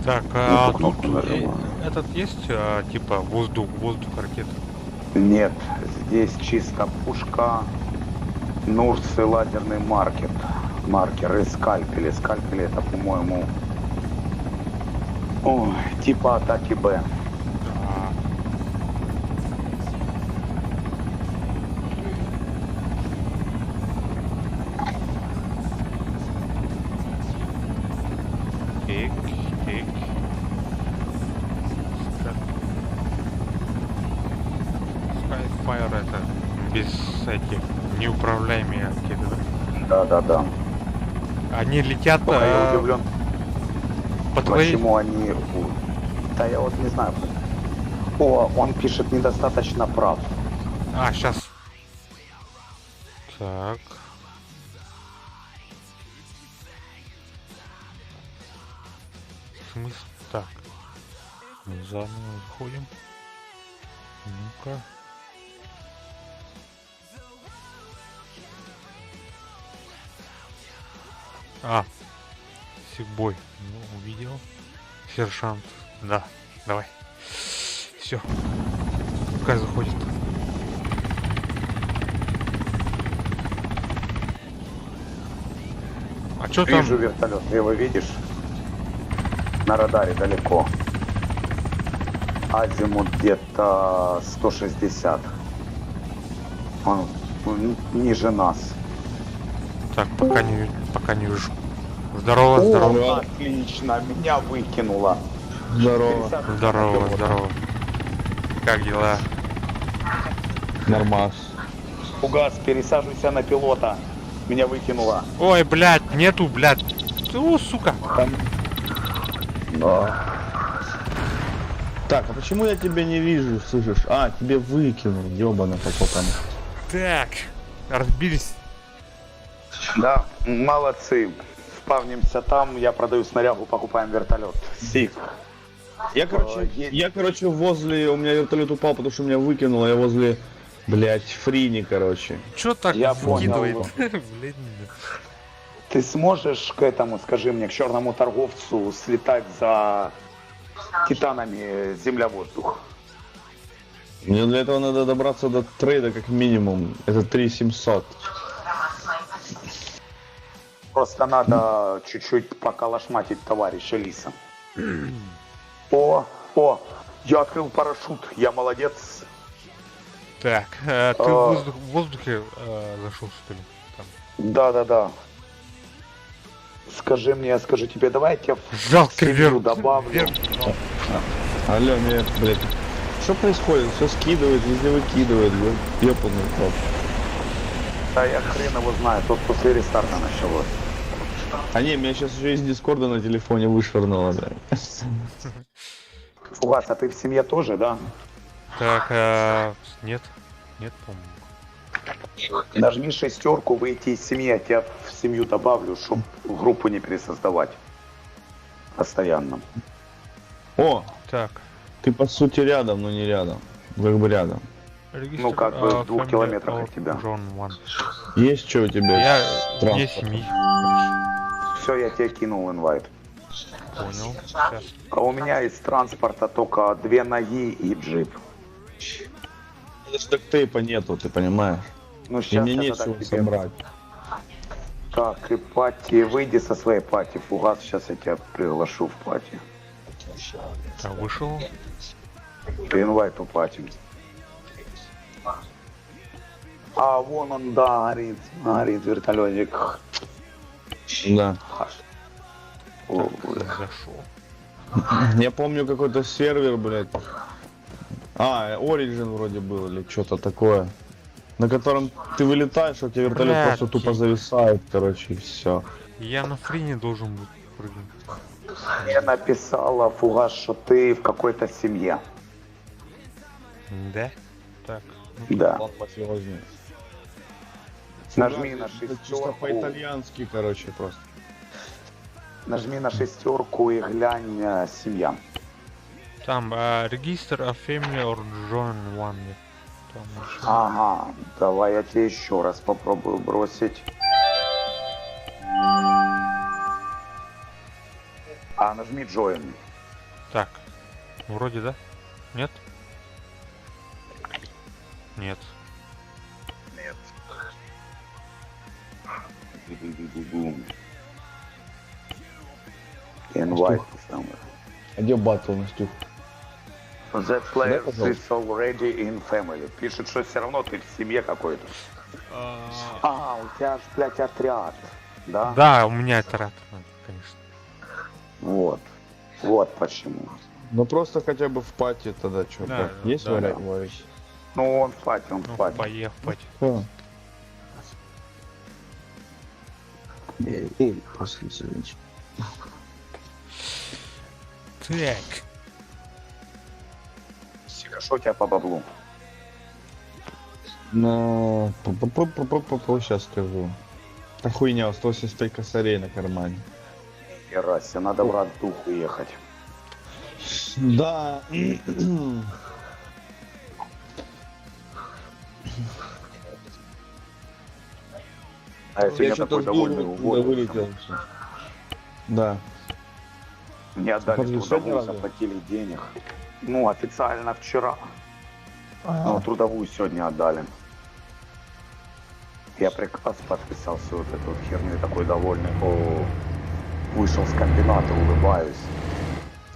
Так, а ту кнопку тут нажимаю. этот есть, типа воздух, ракета? Нет, здесь чисто пушка, Нурс и лазерный маркет. Маркер и скальпели. Скальпели это, по-моему, ой, типа атаки Б. А. Так, так. Так. Skyfire это без этих неуправляемые ракеты, да? Да, да, да. Они летят, Только я удивлен, по твоей... почему они... Да я вот не знаю. О, он пишет недостаточно прав. А, щас. Так. В смысле? Так. Заново выходим. Ну-ка. А, Сигбой. Ну, увидел. Сержант. Да, давай. Все. Пускай заходит. А чё там? Вижу вертолет. Ты его видишь? На радаре далеко. Азимут где-то 160. Он ниже нас. Так, пока не вижу. Здорово, О, здорово. отлично, меня выкинуло. Здорово. Пересаживайся на Здорово, пилота. здорово. Как дела? Нормас. Фугас, пересаживайся на пилота. Меня выкинуло. Ой, блядь, нету, блядь. О, сука. Да. Так, а почему я тебя не вижу, слышишь? А, тебе выкинул, ёбана по попам. Так, разбились. Да, молодцы. Спавнимся там, я продаю снарягу, покупаем вертолет. Сик. Я, короче, я, короче, возле... У меня вертолет упал, потому что меня выкинуло, я возле, блядь, Фрини, короче. Чё так Я выкидывает? понял. Блин. Ты сможешь к этому, скажи мне, к черному торговцу слетать за титанами земля-воздух? Мне для этого надо добраться до трейда как минимум. Это 3700. Просто надо чуть-чуть поколошматить товарища Лиса. О, о, я открыл парашют, я молодец. Так, ты А. в воздухе зашел, что ли? Там. Да-да-да. Скажи мне, я скажу тебе, давай я тебя в Жалко семью вверх. добавлю. Вверх. Алло, меня, блядь. Что происходит? Все скидывает, везде выкидывает, ёбаный в рот. Да я хрен его знаю, тут после рестарта началось. А не, меня сейчас еще из Дискорда на телефоне вышвырнуло, блядь. Фугас, а ты в семье тоже, да? Так, нет. Нет, по-моему. Нажми шестерку, выйти из семьи, я тебя в семью добавлю, чтобы группу не пересоздавать. Постоянно. О, Так. ты по сути рядом, но не рядом. Как бы рядом. Ну, как бы в 2 Family километрах or от тебя. John One. Есть что у тебя? Я с вне транспортом? семьи, короче. Все, я тебе кинул invite. Понял. Сейчас. А у меня из транспорта только две ноги и джип. Даже duct tape а нету, ты понимаешь? Ну, И сейчас мне я нечего тогда тебе... собрать. Так, и party, выйди со своей party, Фугас, сейчас я тебя приглашу в party. Так, вышел. Invite to party. А, вон он, да, горит, горит вертолетик. Да. О, бля. Зашел. Я помню какой-то сервер, блядь. А, Origin вроде был или что-то такое. На котором ты вылетаешь, а у тебя вертолет Бля, просто тупо зависает, короче, и все. Я на фрине должен был прыгнуть. Мне написала Фугас, что ты в какой-то семье. Да? Так. ну, Да. План мафиозный. Нажми на Это чисто шестерку. по-итальянски, короче, просто. Нажми на шестерку и глянь семья. Там register a family or join one. Там ещё. Ага, давай я тебе еще раз попробую бросить. А, нажми join. Так. Вроде да? Нет? Нет. Нет. Бу-бу-бу-бу. Invite там. А где батл, Настюх? The player Да, пожалуйста. is already in family. Пишет, что все равно ты в семье какой-то. А, у тебя ж, блядь, отряд. Да? Да, у меня это рад, конечно. Вот. Вот почему. Ну просто хотя бы в party тогда что, Да, как? Есть да, вариант? да. Ну, он в party, он в Ну, party. поехал, party. Всё. Так. Что у тебя по баблу? На... Сейчас скажу. Да хуйня, 185 косарей на кармане. Хера себе, надо в Радуху ехать. Да. А я сегодня Я что-то такой с дуру довольный оттуда уволился. вылетел. Да. Мне отдали Подожди, сегодня трудовую, разве? заплатили денег. Ну, официально вчера. Но трудовую сегодня отдали. Я приказ подписал всю вот эту вот херню и такой довольный. О, вышел с комбината, улыбаюсь.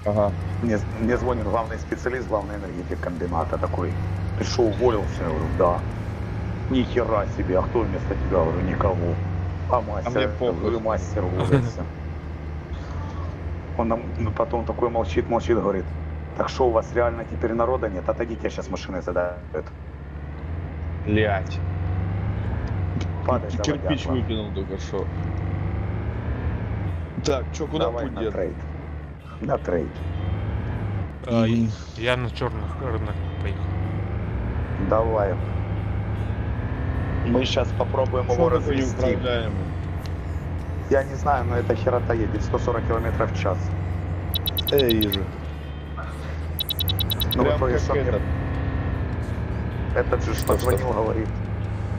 Ага. Мне звонит главный специалист, главный энергетик комбината такой. Ты что, уволился? Я говорю, да. Ни хера себе, а кто вместо тебя? Я говорю, никого. А мастер? мне Я похуй. говорю, мастер уволился. Он нам ну, потом такой молчит, молчит, говорит, так что у вас реально теперь народа нет? Отойдите, я сейчас машины задавят. Блять. Падай, Кирпич заводяка. выкинул только что. Так, чё, куда Давай путь, на дед? трейд. На трейд. А, Я на черный рынок поехал. Давай. Мы сейчас попробуем Чё его такой развести. неуправляемый? Я не знаю, но эта херота едет 140 километров в час. Эй, вижу. Ну, Прям в итоге, как что мне этот. этот же ж Что, позвонил, говорит.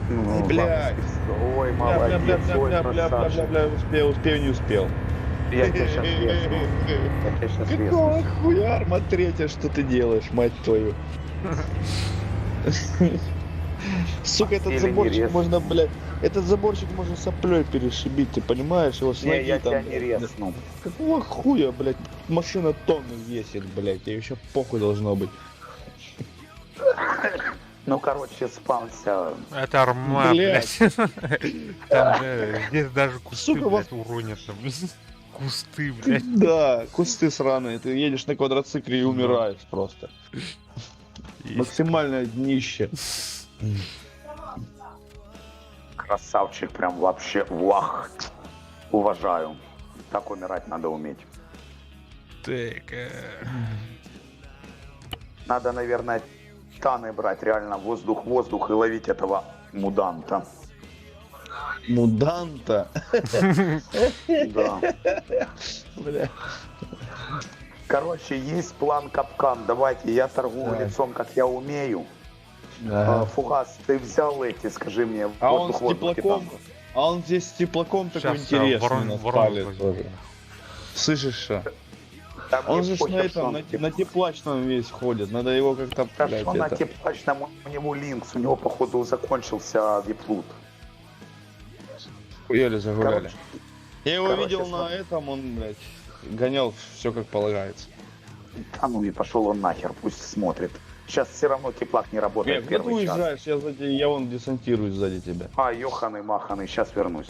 Ну, Блядь. ладно, Ой, Бля, бля, молодец, бля, ой, бля, бля, бля, бля, красавчик. бля, успел, успел, не успел. Я тебя сейчас резну. Я тебя сейчас Какого резну. хуя, арма третья, что ты делаешь, мать твою? Сука, этот Или не заборчик резну. можно, блядь, этот заборчик можно соплей перешибить, ты понимаешь, его с Не, ноги я там. тебя не резну. Какого хуя, блядь, машина тонну весит, блядь, ей еще похуй должно быть. Ну, короче, спамся. Это арма, Блядь. блядь. Там, бля, здесь даже кусты, Сука, блядь, уронят. там. Кусты, блядь. Да, кусты сраные, ты едешь на квадроцикле и умираешь просто. Есть. Максимальное днище. Красавчик, прям вообще, вах. Уважаю. Так умирать надо уметь. Так, Надо, наверное, таны брать, реально, воздух-воздух и ловить этого муданта. Муданта. Да. Бля. Короче, есть план капкан. Давайте, я торгую Давай. лицом, как я умею. А, Фугас, ты взял эти, скажи мне, А он с воздух-воздух теплаком, титан. а он здесь с теплаком такой Щас, я интересный ворон- нас ворон палит возьму. тоже. Слышишь, что? Да Он мне же ж похер, на что этом, он на, теп- на теплачном весь ходит. Надо его как-то, Да блядь, что на это... теплачном, у него линкс, у него, походу, закончился виплут. Хуяли загуляли. Короче, Я его короче, видел на смотри. этом, он, блядь, гонял все как полагается. да ну и пошел он нахер, пусть смотрит. Сейчас все равно теплак не работает Бля, куда ты первый час. уезжаешь? Я, сзади, я вон десантируюсь сзади тебя. А, ёханый маханый, сейчас вернусь.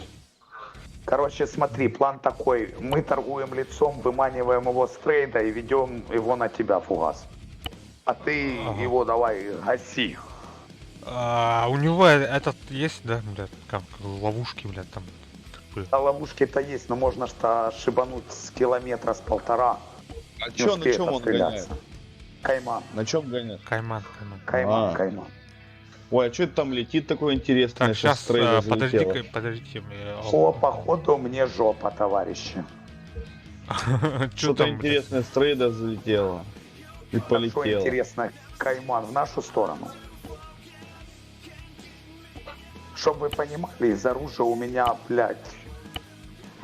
Короче, смотри, план такой. Мы торгуем лицом, выманиваем его с трейда и ведем его на тебя, Фугас. А ты Ага. его давай гаси. А, у него этот есть, да, блядь, как ловушки, блядь, там. как бы. А ловушки-то есть, но можно что шибануть с километра, с полтора. А Не чё, на успеет чем он отстреляться. гоняет? Кайман, На чем гоняет? Кайман, кайман. кайман, А. кайман. Ой, а что это там летит такое интересное? Так, Щас сейчас, с трейда подожди, залетело. подождите. О, походу мне жопа, товарищи. Что Что-то там, блядь? интересное с трейда залетело. И А что полетело. интересно, Кайман в нашу сторону? Чтобы вы понимали, из оружия у меня, блядь,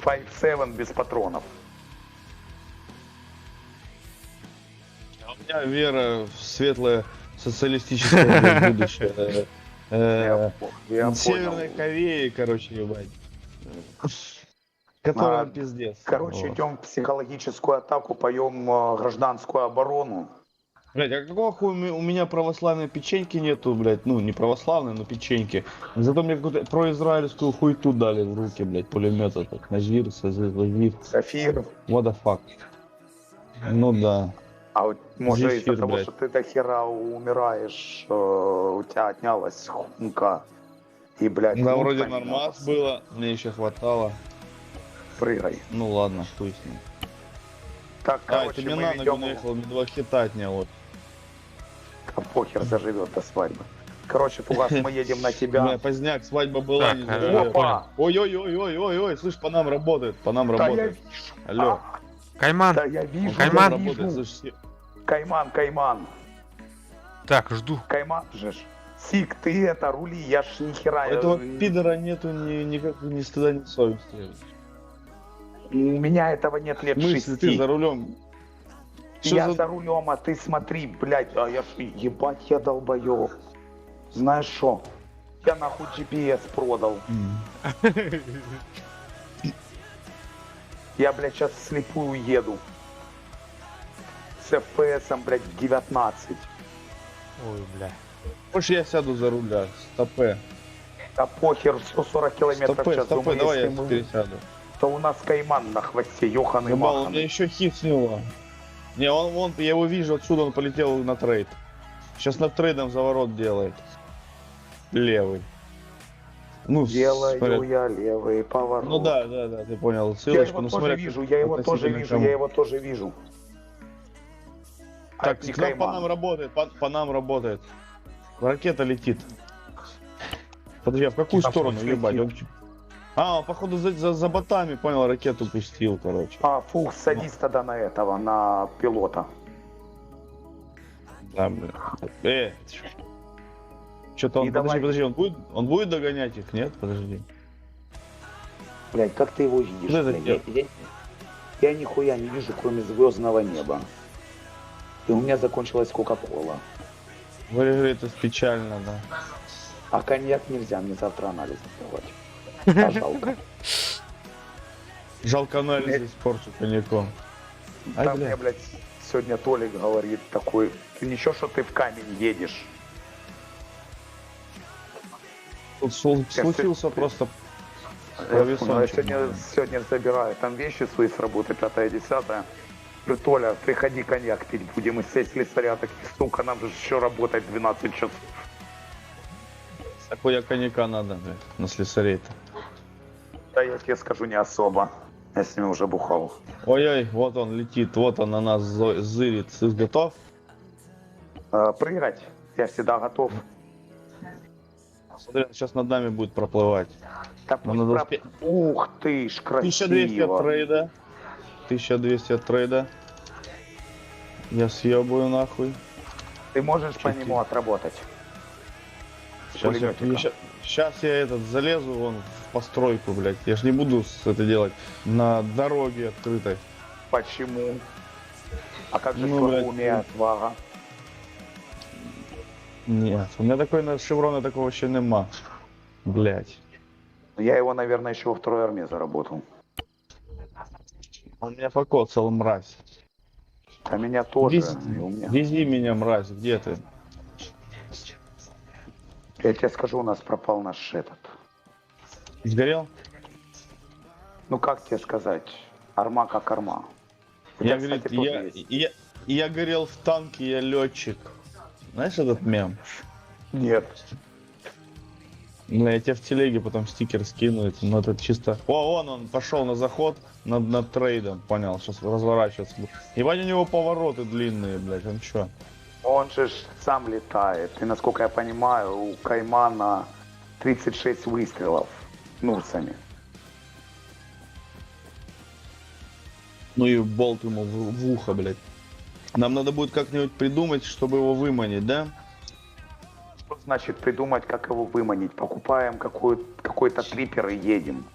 5-7 без патронов. А У меня вера в светлое социалистическое блядь, будущее. Я, я Северной понял. Кореи, короче, ебать. Которая А, пиздец. Короче, Вот. идем в психологическую атаку, поем гражданскую оборону. Блядь, а какого хуя у меня православной печеньки нету, блядь? Ну, не православной, но печеньки. Зато мне какую-то произраильскую хуйту дали в руки, блядь, пулемет этот. Назир, Сазир, Сафир. What the fuck? Ну да. А вот, может, Зефир, из-за того, блядь. что ты до хера умираешь, у тебя отнялась хунка. И, блядь, Да, лут вроде поменялся. нормас было, мне еще хватало. Прыгай. Ну ладно, хуй с ним. Так, А, короче, это мне мы на ногу ведем... наехал, мне два хита отняло. А похер заживет до свадьбы. Короче, Фугас, мы едем на тебя. Бля, поздняк, свадьба была, Так, не э, заживет. Опа! Ой-ой-ой-ой-ой-ой, слышь, по нам работает, по нам Да я работает. вижу. Алло. Кайман, Да я вижу, Кайман. я Работает, вижу. слышь, все- Кайман, Кайман. так, жду. Кайман же ж. Сик, ты это, рули, я ж ни хера. У этого пидора нету ни, никак, ни стыда, ни совести. У меня этого нет лет В смысле, ты шести. за рулем? Что Я за- за рулем, а ты смотри, блядь, а я ж, ебать, я долбоёб. Знаешь что? Я нахуй GPS продал. Я, блядь, сейчас вслепую еду. С FPS, блядь, 19. Ой, бля. Хочешь, я сяду за руля? Стопе. Да похер, 140 километров в Стопе, час. стопе, Думаю, давай я если мы- пересяду. То у нас кайман на хвосте, ёханый Ебал, он маханый. меня еще хит с него. Не, он, вон, я его вижу, отсюда он полетел на трейд. Сейчас над трейдом заворот делает. Левый. Ну, Делаю смотря- я левый поворот. Ну да, да, да, ты понял. Я Ссылочку, его ну тоже смотря вижу, я его тоже относительно вижу, кому. я его тоже вижу. А Так, это не к нам, по Кайман. нам работает, по нам работает. Ракета летит. Подожди, а в какую Там сторону, смысле ебать? летит? А, он, походу, за ботами, понял, ракету пустил, короче. А, фух, садись тогда на этого, на пилота. Да, бля. Что-то он, И подожди, давай. подожди, он будет догонять их? Нет, подожди. Блять, как ты его видишь? Что это блядь? Я нихуя не вижу, кроме звездного неба. И у меня закончилась Кока-Кола. Говорит, это печально, да. А коньяк нельзя, мне завтра анализ сдавать. А жалко. Жалко анализы испорчу коньяком. Ай, Там бля. мне, блядь, сегодня Толик говорит такой, ты ничего, что ты в камень едешь. Тут случился просто Я понял, я провисончик. сегодня забираю там вещи свои с работы, пятое, десятое. Говорю, Толя, приходи коньяк пить будем. И все слесаря такие, сука, нам же еще работать 12 часов. Такой коньяка надо, блядь, на слесарей-то. Да я тебе скажу, не особо. Я с ними уже бухал. Ой-ой, вот он летит, вот он на нас зырит. Ты готов? Прыгать я всегда готов. Смотри, он сейчас над нами будет проплывать. Да Нам пусть надо успеть. Ух ты ж, 1200 от красиво. трейда. 1200 от трейда. Я съебаю нахуй. Ты можешь по Чуть-чуть. нему отработать? Сейчас пулеметика. я этот залезу вон в постройку, блядь. Я ж не буду это делать на дороге открытой. Почему? А как же Ну, блядь, слабоумие, отвага? Нет, у меня такой на шеврона такого вообще нема. Блядь. Я его, наверное, еще во второй армии заработал. Он меня покоцал, мразь. А меня тоже. Вези, И у меня. вези меня, мразь, где ты? Я тебе скажу, у нас пропал наш этот. Сгорел? Ну как тебе сказать? Арма как арма. У Я, тебя, говорит, кстати, тоже я, есть. я горел в танке, я летчик. Знаешь этот мем? Нет. Бля, я тебе в телеге потом стикер скину, это, ну это чисто... О, вон он пошел на заход над трейдом, понял, сейчас разворачиваться. будет. Ебать, у него повороты длинные, блядь, он чё? Он же ж сам летает. И, насколько я понимаю, у Каймана 36 выстрелов нурсами. Ну и болт ему в ухо, блядь. Нам надо будет как-нибудь придумать, чтобы его выманить, да? Что значит придумать, как его выманить? Покупаем какой-то трипер и едем.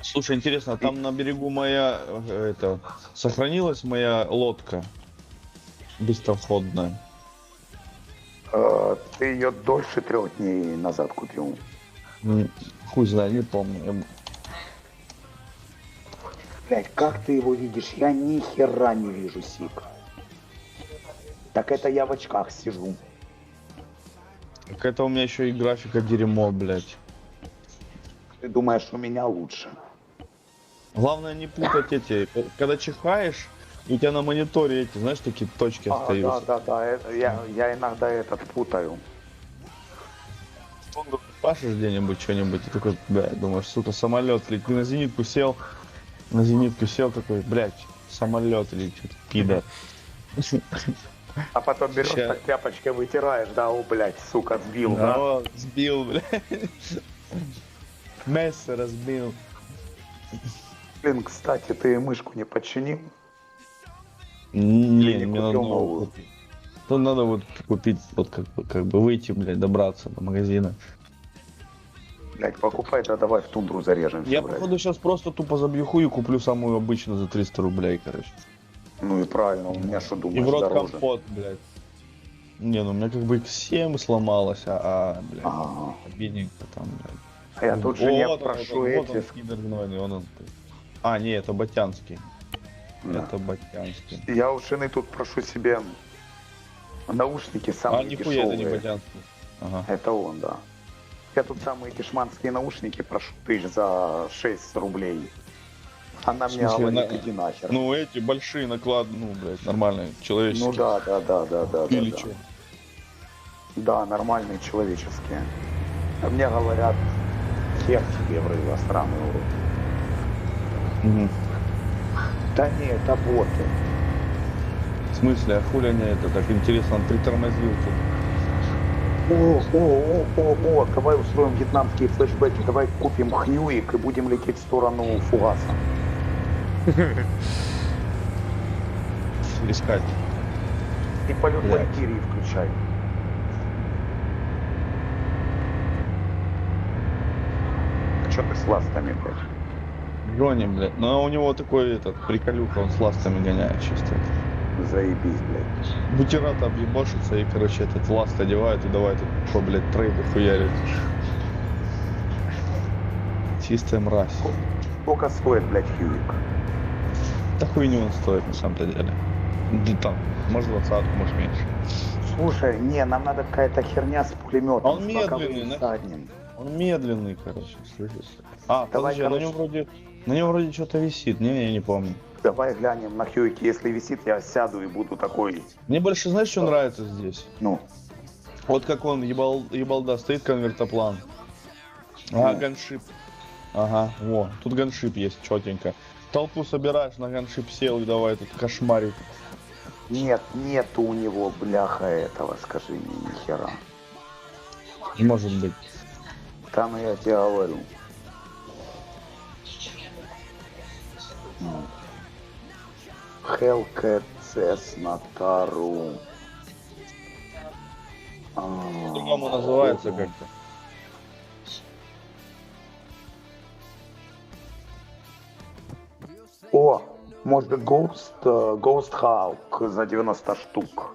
Слушай, интересно, а там на берегу моя, это, сохранилась моя лодка быстроходная? Ты ее дольше 3 дней назад купил. Хуй знает, не помню. Блять, как ты его видишь? Я ни хера не вижу, Сик. Так это я в очках сижу. Так это у меня еще и графика дерьмо, блядь. Ты думаешь, у меня лучше? Главное не путать эти. Когда чихаешь, у тебя на мониторе эти, знаешь, такие точки остаются. Да, да, да, это, я иногда этот путаю. Пашешь где-нибудь что-нибудь, и такой, блядь, думаешь, сука, самолет летит. Ты на зенитку сел, на зенитку сел такой, блядь, самолет летит, пидор. А потом берешь, Ща. так тряпочкой вытираешь, да, о, блядь, сука, сбил, да? О, сбил, блядь. Месса разбил. Блин, кстати, ты мышку не починил? Не, Или не мне надо купил новую новую? купить. То надо вот купить, вот как бы выйти, блядь, добраться до магазина. Блядь, покупай, да давай в тундру зарежемся, Я, блядь. походу, сейчас просто тупо забью хуй и куплю самую обычную за 300 рублей, короче. Ну и правильно, у меня что думаешь, И в рот дороже? компот, блядь. Не, ну у меня как бы X7 сломалась, а, блядь, Ага. обидненько там, блядь. А я тут жене Вот он, прошу вот он, вот эти... он, пидор гнойный, он, он. А, не, это Батянский. Да. Это Батянский. Я у жены тут прошу себе наушники самые А, нихуя, это не дешевые. Батянский. Ага. Это он, да. Я тут самые дешманские наушники прошу тысяч за 6 рублей. Она В мне смысле, говорит, на- иди нахер. Ну, эти большие наклад, ну, блядь, нормальные, человеческие. Ну да. Или да. чё? Да, нормальные человеческие. А мне говорят, хер тебе в рыло, сраный урод. Мгм. Да не, это боты. В смысле, а хули они это так интересно, он притормозил тут. О, о, о, о, о, давай устроим вьетнамские флешбеки, давай купим хьюик и будем лететь в сторону фугаса. Искать. И полет Блядь. Валькирии включай. А чё ты с ластами, блядь? Джонни, блядь. Ну, а у него такой этот, приколюха, он с ластами гоняет чисто. Заебись, блядь. Бутерата объебашится и, короче, этот ласт одевает и давай тут, по, блядь, трейды хуярит. Чистая мразь. Сколько стоит, блядь, Хьюик? Да хуйню он стоит на самом-то деле. Да там, может двадцатку, может меньше. Слушай, не, нам надо какая-то херня с пулеметом, Он с боковым, медленный, с задним. Он медленный, короче, слышишь? А, Давай, подожди, а на короче. нем вроде. На нем вроде что-то висит, не, я не помню. Давай глянем на Хьюике, если висит, я сяду и буду такой, Мне больше, знаешь, что нравится здесь? ну, Вот как он, ебал, ебалда, стоит конвертоплан. Ага, Ну. gunship. Ага, во, тут gunship есть, четенько. Толпу собираешь, на gunship сел и давай тут кошмарить. нет, нету у него, бляха, этого, скажи мне, ни хера. Не может быть. Там я тебе говорю. Hellcat, Cessna, Тару. А, По-другому называется как-то. О, может Ghost, Ghost Hawk за 90 штук.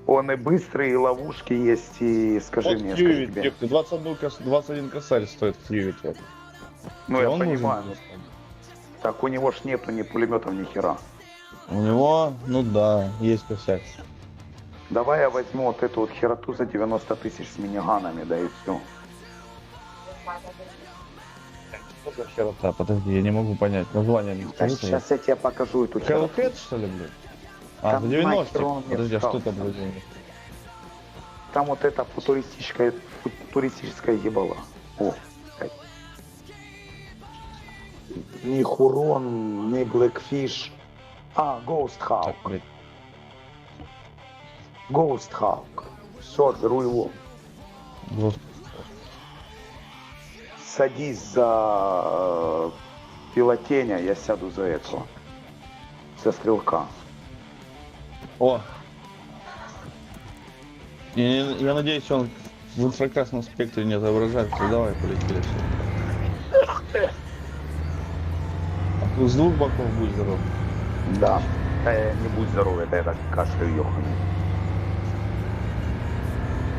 Он и быстрый, и ловушки есть, и скажи Вот мне, скажи Хьюит, тебе. ёпта, 21, 21 косарь стоит Хьюит. Вот. Ну, я Он нужен понимаю. просто. Так у него ж нету ни пулеметов, ни хера. У него, ну да, есть косяк. Давай я возьму вот эту вот хероту за 90 тысяч с миниганами, да и все. Что за херота? Подожди, я не могу понять. Название не Да скажи. сейчас я тебе покажу эту хероту. Hellcat, что ли, блядь? А, Там за 90. нахер он мне Подожди, а что встал? там, блядь? Там вот эта футуристическая ебала. О, блядь. Ни Хурон, ни Blackfish. А, Ghost Hawk. Так, блядь. Ghost Hawk. Все, беру его. Вот. Садись за пилотеня, я сяду за этого. За стрелка. О! Я надеюсь, он в инфракрасном спектре не отображается. Давай, полетели все. А тут с двух боков будь здоров. Да. Не будь здоров, это я так кашляю, ёханый.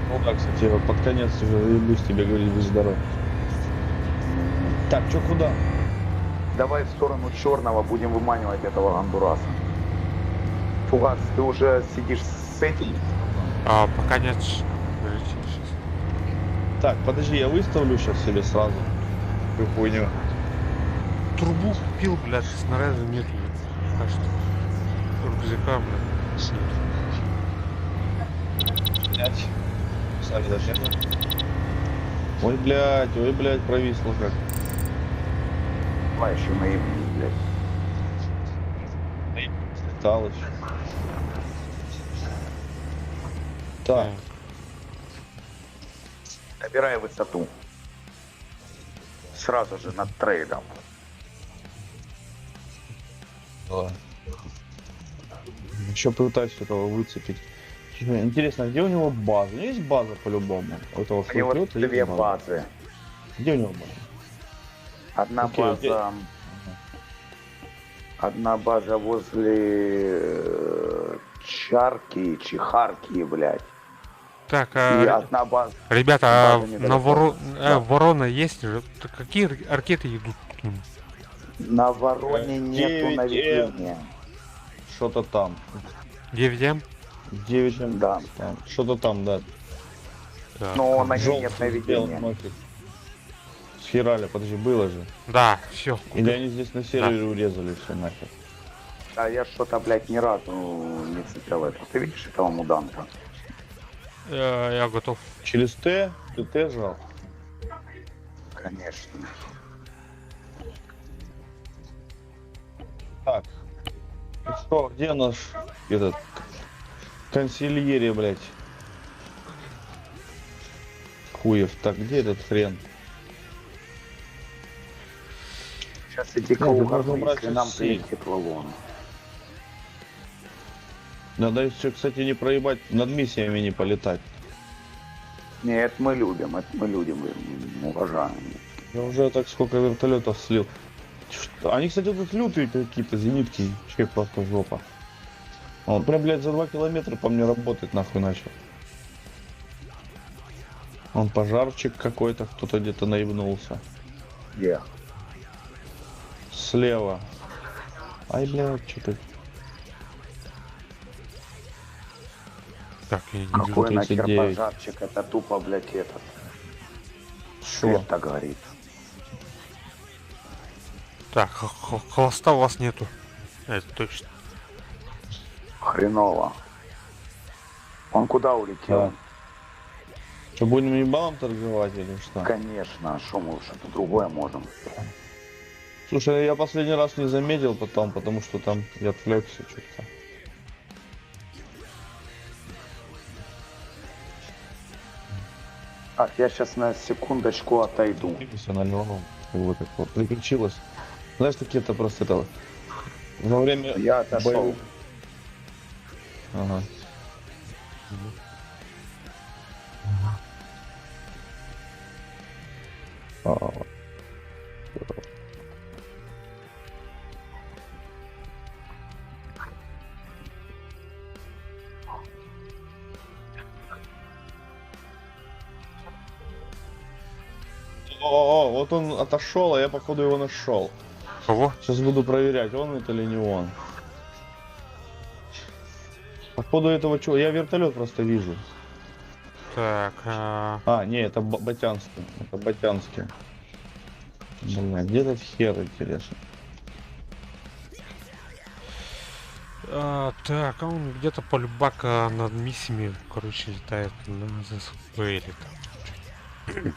Ну да, кстати, я под конец уже заебусь тебе говорить, будь здоров. Так, чё, куда? Давай в сторону черного будем выманивать этого гондураса. Фугас, ты уже сидишь с этим? А, пока нет. Подождите, щас. Так, подожди, я выставлю сейчас себе сразу. Какую хуйню. Трубу купил, блядь, снаряда нету. Пока что. Рюкзака, блядь, нет. Блядь. Сами даже нет. Ой, блядь, ой, блядь, провисло как. Давай еще наебни, блядь. Слетал еще. Так, Набирай высоту. Сразу же над трейдом. да. Еще пытаюсь этого выцепить. Интересно, где у него база? У него есть база по-любому? У этого У него флота есть две база. базы. Где у него база? Одна Окей, окей. база. Одна база возле Чарки, Чехарки, блядь. Так, И а, одна база. ребята, а база на недалеко. Да. Ворона есть же? Так какие ракеты идут к ним? На Вороне нету 9М. наведения. Что-то там. 9М? 9 М. Да. Там. Что-то там, да. Так. Но на ней нет Желтый с белым наведения. носит. Схерали, подожди, было же. Да, все. Или они здесь на сервере урезали все нахер. А я что-то, блядь, ни разу не цеплял это. Ты видишь этого муданта? Я готов. Через Т? Ты Т жал? Конечно. Так. Ну что, где наш этот консильери, блядь? Хуев. Так, где этот хрен? Сейчас иди к Ну, угорну, можно брать если нам все. прилетит валун. Надо еще, кстати, не проебать, над миссиями не полетать. Не, это мы любим, это мы любим, уважаем. Я уже так сколько вертолетов слил. Что? Они, кстати, тут лютые какие-то зенитки. Вообще просто жопа. Он прям, блядь, за 2 километра по мне работать нахуй начал. Он пожарчик какой-то, кто-то где-то наебнулся. Где? Слева. Ай, блядь, что-то. Так, я не вижу. Какой нахер 39. пожарчик, это тупо, блядь, этот. Шо? Свет так горит. Так, хвоста у вас нету. Это точно. Хреново. Он куда улетел? Да. Что, будем ебалом торговать или что? Конечно, а что мы что-то другое можем. Слушай, я последний раз не заметил потом, потому что там я отвлекся что-то. Так, я сейчас на секундочку отойду. Все налево, как бы так вот, приключилось. Знаешь, такие-то просто это во время Я отошел. боевых- Ага. А, О, о, вот он отошел, а я походу его нашел. Кого? Сейчас буду проверять, он это или не он. Походу этого чего? Я вертолет просто вижу. Так, а, А, не, это Батянский. Это Батянский. Бля, где этот хер, интересно? так, а он где-то полюбака над миссиями, короче, летает на ЗСП или там.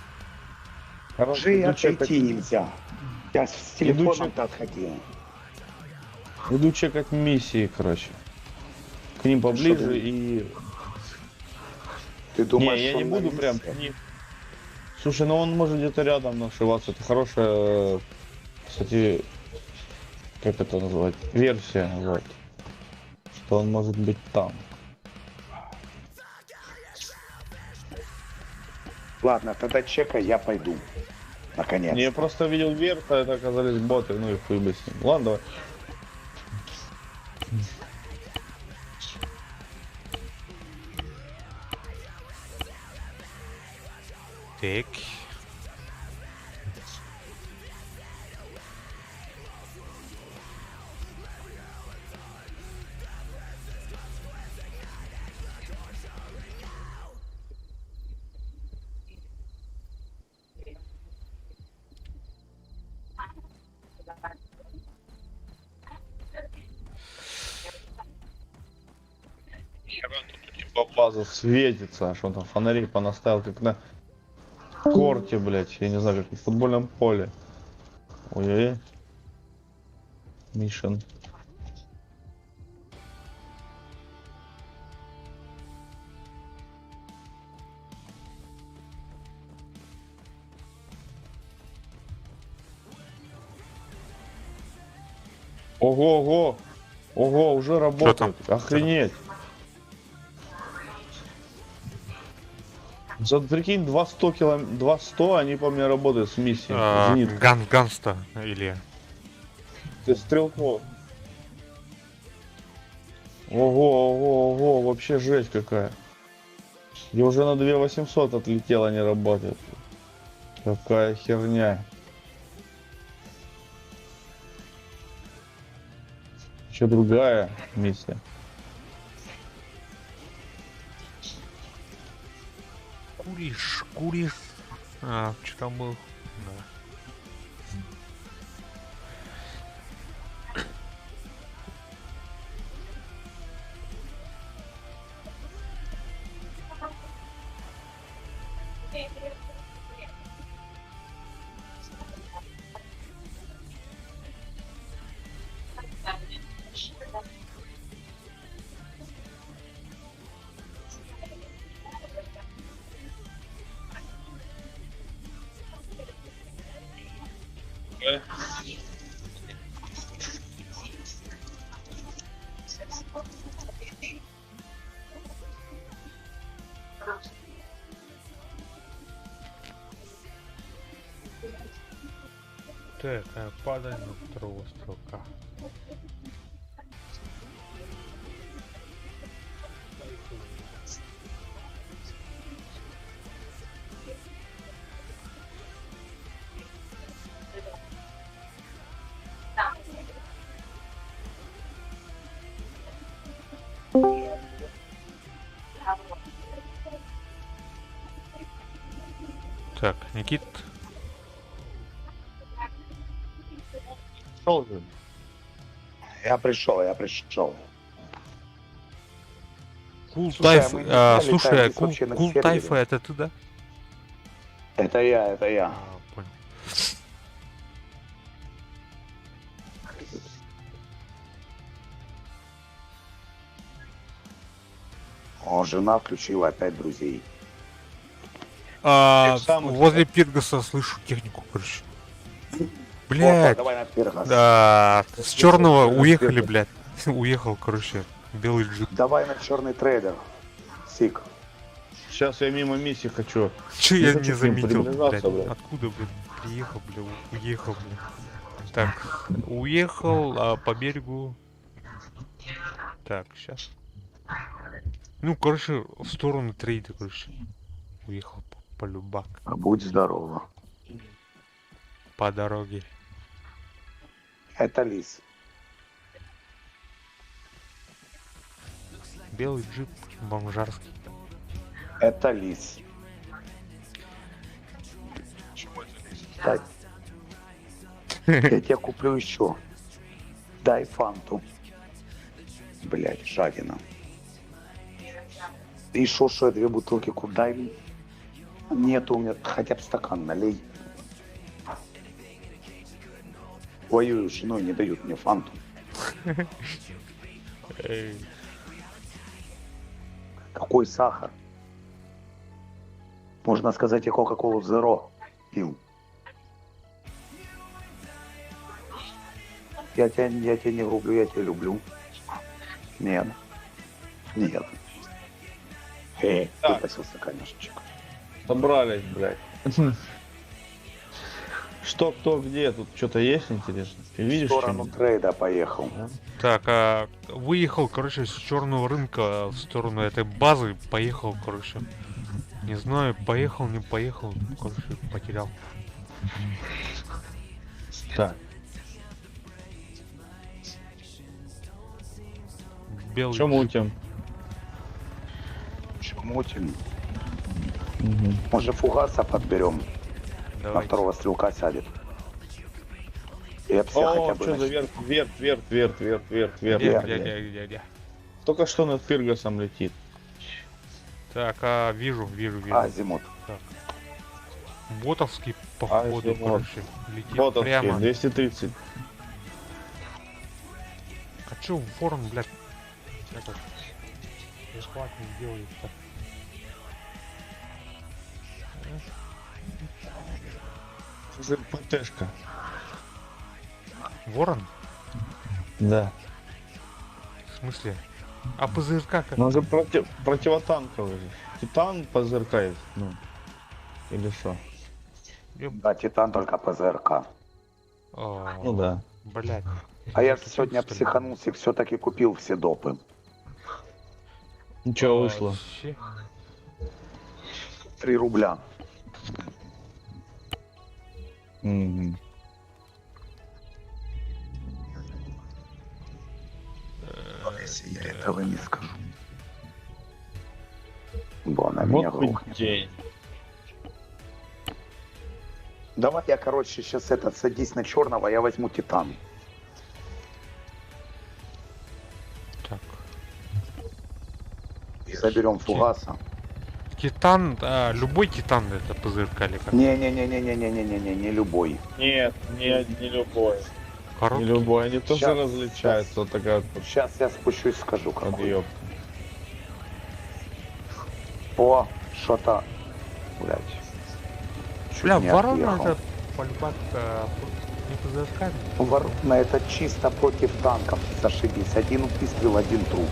Короче, Же и иду чекать, отойти нельзя. Я с Иду телефоном-то отходил. иду чекать миссии, короче. К ним поближе ты? и... Ты думаешь, не, я он не на буду прям миссии? к ним. Слушай, ну он может где-то рядом нашиваться. Это хорошая, кстати, как это назвать? Версия, вот. Что он может быть там. Ладно, тогда чекай, я пойду. Наконец. Я просто видел верт, а это оказались боты, ну и хуй бы с ним. Ладно, давай. Так. Хера тут у типа база светится, аж он там фонари понаставил, как на корте, блять, я не знаю, как на футбольном поле. Ой-ой-ой. Мишин. Ого, ого! Ого, уже работает. Охренеть. За, прикинь, 200 килом... 200, они по мне работают с миссией. А, Зенит. Ганста или... Ты стрелков. Ого, ого, ого, вообще жесть какая. Я уже на 2800 отлетел, они работают. Какая херня. Еще другая миссия. Куришь, куришь. А, вчера был. Да. Так, а, падай на второго стрелка. Так, Никит, Шел же. Я пришел, я пришел. Кул Слушай, Тайф, а мы не а, зря слушай, летаем здесь Кул, вообще на Кул сервере. Тайфа, это ты, да? Это я, это я. А, понял. О, жена включила опять друзей. А, Тех самых, возле Пиргаса слышу технику, короче. Опа, Блядь, давай на Пиргас. да, с черного Пиргас. уехали, блядь. Уехал, короче, белый джип. Давай на черный трейдер. Сик. Сейчас я мимо миссии хочу. Че Не я хочу не к ним заметил, блядь? приближаться, блядь. Откуда, блядь, приехал, бля, уехал, блядь. Так, уехал а, по берегу. Так, сейчас. Ну, короче, в сторону трейда, короче. Уехал по любак, Будь здорова. по дороге. Это лис. Белый джип бомжарский. Это лис. Так. Я тебе куплю еще. Дай фанту. Блять, жадина. И шо, шо, я две бутылки куда им? Нет у меня, хотя бы стакан налей. Воюю с женой, не дают мне фанту. Эй, Какой сахар? Можно сказать, я Кока-Колу Зеро пил. Я тебя не рублю, я тебя люблю. Нет. Нет. Эй, Так. выпросил стаканчик. Собрались, блядь. Что, кто, где? Тут что-то есть интересно? Ты В видишь сторону что-нибудь? трейда поехал. Так, а, выехал, короче, с черного рынка в сторону этой базы, поехал, короче. Не знаю, поехал, не поехал, короче, потерял. Так, Белый что джип. мутим? Чё мутим? Может, фугаса подберем? На Давайте. второго стрелка сядет. Я все О, хотя бы... что за верт, верт, верт, верт, верт, верт, верт. Где, Где? где, где, где, где? Только что над Пиргасом летит. Так, а, вижу, вижу, вижу. Азимут. Так. Ботовский, походу, Азимут. короче, летит Ботовский, прямо. 230. А чё ворон, блядь, этот, захват не делает-то? Что за ПТшка? Ворон? Да. В смысле? А ПЗРК как? Ну он же противотанковый же. Титан ПЗРК есть, ну. Или что? Да, Титан только ПЗРК. А, Ну да. Блядь. А я Что, сегодня что ли? психанулся и все-таки купил все допы. Ничего вышло. Вообще. 3 рубля. Мгм. Если я этого не скажу. Бо она меня Вот грохнет. день. Давай я, короче, сейчас этот, садись на черного, я возьму титан. Так. И заберем фугаса. Титан, любой титан это ПЗРК или как? Не-не-не-не-не-не-не-не, не любой. Нет, не, не любой. Короткий? Не любой, они тоже Щас, различаются, вот такая вот Сейчас я спущусь, скажу какой. подъеб. О, что-то, блядь. Чуть Бля, не ворона отъехал. это полюбак, не ПЗРК? Ворона это чисто против танков, зашибись. Один выстрел, один труп.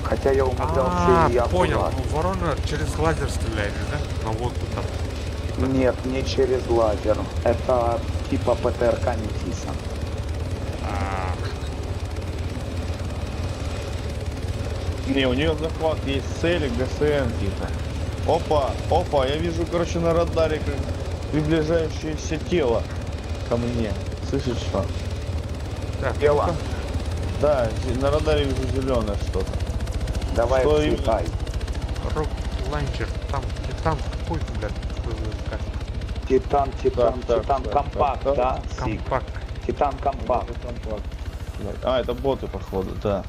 Хотя я умудрялся А, и я понял. аккуратно. Ну, ворона через лазер стреляет, да? На водку там. Нет, не через лазер. Это типа ПТРК Метиса. А, Не, у нее захват есть цели, ГСН типа. Опа, опа, я вижу, короче, на радаре как приближающееся тело ко мне. Слышишь что? так, Тело. ну-ка. Да, на радаре вижу зеленое что-то. Давай Что именно? взлетай. Rocket Launcher, там, титан какой, блядь, ПЗРК? Титан, Титан, Так, так, Титан так, Компакт, так, да? Сиг. Компакт. Титан Компакт. Это компакт. А, это боты, походу, да.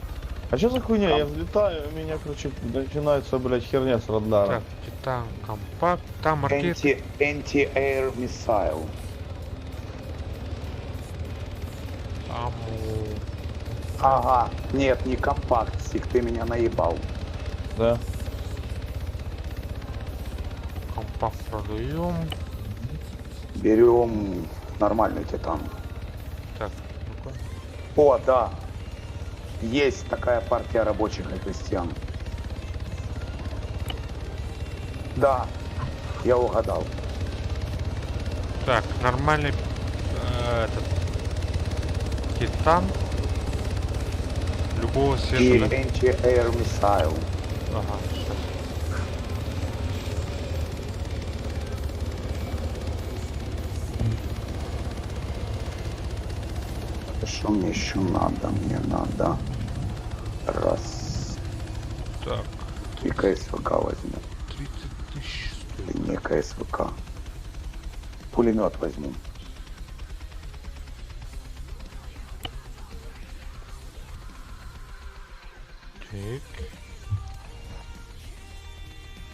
А что за хуйня? Я взлетаю, у меня, короче, начинается, блядь, херня с радара. Так, Титан Компакт, там ракеты. Anti, Anti-Air Missile. Аму. Ага, нет, не компакт, Сиг, ты меня наебал. Да. Компакт продаем. Берем нормальный Титан. Так, ну-ка. О, да. Есть такая партия рабочих и крестьян. Да, я угадал. Так, нормальный этот Титан. Любого И цвета, да? anti-air missile. Ага, сейчас. Что мне еще надо? Мне надо раз. Так, И КСВК возьму. 30 тысяч стоит. Не КСВК. Пулемет возьму. Так.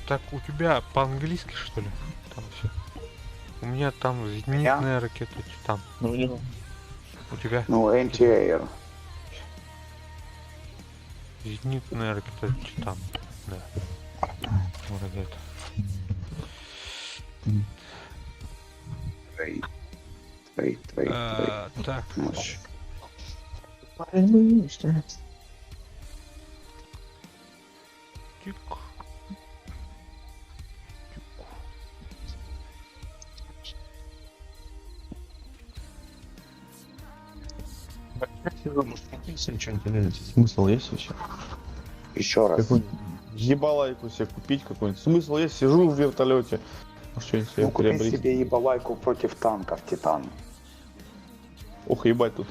Так, у тебя по-английски, что ли? Там все. У меня там зенитная ракета Титан. Ну, у него. У тебя Ну, anti-air. зенитная ракета Титан. Да. Вроде это. Трейд. Трейд, трейд, трейд. Так, Мощь. тик. Смысл есть вообще? Еще раз. Какую-нибудь ебалайку себе купить какую-нибудь. Смысл есть? Сижу в вертолете. Может, что-нибудь себе Ну, купи приобрести. себе ебалайку против танков, Титан. Ох, ебать тут.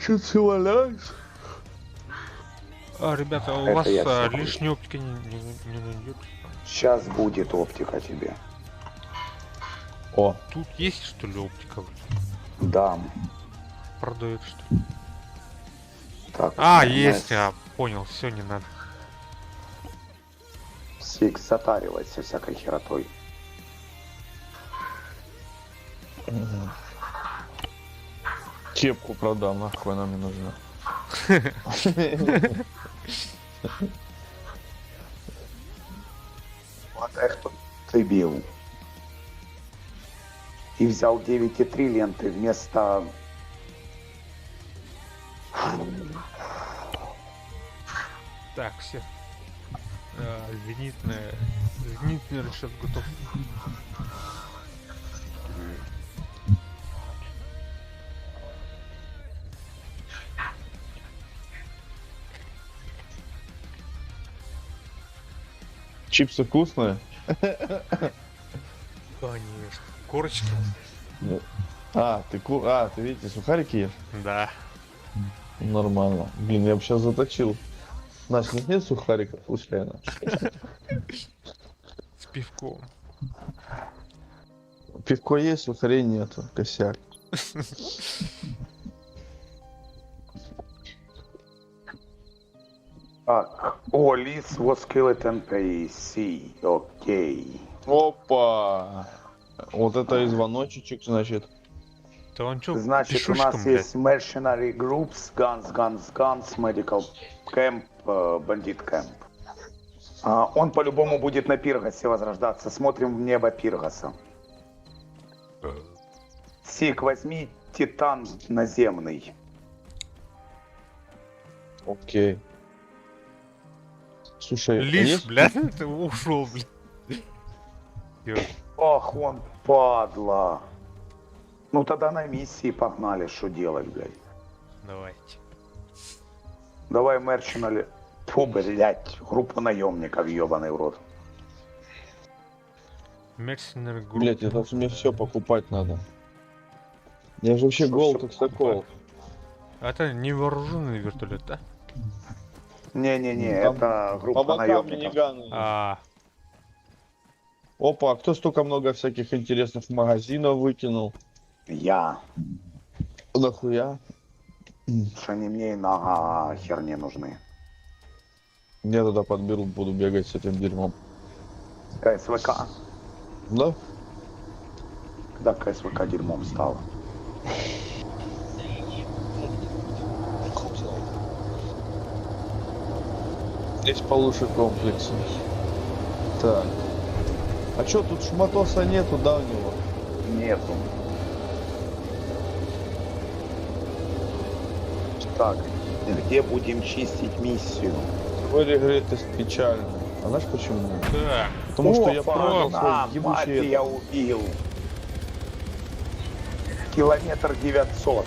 Че ты валяешься? А, ребята, у Это вас я всё лишней оптики не найдет? Сейчас будет оптика тебе. О, Тут есть что ли оптика? Да. Продают что ли? Так. А, у есть, нас а, понял, все, не надо. Сикс затаривается всякой херотой. кепку продам, нахуй она мне нужна. Угадай, кто ты бил. И взял 9,3 ленты вместо... Так, все. Зенитная. Зенитный расчет готов. Чипсы вкусные? Конечно. Корочки? А, ты ку... А, ты видите, сухарики ешь? Да. Нормально. Блин, я бы сейчас заточил. Настя, у нас нет сухариков, случайно? С пивком. Пивко есть, лохарей нету. Косяк. Так, о, Лис was killed NPC. Окей. Опа! Вот это и звоночечек, значит. Да он чё, Значит, у нас пешочком, блядь? есть mercenary groups, guns, guns, guns, medical camp, bandit camp. Он по-любому будет на Пиргасе возрождаться. Смотрим в небо Пиргаса. Сик, возьми Титан наземный. Окей. Слушай, а Лис, есть- блядь, ты ушел, блядь. Ё, Ох, он падла. Ну тогда на миссии погнали, что делать, блядь. Давайте. Давай mercenary. Фу, блядь, группу наемников, ебаный в рот. Mercenary Group. Блять, это мне все покупать надо. Я же вообще Что гол всё как сокол. А Это не вооруженный вертолет, да? Не-не-не, Там это По группа бокам наемников. миниганы. А, Опа, а кто столько много всяких интересных магазинов выкинул? Я. Нахуя? Что они мне и на хер не нужны. Я тогда подберу, буду бегать с этим дерьмом. КСВК. Да? Когда КСВК дерьмом стало? Здесь получше комплексы. Так. А чё, тут шматоса нету, да, у него? Нету. Так, где будем чистить миссию? Твой регрет печально. А знаешь почему? так. Потому что я Опа, продал на, свой ебучий мать, этот. я убил. Километр 900.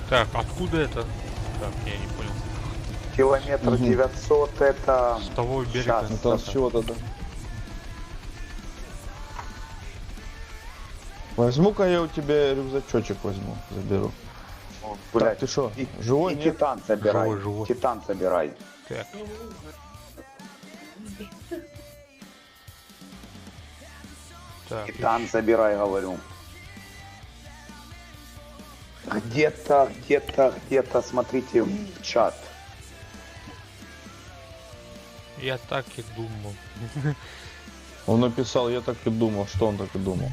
Так, откуда это? Так, я не понял. Километр Мгм. 900 это... С того берега. Щас. Это с чего тогда? Возьму-ка я у тебя рюкзачочек возьму, заберу. Блядь, Так, ты шо, и, живой, и нет? титан забирай. Живой, живой. Титан забирай. Так. Так, Титан забирай, говорю. Где-то, где-то, где-то, смотрите в чат. я так и думал. Он написал, я так и думал, что он так и думал.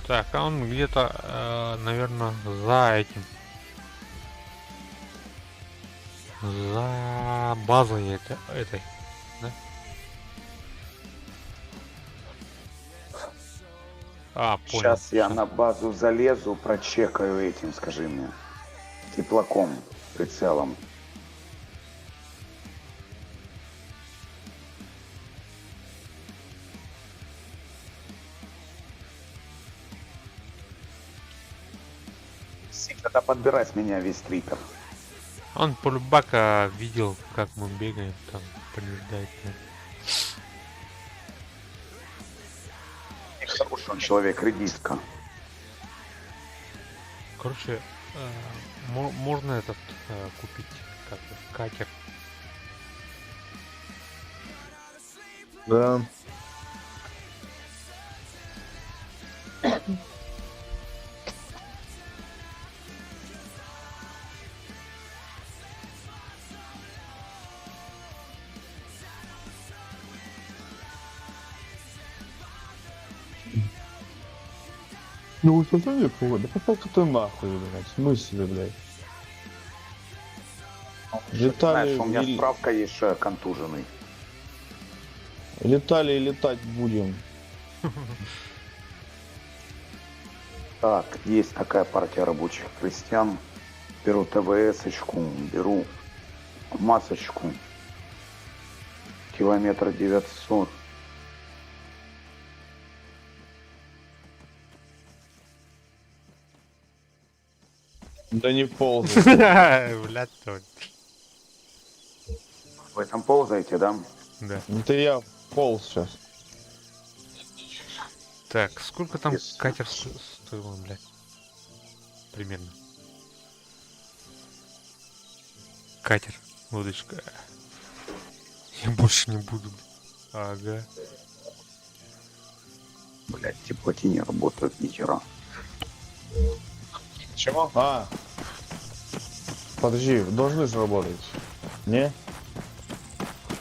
Так, а он где-то, наверное, за этим. За базой этой, да? А, понял. Сейчас я на базу залезу, прочекаю этим, скажи мне. Теплаком, прицелом. Сик, Тогда подбирай с меня весь трипер. Он полюбака видел, как мы бегаем там, побеждает. Хороший он человек, редиска. Короче, можно этот купить, как его, катер. Да. Ну вот это не погода, пошел-ка ты нахуй, блядь, в смысле, блядь? Летали, Знаешь, у меня вели- справка есть, что я контуженный. летали и летать будем. Так, есть такая партия рабочих крестьян. Беру ТВС-очку, беру масочку. Километр 900. Да не ползай. Блядь, то. Вы там ползаете, да? Да. Это я полз сейчас. Так, сколько там Yes. катер стоил, блядь? Примерно. Катер, лодочка. Я больше не буду. Ага. Блять, теплоти не работают ни хера. Чего? А. Подожди, должны же работать. Не?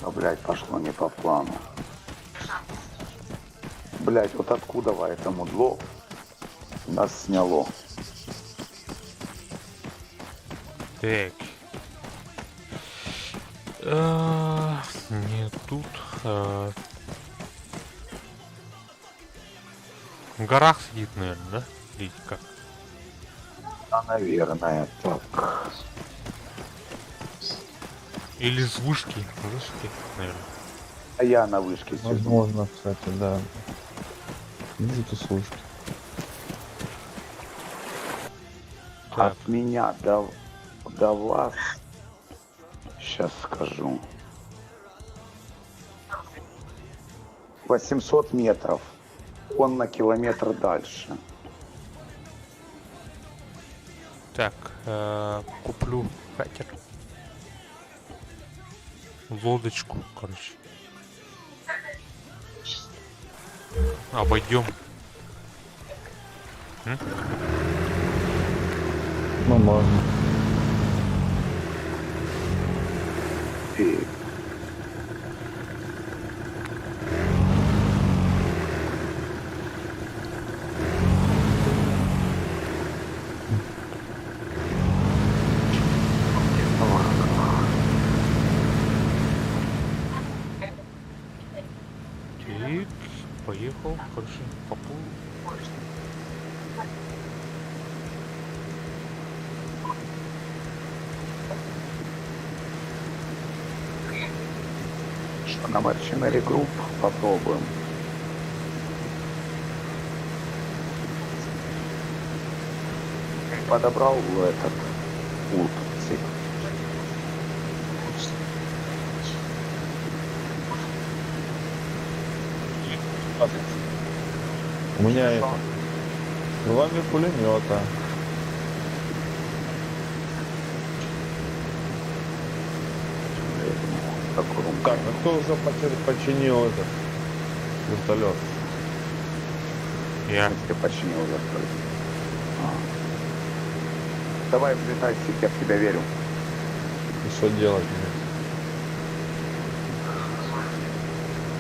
А, блять, пошло не по плану. Блять, вот откуда во это мудло нас сняло? Так. Не тут. В горах сидит, наверное, да? Или как? А, наверное, так. Или с вышки. Вышки, наверное. А я на вышке сижу. Возможно, кстати, да. Может и слушать. Так. От меня до вас, сейчас скажу, 800 метров. Он на километр дальше. Так, куплю катер. Лодочку, короче. Обойдем. М? Ну, можно. И Так, поехал, короче, поплыл. Что на Mercenary Group попробуем. Подобрал этот лут. У меня это. Кроме пулемета. Так, а кто уже починил этот вертолет? Я. В смысле, починил вертолет. А. Давай взлетай, Сик, я в тебя верю. И что делать?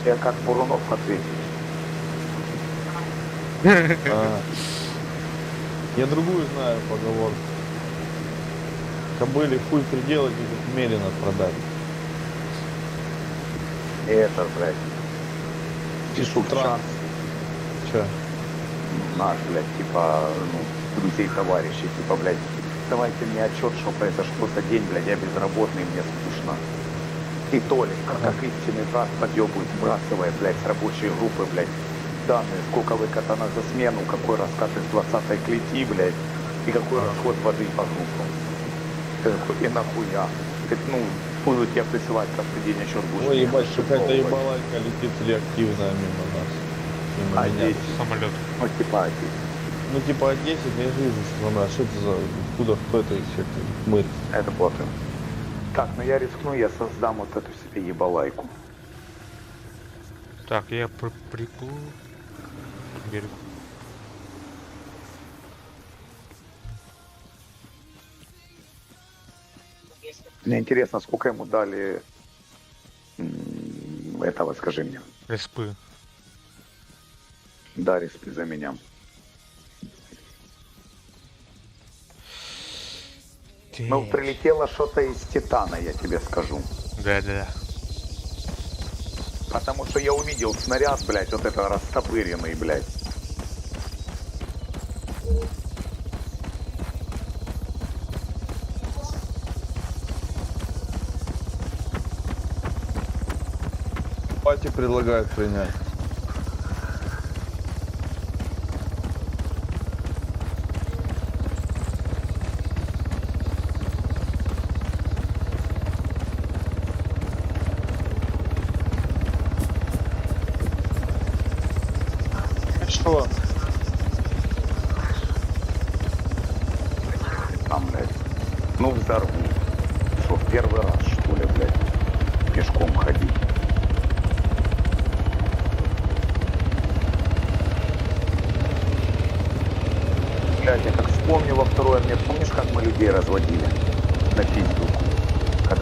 Я как Бурунов ответить. А. Я другую знаю поговорку. Кобыли хуй приделать и как мерено продать. И это, блядь. Пишу в чат. Че? Наш, блядь, типа, ну, друзей, товарищей, типа, блядь, давайте мне отчет, что произошло за день, блядь, я безработный, мне скучно. И Толик, как истинный брат, подъебывает, сбрасывает, блядь, с рабочей группы, блядь, данные, сколько выкатано за смену, какой раскат из 20-й клети, блядь, и какой расход воды по группам. Я такой, и нахуя? Говорит, ну, будут тебе присылать каждый день отчет будешь. Ой, ебать, какая-то расшифровывать. ебалайка летит реактивная мимо нас. Мимо А меня. 10? Самолет. Ну, типа А10. Ну, типа А10, я же вижу, что самолет. Что это за... Откуда, кто это еще? Хмырь. Это боты. Так, ну я рискну, я создам вот эту себе ебалайку. Так, я приплыл к берегу. Мне интересно, сколько ему дали этого, скажи мне. Респы. Да, респы за меня. Ну, прилетело что-то из Титана, я тебе скажу. Да-да-да. Потому что я увидел снаряд, блядь, вот это растопыренный, блядь. Пати предлагают принять. Что? Там, блядь. Ну, взорву. Что, в Первый раз, что ли, блядь, пешком ходить. Блядь, я как вспомнил во второй мне, помнишь, как мы людей разводили на пизду? Как...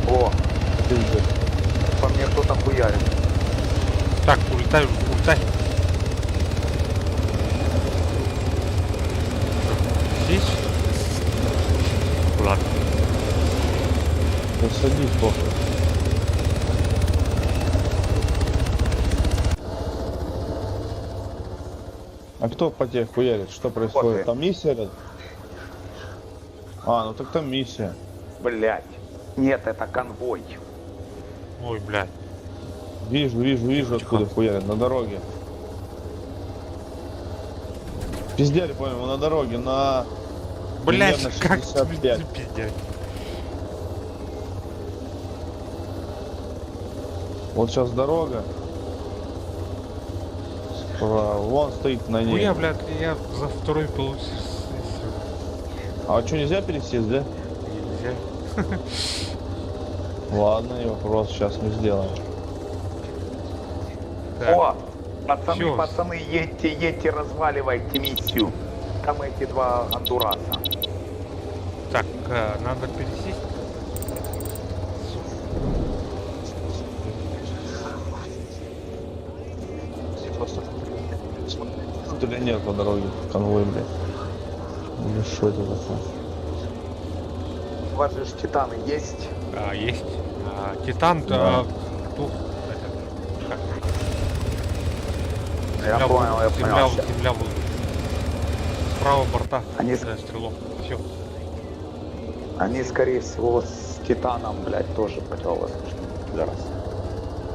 О, Пиздец. по мне кто-то хуярит. Так, улетай, улетай. Здесь? Ладно. Да садись, похуй. А кто по тебе хуярит? Что происходит? Боты. Там миссия? рядом? А, ну так там миссия. Блядь. Нет, это конвой. Ой, блядь. Вижу, вижу, вижу, Тихо. откуда хуярит. На дороге. Пиздяли, по-моему, на дороге, на... Блядь, Примерно как 65. пиздец. Вот сейчас дорога. Справа. Вон стоит на ней. Хуя, блядь, я за второй пилот. А что, нельзя пересесть, да? Нельзя. Ладно, не вопрос, сейчас мы сделаем. Так, О, пацаны, Всё. пацаны, едьте, едьте, разваливайте миссию. Там эти два гондураса. так, надо пересесть. Сука. Просто Тут или нет по дороге конвой, блядь. Или что это такое? У вас же ж титаны есть? А, есть. А, Титан, Да. а, тух, это, как? Я Земля, понял, я земля, понял. Ща. земля, воздух. Справа борта. Они стрелок. Все. Они, скорее всего, с титаном, блядь, тоже противовоздушным. Зараз.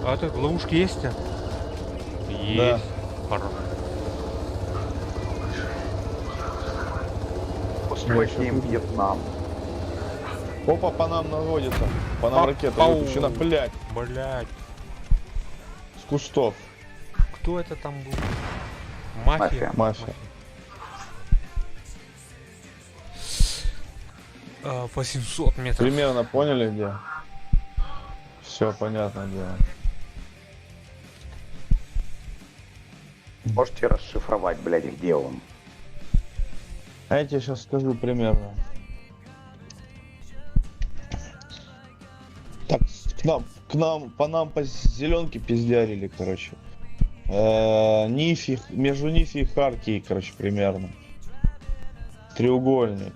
А это ловушки есть? а? Есть. Хорош. Устройте им Вьетнам. Опа, по нам наводится. По нам ракета Пау. выпущена. Блядь, Блять. с кустов. Кто это там был? Мафия. Мафия. Мафия. А, 800 метров. Примерно поняли где? Все понятно дело. Можете расшифровать, блядь, где он? А я тебе сейчас скажу примерно. Так, к нам, по нам по зеленке пиздярили, короче. Нифи, между Нифи и Харки, короче, примерно. Треугольник.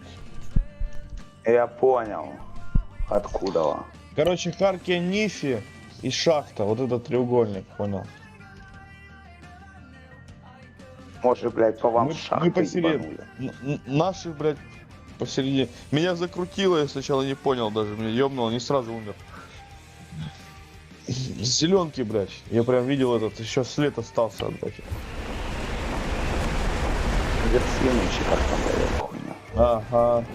Я понял. Откуда? Короче, Харки, Нифи и шахта. Вот этот треугольник, понял. Может, блядь, по вам Мы- с шахты мы посеред- ебанули. Наши, блядь, посередине. Меня закрутило, я сначала не понял даже. Меня ёбнуло, не сразу умер. С зеленки, блядь. Я прям видел этот, еще след остался от этих. Версины, чи как там, блядь, хуйня. Ага.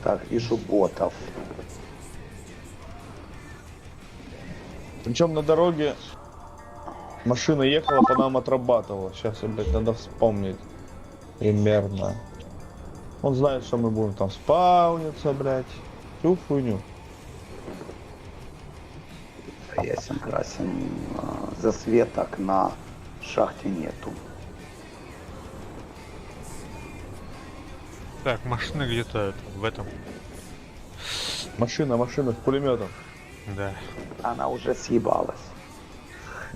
Так, вижу ботов. Причем на дороге машина ехала, по нам отрабатывала. Сейчас, блядь, надо вспомнить. Примерно. Он знает, что мы будем там спауниться, блядь. Всю хуйню. Ясен, красен. Засветок на шахте нету. Так, машина где-то в этом. Машина, машина с пулеметом. Да. Она уже съебалась.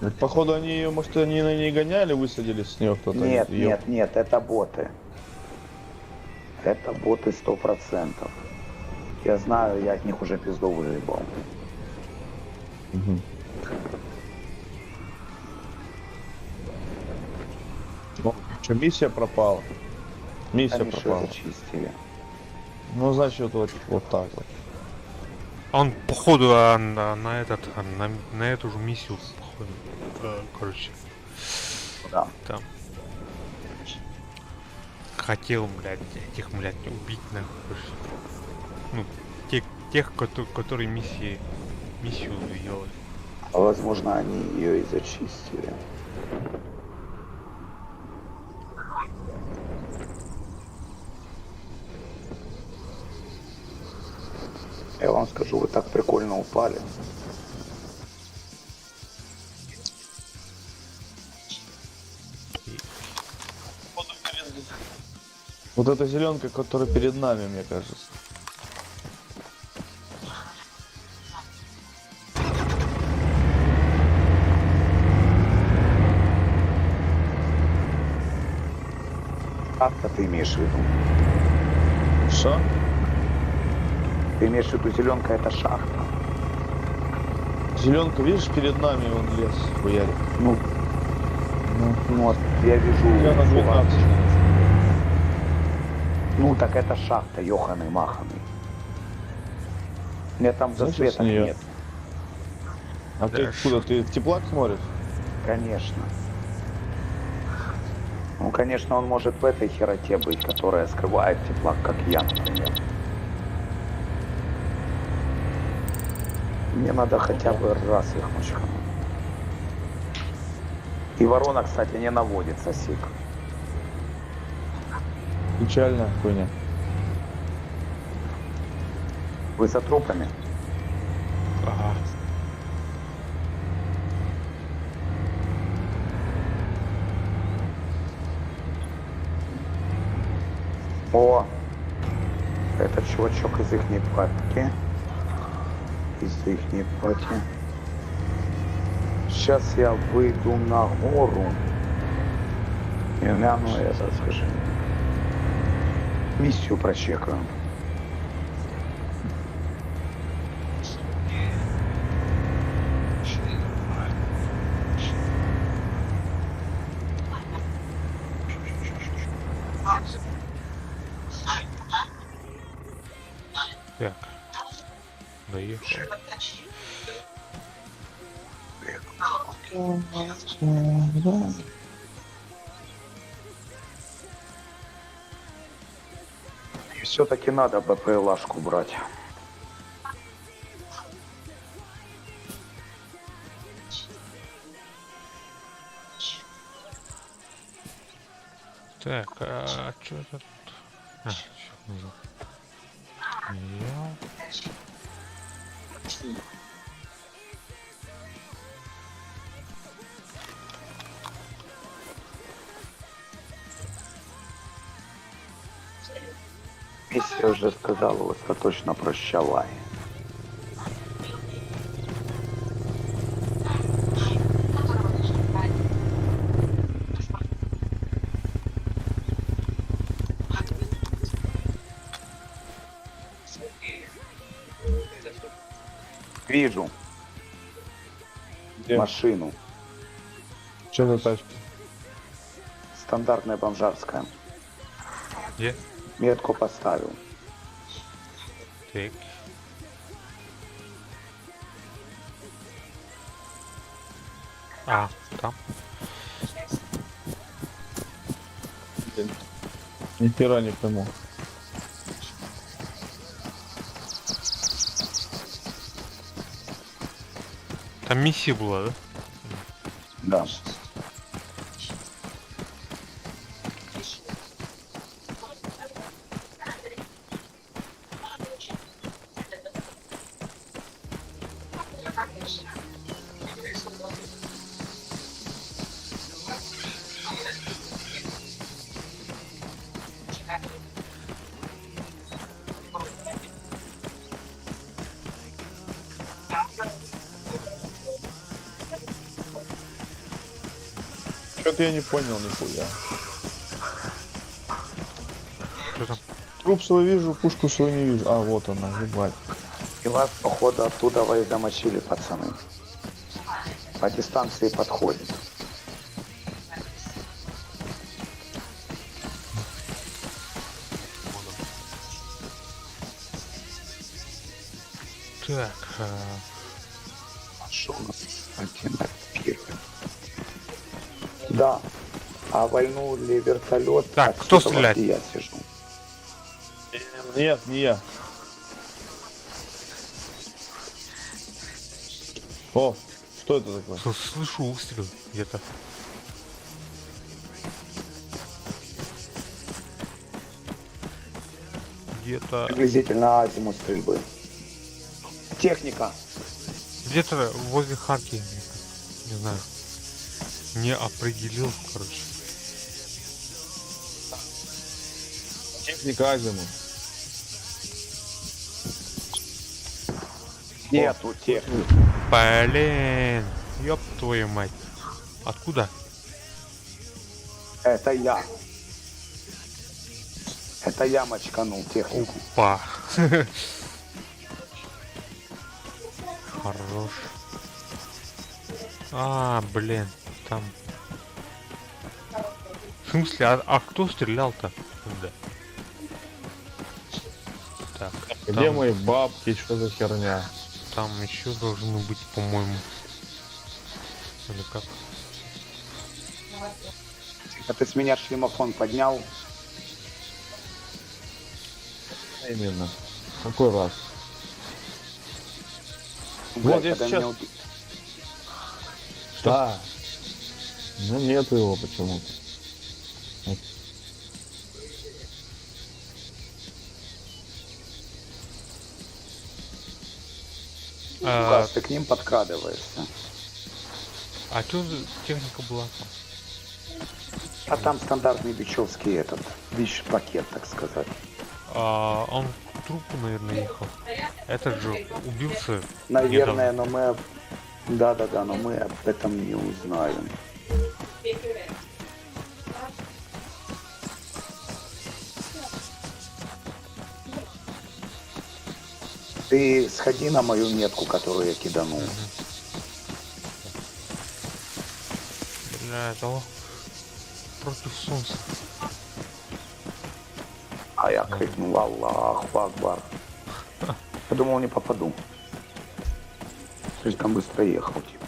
Ведь, походу они ее, может, они на ней гоняли, высадили с нее кто-то. Нет, Её. нет, нет, это боты. Это боты 100%. Я знаю, я от них уже пизду выебал. Мгм. Ну, что, миссия пропала? Миссия Они что пропала. зачистили. Ну, значит, вот, вот так вот. Он походу на этот, на эту же миссию, походу, короче, Да. там. Хотел, блядь, этих, блядь, убить, нахуй. Ну, тех, которые миссию делали. А возможно, они ее и зачистили. скажу, вы так прикольно упали. Вот эта зеленка, которая перед нами, мне кажется. Шахта ты имеешь в виду? Что? Ты имеешь в виду зеленка это шахта? Зеленка, видишь, перед нами вон лес хуярит. Ну, Ну, ну, я вижу... я на фугас. 12. Ну, так это шахта, ёханый маханый. Мне там Значит, с засветок неё. нет. А ты Да. откуда? Ты в теплак смотришь? Конечно. Ну, конечно, он может в этой хероте быть, которая скрывает теплак, как я, например. Мне надо хотя бы раз их мочкануть. И ворона, кстати, не наводится, Сик. Печальная хуйня. Вы за трупами? Ага. О! Это чувачок из ихней папки. Из ихней пати. Сейчас я выйду на гору. И гляну это, скажи. Миссию прочекаю. Так. Доехал. Все-таки надо БПЛАшку брать. Так, а что это тут? А, всё, внизу. Я... Миссия уже сказала, остаточно прощавай. Вижу Где? машину. Что за тачка? Стандартная бомжарская. Где? Метку поставил. Так. А, там. Ни хера не пойму. Там миссия была, да? Да. Что-то я не понял нихуя. Что там? Труп свой вижу, пушку свою не вижу. А, вот она, ебать. И вас, походу, оттуда вы и замочили, пацаны. По дистанции подходит. Так, а, А что у нас один на первый? Да. А вальнули вертолет. Так, кто отсюда, стреляет? где я сижу. Нет, не я. О, что это такое? слышу выстрел где-то. Где-то Приблизительно азимут стрельбы. Техника. Где-то возле Харки, не знаю. Не определил, короче. Техника Азимут. Нету техники. Блин, ёб твою мать. Откуда? Это я. Это я мочканул технику. Опа. Хорош. А, блин, там. В смысле, а кто стрелял-то? Да. Так, Где там, мои бабки? Что за херня? там еще должны быть, по-моему. Или как? А ты с меня шлемофон поднял? Именно. Какой раз? Блядь, Вот я когда сейчас- меня уби- Что? Да. Ну нету его почему-то. А, Лукас, ты к ним подкрадываешься. а что за техника была там? А там стандартный бичевский этот, бич-пакет, так сказать. А, он к трупу, наверное, ехал. Этот же убился. Наверное, но мы... Да-да-да, но мы об этом не узнаем. Ты сходи на мою метку, которую я киданул. Бля, это против солнца. А я крикнул Аллаху Акбар. Я думал, не попаду. Слишком быстро ехал, типа.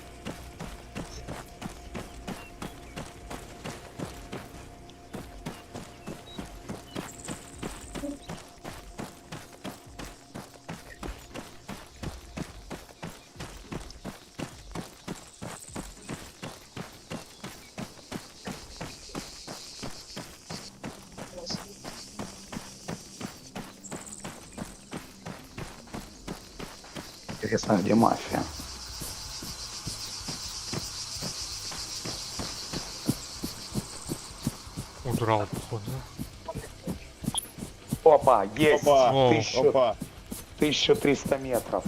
Интересно, где мафия? Удрал, походу. Опа, есть! Опа, О, опа. 1300 метров.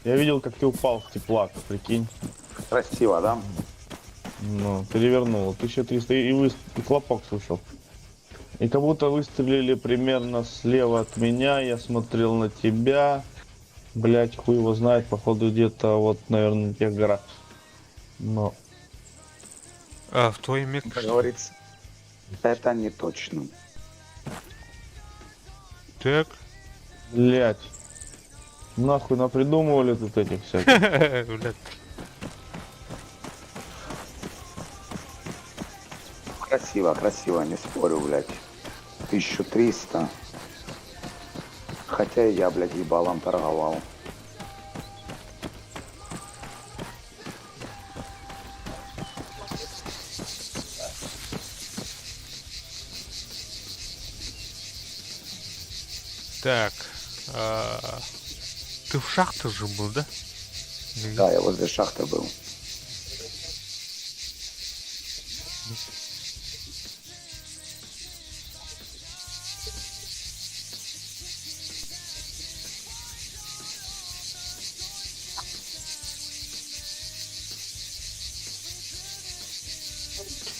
Я видел, как ты упал в теплак, прикинь. Красиво, да? Ну, перевернул. 1300 и хлопок слышал. И как будто выстрелили примерно слева от меня. Я смотрел на тебя. Блять, хуй его знает, походу где-то вот, наверное, на тех горах. Но А, в твоей метке Как что? говорится, это не точно. Так. Блять. Нахуй напридумывали тут этих всяких. Блядь. Красиво, красиво, не спорю, блядь. 1300. Хотя и я, блядь, ебалом торговал. Так. а, Ты в шахтах же был, да? Или Да, я возле шахты был.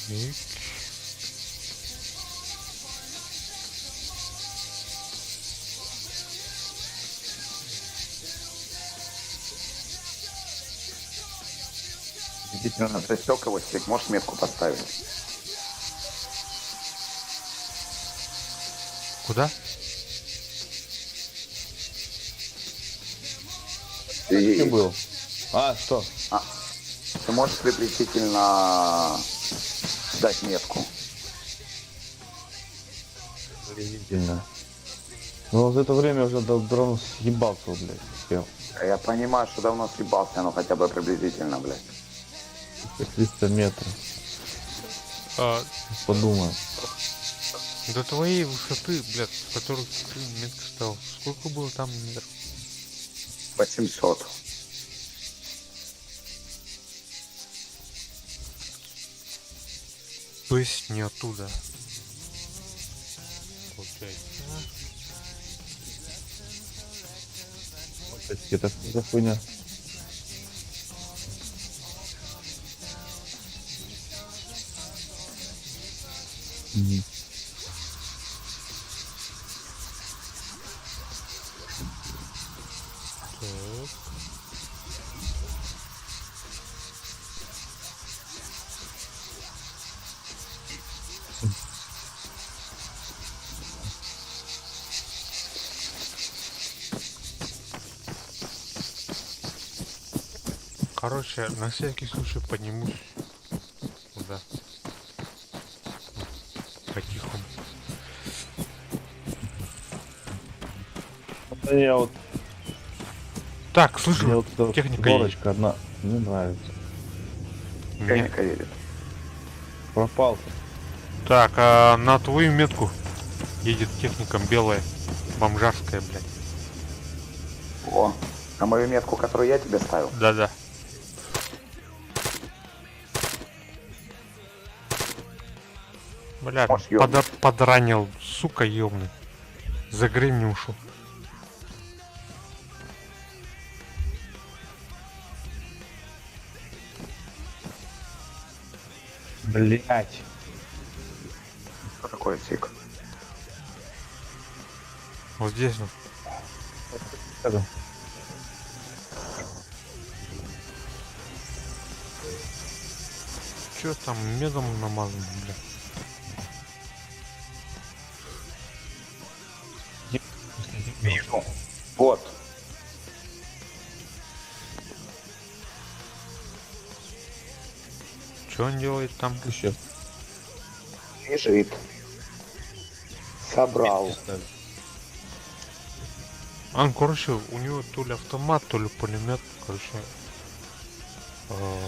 Так. Действительно, засек его, Стик, можешь метку поставить? Куда? И Ты был. А, что? ты можешь приблизительно дать метку? Приблизительно. Ну, за это время уже дрон съебался, блядь, успел. А Я понимаю, что давно съебался, но хотя бы приблизительно, блядь. 300 метров. А, Подумаю. до твоей высоты, блядь, с которой ты метку ставил, сколько было там метров? 800. То есть не оттуда. Получается. Опять Это что за хуйня? Мгм. Так. Короче, на всякий случай поднимусь туда. По-тихому. Да я вот, Так, слышу, мне вот эта вот техника едет. горочка одна не нравится. Мне. Техника едет. Пропал. Так, а на твою метку едет техника белая, бомжарская, блядь. О, на мою метку, которую я тебе ставил. Да-да. Бля, Может, ёбнуть. подранил, сука, ёбный. За гривню ушел. Блять. Что такое сик? Вот здесь, ну. Чё там медом намазано, бля? Вижу. Вот. Чё он делает там? Еще. Лежит. Собрал. Он, короче, у него то ли автомат, то ли пулемет, короче.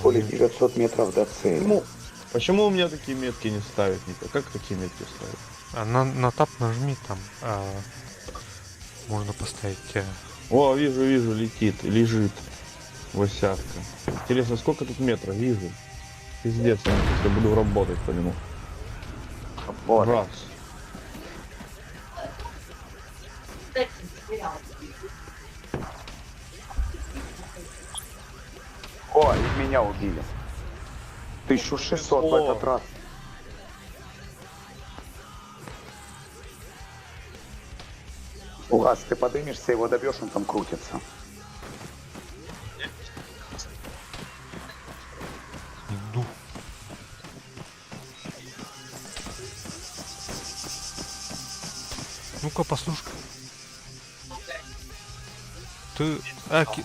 То ли 900 метров до цели. Почему, почему у меня такие метки не ставят никак? Как такие метки ставят? А на тап нажми там. можно поставить. О, вижу, вижу, летит, лежит. Восятка. Интересно, сколько тут метров? Вижу. Пиздец, я если буду работать по нему. Вот. Раз. О, и меня убили. 1600 в О. этот раз. Угас, ты подымешься, его добьешь, он там крутится. Иду. Ну-ка, послушай. Ты... А, ки...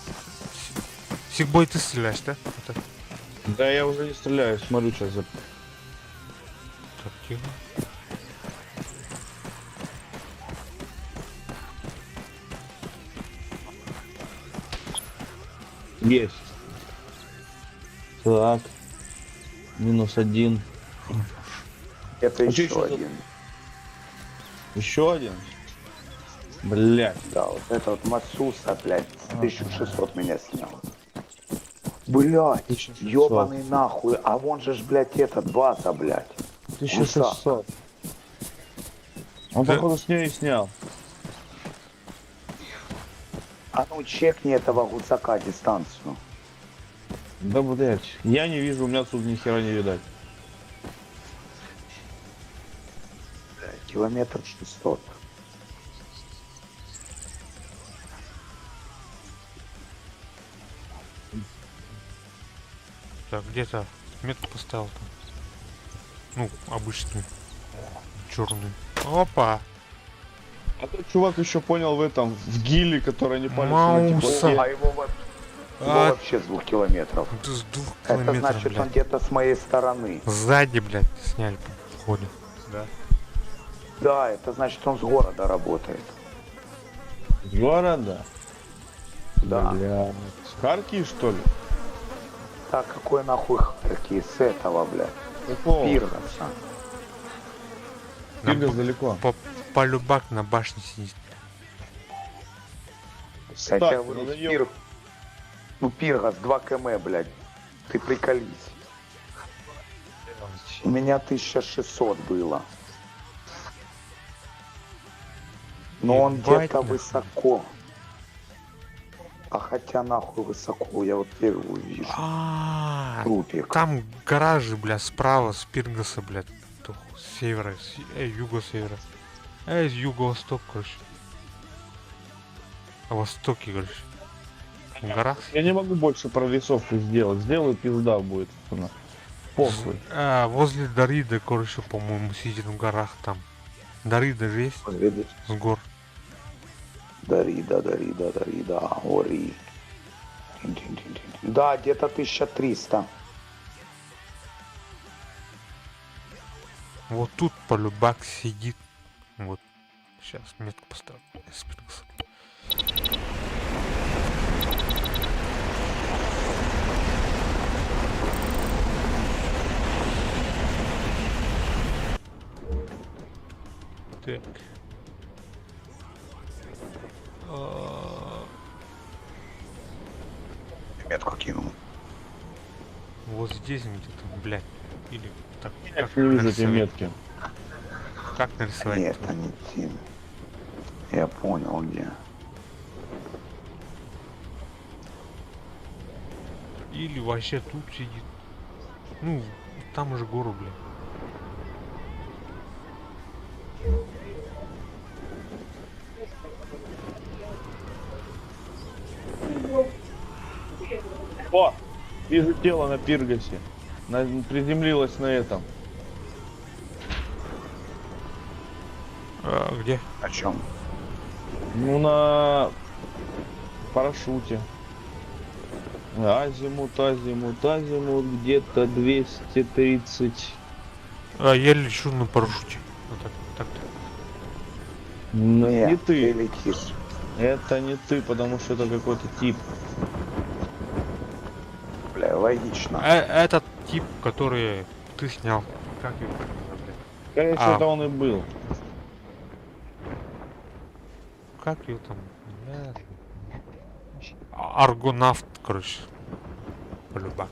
Сигбой, ты стреляешь, да? Это... Да я уже не стреляю, смотрю сейчас за... Так, тихо. Есть. Так. Минус один. Это А чё еще ещё за- один. Еще один? Блять. Да, вот это вот Масуса, блядь, с 1600 меня снял. Блядь, 1600. ёбаный нахуй, а вон же ж, блядь, этот база, блядь. 1600. Он, Да. походу, с нее и снял. А ну чекни этого гусака дистанцию. Да, блять. Я не вижу, у меня отсюда ни хера не видать. Блядь, Километр 600. Так, где-то метку поставил там. Ну, обычную. Черную. Опа! А тот чувак еще понял в этом, в гиле, который не палится на Мауса. теплоте. А его, его А, вообще с 2 километров. да с двух Это километров, значит, он блядь. где-то с моей стороны. Сзади, блядь, сняли походу. Да. Да, это значит, он с города работает. С города? Да. Бля. С Харки, что ли? Так, какой нахуй Харки с этого, блядь? Какого? Пиргаса. На Пиргас б- далеко. По полюбак на башне сидит. Я Так, тебе говорю, ну, с пир... Ну, Пиргас, 2 км, блядь. Ты приколись. У меня 1600 было. Но он Ебать, где-то нахуй. высоко. А хотя нахуй высоко, я вот первую вижу. А, Трупик. Там гаражи, бля, справа с Пиргаса, блядь. С севера, с юго-севера. С юго-восток, короче. А востоке, короче. В горах. Я не могу больше прорисовку сделать. Сделаю, пизда будет. Похуй. А, возле Дарида, короче, по-моему, сидит в горах там. Дарида же есть Вот видишь? с гор. Дарида, Дарида, Дарида, Ори. Тин-тин-тин-тин. Да, где-то 1300. Вот тут полюбак сидит. Вот. Сейчас метку поставлю. С Пиргаса. Так. А, Метку кинул. Вот здесь где-то, блядь. Или так. Я Как не вижу эти нарисовать? метки. Как нарисовать? Нет, это не те. Я понял, где. Или вообще тут сидит. Ну, там уже гору, блядь. О! Вижу тело на Пиргасе. На, приземлилось на этом. А, где? О чем? Ну, на парашюте. Азимут, азимут, азимут, где-то 230. А, я лечу на парашюте. Вот так, так-то. Ну, Нет, не ты. ты летишь. Это не ты, потому что это какой-то тип. Бля, логично. Этот тип, который ты снял. Как его? блядь? Скорее всего, А. это он и был. Как его там? Бля. Аргонавт, короче. Полюбак.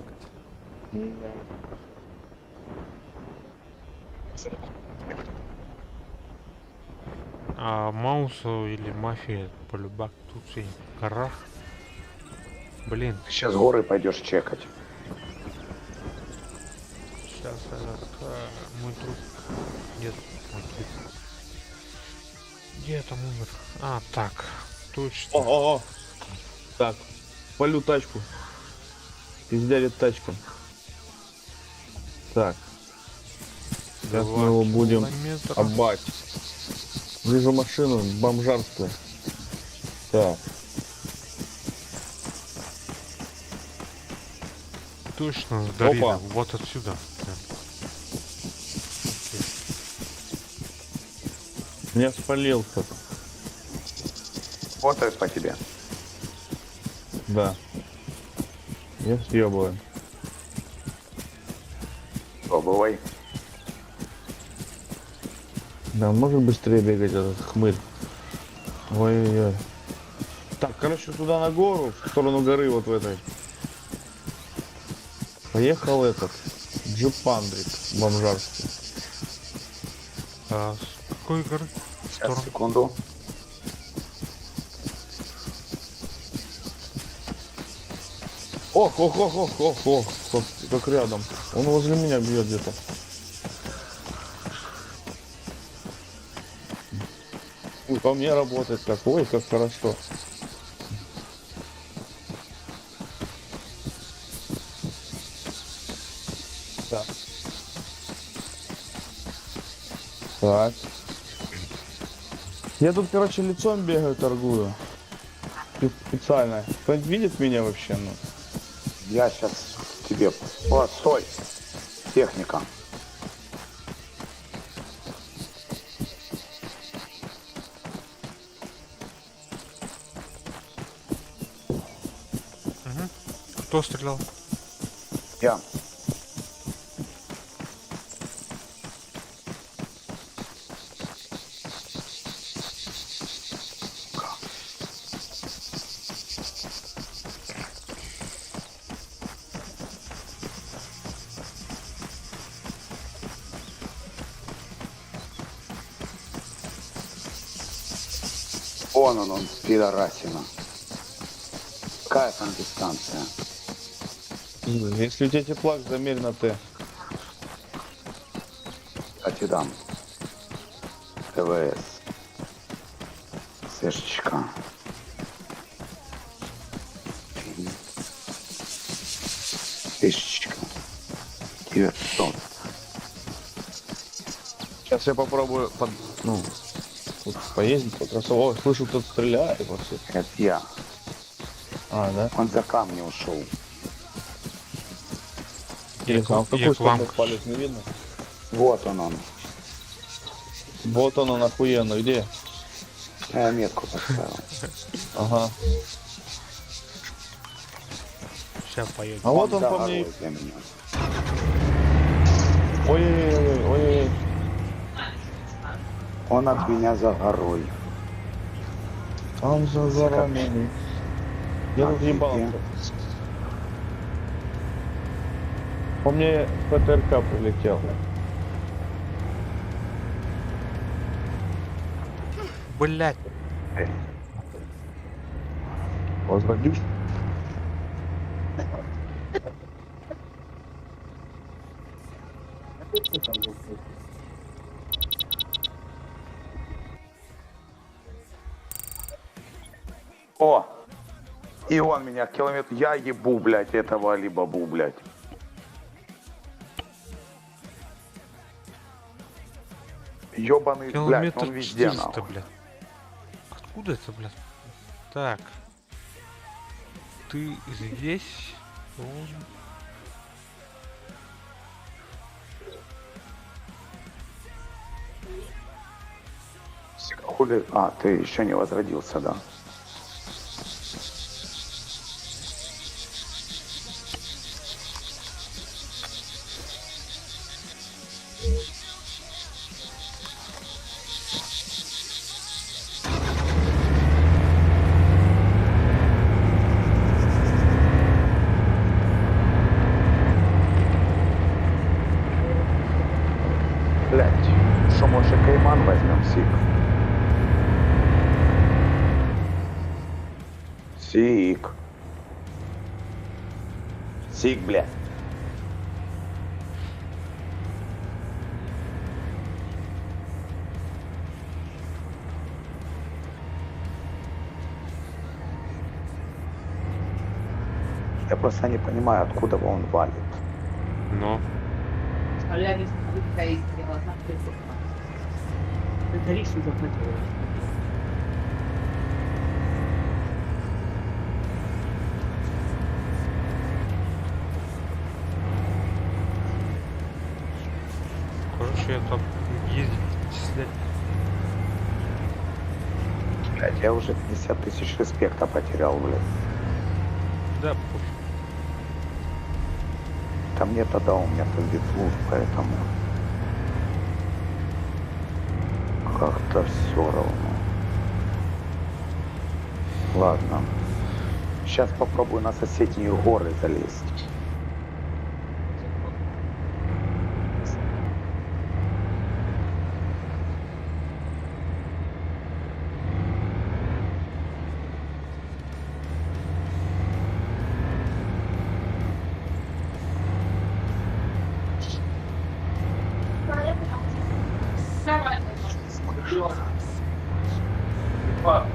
А Маусу или Мафия полюбак тут и в горах. Блин, Ты сейчас горы пойдешь чекать. сейчас этот, мой труп. Нет, мой труп. Где я там умер? А, так, точно. О, о, о. Так, палю тачку. Пиздярит тачку. Так. Сейчас Два мы его будем километра. обать. Вижу машину бомжарскую. Так. Точно, с Дарида. Опа. Вот отсюда. Да. Окей. Меня спалил кто-то. Вот это по тебе. Да. Я съебываю. Пробывай. Да, он может быстрее бегать этот хмырь. Ой-ой-ой. Так, короче, туда на гору, в сторону горы вот в этой. Поехал этот джипандрик бомжарский. А, с какой горы? В Сейчас, сторону. секунду. Ох, ох, ох, ох, ох, ох, как, как рядом. Он возле меня бьет где-то. Ой, по мне работает как, ой, как хорошо. Так. Так. Я тут, короче, лицом бегаю, торгую. Специально. Кто-нибудь видит меня вообще? Ну? Я сейчас тебе... О, стой! Техника. Мгм. Кто стрелял? Я. Вон он, он, пидорасина. Какая там дистанция? Если у тебя теплак, замерь на Т. Кстати, дам. ТВС. Сэшечка. Тысячка. 900. Сейчас я попробую под, ну, тут поездить по трассу. О, слышу, кто-то стреляет вообще. Это я. А, да? Он за камни ушел. Интересно, а в Я какую к вам. сторону палец не видно? Вот он он. Вот он, он охуенно. Где? Я метку поставил. Ага. Сейчас поедем. А вот он за по мне. горой для меня. Ой-ой-ой, ой-ой-ой. Он от меня за горой. Там за горами. Я А тут ты ебал. где? По мне ПТРК прилетел. Блять, Возродюсь. О! И он меня километр. Я ебу, блядь, этого Алибабу, блядь. Ёбаный, блядь, километр он везде, 400, нахуй. блядь. Откуда это, блядь? Так. Ты здесь должен... Хули... А, ты еще не возродился, да? Блять, что, может, Кайман возьмем, Сик? Сик. Сик, блядь. Я просто не понимаю, откуда он валит. Но. Короче, я там ездить, числять. Блядь, я уже 50 тысяч респекта потерял, блядь. Да, пофиг. Там мне тогда у меня там ветлур, поэтому как-то все равно. Ладно. Сейчас попробую на соседние горы залезть. Так.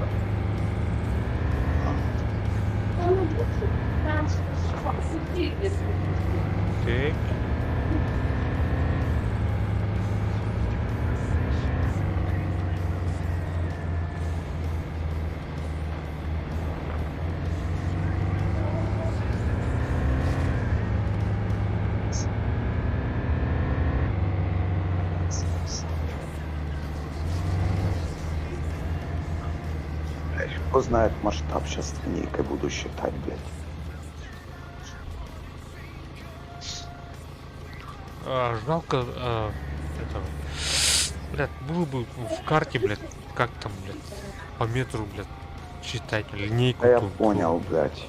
Блядь, кто знает масштаб, сейчас линейкой буду считать, блядь. А, жалко а, этого. Блядь, было бы в карте, блядь, как там, блядь, по метру, блядь, читать линейку. Да я тут, понял, блядь.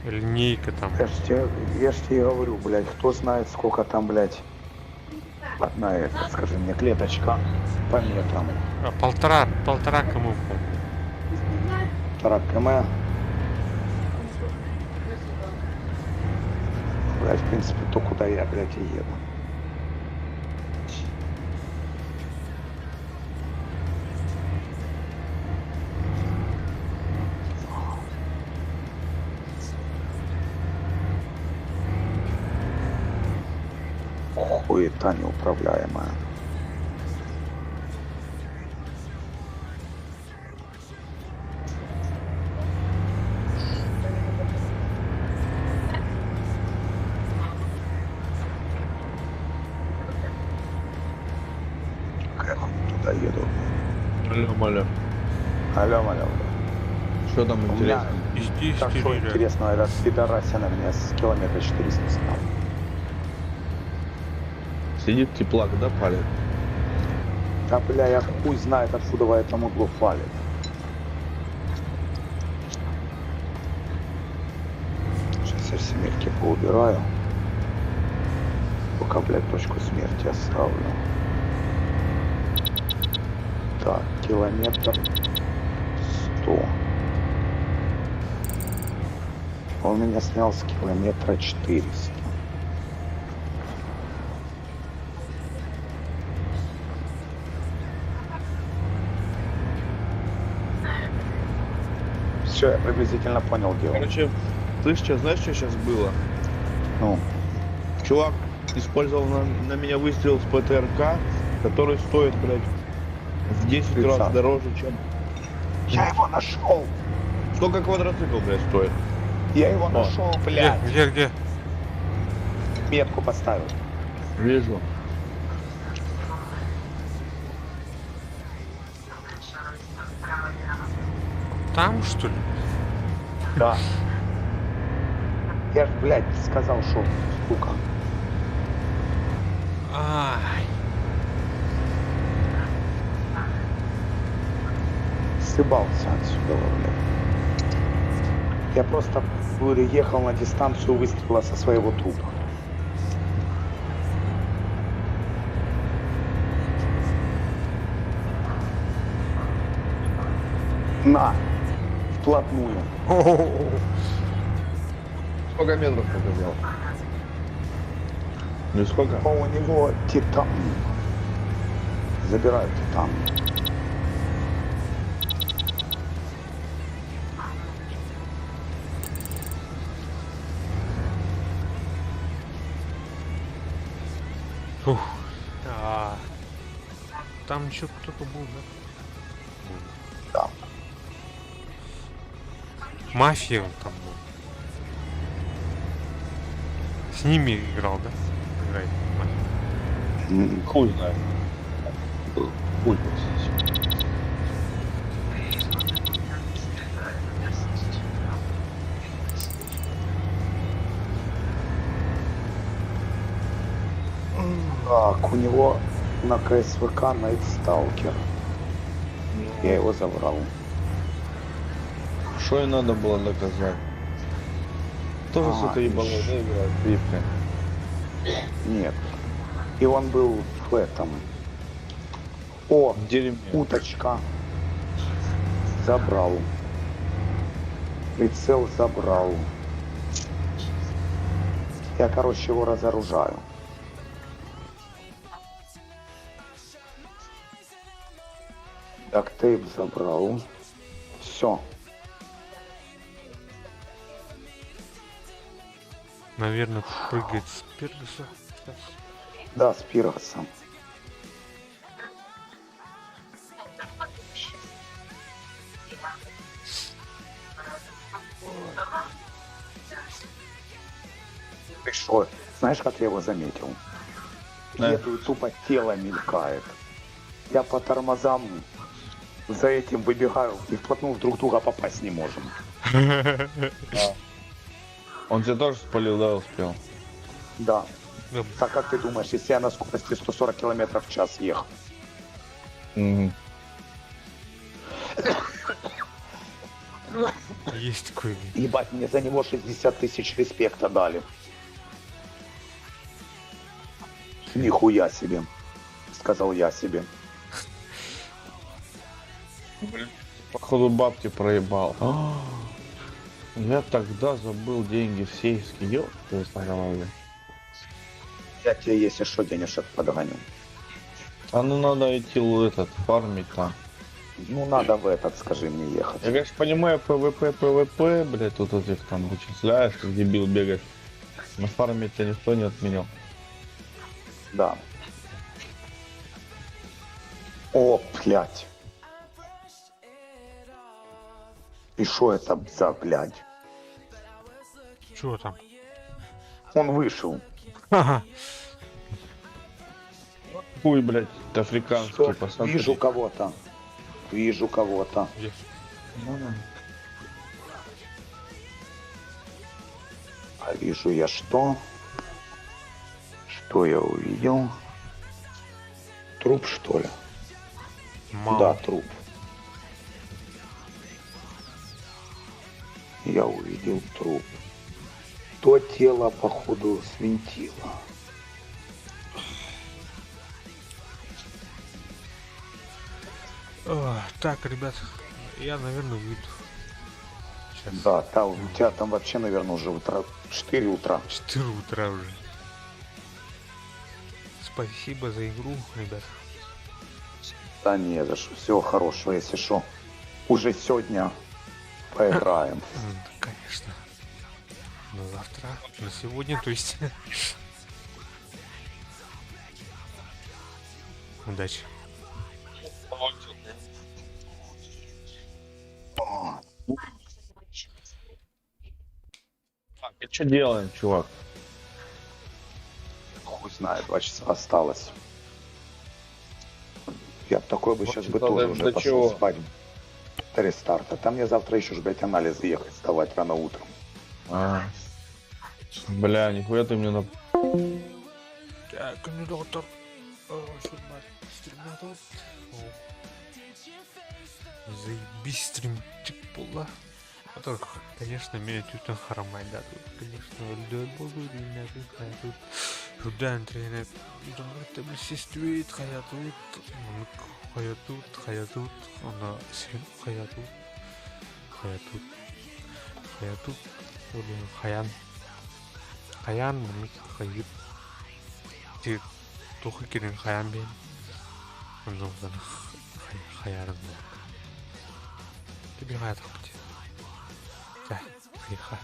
Линейка там. Я ж тебе говорю, блядь, кто знает, сколько там, блядь, одна эта, скажи мне, клеточка по метрам. А, полтора км, по-моему. Полтора км. Блядь, в принципе, то, куда я, блядь, и еду. Хуета неуправляемая. Как я туда еду? Алло, алло. Алло, алло. Что там У меня интересно? Иди, так что интересно, этот пидорасина меня с километра 400 снял. Сидит теплак, да, палит? Да, бля, я хуй знает, откуда в этом углу палит. Сейчас я все метки поубираю. Пока, блядь, точку смерти оставлю. Так, километр 100. Он меня снял с километра 400. Все, я приблизительно понял дело. Короче, слышь, что, знаешь, что сейчас было? Ну, Чувак использовал на меня выстрел с ПТРК, который стоит, блядь, в 10 раз 30. дороже, чем... я его нашел! Сколько квадроцикл, блядь, стоит? Я его нашел, Где, блядь! где, где? Метку поставил. Вижу. Там, что ли? Да. Я ж, блядь, сказал, что, сука. Ай. Сыбался отсюда, блядь. Я просто говорю, ехал на дистанцию выстрела со своего трупа. На! Вплотную. Сколько метров показал? Ну и сколько? А у него титан. Забираю титан. Фух. А, там еще кто-то был, да? Да. Мафия он там был. С ними играл, да? Играет мафия. Хуй знает. Хуй здесь. Так, у него на КСВК Night Stalker. Я его забрал. Что и надо было доказать? Тоже, А, сука, ебаный, да, играет скрипкой? Нет. И он был в этом. О, В дерьме. уточка. Забрал. Прицел забрал. Я, короче, его разоружаю. Так, тейп забрал. Все. Наверное, прыгает с Пиргоса. Сейчас. Да, с Пиргосом. Ты что, знаешь, как я его заметил? Да. Еду, и тупо тело мелькает. Я по тормозам за этим выбегаю и вплотную друг друга попасть не можем. Он тебя тоже спалил, да, успел? Да. Да, Так как ты думаешь, если я на скорости 140 километров в час ехал? Угу. Есть такой. Ебать, мне за него 60 тысяч респекта дали. Нихуя себе, сказал я себе. Блин, Походу бабки проебал. А, Я тогда забыл деньги в сейфе. Ёпта, по голове. Я тебе, если что, денежек подгоню. А ну надо идти в этот, фармить там. Ну, надо в этот, скажи мне, ехать. Я, конечно, понимаю, ПВП, ПВП, блядь, тут этих там вычисляешь, как дебил бегаешь. На фарме тебя никто не отменял. Да. О, блядь. И что это за, блядь? Чего там? Он вышел. Ага. Хуй, блядь, африканский, Что? посмотри. Вижу кого-то. Вижу кого-то. Где? А вижу я что? Что я увидел? Труп, что ли? Мало. Да, труп. Я увидел труп. То тело, походу, свинтило. Ох, Так, ребят, я, наверное, выйду. Сейчас. Да, там, у тебя там вообще, наверное, уже утро, 4 утра. 4 утра уже. Спасибо за игру, ребят. Да не за что. Всего хорошего, если что. Уже сегодня поиграем. Конечно. На завтра. На сегодня, то есть. Удачи. Так, и что делаем, чувак? Хуй знает, 2 часа осталось. Я б такой бы Два сейчас бы часа тоже до- уже до пошел чего? спать. До рестарта. Там мне завтра еще ж, блядь, анализы ехать, вставать рано утром. А. Бля, нихуя ты мне на... Так, доктор. Заебись стримчик буолла. А то, конечно, меня тут харамайда тут, конечно, өлдөө болду, дүйнәбит, хаятут, үрдән тренеп, билсистүит, хаятут, маннык хаятут, хаятут, ана син хаятут, хаятут, хаятут, ол хаян, хаян, маннык хайып, ти тухы кирин хаян бен, оннугдан хаярын Тебе хаятах бит. За, хайха.